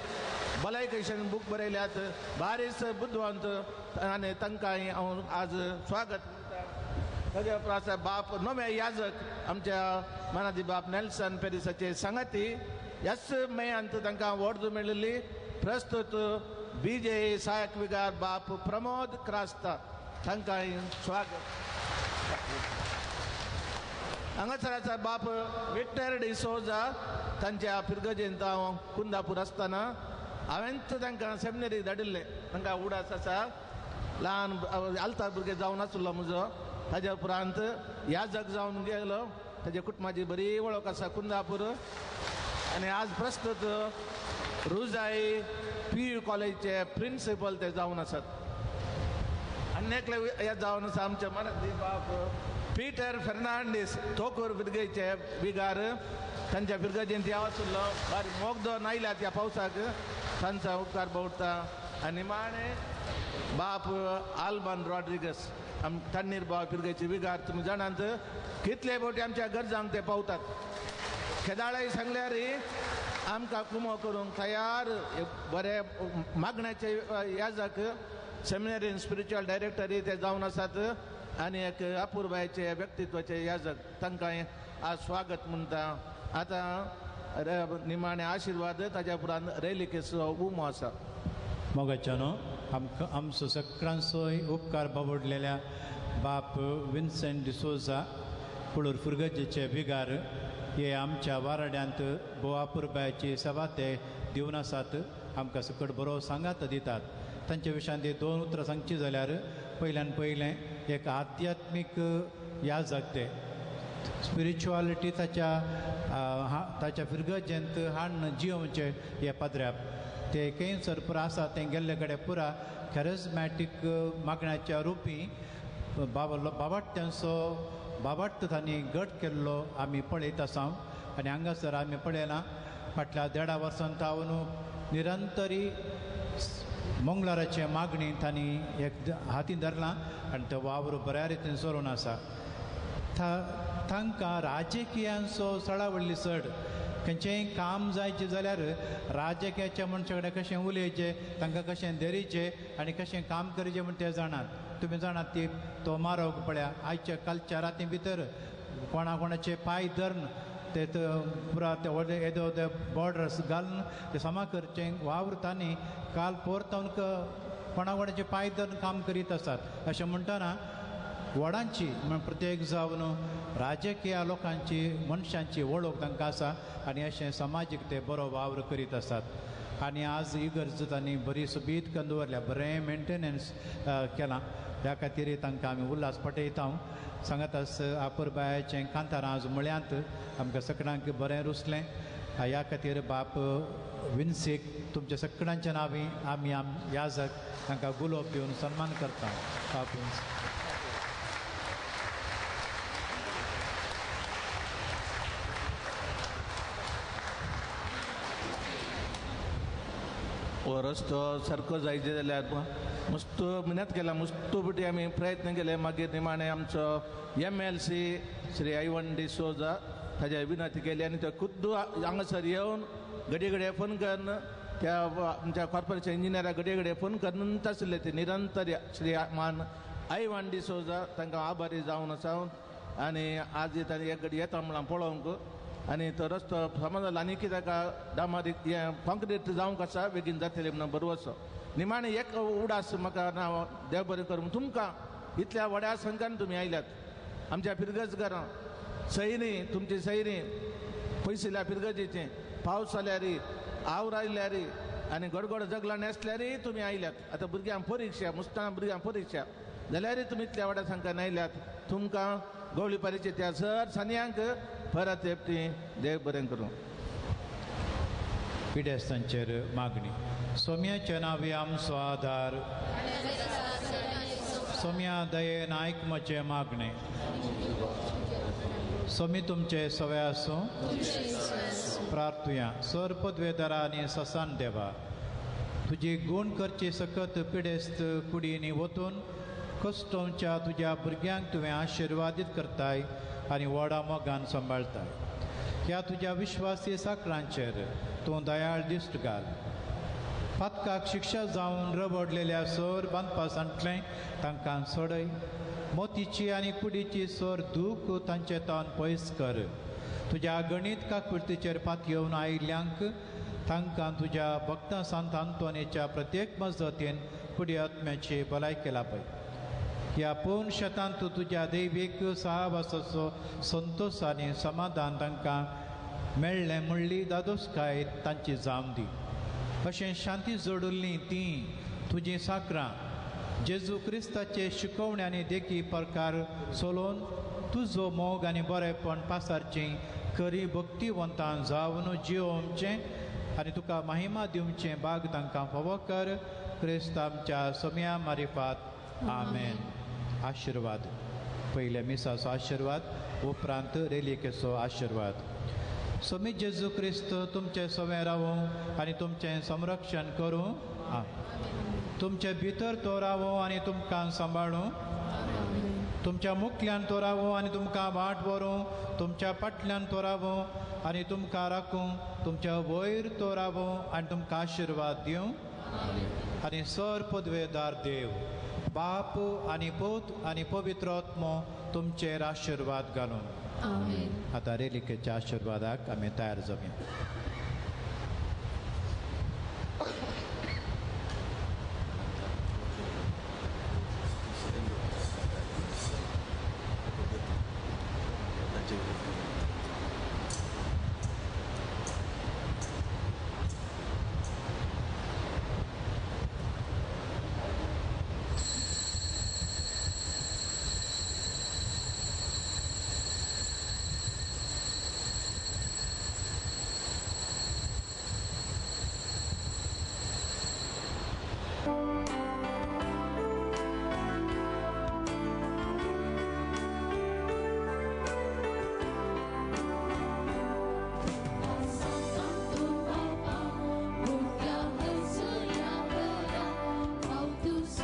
भलायकेशन बूक बरयल्यात, बारीस बुदवंत आनी तांकां हांव आज स्वागत. ताज्या उपरांत बाप नवे याजक आमच्या मनादी बाप नेल्सन पेरिसाचे सांगाती ह्याच मेयांत तांकां वॉर्द मेळिल्ली प्रस्तुत बी जे सहायक विगार बाप प्रमोद क्रास्ता तांकां स्वागत. हांगासर आसा बाप विक्टर डिसोजा, तांच्या फिर्गजेंत हांव कुंदापूर आसतना हांवेंच तांकां सेमिनरीक धाडिल्लें. तांकां उडास आसा, ल्हान आलतार भुरगे जावन आसलो म्हजो, ताज्या उपरांत याजक जावन गेलो. ताज्या कुटुंबाची बरी वळख आसा कुंदापूर आनी आज प्रस्तुत रुजाई पी यू कॉलेजचे प्रिंसिपल ते जावन आसात. आनी एकले हे जावन आसा आमचे मराठी बाप पीटर फेर्नांडीस तोकूर फिर्गेचे विगार, तांच्या फिर्गजेंत हांव आशिल्लो. बारी मोगदो नायल्यात ह्या पावसाक, तांचो उपकार भोवता. आनी निमाणें बाप आल्बन रॉड्रिगस आम तन्नीर बाब फिर्गेचे विगार, तुमी जाणात कितले फावटी आमच्या गरजांक ते पावतात. केदाळाय सांगल्यार आमकां कुमो करूंक तयार बरे मागण्याचे याजक सेमिनरीन स्पिरिच्युअल डायरेक्टरी ते जावन आसात आनी एक अपुरबायेचे व्यक्तित्वाचे याजक, तांकां आज स्वागत म्हणटा. आतां निमाणे आशिर्वाद ताज्या उपरांत रेलिकेचो उमो आसा. मोगाच्या न्हू आमकां आमचो सगळ्यांचोय उपकार बाबडलेल्या बाप विन्सेंट डिसोजा कुळूर फुर्गजेचे बिगार हे आमच्या वाराड्यांत भोव अपुरबायेची सेवा ते दिवन आसात. आमकां सकट बरो सांगात दितात. तांच्या विशयान ते दोन उतरां सांगची जाल्यार पयल्यान पयलें एक आध्यात्मीक याजक ते स्पिरिच्युअलिटी ताच्या ताच्या फिर्गजेंत हाडून जियोवचें हे पाद्र्याप ते केंसर पुरा आसा तें गेल्ले कडेन पुरा कॅरिजमॅटीक मागण्याच्या रुपी बाबा बाबाट्यांचो बाबाट्ट तांणी गट केल्लो आमी पळयत आसा. आनी हांगासर आमी पळयलां फाटल्या देडा वर्सां तावन निरंतरी मंगळाराचे मागणी तांणी एक हातीन धरलां आनी तो वावर बऱ्या रितीन चलोवन आसा. तांकां राजकीयांचो सळावडली चड खंयचेंय काम जायचें जाल्यार राजकीयाच्या मनशा कडेन कशें उलयचें, तांकां कशें धरीचें आनी कशें काम करचें म्हण ते जाणात. तुमी जाणात ती तो मारोग पळया आयच्या कालच्या राती भितर कोणा कोणाचे पांय धरून ते पुरा ते व्हडले येदो ते बॉर्डर्स घालून ते समा करचें वावर तांणी काल पोरतावन कोणा कोणाचे पांय धरून काम करीत आसात. अशें म्हणटना व्हडांची म्हण प्रत्येक जावन राजकीय लोकांची मनशांची वळख तांकां आसा आनी अशें समाजीक ते बरो वावर करीत आसात. आनी आज ही गरज तांणी बरी सोबीत करून दवरल्या, बरें मेंटेनन्स केलां. ह्या खातीर तांकां आमी उल्हास पटयता. सांगात आस अपुरबायेचें कांतारां आज म्हळ्यांत आमकां सगळ्यांक बरें रुचलें. ह्या खातीर बाप विन्सीक तुमच्या सगळ्यांच्या नांवी आमी याजक तांकां गुलोब दिवन सन्मान करता. बाप विन्सी. हो रस्तो सारको जायचे जाल्यार मस्त मेहनत केला, मस्त पटी आमी प्रयत्न केले. मागीर निमाणें आमचो MLC Shri Ivan D'Souza ताज्या विनंती केली आनी तो खुद्द हांगासर येवन घडये घडये फोन करून त्या आमच्या कॉर्पोरेशन इंजिनियराक घडये घडये फोन करून आसले ते निरंतर श्री मान आयवन डिसोजा तांकां आभारी जावन आसा. आनी आज तांणी एक घडी येता म्हणून पळोवंक आनी तो रस्तो समज आनी कित्याक डामारी हें कॉन्क्रीट जावंक आसा बेगीन जातलें म्हणून बरो आसा. निमाणें एक उडास म्हाका ना देव बरें करूं तुमकां इतल्या व्हड्या संघान तुमी आयल्यात आमच्या फिरगजगारां सैनी तुमची सैनी पयसिल्या फिरगजेचें पावस जाल्यार आवर आयल्यार आनी गडगड जगलां आसल्यार तुमी आयल्यात. आतां भुरग्यांक परिक्षा मुस्तां भुरग्यांक परिक्षा जाल्यार तुमी इतल्या व्हड्या संघान आयल्यात. तुमकां गवळी पारीचे त्या सर सान्यांक परत एकटी देव बरें करूं. पिडेस्तांचेर मागणी. सोम्याच्या नांवे आमचो आदार, सोम्या दयेन आयक म्हजें मागणें. सोमी तुमचे सवे आसूं. प्रार्थुया. सर पदवेदारा आनी ससान देवा, तुजी गूण करची सकत पिडेस्त कुडींनी वतून कस्टमच्या तुज्या भुरग्यांक तुवें आशिर्वादीत करताय आनी व्हडा मोगान सांबाळताय. ह्या तुज्या विश्वासी साकरांचेर तूं दयाळ दिश्ट घाल. पातकाक शिक्षा जावन रबडलेल्या सर बांदपा सांटलें तांकां सोडय. मोतीची आनी कुडीची सर दूख तांचे तावन पयस कर. तुज्या गणीत काकुळतीचेर पातयेवन आयिल्ल्यांक तांकां तुज्या भक्तां सांत आंतोनीच्या प्रत्येक मजतीन कुडी आत्म्याची भलायकी लाभय. ह्या पूर्ण शेतांत तूं तुज्या दैवीक सहवासाचो संतोश आनी समाधान तांकां मेळ्ळें म्हणली दादोसकाय तांची जावन दी. अशें शांती जोडिल्लीं तीं तुजीं साकरां जेजू क्रिस्ताचे शिकोवणे आनी देखी प्रकार चलोवन तुजो मोग आनी बरेपण पासारचीं खरी भक्तिवंतां जावन जियोवचें आनी तुका महिमा दिवचें भाग तांकां फावो कर. क्रिस्त आमच्या सोम्या मारिफात. आमेन. आशिर्वाद. पयल्या मिसाचो आशिर्वाद, उपरांत रेलिकेचो आशिर्वाद. सोमी जेजू क्रिस्त तुमचें सवें रावूं आनी तुमचें संरक्षण करूं. तुमचे भितर तो रावूं आनी तुमकां सांबाळूं. तुमच्या मुखल्यान तो रावूं आनी तुमकां वाट व्हरूं. तुमच्या फाटल्यान तो रावूं आनी तुमकां राखूं. तुमच्या वयर तो रावूं आनी तुमकां आशिर्वाद दिवं. आनी सर पदवेदार देव बाप आनी पूत आनी पवित्र आत्मो तुमचेर आशिर्वाद घालूं. आतां रेलिकेच्या आशिर्वादाक आमी तयार जावया. तुझे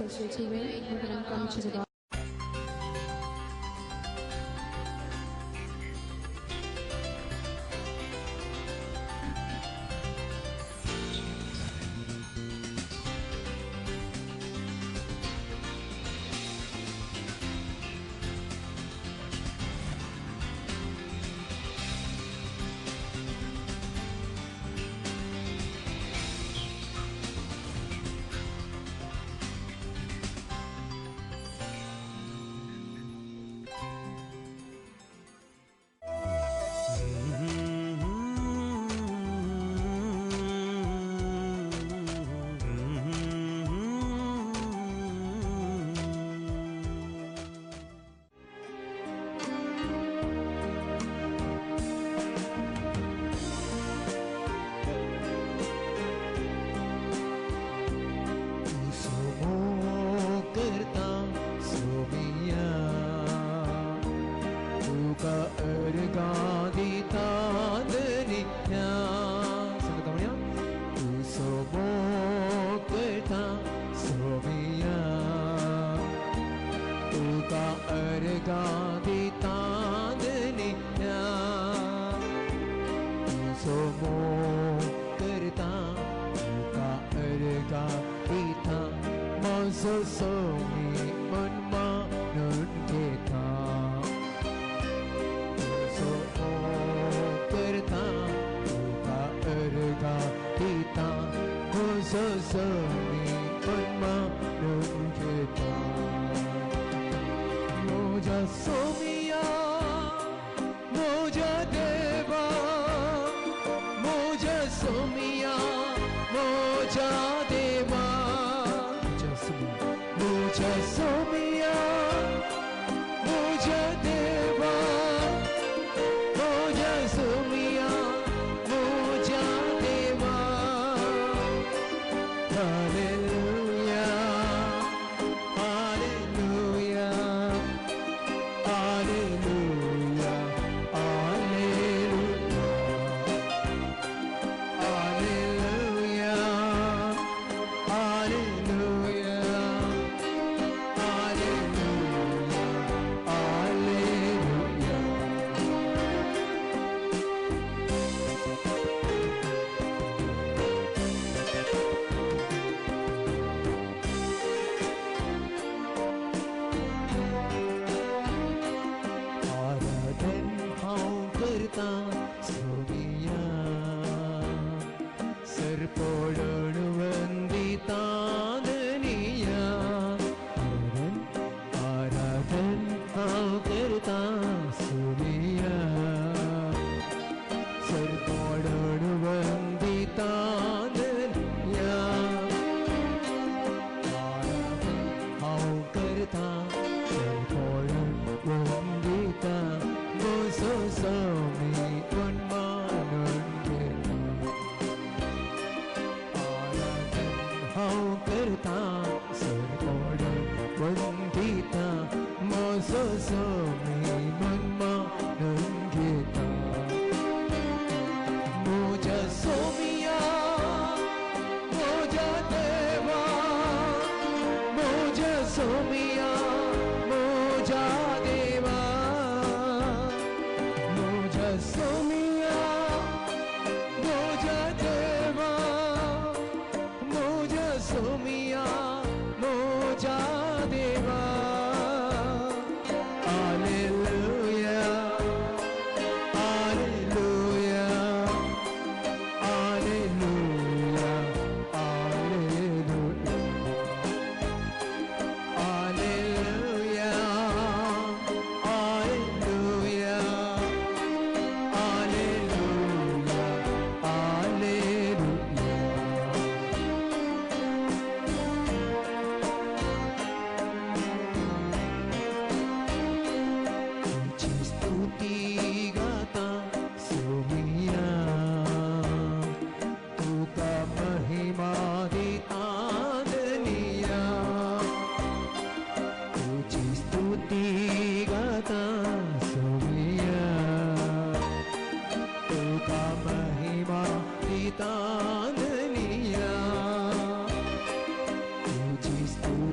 सोशेची वेळ म्हणून आमकां आमची देवा. दिता धनिया, तुझी स्तुती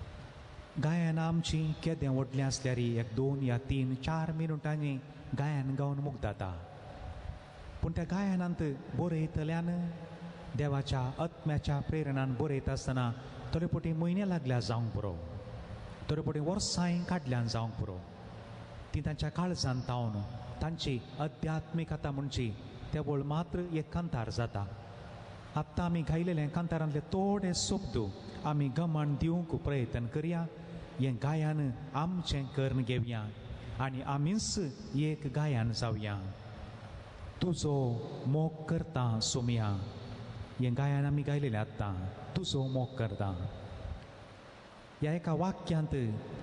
गायन आमची केदें व्हडलें आसल्यार एक 2 या 3 4 मिनटांनी गायन गावन मुगदाता, पूण त्या गायनांत बरयतल्यान देवाच्या आत्म्याच्या प्रेरणान बरयता आसतना थोडे पटी म्हयने लागल्या जावंक पुरो, थोडे पटी वर्सांय काडल्यान जावंक पुरो, ती तांच्या काळजान तावन तांची अध्यात्मिकता म्हणची तेवळ मात्र एक कांतार जाता. आत्तां आमी गायलेले कांतारांतले थोडे शब्द आमी गमन दिवंक प्रयत्न करया. हें गायन आमचें करून घेवया आनी आमीच एक गायन जावया. तुजो मोग करता सोमया, हें गायन आमी गायलेलें आत्तां. तुजो मोग करता ह्या एका वाक्यांत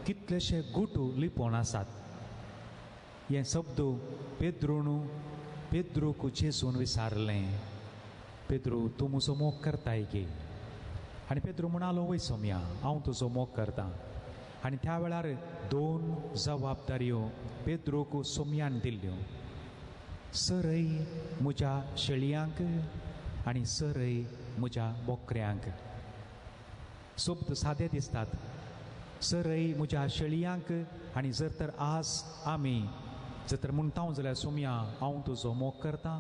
कितलेशे गुटू लिपोवन आसात. हें शब्द पेद्रून पेद्रूक जेजून विचारलें, पेद्रू तूं म्हजो मोग करताय गे? आनी पेद्रू म्हणालो, वय सोमया, हांव तुजो मोग करता. आनी त्या वेळार 2 जबाबदाऱ्यो पेद्रूक सोमयान दिल्ल्यो, सरय म्हज्या शेळयांक आनी सरय म्हज्या बोकऱ्यांक. शब्द सादे दिसतात, सरय म्हज्या शेळयांक. आनी जर तर आज आमी जर तर म्हणटा जाल्यार सोमया हांव तुजो मोग करता,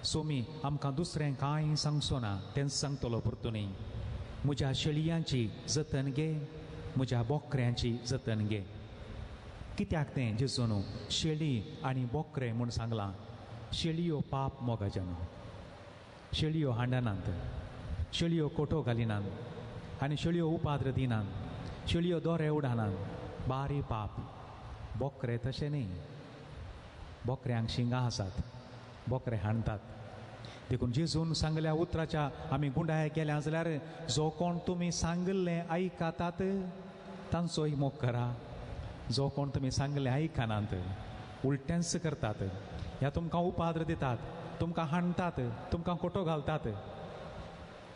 सोमी आमकां दुसरें कांय सांगचो ना, तेंच सांगतलो परतून, म्हज्या शेळयांची जतन घे, म्हज्या बोकऱ्यांची जतन घे. कित्याक तें जेजून शेळी आनी बोकरे म्हूण सांगलां? शेळयो पाप मोगाच्यान, शेळयो हांडनात, शेळयो कोटो घालिनात आनी शेळयो उपाद्र दिनात, शेळयो दोरे उडानात, बारी पाप. बोकरे तशें न्ही, बोकऱ्यांक शिंगां आसात, बोकरे हाणतात. देखून जेजून सांगल्या उतराच्या आमी गुंडाय केल्या जाल्यार जो कोण तुमी सांगिल्लें आयकतात तांचोय मोग करा, जो कोण तुमी सांगलें आयकनात उलटेंच करतात, ह्या तुमकां उपाद्र दितात, तुमकां हाणतात, तुमकां कोटो घालतात,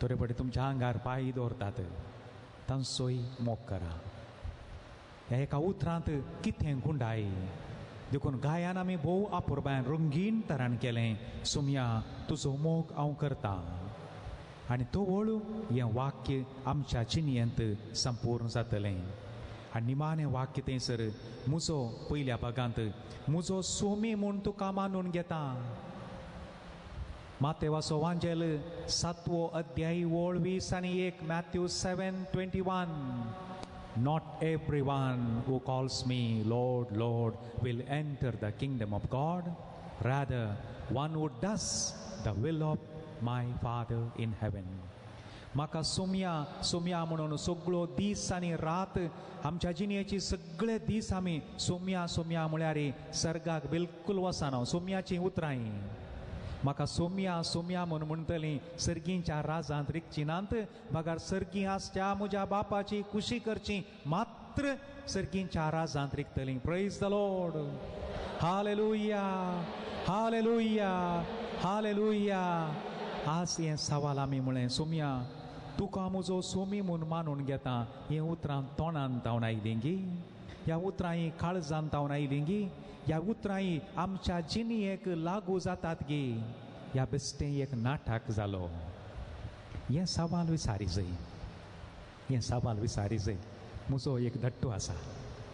थोडे पटी तुमच्या आंगार पांय दवरतात, तांचोय मोग करा. ह्या एका उतरांत कितें गुंडाय. देखून गायन आमी भोव आपुरबायान रंगीन तरान केलें, सोमया तुजो मोग हांव करता. आनी तवळ हें वाक्य आमच्या जिणेंत संपूर्ण जातलें. आनी निमाणें वाक्य थंयसर म्हजो पयल्या भागांत, म्हजो सोमी म्हूण तुका मानून घेता. मातेवाचो वांजेल 7वो अध्याय ओळ 20 आनी 1, Matthew 7:21. Not everyone who calls me Lord, Lord will enter the kingdom of God. Rather, one who does the will of my Father in heaven. म्हाका सोमया सोमया म्हणून सगळो दीस आनी रात आमच्या जिणेची सगळे दीस आमी सोमया सोमया म्हळ्यार सर्गाक बिलकूल वचना. सोमयाचीं उतरां म्हाका सोमया सोमया म्हूण म्हणटलीं सर्गींच्या राजांत रिगचीं नात, बगर सर्गीं आसच्या म्हज्या बापाची खुशी करची मात्र सर्गींच्या राजांत रिगतलीं. Praise the Lord, hallelujah, hallelujah, hallelujah. आज हें सवाल आमी म्हळें, सोमया तुका म्हजो सोमी म्हूण मानून घेता, हें उतरां तोंडान तावन आयलीं गी, ह्या उतरां ही काळजान तावन आयलीं गी, ह्या उतरां आमच्या जिणेक लागू जातात गी, ह्या बेश्टें एक नाटक जालो. हें सवाल विचारी जाय, हें सवाल विचारी जाय. म्हजो एक धाडटो आसा,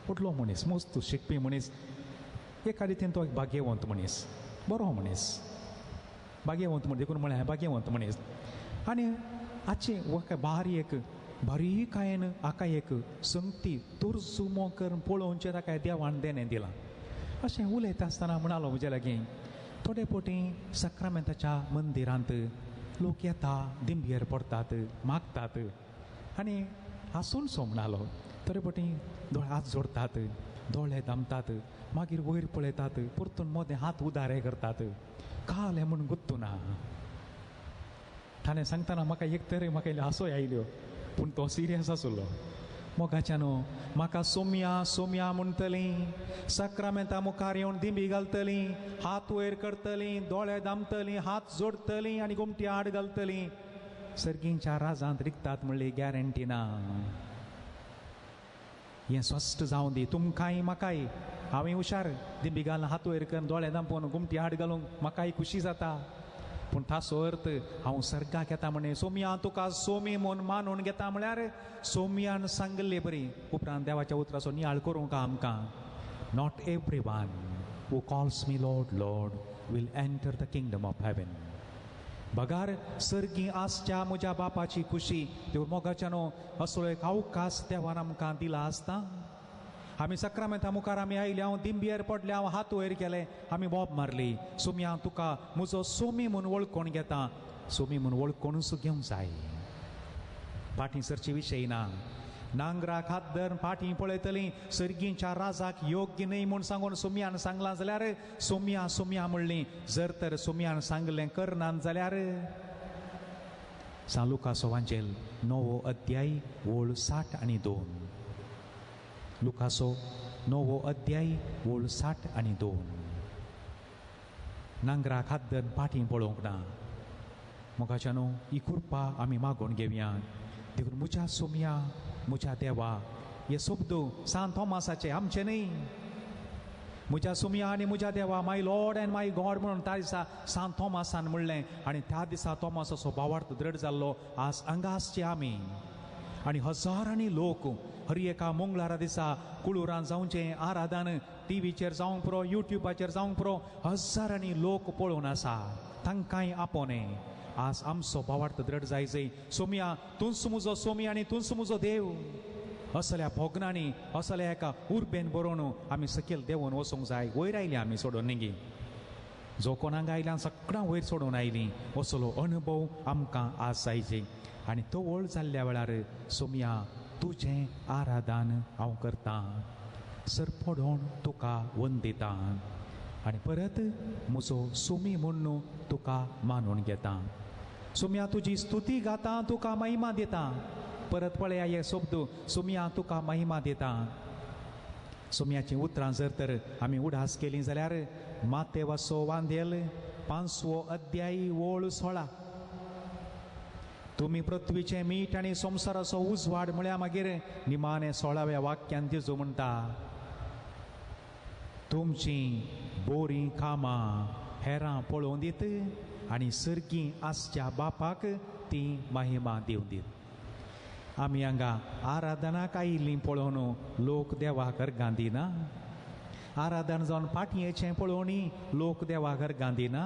व्हडलो मनीस, मस्त शिकपी मनीस, एका रितीन तो एक भाग्यवंत मनीस, बरो मनीस, भाग्यवंत म्हण देखून म्हळें भाग्यवंत मनीस. आनी आचे वका बारी एक बारीकायेन हाका एक संगती तर्जुमो करून पळोवचें ताका देवान देणें दिलां. अशें उलयता आसतना म्हणालो म्हज्या लागीं, थोडे पोटी साक्रामेंताच्या मंदिरांत लोक येता, दिंबयेर पडटात, मागतात आनी हांसून सो म्हणालो. थोडे पोटी दोळे हात जोडटात, दोळे दामतात, मागीर वयर पळयतात, परतून मदें हात उदारे करतात, काल हें म्हूण गुत्तुना. ताणें सांगतना म्हाका एक तरी म्हाका इल्ल्यो हांसोय आयल्यो, पूण तो सिरियस आसलो. मोगाच्यान म्हाका सोमया सोमया म्हणटलीं, साक्रामेंता मुखार येवन दिंबी घालतलीं, हात वयर करतलीं, दोळे दामतलीं, हात जोडटलीं आनी गोमटी आड घालतलीं, सर्गींच्या राजांत रिगतात म्हणली गॅरंटी ना. हें स्पश्ट जावं दी तुमकांय म्हाकाय. हांवें हुशार दिंबी घालून हात वयर करून दोळे दामपून गोमटी आड घालूंक म्हाकाय खुशी जाता, पूण ताचो अर्थ हांव सर्गाक येता म्हणे सोमया तुका सोमी म्हूण मानून घेता म्हळ्यार सोमयान सांगल्ले बरी. उपरांत देवाच्या उतराचो नियाळ करूंक आमकां. Not every one who calls me Lord Lord will enter the kingdom of heaven. बगार सर्गी आसच्या म्हज्या बापाची खुशी. देव मोगाच्यानो असलो एक अवकाश देवान आमकां दिला आसता. आमी सक्रामेंता मुखार आमी आयले, हांव दिंबियेर पडले, हांव हात वयर केले, आमी बोब मारली, सोमया तुका म्हजो सोमी म्हूण वळखून घेता. सोमी म्हूण वळखुनूच घेवंक जाय, फाटीं सरची विशय ना. नांगराक हात धरून फाटीं पळयतली सर्गींच्या राजाक योग्य न्हय म्हूण सांगून सोमयान सांगलां जाल्यार सोमया सोमया म्हणली. जर तर सोमयान सांगलें करनान जाल्यार सांत लुकासो वांजेल 9 अध्याय ओळ 62. लुकासो 9 अध्याय ओळ 62. नांगराक हात धरून फाटीं पळोवंक ना. मोगाच्यानो ही कृपा आमी मागून घेवया. देखून म्हज्या सोमया म्हज्या देवा हे शब्द सांत थॉमासाचे, आमचे न्हय. म्हज्या सोमया आनी म्हज्या देवा, my Lord and my God म्हणून त्या दिसा सांत थॉमासान म्हणलें. आनी त्या दिसा थॉमासाचो भावार्थ दृढ जाल्लो. आज हांगा आसचे आमी आनी हजारांनी लोक हर एका मंगळारा दिसा कुळूरान जावचें आराधन टिवीचेर जावंक पुरो, युट्यूबाचेर जावंक पुरो, हजारांनी लोक पळोवन आसा. तांकांय आपोवणें. आज आमचो भावार्थ दृढ जाय जय सोमया तूंच म्हजो सोमी आनी तूंच म्हजो देव. असल्या भोगणांनी असल्या एका उर्बेन बरोवन आमी सकयल देंवोन वचूंक जाय. वयर आयली आमी सोडून निगी जो कोण हांगा आयल्या सगळ्यां वयर सोडून आयली. असलो अणभव आमकां आज जायचे. आनी तो वळ जाल्ल्या वेळार सोमया तुजें आराधन हांव करतां, सरपडोन तुका वंदितां आनी परत म्हजो सोमी म्हूण तुका मानून घेता. सोमया तुजी स्तुती गाता, तुका महिमा दिता. परत पळया हे शब्द, सोमया तुका महिमा दिता. सोमयाचीं उतरां जर तर आमी उडास केलीं जाल्यार मातेवाचो वांदेल 5वो अध्याय ओळ 16. तुमी पृथ्वीचें मीठ आनी संवसाराचो उजवाड म्हळ्यार मागीर निमाणें 16व्या वाक्यान जेजू म्हणटा, तुमचीं बोरीं कामां हेरां पळोवन दीत आनी सर्गीं आसच्या बापाक ती महिमा दिवन दीत. आमी हांगा आराधनाक आयिल्लीं पळोवन लोक देवाक अर्गां दिना. आराधन जावन फाटयेचें पळोवणी लोक देवाक अर्गां दिना.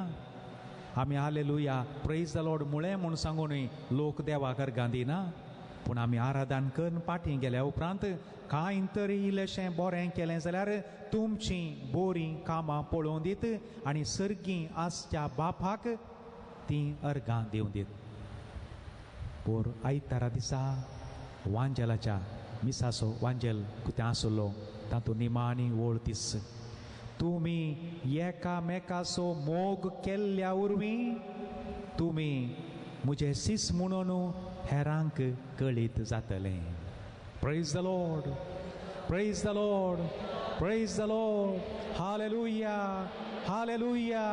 आमी हालेलुया प्रेज the Lord मुळें म्हूण सांगूनय लोक देवाक अर्गां दिना. पूण आमी आराधन करून फाटीं गेल्या उपरांत कांय तरी इल्लेशें बरें केलें जाल्यार तुमचीं बोरीं कामां पळोवन दीत आनी सर्गीं आसच्या बापाक तीं अर्गां दिवन दीत. पोर आयतारा दिसा वांजेलाच्या मिसाचो वांजेल कितें आसलो तातूंत निमाणी ओळ 30. तुमी एकामेकाचो मोग केल्ल्या वरवीं तुमी म्हजे सीस म्हणून हेरांक कळीत जातलें. Praise the Lord, praise the Lord, praise the Lord. Hallelujah, hallelujah,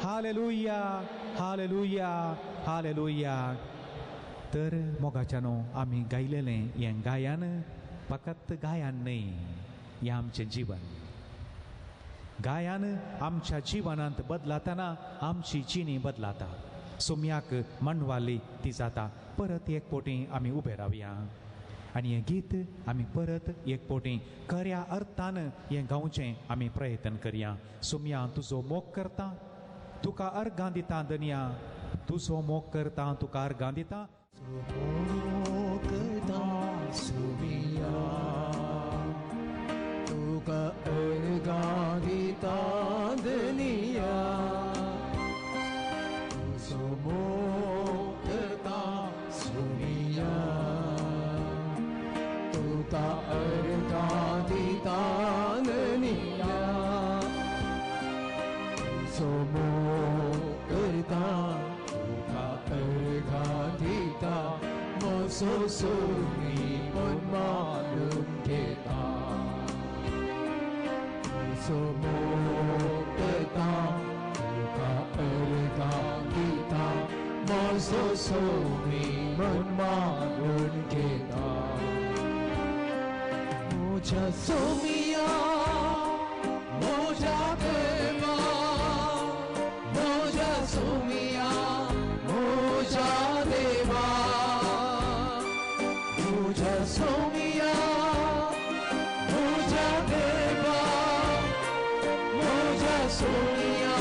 hallelujah, hallelujah, hallelujah. तर मोगाच्यानो आमी गायलेलें हें गायन फकत गायन न्हय, हें आमचें जिवन. गायन आमच्या जिवनांत बदलातना आमची जिणी बदलाता. सोमयाक मनवाली ती जाता. परत एक पोटी आमी उबे रावया आनी हें गीत आमी परत एक पोटी खऱ्या अर्थान हें गावचें आमी प्रयत्न करया. सोमया तुजो मोग करता, तुका अर्गां दिता दनया, तुजो मोग करता, तुका अर्गां दिता. तुका अर्गां दिता दनिया, तुजो मोग करता सोमिया, तुका अर्गां दिता दनिया, तुजो मोग करता, तुका अर्गां दिता, म्हजो सोमी म्हूण मानून घेता, तुजो मोग करता, तुका अर्गां दिता, म्हजो सोमी म्हूण मानून घेता. म्हज्या सोमिया म्हज्या देवा, म्हज्या सोमिया सोनिया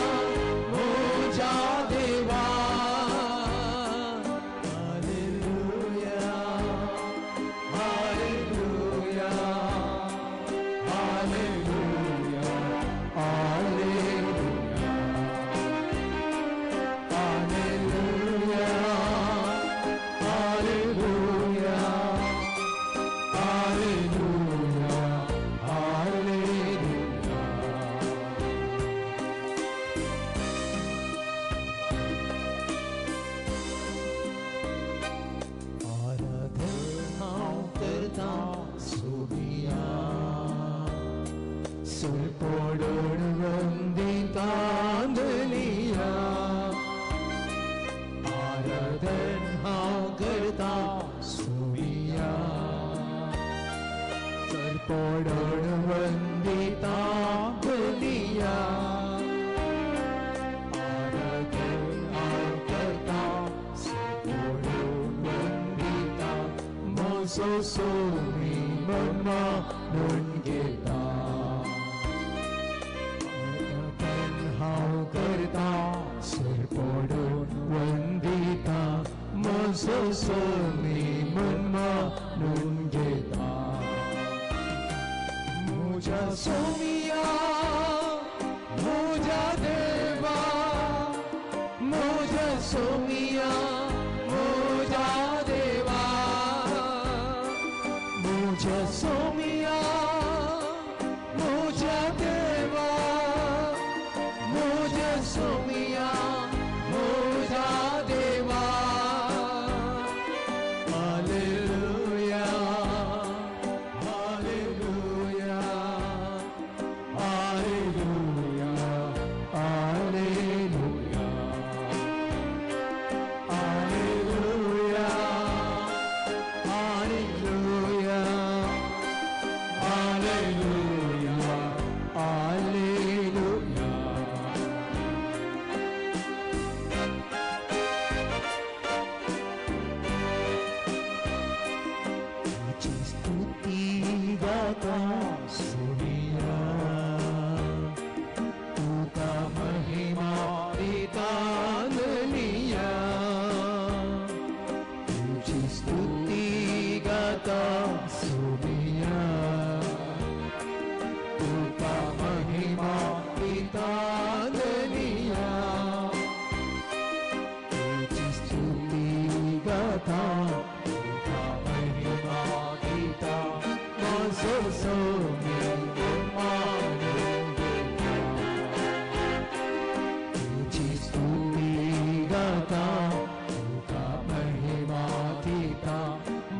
मोजा देवा hallelujah hallelujah hallelujah hallelujah hallelujah hallelujah hallelujah hallelujah. आराधन हांव करता सोबिया सुरपोडून वंदिता धनिया आराधन हांव करता सोबिया सरपोडून वंदिता धनिया आराधन हांव करता सरपोडून वंदिता म्हजो सोमी मन मानून घेता आराधन हांव करता सरपोडून वंदिता म्हजो सोमी मन मानून घेता म्हज्या सोमिया म्हज्या देवा म्हज्या सोमिया म्हज्या देवा म्हज्या सोमिया म्हज्या देवा म्हज्या सोमिया म्हज्या देवा hallelujah hallelujah hallelujah hallelujah hallelujah hallelujah hallelujah hallelujah. तुझी स्तुती गाता सोनिया तुका महिमा दिता धनिया तुझी स्तुती गाता सोनिया तुका महिमा दिता धनिया तुझी स्तुती गाता तुका महिमा दिता म्हजो सोमी मानून घेता तुझी स्तुती गाता तुका महिमा दिता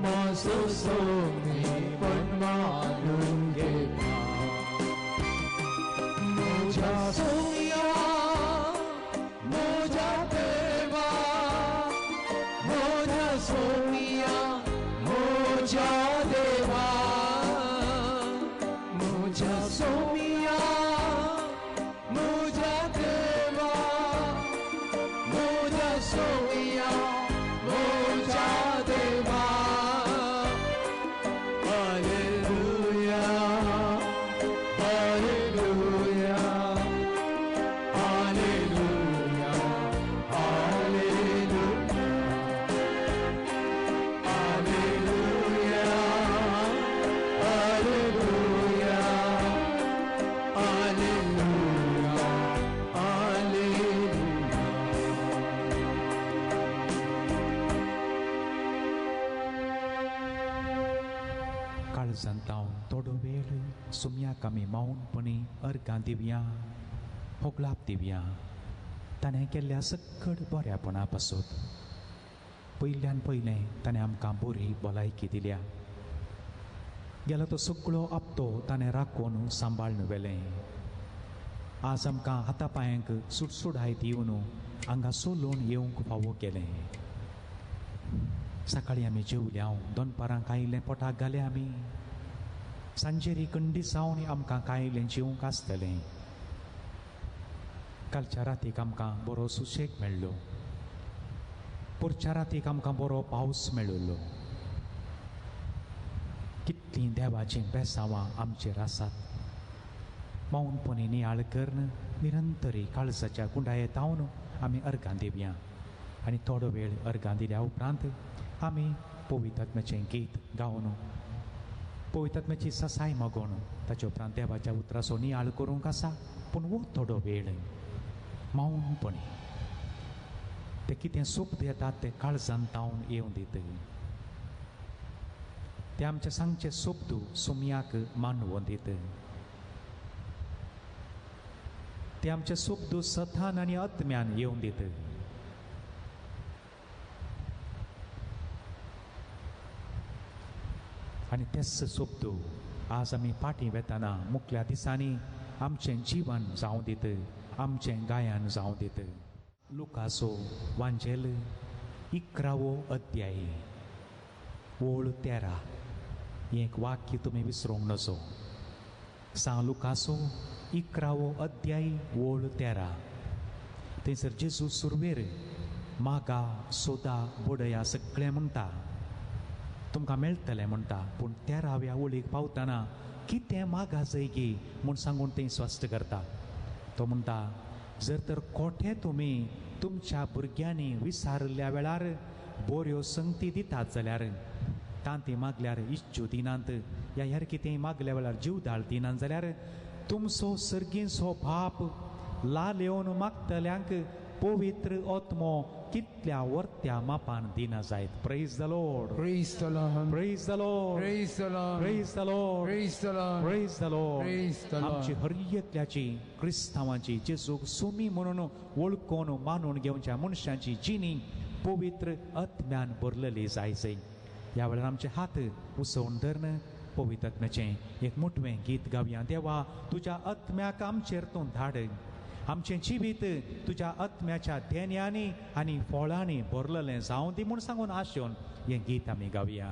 म्हजो सोमी मानून घेता म्हज्या सोमिया म्हज्या देवा म्हज्या सोमिया म्हज्या देवा म्हज्या सोमिया म्हज्या देवा म्हज्या सोमिया म्हज्या देवा hallelujah hallelujah hallelujah hallelujah hallelujah hallelujah hallelujah hallelujah. काळजांत हांव थोडो वेळ सुम्याक आमी मौनपणी अर्गां दिवया, होगलाप दिवया ताणें केल्ल्या सक्कड बऱ्यापणा पासत. पयल्यान पयलें ताणें आमकां बरी भलायकी दिल्या. गेलो तो सगळो आपतो ताणें राखून सांबाळून व्हेलें. आज आमकां हाता पांयांक सुटसुडायत येवन हांगा सोलून येवंक फावो केलें. सकाळीं आमी जेवल्या, दनपारां कायलें पोटाक घालें आमी, सांजेरी कंडी जावन आमकां कायलें जेवंक आसतलें. कालच्या रातीक आमकां बरो सुशेग मेळ्ळो, पोरच्या रातीक आमकां बरो पावस मेळिल्लो. कितलीं देवाचीं बेसांवां आमचेर आसात. मौनपणी नियाळ करून निरंतरी काळजाच्या गुंडायेत हावन आमी अर्गां दिवया आनी थोडो वेळ अर्गां दिल्या उपरांत आमी पवित्र गीत गावन पवित्र ससाय मागोवन ताचे उपरांत देवाच्या उतराचो नियाळ करूंक आसा. पूण हो थोडो वेळ मौनपणी ते कितें सूप येतात ते काळजान तावन येवन दित ते आमचे सांगचे सोपतू सुमयाक मानवोन दित ते आमचे सोपतू सथान आनी आत्म्यान येवन दित. आनी तेच सोपतू आज आमी फाटीं वेताना मुखल्या दिसांनी आमचें जिवन जावं दित, आमचें गायन जावं दित. लुकासो वांजेल 11वो अध्याय ओळ 13 हें एक वाक्य तुमी विसरूंक नजो. सांग लुकासो 11वो अध्याय ओळ 13 थंयसर जेजू सुरवेर मागा सोदा बडया सगळें म्हणटा, तुमकां मेळटलें म्हणटा. पूण 13व्या ओळीक पावतना कितें मागा जय म्हूण सांगून थंय स्पश्ट करता. तो म्हणटा, जर तर कोठे तुमी तुमच्या भुरग्यांनी विसारिल्ल्या वेळार बऱ्यो संगती दितात जाल्यार तांती मागल्यार इच्छू दिनात या हेर कितेंय मागल्या वेळार जीव दाळ दिनात जाल्यार तुमचो सर्गींचो बाप लाल येवन मागतल्यांक पवित्र आत्मो कितल्या वर्त्या मापान दिना जायत. Praise the Lord. Praise the Lord. Praise the Lord. Praise the Lord. Praise the Lord. Praise the Lord. Praise the Lord. Praise the Lord. आमची हर एकल्याची क्रिस्तांवाची जेजूक सुमी म्हणून वळखून मानून घेवच्या मनशांची जिणी पवित्र आत्म्यान भरलेली जाय जाय. ह्या वेळार आमचे हात उसोवन धरून पवित्र आत्म्याचें एक मोटवें गीत गावया. देवा तुज्या आत्म्याक आमचेर तूं धाड, आमचें जिवीत तुज्या आत्म्याच्या देण्यांनी आनी फळांनी भरलेलें जावं दी म्हूण सांगून आशेवन हें गीत आमी गावया.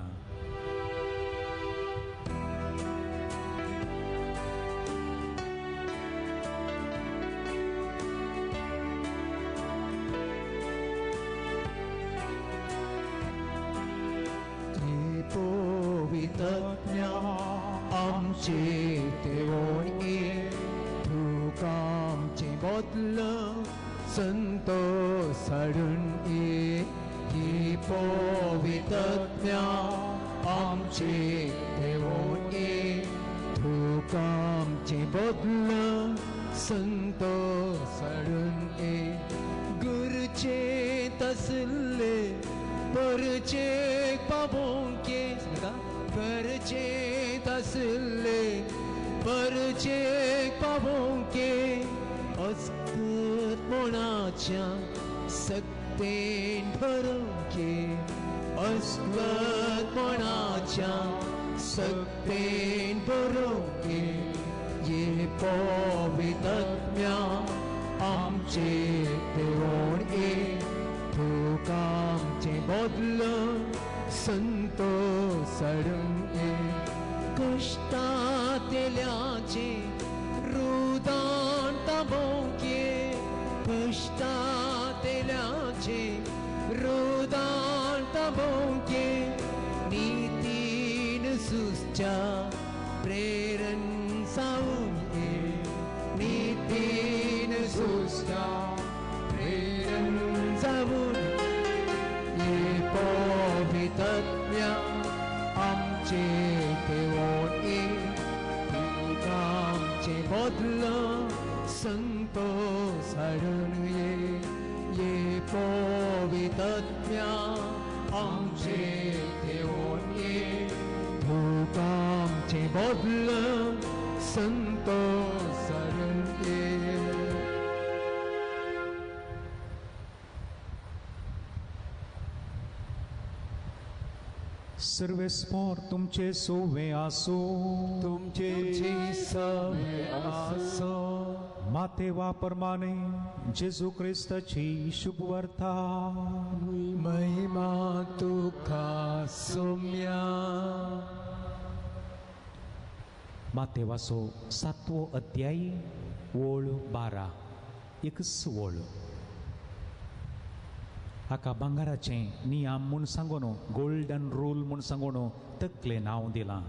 पवित्र आमचे देवोण तुका आमचे बदल संतोष हाडून ये. ही पवित्र आमचे देवोण तुका आमचे बदल संतोष हाडून ये. गुरुचे तसले परचे पावोंके परचे तसले परचे पावोंके अस्कत मोणाच्या सक्तेन भरोंके अस्कत मोणाच्या सक्तेन भरोंके. ये पवित्र आमचे देवोण तुका आमचे बदल संतोष हाडून ये. कश्टांतल्याचे रुदान तांबोवके कश्टांतल्याचे रुदान तांबोवके नितीन सुसच्या प्रेरण जावन ये. नितीन सुसच्या प्रेरण जावन ये. पवित्र आमचे देवोण तुका आमचे बदल संतोष हाडून ये. ये पवित्र आमचे देवोण तुका आमचे बदल संतोष हाडून ये. सर्वेस्पोर तुमचे सोवे आसो, तुमचे सवे आसो. मातेवा परमाने जेजू क्रिस्ताची शुभवार्ता. महिमा तुका सोम्या. मातेवाचो 7वो अध्याय ओळ 12 एकच ओळ. हाका भांगराचें नियम म्हूण सांगून गोल्डन रूल म्हूण सांगून तकलें नांव दिलां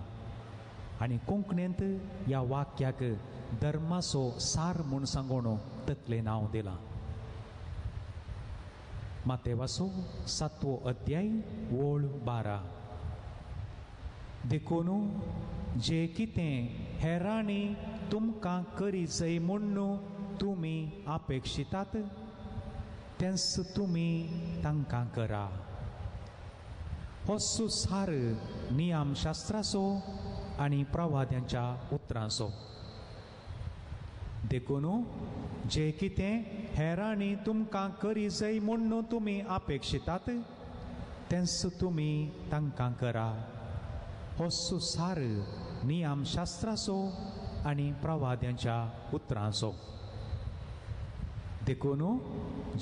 आनी कोंकणींत ह्या वाक्याक धर्माचो सार म्हूण सांगून तकले नांव दिलां. मातेवासो 7वो अध्याय ओळ 12. देखून जे कितें हेरांनी तुमकां करीजय म्हूण तुमी अपेक्षितात तेंच तुमी तांकां करा. हो सुसार नियमशास्त्राचो आनी प्रवाद्यांच्या उतरांचो. देखून जे कितें हेरांनी तुमकां करीजय म्हूण तुमी अपेक्षितात तेंच तुमी तांकां करा. हो सुसार नियमशास्त्राचो आनी प्रवाद्यांच्या उतरांचो. देखून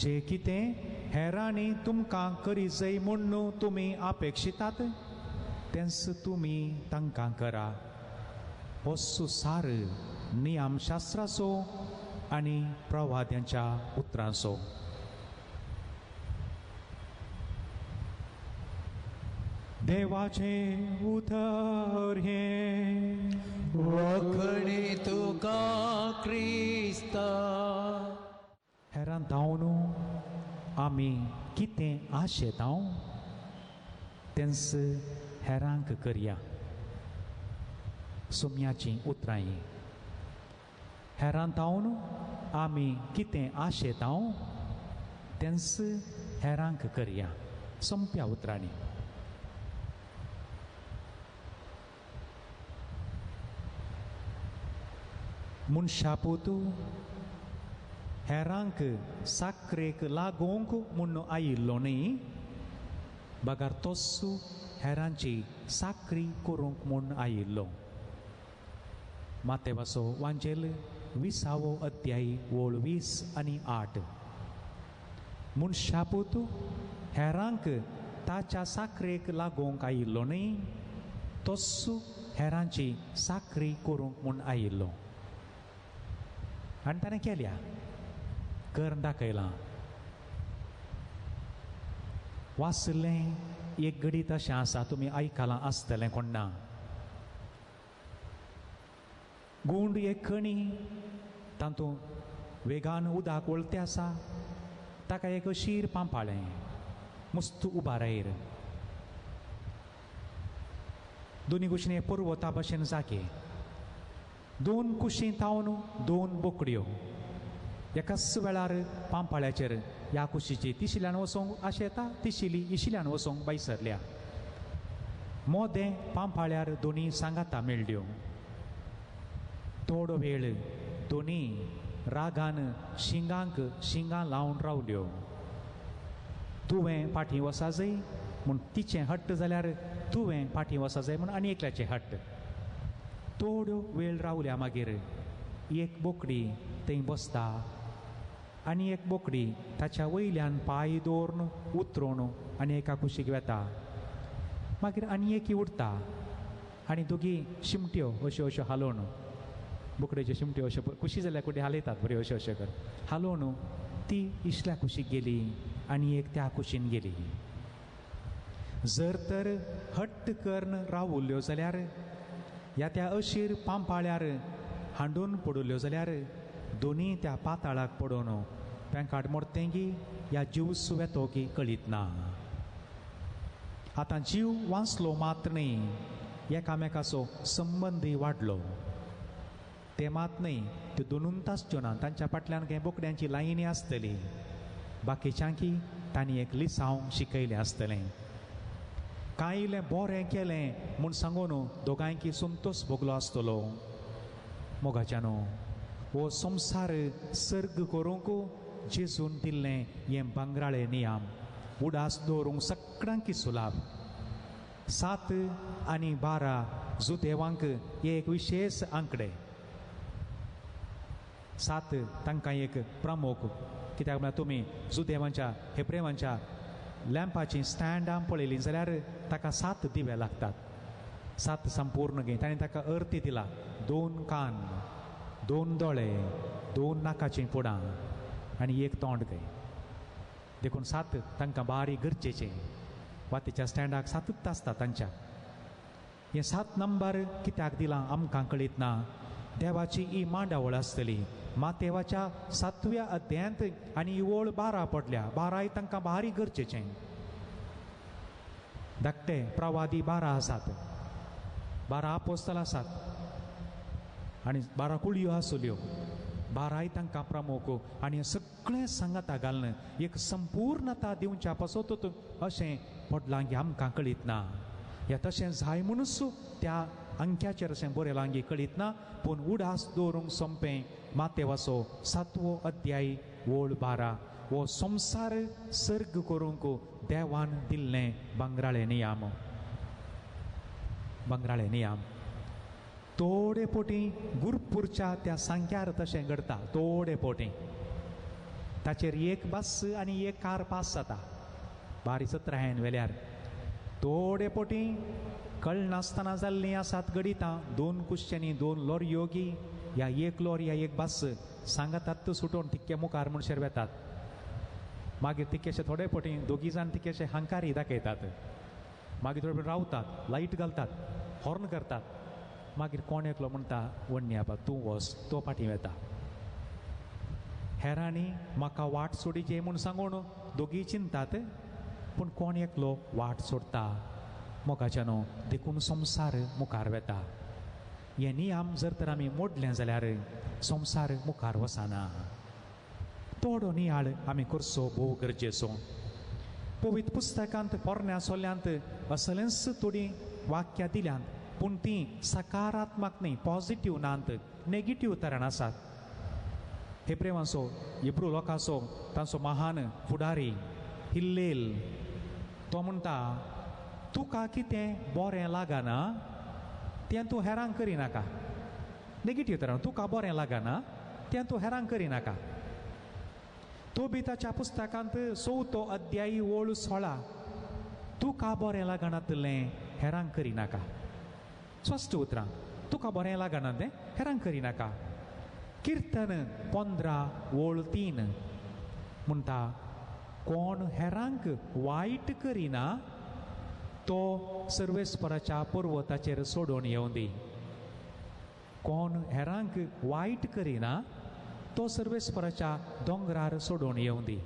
जे कितें हेरांनी तुमकां करीजय म्हूण तुमी अपेक्षितात तेंच तुमी तांकां करा. हो सुसार नियमशास्त्राचो आनी प्रवाद्यांच्या उतरांचो. देवाचें उतर हें. वखणी तुका क्रिस्ता. हेरां धांवन आमी कितें आशेतांव तेंच हेरांक करया. सोम्याचीं उतरां हीं. हेरां धांवन आमी कितें आशेतांव तेंच हेरांक करया. सोंप्या उतरांनी. मनशापूत हेरांक साकरेक लागोवंक म्हूण आयिल्लो न्ही, बगर तोच हेरांची साकरी करूंक म्हूण आयिल्लो. मातेवासो वांजेल 20वो अध्याय ओळ 20 आनी 8. मनशापूत हेरांक ताच्या साकरेक लागोवंक आयिल्लो न्ही, तोच हेरांची साकरी करूंक म्हूण आयिल्लो. आनी ताणें केल्या, करून दाखयलां. वाचलें एक घडीत अशें आसा, तुमी आयकलां आसतलें कोण्णा. गुंड एक खणी, तातूंत वेगान उदक वळते आसा, ताका एक शीर पांपाळें मुस्त उबारायर. दोनी कुशीन पर्वता भशेन जागे, दोन कुशीं थावन दोन बोकड्यो एकाच वेळार पांपाळ्याचेर ह्या कुशीची तिशिल्यान वचोंक आशेता, तिशिली इशिल्यान वचोंक बायसरल्या. मोदें पांपाळ्यार दोनी सांगाता मेळ्ळ्यो. थोडो वेळ दोनी रागान शिंगांक शिंगां लावन रावल्यो. तुवें फाटीं वसा जाय म्हूण तिचें हट्ट जाल्यार तुवें फाटीं वसा जाय म्हूण आनी एकल्याचें हट्ट. थोडो वेळ रावल्या मागीर एक बोकडी थंय बसता आनी एक बोकडी ताच्या वयल्यान पांय दवरून उतरून आनी एका कुशीक वेता. मागीर आनी एकी उरता आनी दोगी शिमट्यो अश्यो अश्यो हालोवन, बोकडेच्यो शिमट्यो अश्यो कुशी जाल्यार कुडी हालयतात बऱ्यो अश्यो अश्यो कर हालोवन ती इशल्या कुशीक गेली आनी एक त्या कुशीन गेली. जर तर हट्ट करून रावल्यो जाल्यार ह्या त्या अशीर पांपाळ्यार हांडून पडुल्यो जाल्यार दोनी त्या पाताळाक पडोवन पेंकाट मोडतेंगी ह्या जीव सुवेतो की कळीत ना. आतां जीव वांचलो मात्र न्ही, एकामेकाचो संबंदय वाडलो. ते मात न्ही, त्यो दोनून आसच्यो ना, तांच्या फाटल्यान कांय बोकड्यांची लायनी आसतली, बाकीच्यांकी तांणी एक लिसांव शिकयलें आसतलें. कांय इल्लें बरें केलें म्हूण सांगून दोगांयकी संतोश भोगलो आसतलो. मोगाच्यानो, हो संवसार सर्ग करूंक जेजून दिल्लें हें भांगराळे नियम उडास दवरूंक सगळ्यांकी सुलाभ. 7 आनी 12 जुदेवांक एक विशेष आंकडे. 7 तांकां एक प्रमुख, कित्याक म्हळ्यार तुमी जुदेवांच्या हेब्रेवांच्या लॅम्पाचीं स्टँडां पळयलीं जाल्यार ताका 7 दिवे लागतात. 7 संपूर्ण गे. ताणें ताका अर्थ दिला, 2 कान, 2 दोळे, 2 नाकाचीं फोडां आनी 1 तोंड गे. देखून 7 तांकां बारीक गरजेचें. वातीच्या स्टँडाक 7 आसता तांच्या. हे 7 नंबर कित्याक दिला आमकां कळीत ना. देवाची ही मांडावळ आसतली. मातेवाच्या 7व्या अध्यायांत आनी ओळ 12 पडल्या. 12 तांकां भारी गरजेचें. धाकटे प्रवादी 12 आसात, 12 आपोस्तल आसात आनी 12 कुळयो आसल्यो. 12 तांकां प्रमुख आनी सगळें सांगाता घालून एक संपूर्णता दिवच्या पासत अशें पडलां की आमकां कळीत ना. ह्या तशें जाय म्हणूच त्या अंक्याचेर अशें बरयलां की कळीत ना, पूण उडास दवरूंक सोंपें मातेवाचो 7वो अध्याय ओळ 12 हो संवसार सर्ग करूंक देवान दिल्लें भांगराळे नियम. भांगराळे नियम थोडे पोटी गुरपूरच्या त्या सांक्यार तशें घडता. थोडे पोटी ताचेर एक बस आनी एक कार पास जाता बारी सत्रायन वेल्यार. थोडे पोटी कळनासतना जाल्लीं आसात घडितां. 2 कुश्च्यांनी 2 लॉरयो गी या एक लॉरी या एक बस सांगातात सुटोवन तिक्के मुखार म्हणशेर वेतात. मागीर तिक्केशे थोडे पोटी दोगी जाण तिक्केशे हांकारी दाखयतात. मागीर थोडे रावतात, लायट घालतात, हॉर्न करतात. मागीर कोण एकलो म्हणटा वण्णी आबा तूं वच, तो फाटीं वेता. हेरांनी म्हाका वाट सोडीचे म्हूण सांगून दोगी चिंतात, पूण कोण एकलो वाट सोडटा मोगाच्यानो. देखून संवसार मुखार वेता. हे नियम जर तर आमी मोडलें जाल्यार संवसार मुखार वचना. थोडो नियाळ आमी करचो भोव गरजेचो. पवित्र पुस्तकांत पोरण्या सोल्यांत असलेंच थोडीं वाक्यां दिल्यांत, पूण तीं सकारात्मक न्ही, पॉझिटीव नात, नेगेटीव तरान आसात. हेब्रेवांचो, हिब्रू लोकांचो तांचो महान फुडारी हिल्लेल तो म्हणटा, तुका कितें बरें लागना तें तूं हेरांक करिनाका. नेगेटीव तरान, तुका बरें लागना तें तूं हेरांक करिनाका. तोबिताच्या पुस्तकांत 4थो अध्याय ओळ 16, तुका बरें लागनातलें हेरांक करिनाका. स्पश्ट उतरां, तुका बरें लागना तें हेरांक करिनाका. किर्तन 15 ओळ 3 म्हणटा, कोण हेरांक वायट करिना तो सर्वेस्पराच्या पर्वताचेर सोडून येवं दी. कोण हेरांक वायट करिना तो सर्वेस्पराच्या दोंगरार सोडून येवं दी.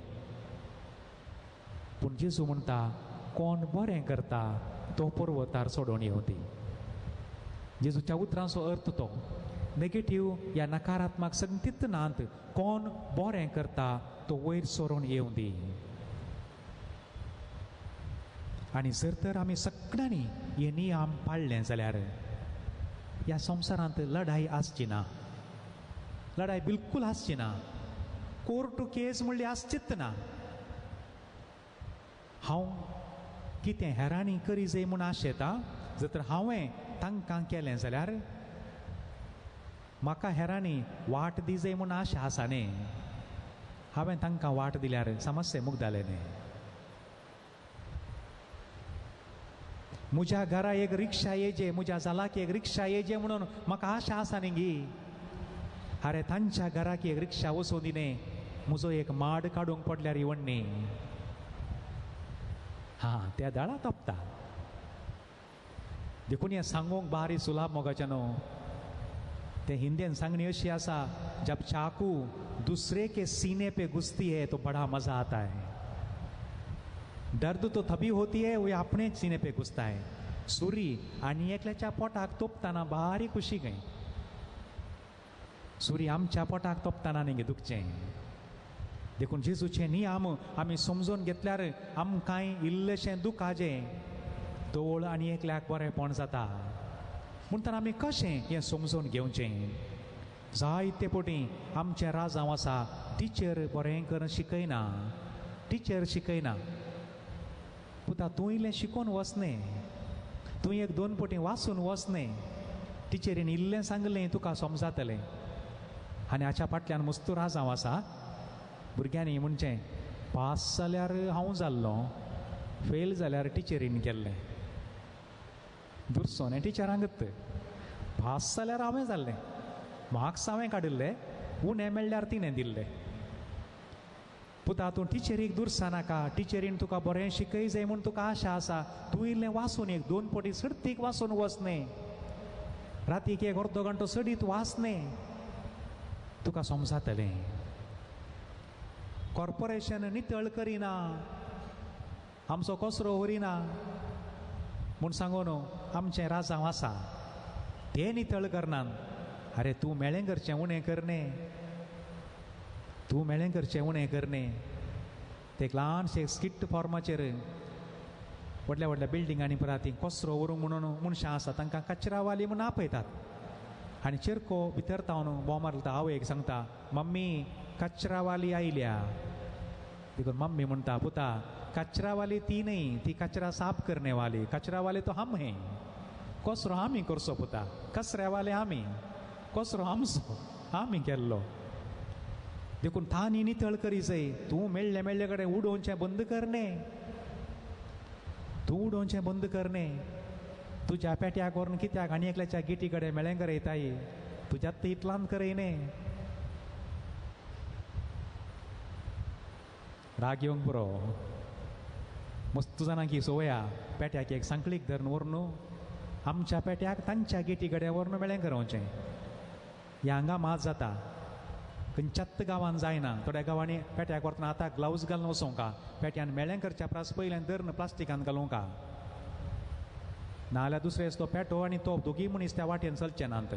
पूण जेजू म्हणटा, कोण बरें करता तो पर्वतार सोडून येवं दी. जेजूच्या उतरांचो अर्थ तो नेगेटीव या नकारात्मक संगतीत नात. कोण बरें करता तो वयर सरून येवं दी. आनी जर तर आमी सगळ्यांनी हे नियम पाळ्ळे जाल्यार ह्या संवसारांत लढाई आसची ना. लढाई बिलकूल आसची ना. कोर्ट केस म्हणली आसचीच ना. हांव कितें हेरांनी करी जाय म्हूण आशेता, जर तर हांवें तांकां केलें जाल्यार म्हाका हेरांनी वाट दी जाय म्हूण आशा आसा न्ही. हांवें तांकां वाट दिल्यार समस्या मुगदालें न्ही. म्हज्या घरा एक रिक्षा येजे, म्हज्या जालाक एक रिक्षा येजे म्हणून म्हाका आशा आसा न्ही गी. अरे तांच्या घराक एक रिक्षा वचूं दी न्ही, म्हजो एक माड काडूंक पडल्यार वण्णी. हां, त्या दाळा तपता. देखून हें सांगूंक बारी सुलाभ मोगाच्या न्हू. ते हिंदीन सांगणी अशी आसा, जब चाकू दूसरे के सीने पे घुसती है तो बड़ा मजा आता है. दर्द तो तभी होती है वो अपने सीने पे घुसता है. सुरी आनी एकल्याच्या पोटाक तोपताना भारी खुशी गई. सुरी आमच्या पोटाक तोपताना न्ही दुखचें. देखून जेजूचे नियम आमी समजून घेतल्यार आमकांय इल्लेशें दुखाचें तोळ आनी एकल्याक बरेंपण जाता. म्हणटना आमी कशें हें समजून घेवचें? जायते पटी आमचें राजांव आसा, टिचर बरें करून शिकयना, टिचर शिकयना. पुता तूं इल्लें शिकोवन वच न्ही, तूं एक दोन पटी वाचून वच न्ही, टिचरीन इल्लें सांगलें तुका समजातलें. आनी हाच्या फाटल्यान मुस्तू राजांव आसा. भुरग्यांनी म्हणचें पास जाल्यार हांव जाल्लो, फेल जाल्यार टिचरीन केल्लें. दुरसोन टिचरांकच पास जाल्यार हांवें जाल्लें, मार्क्स हांवें काडिल्ले, उणें मेळ्ळ्यार तिणें दिल्ले. पुता तूं टिचरीक दुरसा नाका, टिचरीन तुका बरें शिकय जाय म्हूण तुका आशा आसा. तूं इल्लें वाचून एक दोन पटी सडतीक वाचून वच न्ही, रातीक एक अर्दो घंटो सडीत वाच न्ही. तुका समजातलें. कॉर्पोरेशन नितळ करिना, आमचो कचरो व्हरिना म्हूण सांगून आमचें राजांव आसा ते नितळ करनात. अरे तूं मेळें करचें उणें करने, तूं मेळें करचें उणें करने. ते एक ल्हानशें स्किट फॉर्माचेर व्हडल्या व्हडल्या बिल्डिंगांनी पळय ती कचरो व्हरूंक म्हणून मनशां आसा, तांकां कचरावाली म्हणून आपयतात. आनी चेरको भितर तावन बोमार घालता, आवयक सांगता, मम्मी कचरावाली आयल्या. देखून मम्मी म्हणटा, पुता कचरावाली ती न्ही, ती कचरा साफ करने वाली, कचरावाले तो हम हैं. कचरो आमी करचो पुता, कचऱ्यावाले आमी, कचरो आमचो आमी केल्लो. देखून तांणी नितळ करी जाय. तूं मेळ्ळे मेळ्ळे कडेन उडोवचें बंद करने, तूं उडोवचें बंद करने. तुज्या पेट्याक व्हरून कित्याक आनी एकल्याच्या गेटी कडेन मेळें करयताय, तुज्यात इतल्यान करयने. राग येवंक पुरो. मस्त जाणां की संवया पेट्याक एक सांकळीक धरून व्हरून आमच्या पेट्याक तांच्या गेटी कडेन व्हरून मेळें करवचें. ह्या हांगा मात जाता, खंयच्याच गांवान जायना. थोड्या गांवांनी पेट्याक व्हरतना आतां ग्लावज घालून वचोंका, पेट्यान मेळें करच्या प्रास पयल्यान धरून प्लास्टिकान घालूंका, नाजाल्यार दुसरे तो पेटो आनी तो दोगी मनीस त्या वाटेन चलचे नात.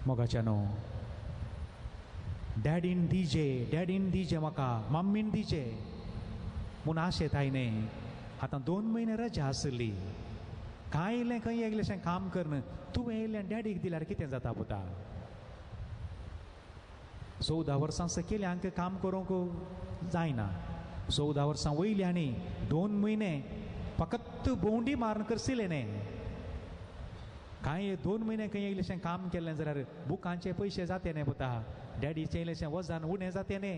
मोगाच्या न्हू, डॅडीन दिजे, डॅडीन दिजे म्हाका, मम्मीन दिजे म्हूण आशेताय न्ही. आतां 2 म्हयने रजा आसली, कांय इल्लें खंय एकलेशें काम करन तुवें इल्लें डॅडीक दिल्यार कितें जाता पुता? 14 वर्सां सकयल्या हांकां काम करूंक जायना. 14 वर्सां वयल्या आनी 2 म्हयने फकत भोंवडी मारून करसिलें न्ही. कांय 2 म्हयने खंय इल्लेशें काम केल्लें जाल्यार बुकांचे पयशे जाते न्ही पुता, डॅडीचें इल्लेशें वजन उणें जातें न्ही,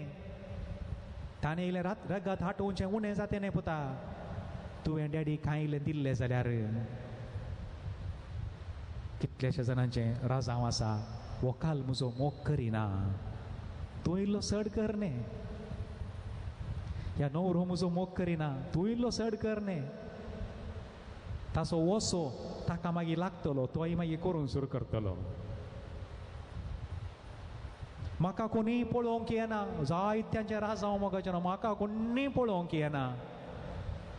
ताणें इल्लें रात रगत हाटोवचें उणें जातें न्ही पुता. तुवें डॅडी कांय इल्लें दिल्लें जाल्यार. कितल्याश्या जाणांचें राजांव आसा, वकाल म्हजो मोग करिना, तूं इल्लो चड कर न्ही. ह्या न्हवरो म्हजो मोग करिना, तूं इल्लो चड कर न्ही. ताचो वसो ताका मागीर लागतलो, तोय मागीर करूंक सुरू करतलो. म्हाका कोणीय पळोवंक येना, जायत्यांचें राजांव मोगाचें, म्हाका कोणीय पळोवंक येना.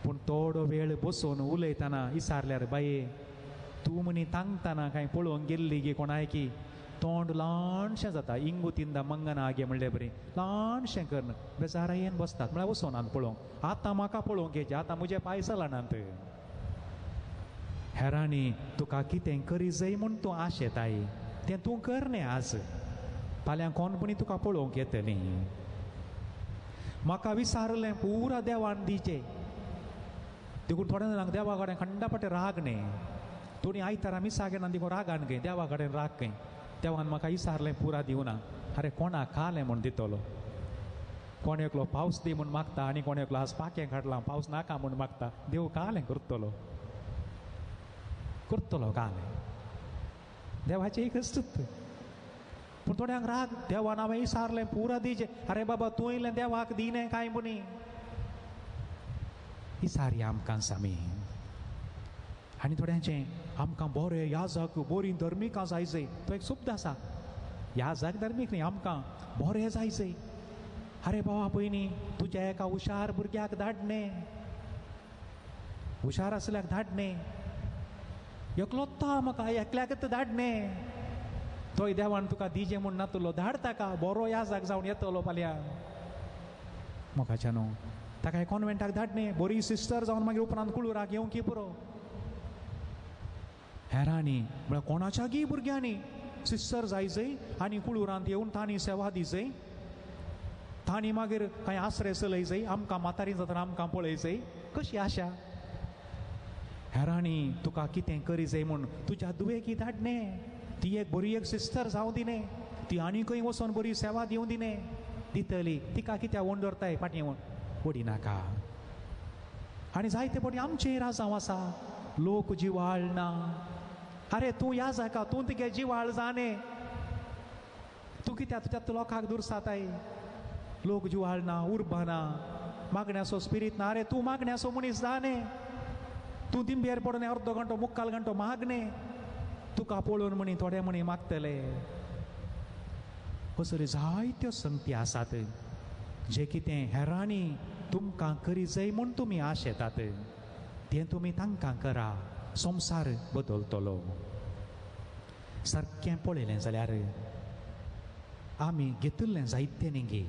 पूण थोडो वेळ बसून उलयतना विचारल्यार, बाये तूं म्हणी तांगतना कांय पळोवंक गेल्ली गे कोणायकी, तोंड ल्हानशें जाता, इंगू तिंदा मंगना आगे म्हणले बरी ल्हानशें करून बेजारायेन बसतात. म्हळ्यार वचोनात पळोवंक, आतां म्हाका पळोवंक येचें, आतां म्हजें पांय चलनात. हेरांनी तुका कितें करी जाय म्हूण तूं आशेताय, तें तूं कर न्ही आज, फाल्यां कोणपणी तुका पळोवंक येतली. म्हाका विचारलें पुरा देवान दिचें. देखून थोड्या जाणांक देवा कडेन खंडापटे राग न्ही, थोडीं आयतारा मिसाक येना देखून रागान खंय देवा कडेन राग खंय, देवान म्हाका विचारलें पुरा दिवना. अरे कोणाक खालें म्हूण दितलो? कोण एकलो पावस दी म्हूण मागता आनी कोण एकलो आज पाखें काडलां पावस नाका म्हूण मागता. देव कालें करतलो, करतलो कालें, देवाचें एक अस्तित्व. पूण थोड्यांक राग, देवान हांवें विचारलें पुरा दिचें. अरे बाबा तूं इल्लें देवाक दिने कांय पुणी विचारया आमकां सामी. आनी थोड्यांचें आमकां बरें याजक बरीं धर्मिकां जाय जाय, तो एक शब्द आसा, याजक धर्मीक न्ही, आमकां बरें जाय जाय. अरे बाबा पयलीं तुज्या एका हुशार भुरग्याक धाडणे, हुशार आसल्याक धाडणे, एकलोच म्हाका एकल्याकच धाडणे, तोय देवान तुका दिजे म्हूण नातलो, धाड ताका, बरो याजक जावन येतलो फाल्यां. मोगाच्या न्हू ताका कॉन्वेंटाक धाडणे, बरी सिस्टर जावन मागीर उपरांत कुळूराक येवंक पुरो. हेरांनी म्हळ्यार कोणाच्या गी भुरग्यांनी सिस्टर जाय जय आनी कुळूरांत येवन तांणी सेवा दी जय, तांणी मागीर कांय आसरे चलय जय, आमकां म्हातारी जातना आमकां पळय जय, कशी आशा. हेरांनी तुका कितें करी जाय म्हूण तुज्या दुवेकी धाडणे, ती एक बरी एक सिस्टर जावं दिने, ती आनी खंय वचोन बरी सेवा दिवं दिने, दितली तिका कित्याक ओंड दवरताय फाटीं ओडी नाका. आनी जायते फावटी आमचें राजांव आसा, लोक जिवाळ ना. अरे तूं या जाका, तूं तुगे जिवाळ जाणे, तूं कित्याक तुज्या लोकांक दुरसाताय? लोक जिवाळ ना, उर्बा ना, मागण्याचो स्पिरीत ना. अरे तूं मागण्याचो मनीस जाणे, तूं दिंबेर पडून अर्दो घंटो मुक्काल घंटो मागणे, तुका पळोवन म्हणी थोडे म्हणी मागतले. असल्यो जायत्यो संगती आसात जे कितें हेरांनी तुमकां करी जाय म्हूण तुमी आशेतात तें तुमी तांकां करा, संवसार बदलतलो. सारकें पळयलें जाल्यार आमी घेतिल्लें जायतें न्ही,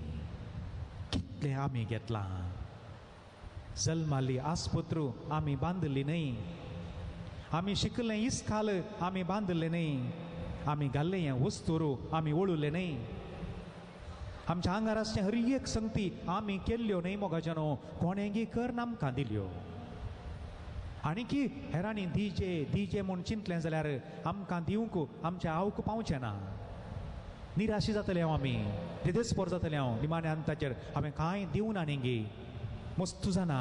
कितलें आमी घेतलां. जल्माली आस्पत्र आमी बांदिल्ली न्हय, आमी शिकलें इस्काल आमी बांदिल्लें न्हय, आमी घाल्लें हें वस्तूर आमी वळुल्लें न्हय, आमच्या आंगार आसचें हर एक संगती आमी केल्ल्यो न्हय मोगाच्यानो, कोणेंगी कर आमकां दिल्यो. आनी की हेरांनी दिजे दिजे म्हूण चिंतलें जाल्यार आमकां दिवंक आमच्या आवक पावचें ना, निराशी जातलें हांव, आमी देदेस्पोर जातलें हांव. निमाण्या अंताचेर हांवें कांय दिवना न्ही. मस्तू जाणा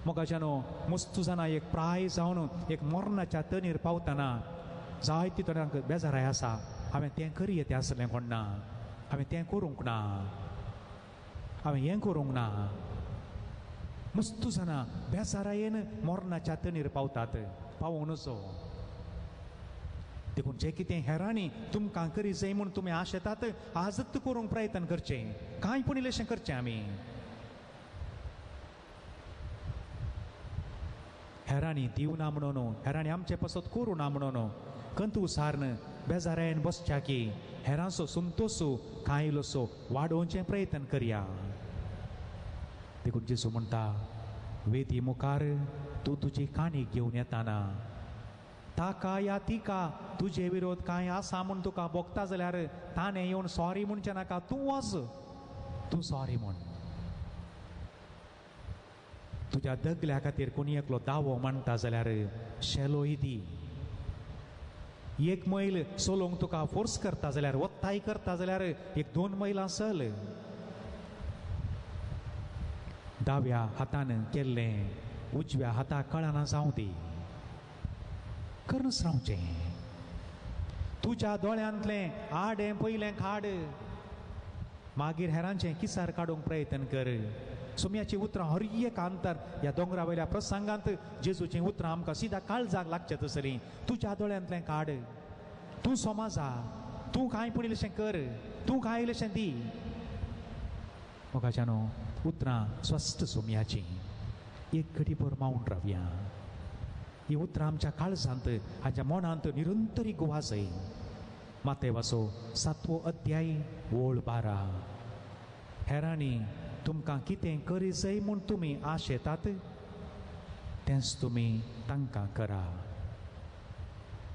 मोगाच्यानो, मस्तू जाणा एक प्राय जावन एक मरणाच्या तणीर पावतना जायती थोड्यांक बेजाराय आसा, हांवें तें करये तें आसलें कोण ना, हांवें तें करूंक ना, हांवें हें करूंक ना. मस्तू जाणा बेजारायेन मरणाच्या तणीर पावतात, पावोवं नजो. देखून जें कितें हेरांनी तुमकां करी जाय म्हूण तुमी आशेतात आजच करूंक प्रयत्न करचें, कांय पूण इल्लेशें करचें आमी. हेरांनी दिवना म्हणून, हेरांनी आमचे पासत करूं ना म्हणून कंत उसारन बेजारायेन बसच्या की हेरांचो संतोसो कांय इल्लोसो वाडोवचें प्रयत्न करया. देखून जेजू म्हणटा, वेदी मुखार तूं तुजी काणी घेवन येताना ताका या तिका तुजे विरोध कांय आसा म्हूण तुका भोगता जाल्यार ताणें येवन सॉरी म्हणचें नाका, तूं वच, तूं सॉरी म्हण. तुज्या दगल्या खातीर कोणी एकलो दावो मांडटा जाल्यार शेलोय दी. एक मैल चलोवंक तुका फोर्स करता जाल्यार, वत्ताय करता जाल्यार एक 2 मैलां चल. दाव्या हातान केल्लें उजव्या हाताक कळना जावं दी, करूनच रावचें. तुज्या दोळ्यांतलें आडें पयलें खाड, मागीर हेरांचें किसार काडूंक प्रयत्न कर. सोम्याची उतरां हर एक अंतर ह्या दोंगरा वयल्या प्रसंगांत जेजूचीं उतरां आमकां सिदा काळजाक लागचें तसलीं. तुज्या दोळ्यांतलें काड, तूं सोमाजा, तूं कांय पूण इल्लेशें कर, तूं कांय इल्लेशें दी. मोगाच्यानो उतरां स्वस्थ सोम्याचीं एक घडीभर मावन रावया. ही उतरां आमच्या काळजांत आमच्या मनांत निरंतरी गुवाजय. मातेवाचो 7वो अध्याय ओळ 12. हेरांनी तुमकां कितें करी जाय म्हूण तुमी आशेतात तेंच तुमी तांकां करा.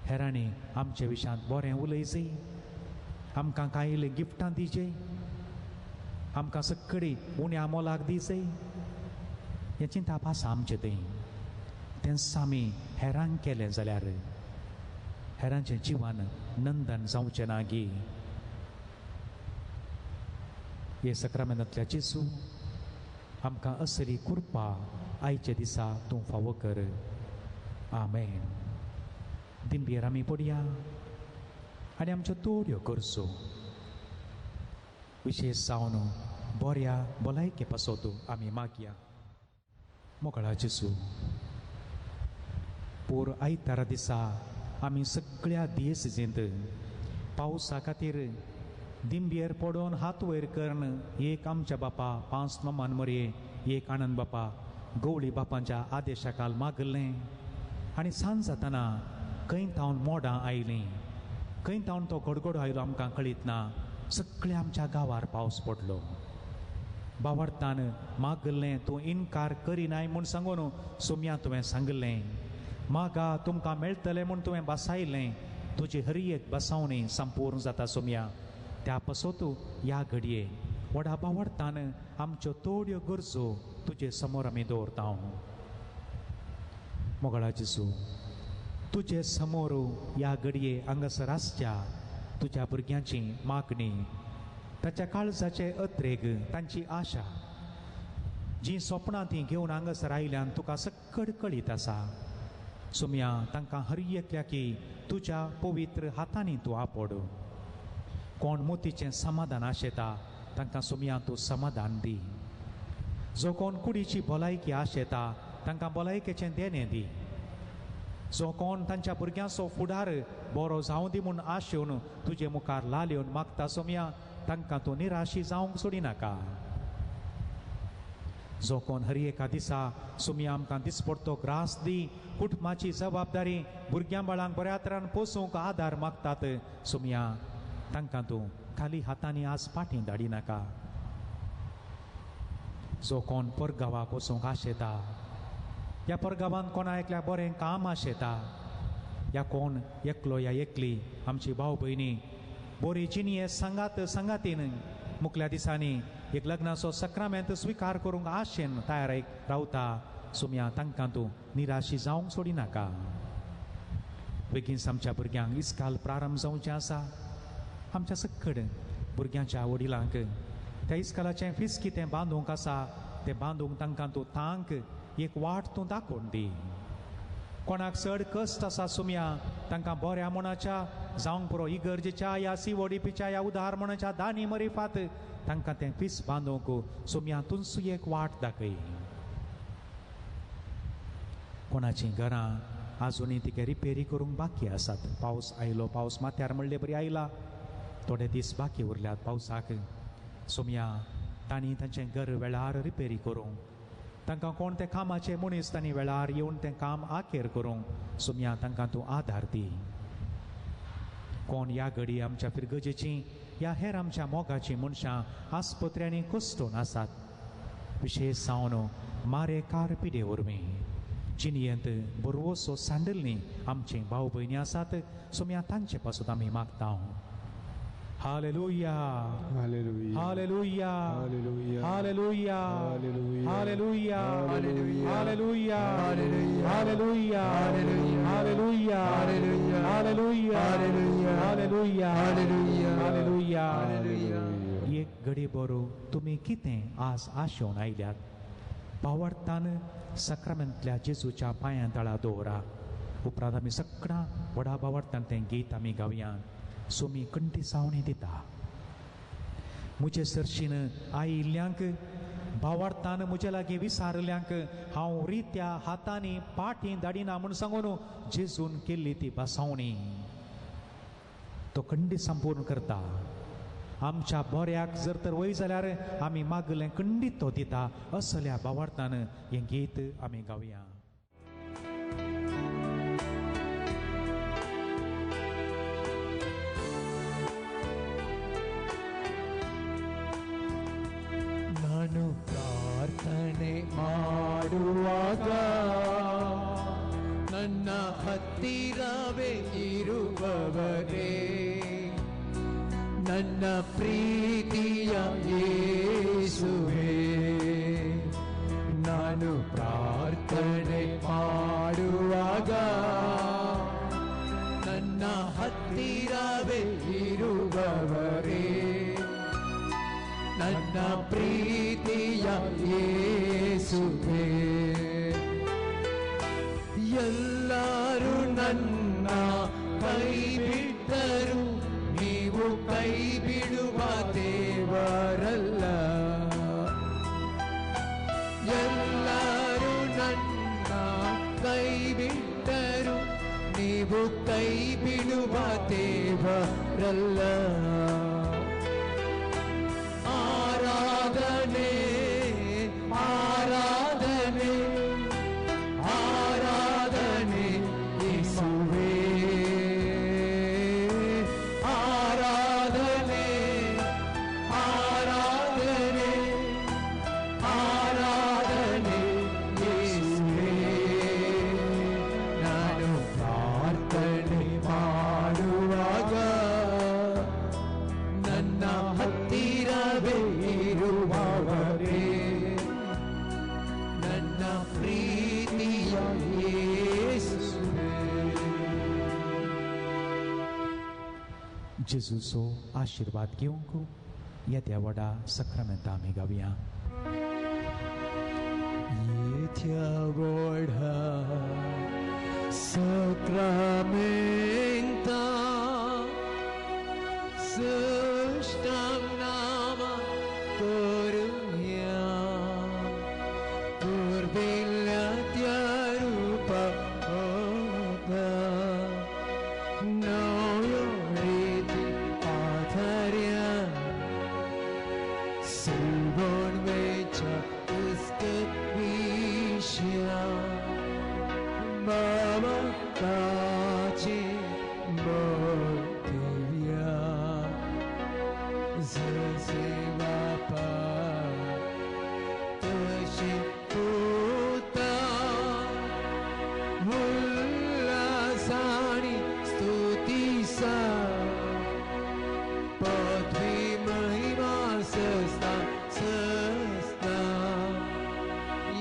हेरांनी आमच्या विशयांत बरें उलय जाय, आमकां कांय इल्लीं गिफ्टां दिजे, आमकां सक्कडी उण्या मोलाक दी जाय, हें चिंताप आसा आमचें थंय. तेंच आमी हेरांक केलें जाल्यार हेरांचें जिवन नंदन जावचें ना गी. हे सक्रामेंतांतल्या जेजू आमकां असली कृपा आयच्या दिसा तूं फावो कर. आमेन. दिंबेर आमी पडया आनी आमच्यो तोड्यो करचो, विशेश जावन बऱ्या भलायके पासत आमी मागया. मोगळा जेजू, पोर आयतारा दिसा आमी सगळ्या दियेसींत पावसा खातीर दिंबेर पडोवन हात वयर करून एक आमच्या बापा 5 नमान मरये, एक आनंद बापा गवळी बापांच्या आदेशा काल मागलें आनी सांज जातना खंय थावन मोडां आयलीं, खंय थावन तो गडगडो आयलो आमकां कळीत ना. सगळ्या आमच्या गांवार पावस पडलो. बावडतान मागलें तूं इनकार करिनाय म्हूण सांगून सोम्या तुवें सांगलें, मागा तुमकां मेळटलें म्हूण तुवें बसायलें. तुजी हर एक बसावणी संपूर्ण जाता सोम्या. त्या पासत ह्या घडये व्हडा बावडतान आमच्यो थोड्यो गरजो तुजे समोर आमी दवरता. मोगळा जेजू, तुजे समोर ह्या घडये हांगासर आसच्या तुज्या भुरग्यांची मागणी, ताच्या काळजाचे अत्रेग, तांची आशा, जीं सपनां तीं घेवन हांगासर आयल्यान तुका सक्कड कळीत आसा. सोम्या तांकां हर एकल्याकी तुज्या पवित्र हातांनी तूं आपोड. कोण मोतीचें समाधान आशेता तांकां सोम्या तूं समाधान दी. जो कोण कुडीची भलायकी आशेता तांकां भलायकेचें देणें दी. जो कोण तांच्या भुरग्यांचो फुडार बरो जावं दी म्हूण आशेवन तुजे मुखार लाल येवन मागता सोम्या, तांकां तूं निराशी जावंक सोडिनाका. जो कोण हर एका दिसा सुम्या आमकां दिसपडतो ग्रास दी, कुटुंबाची जबाबदारी भुरग्यां बाळांक बऱ्या तरान पोसूंक आदार मागतात सुम्या, तांकां तूं खाली हातांनी आज फाटीं धाडिनाका. जो कोण परगांवाक वचूंक आशेता, ह्या परगांवांत कोणा एकल्या बरें काम आशेता, ह्या कोण एकलो या एकली आमची भाव भयणी बरी जिणये सांगात सांगातीन मुखल्या दिसांनी एक लग्नाचो सक्रामेंत स्विकार करूंक आशेन तयार रावता सुम्या, तांकां तूं निराशी जावंक सोडिनाका. बेगीन आमच्या भुरग्यांक इस्काल प्रारंभ जावचें आसा. आमच्या सक्कड भुरग्यांच्या वडिलांक त्या इस्कालाचें फीस कितें बांदूंक आसा तें बांदूंक तांकां तूं तांक एक वाट तूं दाखोवन दी. कोणाक चड कश्ट आसा सुम्या, तांकां बऱ्या मनाच्या जावंक पुरो इगर्जेच्या या सीओडीपीच्या या उदार मनाच्या दानी मरिफात तांकां तें फीस बांदूंक सुम्या तुंसू एक वाट दाखय. कोणाचीं घरां आजुनूय तिका रिपेरी करूंक बाकी आसात. पावस आयलो, पावस माथ्यार म्हणले बरी आयला, थोडे दीस बाकी उरल्यात पावसाक. सोम्या तांणी तांचें घर वेळार रिपेरी करूंक, तांकां कोण ते कामाचे मनीस तांणी वेळार येवन तें काम आखेर करूंक सोम्या तांकां तूं आदार दी. कोण ह्या घडी आमच्या फिरगजेचीं ह्या हेर आमच्या मोगाचीं मनशां आस्पत्र्यांनी कश्टून आसात, विशेश जावन मारेकार पिडे वरवीं जिणयेंत बरवसो सांडल्लीं आमचीं भाव भयणी आसात सोम्या, तांचे पासून आमी मागता. Hallelujah, hallelujah, hallelujah, hallelujah, hallelujah, hallelujah, hallelujah, hallelujah, hallelujah, hallelujah, hallelujah. एक घडी बरो तुमी कितें आज आशेवन आयल्यात, पावडतान सक्रामेंतल्या जेजूच्या पांयां तळा दवरा. उपरांत आमी सगळां व्हडा बावडतान तें गीत आमी गावया. सोमी कंठी सावणी दिता म्हजे सरशीन आयिल्ल्यांक, भावार्थान म्हजे लागीं विसारल्यांक हांव रित्या हातांनी पाटी धाडिना म्हूण सांगून जेजून केल्ली ती बसावणी तो खंडी संपूर्ण करता. आमच्या बऱ्याक जर तर वय जाल्यार आमी मागलें खंडीत तो दिता. असल्या भावार्थान हें गीत आमी गावया. ನಾನು ಪ್ರಾರ್ಥನೆ ಮಾಡುವಾಗ ನನ್ನ ಹತ್ತಿರವೇ ಇರುವವರೇ, ನನ್ನ ಪ್ರೀತಿಯ ಯೇಸುವೇ, ನಾನು ಪ್ರಾರ್ಥನೆ ಮಾಡುವಾಗ ನನ್ನ ಹತ್ತಿರವೇ ಇರುವವರೇ, ನನ್ನ ಪ್ರೀತಿಯ ಯೇಸುವೇ. ಎಲ್ಲರೂ ನನ್ನ ಕೈ ಬಿಟ್ಟರು, ನೀವು ಕೈ ಬಿಡುವ ದೇವರಲ್ಲ. ಎಲ್ಲರೂ ನನ್ನ ಕೈ ಬಿಟ್ಟರು, ನೀವು ಕೈ ಬಿಡುವ ದೇವರಲ್ಲ. ಆರಾಧನೆ ಆರಾಧನೆ ಆರಾಧನೆ ಯೇಸುವೇ, ಆರಾಧನೆ ಆರಾಧನೆ ಆರಾಧನೆ ಯೇಸುವೇ. ನಾನು ಪ್ರಾರ್ಥನೆ ಮಾಡುವಾಗ ನನ್ನ ಹತ್ತಿರವೇ ಇರುವವರೇ, ನನ್ನ ಪ್ರೀತಿಯ ಯೇಸುವೇ. जेजूचो आशिर्वाद घेवंक येद्या व्हडा सक्रामेंता आमी गावया. येत्या व्हडा सक्रामेंता सृष्टांक नामा करुया, पुर्विल्ल्या त्या रुपा बाबाची बोलया जसे बापा तशी पुता उल्हासानी स्तुतीसा पृथ्वी महिमा सस्ता सस्ता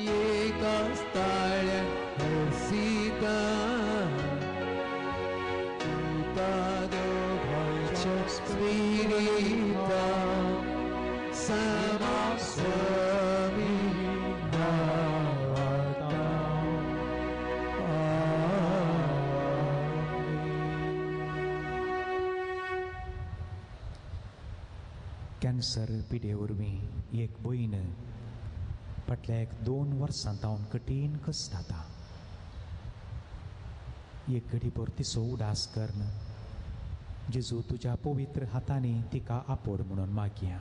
एका स्थाळ्या हसीता तुता दोघांच्या स्पिरिता समास्वामी नावाता. कॅन्सर पिडे वरवीं एक भयण फाटल्या एक 2 वर्सां तावन कठीण कश्ट जाता. एक घडीभर तिचो उदास करून जेजू तुज्या पवित्र हातांनी तिका आपोड म्हणून मागया.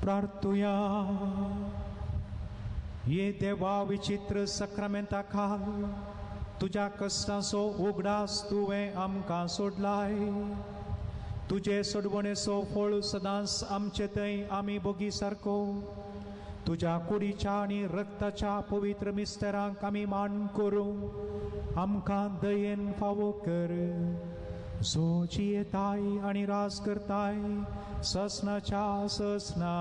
प्रार्थुया. ये देवा विचित्र सक्रामेंता खाल तुज्या कश्टांचो उगडास तुवें आमकां सोडलाय. तुजे सोडवणेचो फळ सदांच आमचे थंय आमी भोगी सारको तुज्या कुडीच्या आनी रक्ताच्या पवित्र मिस्तरांक आमी मान करूं आमकां दयेन फावो कर. जो जियेताय आनी राज करताय ससनाच्या ससना.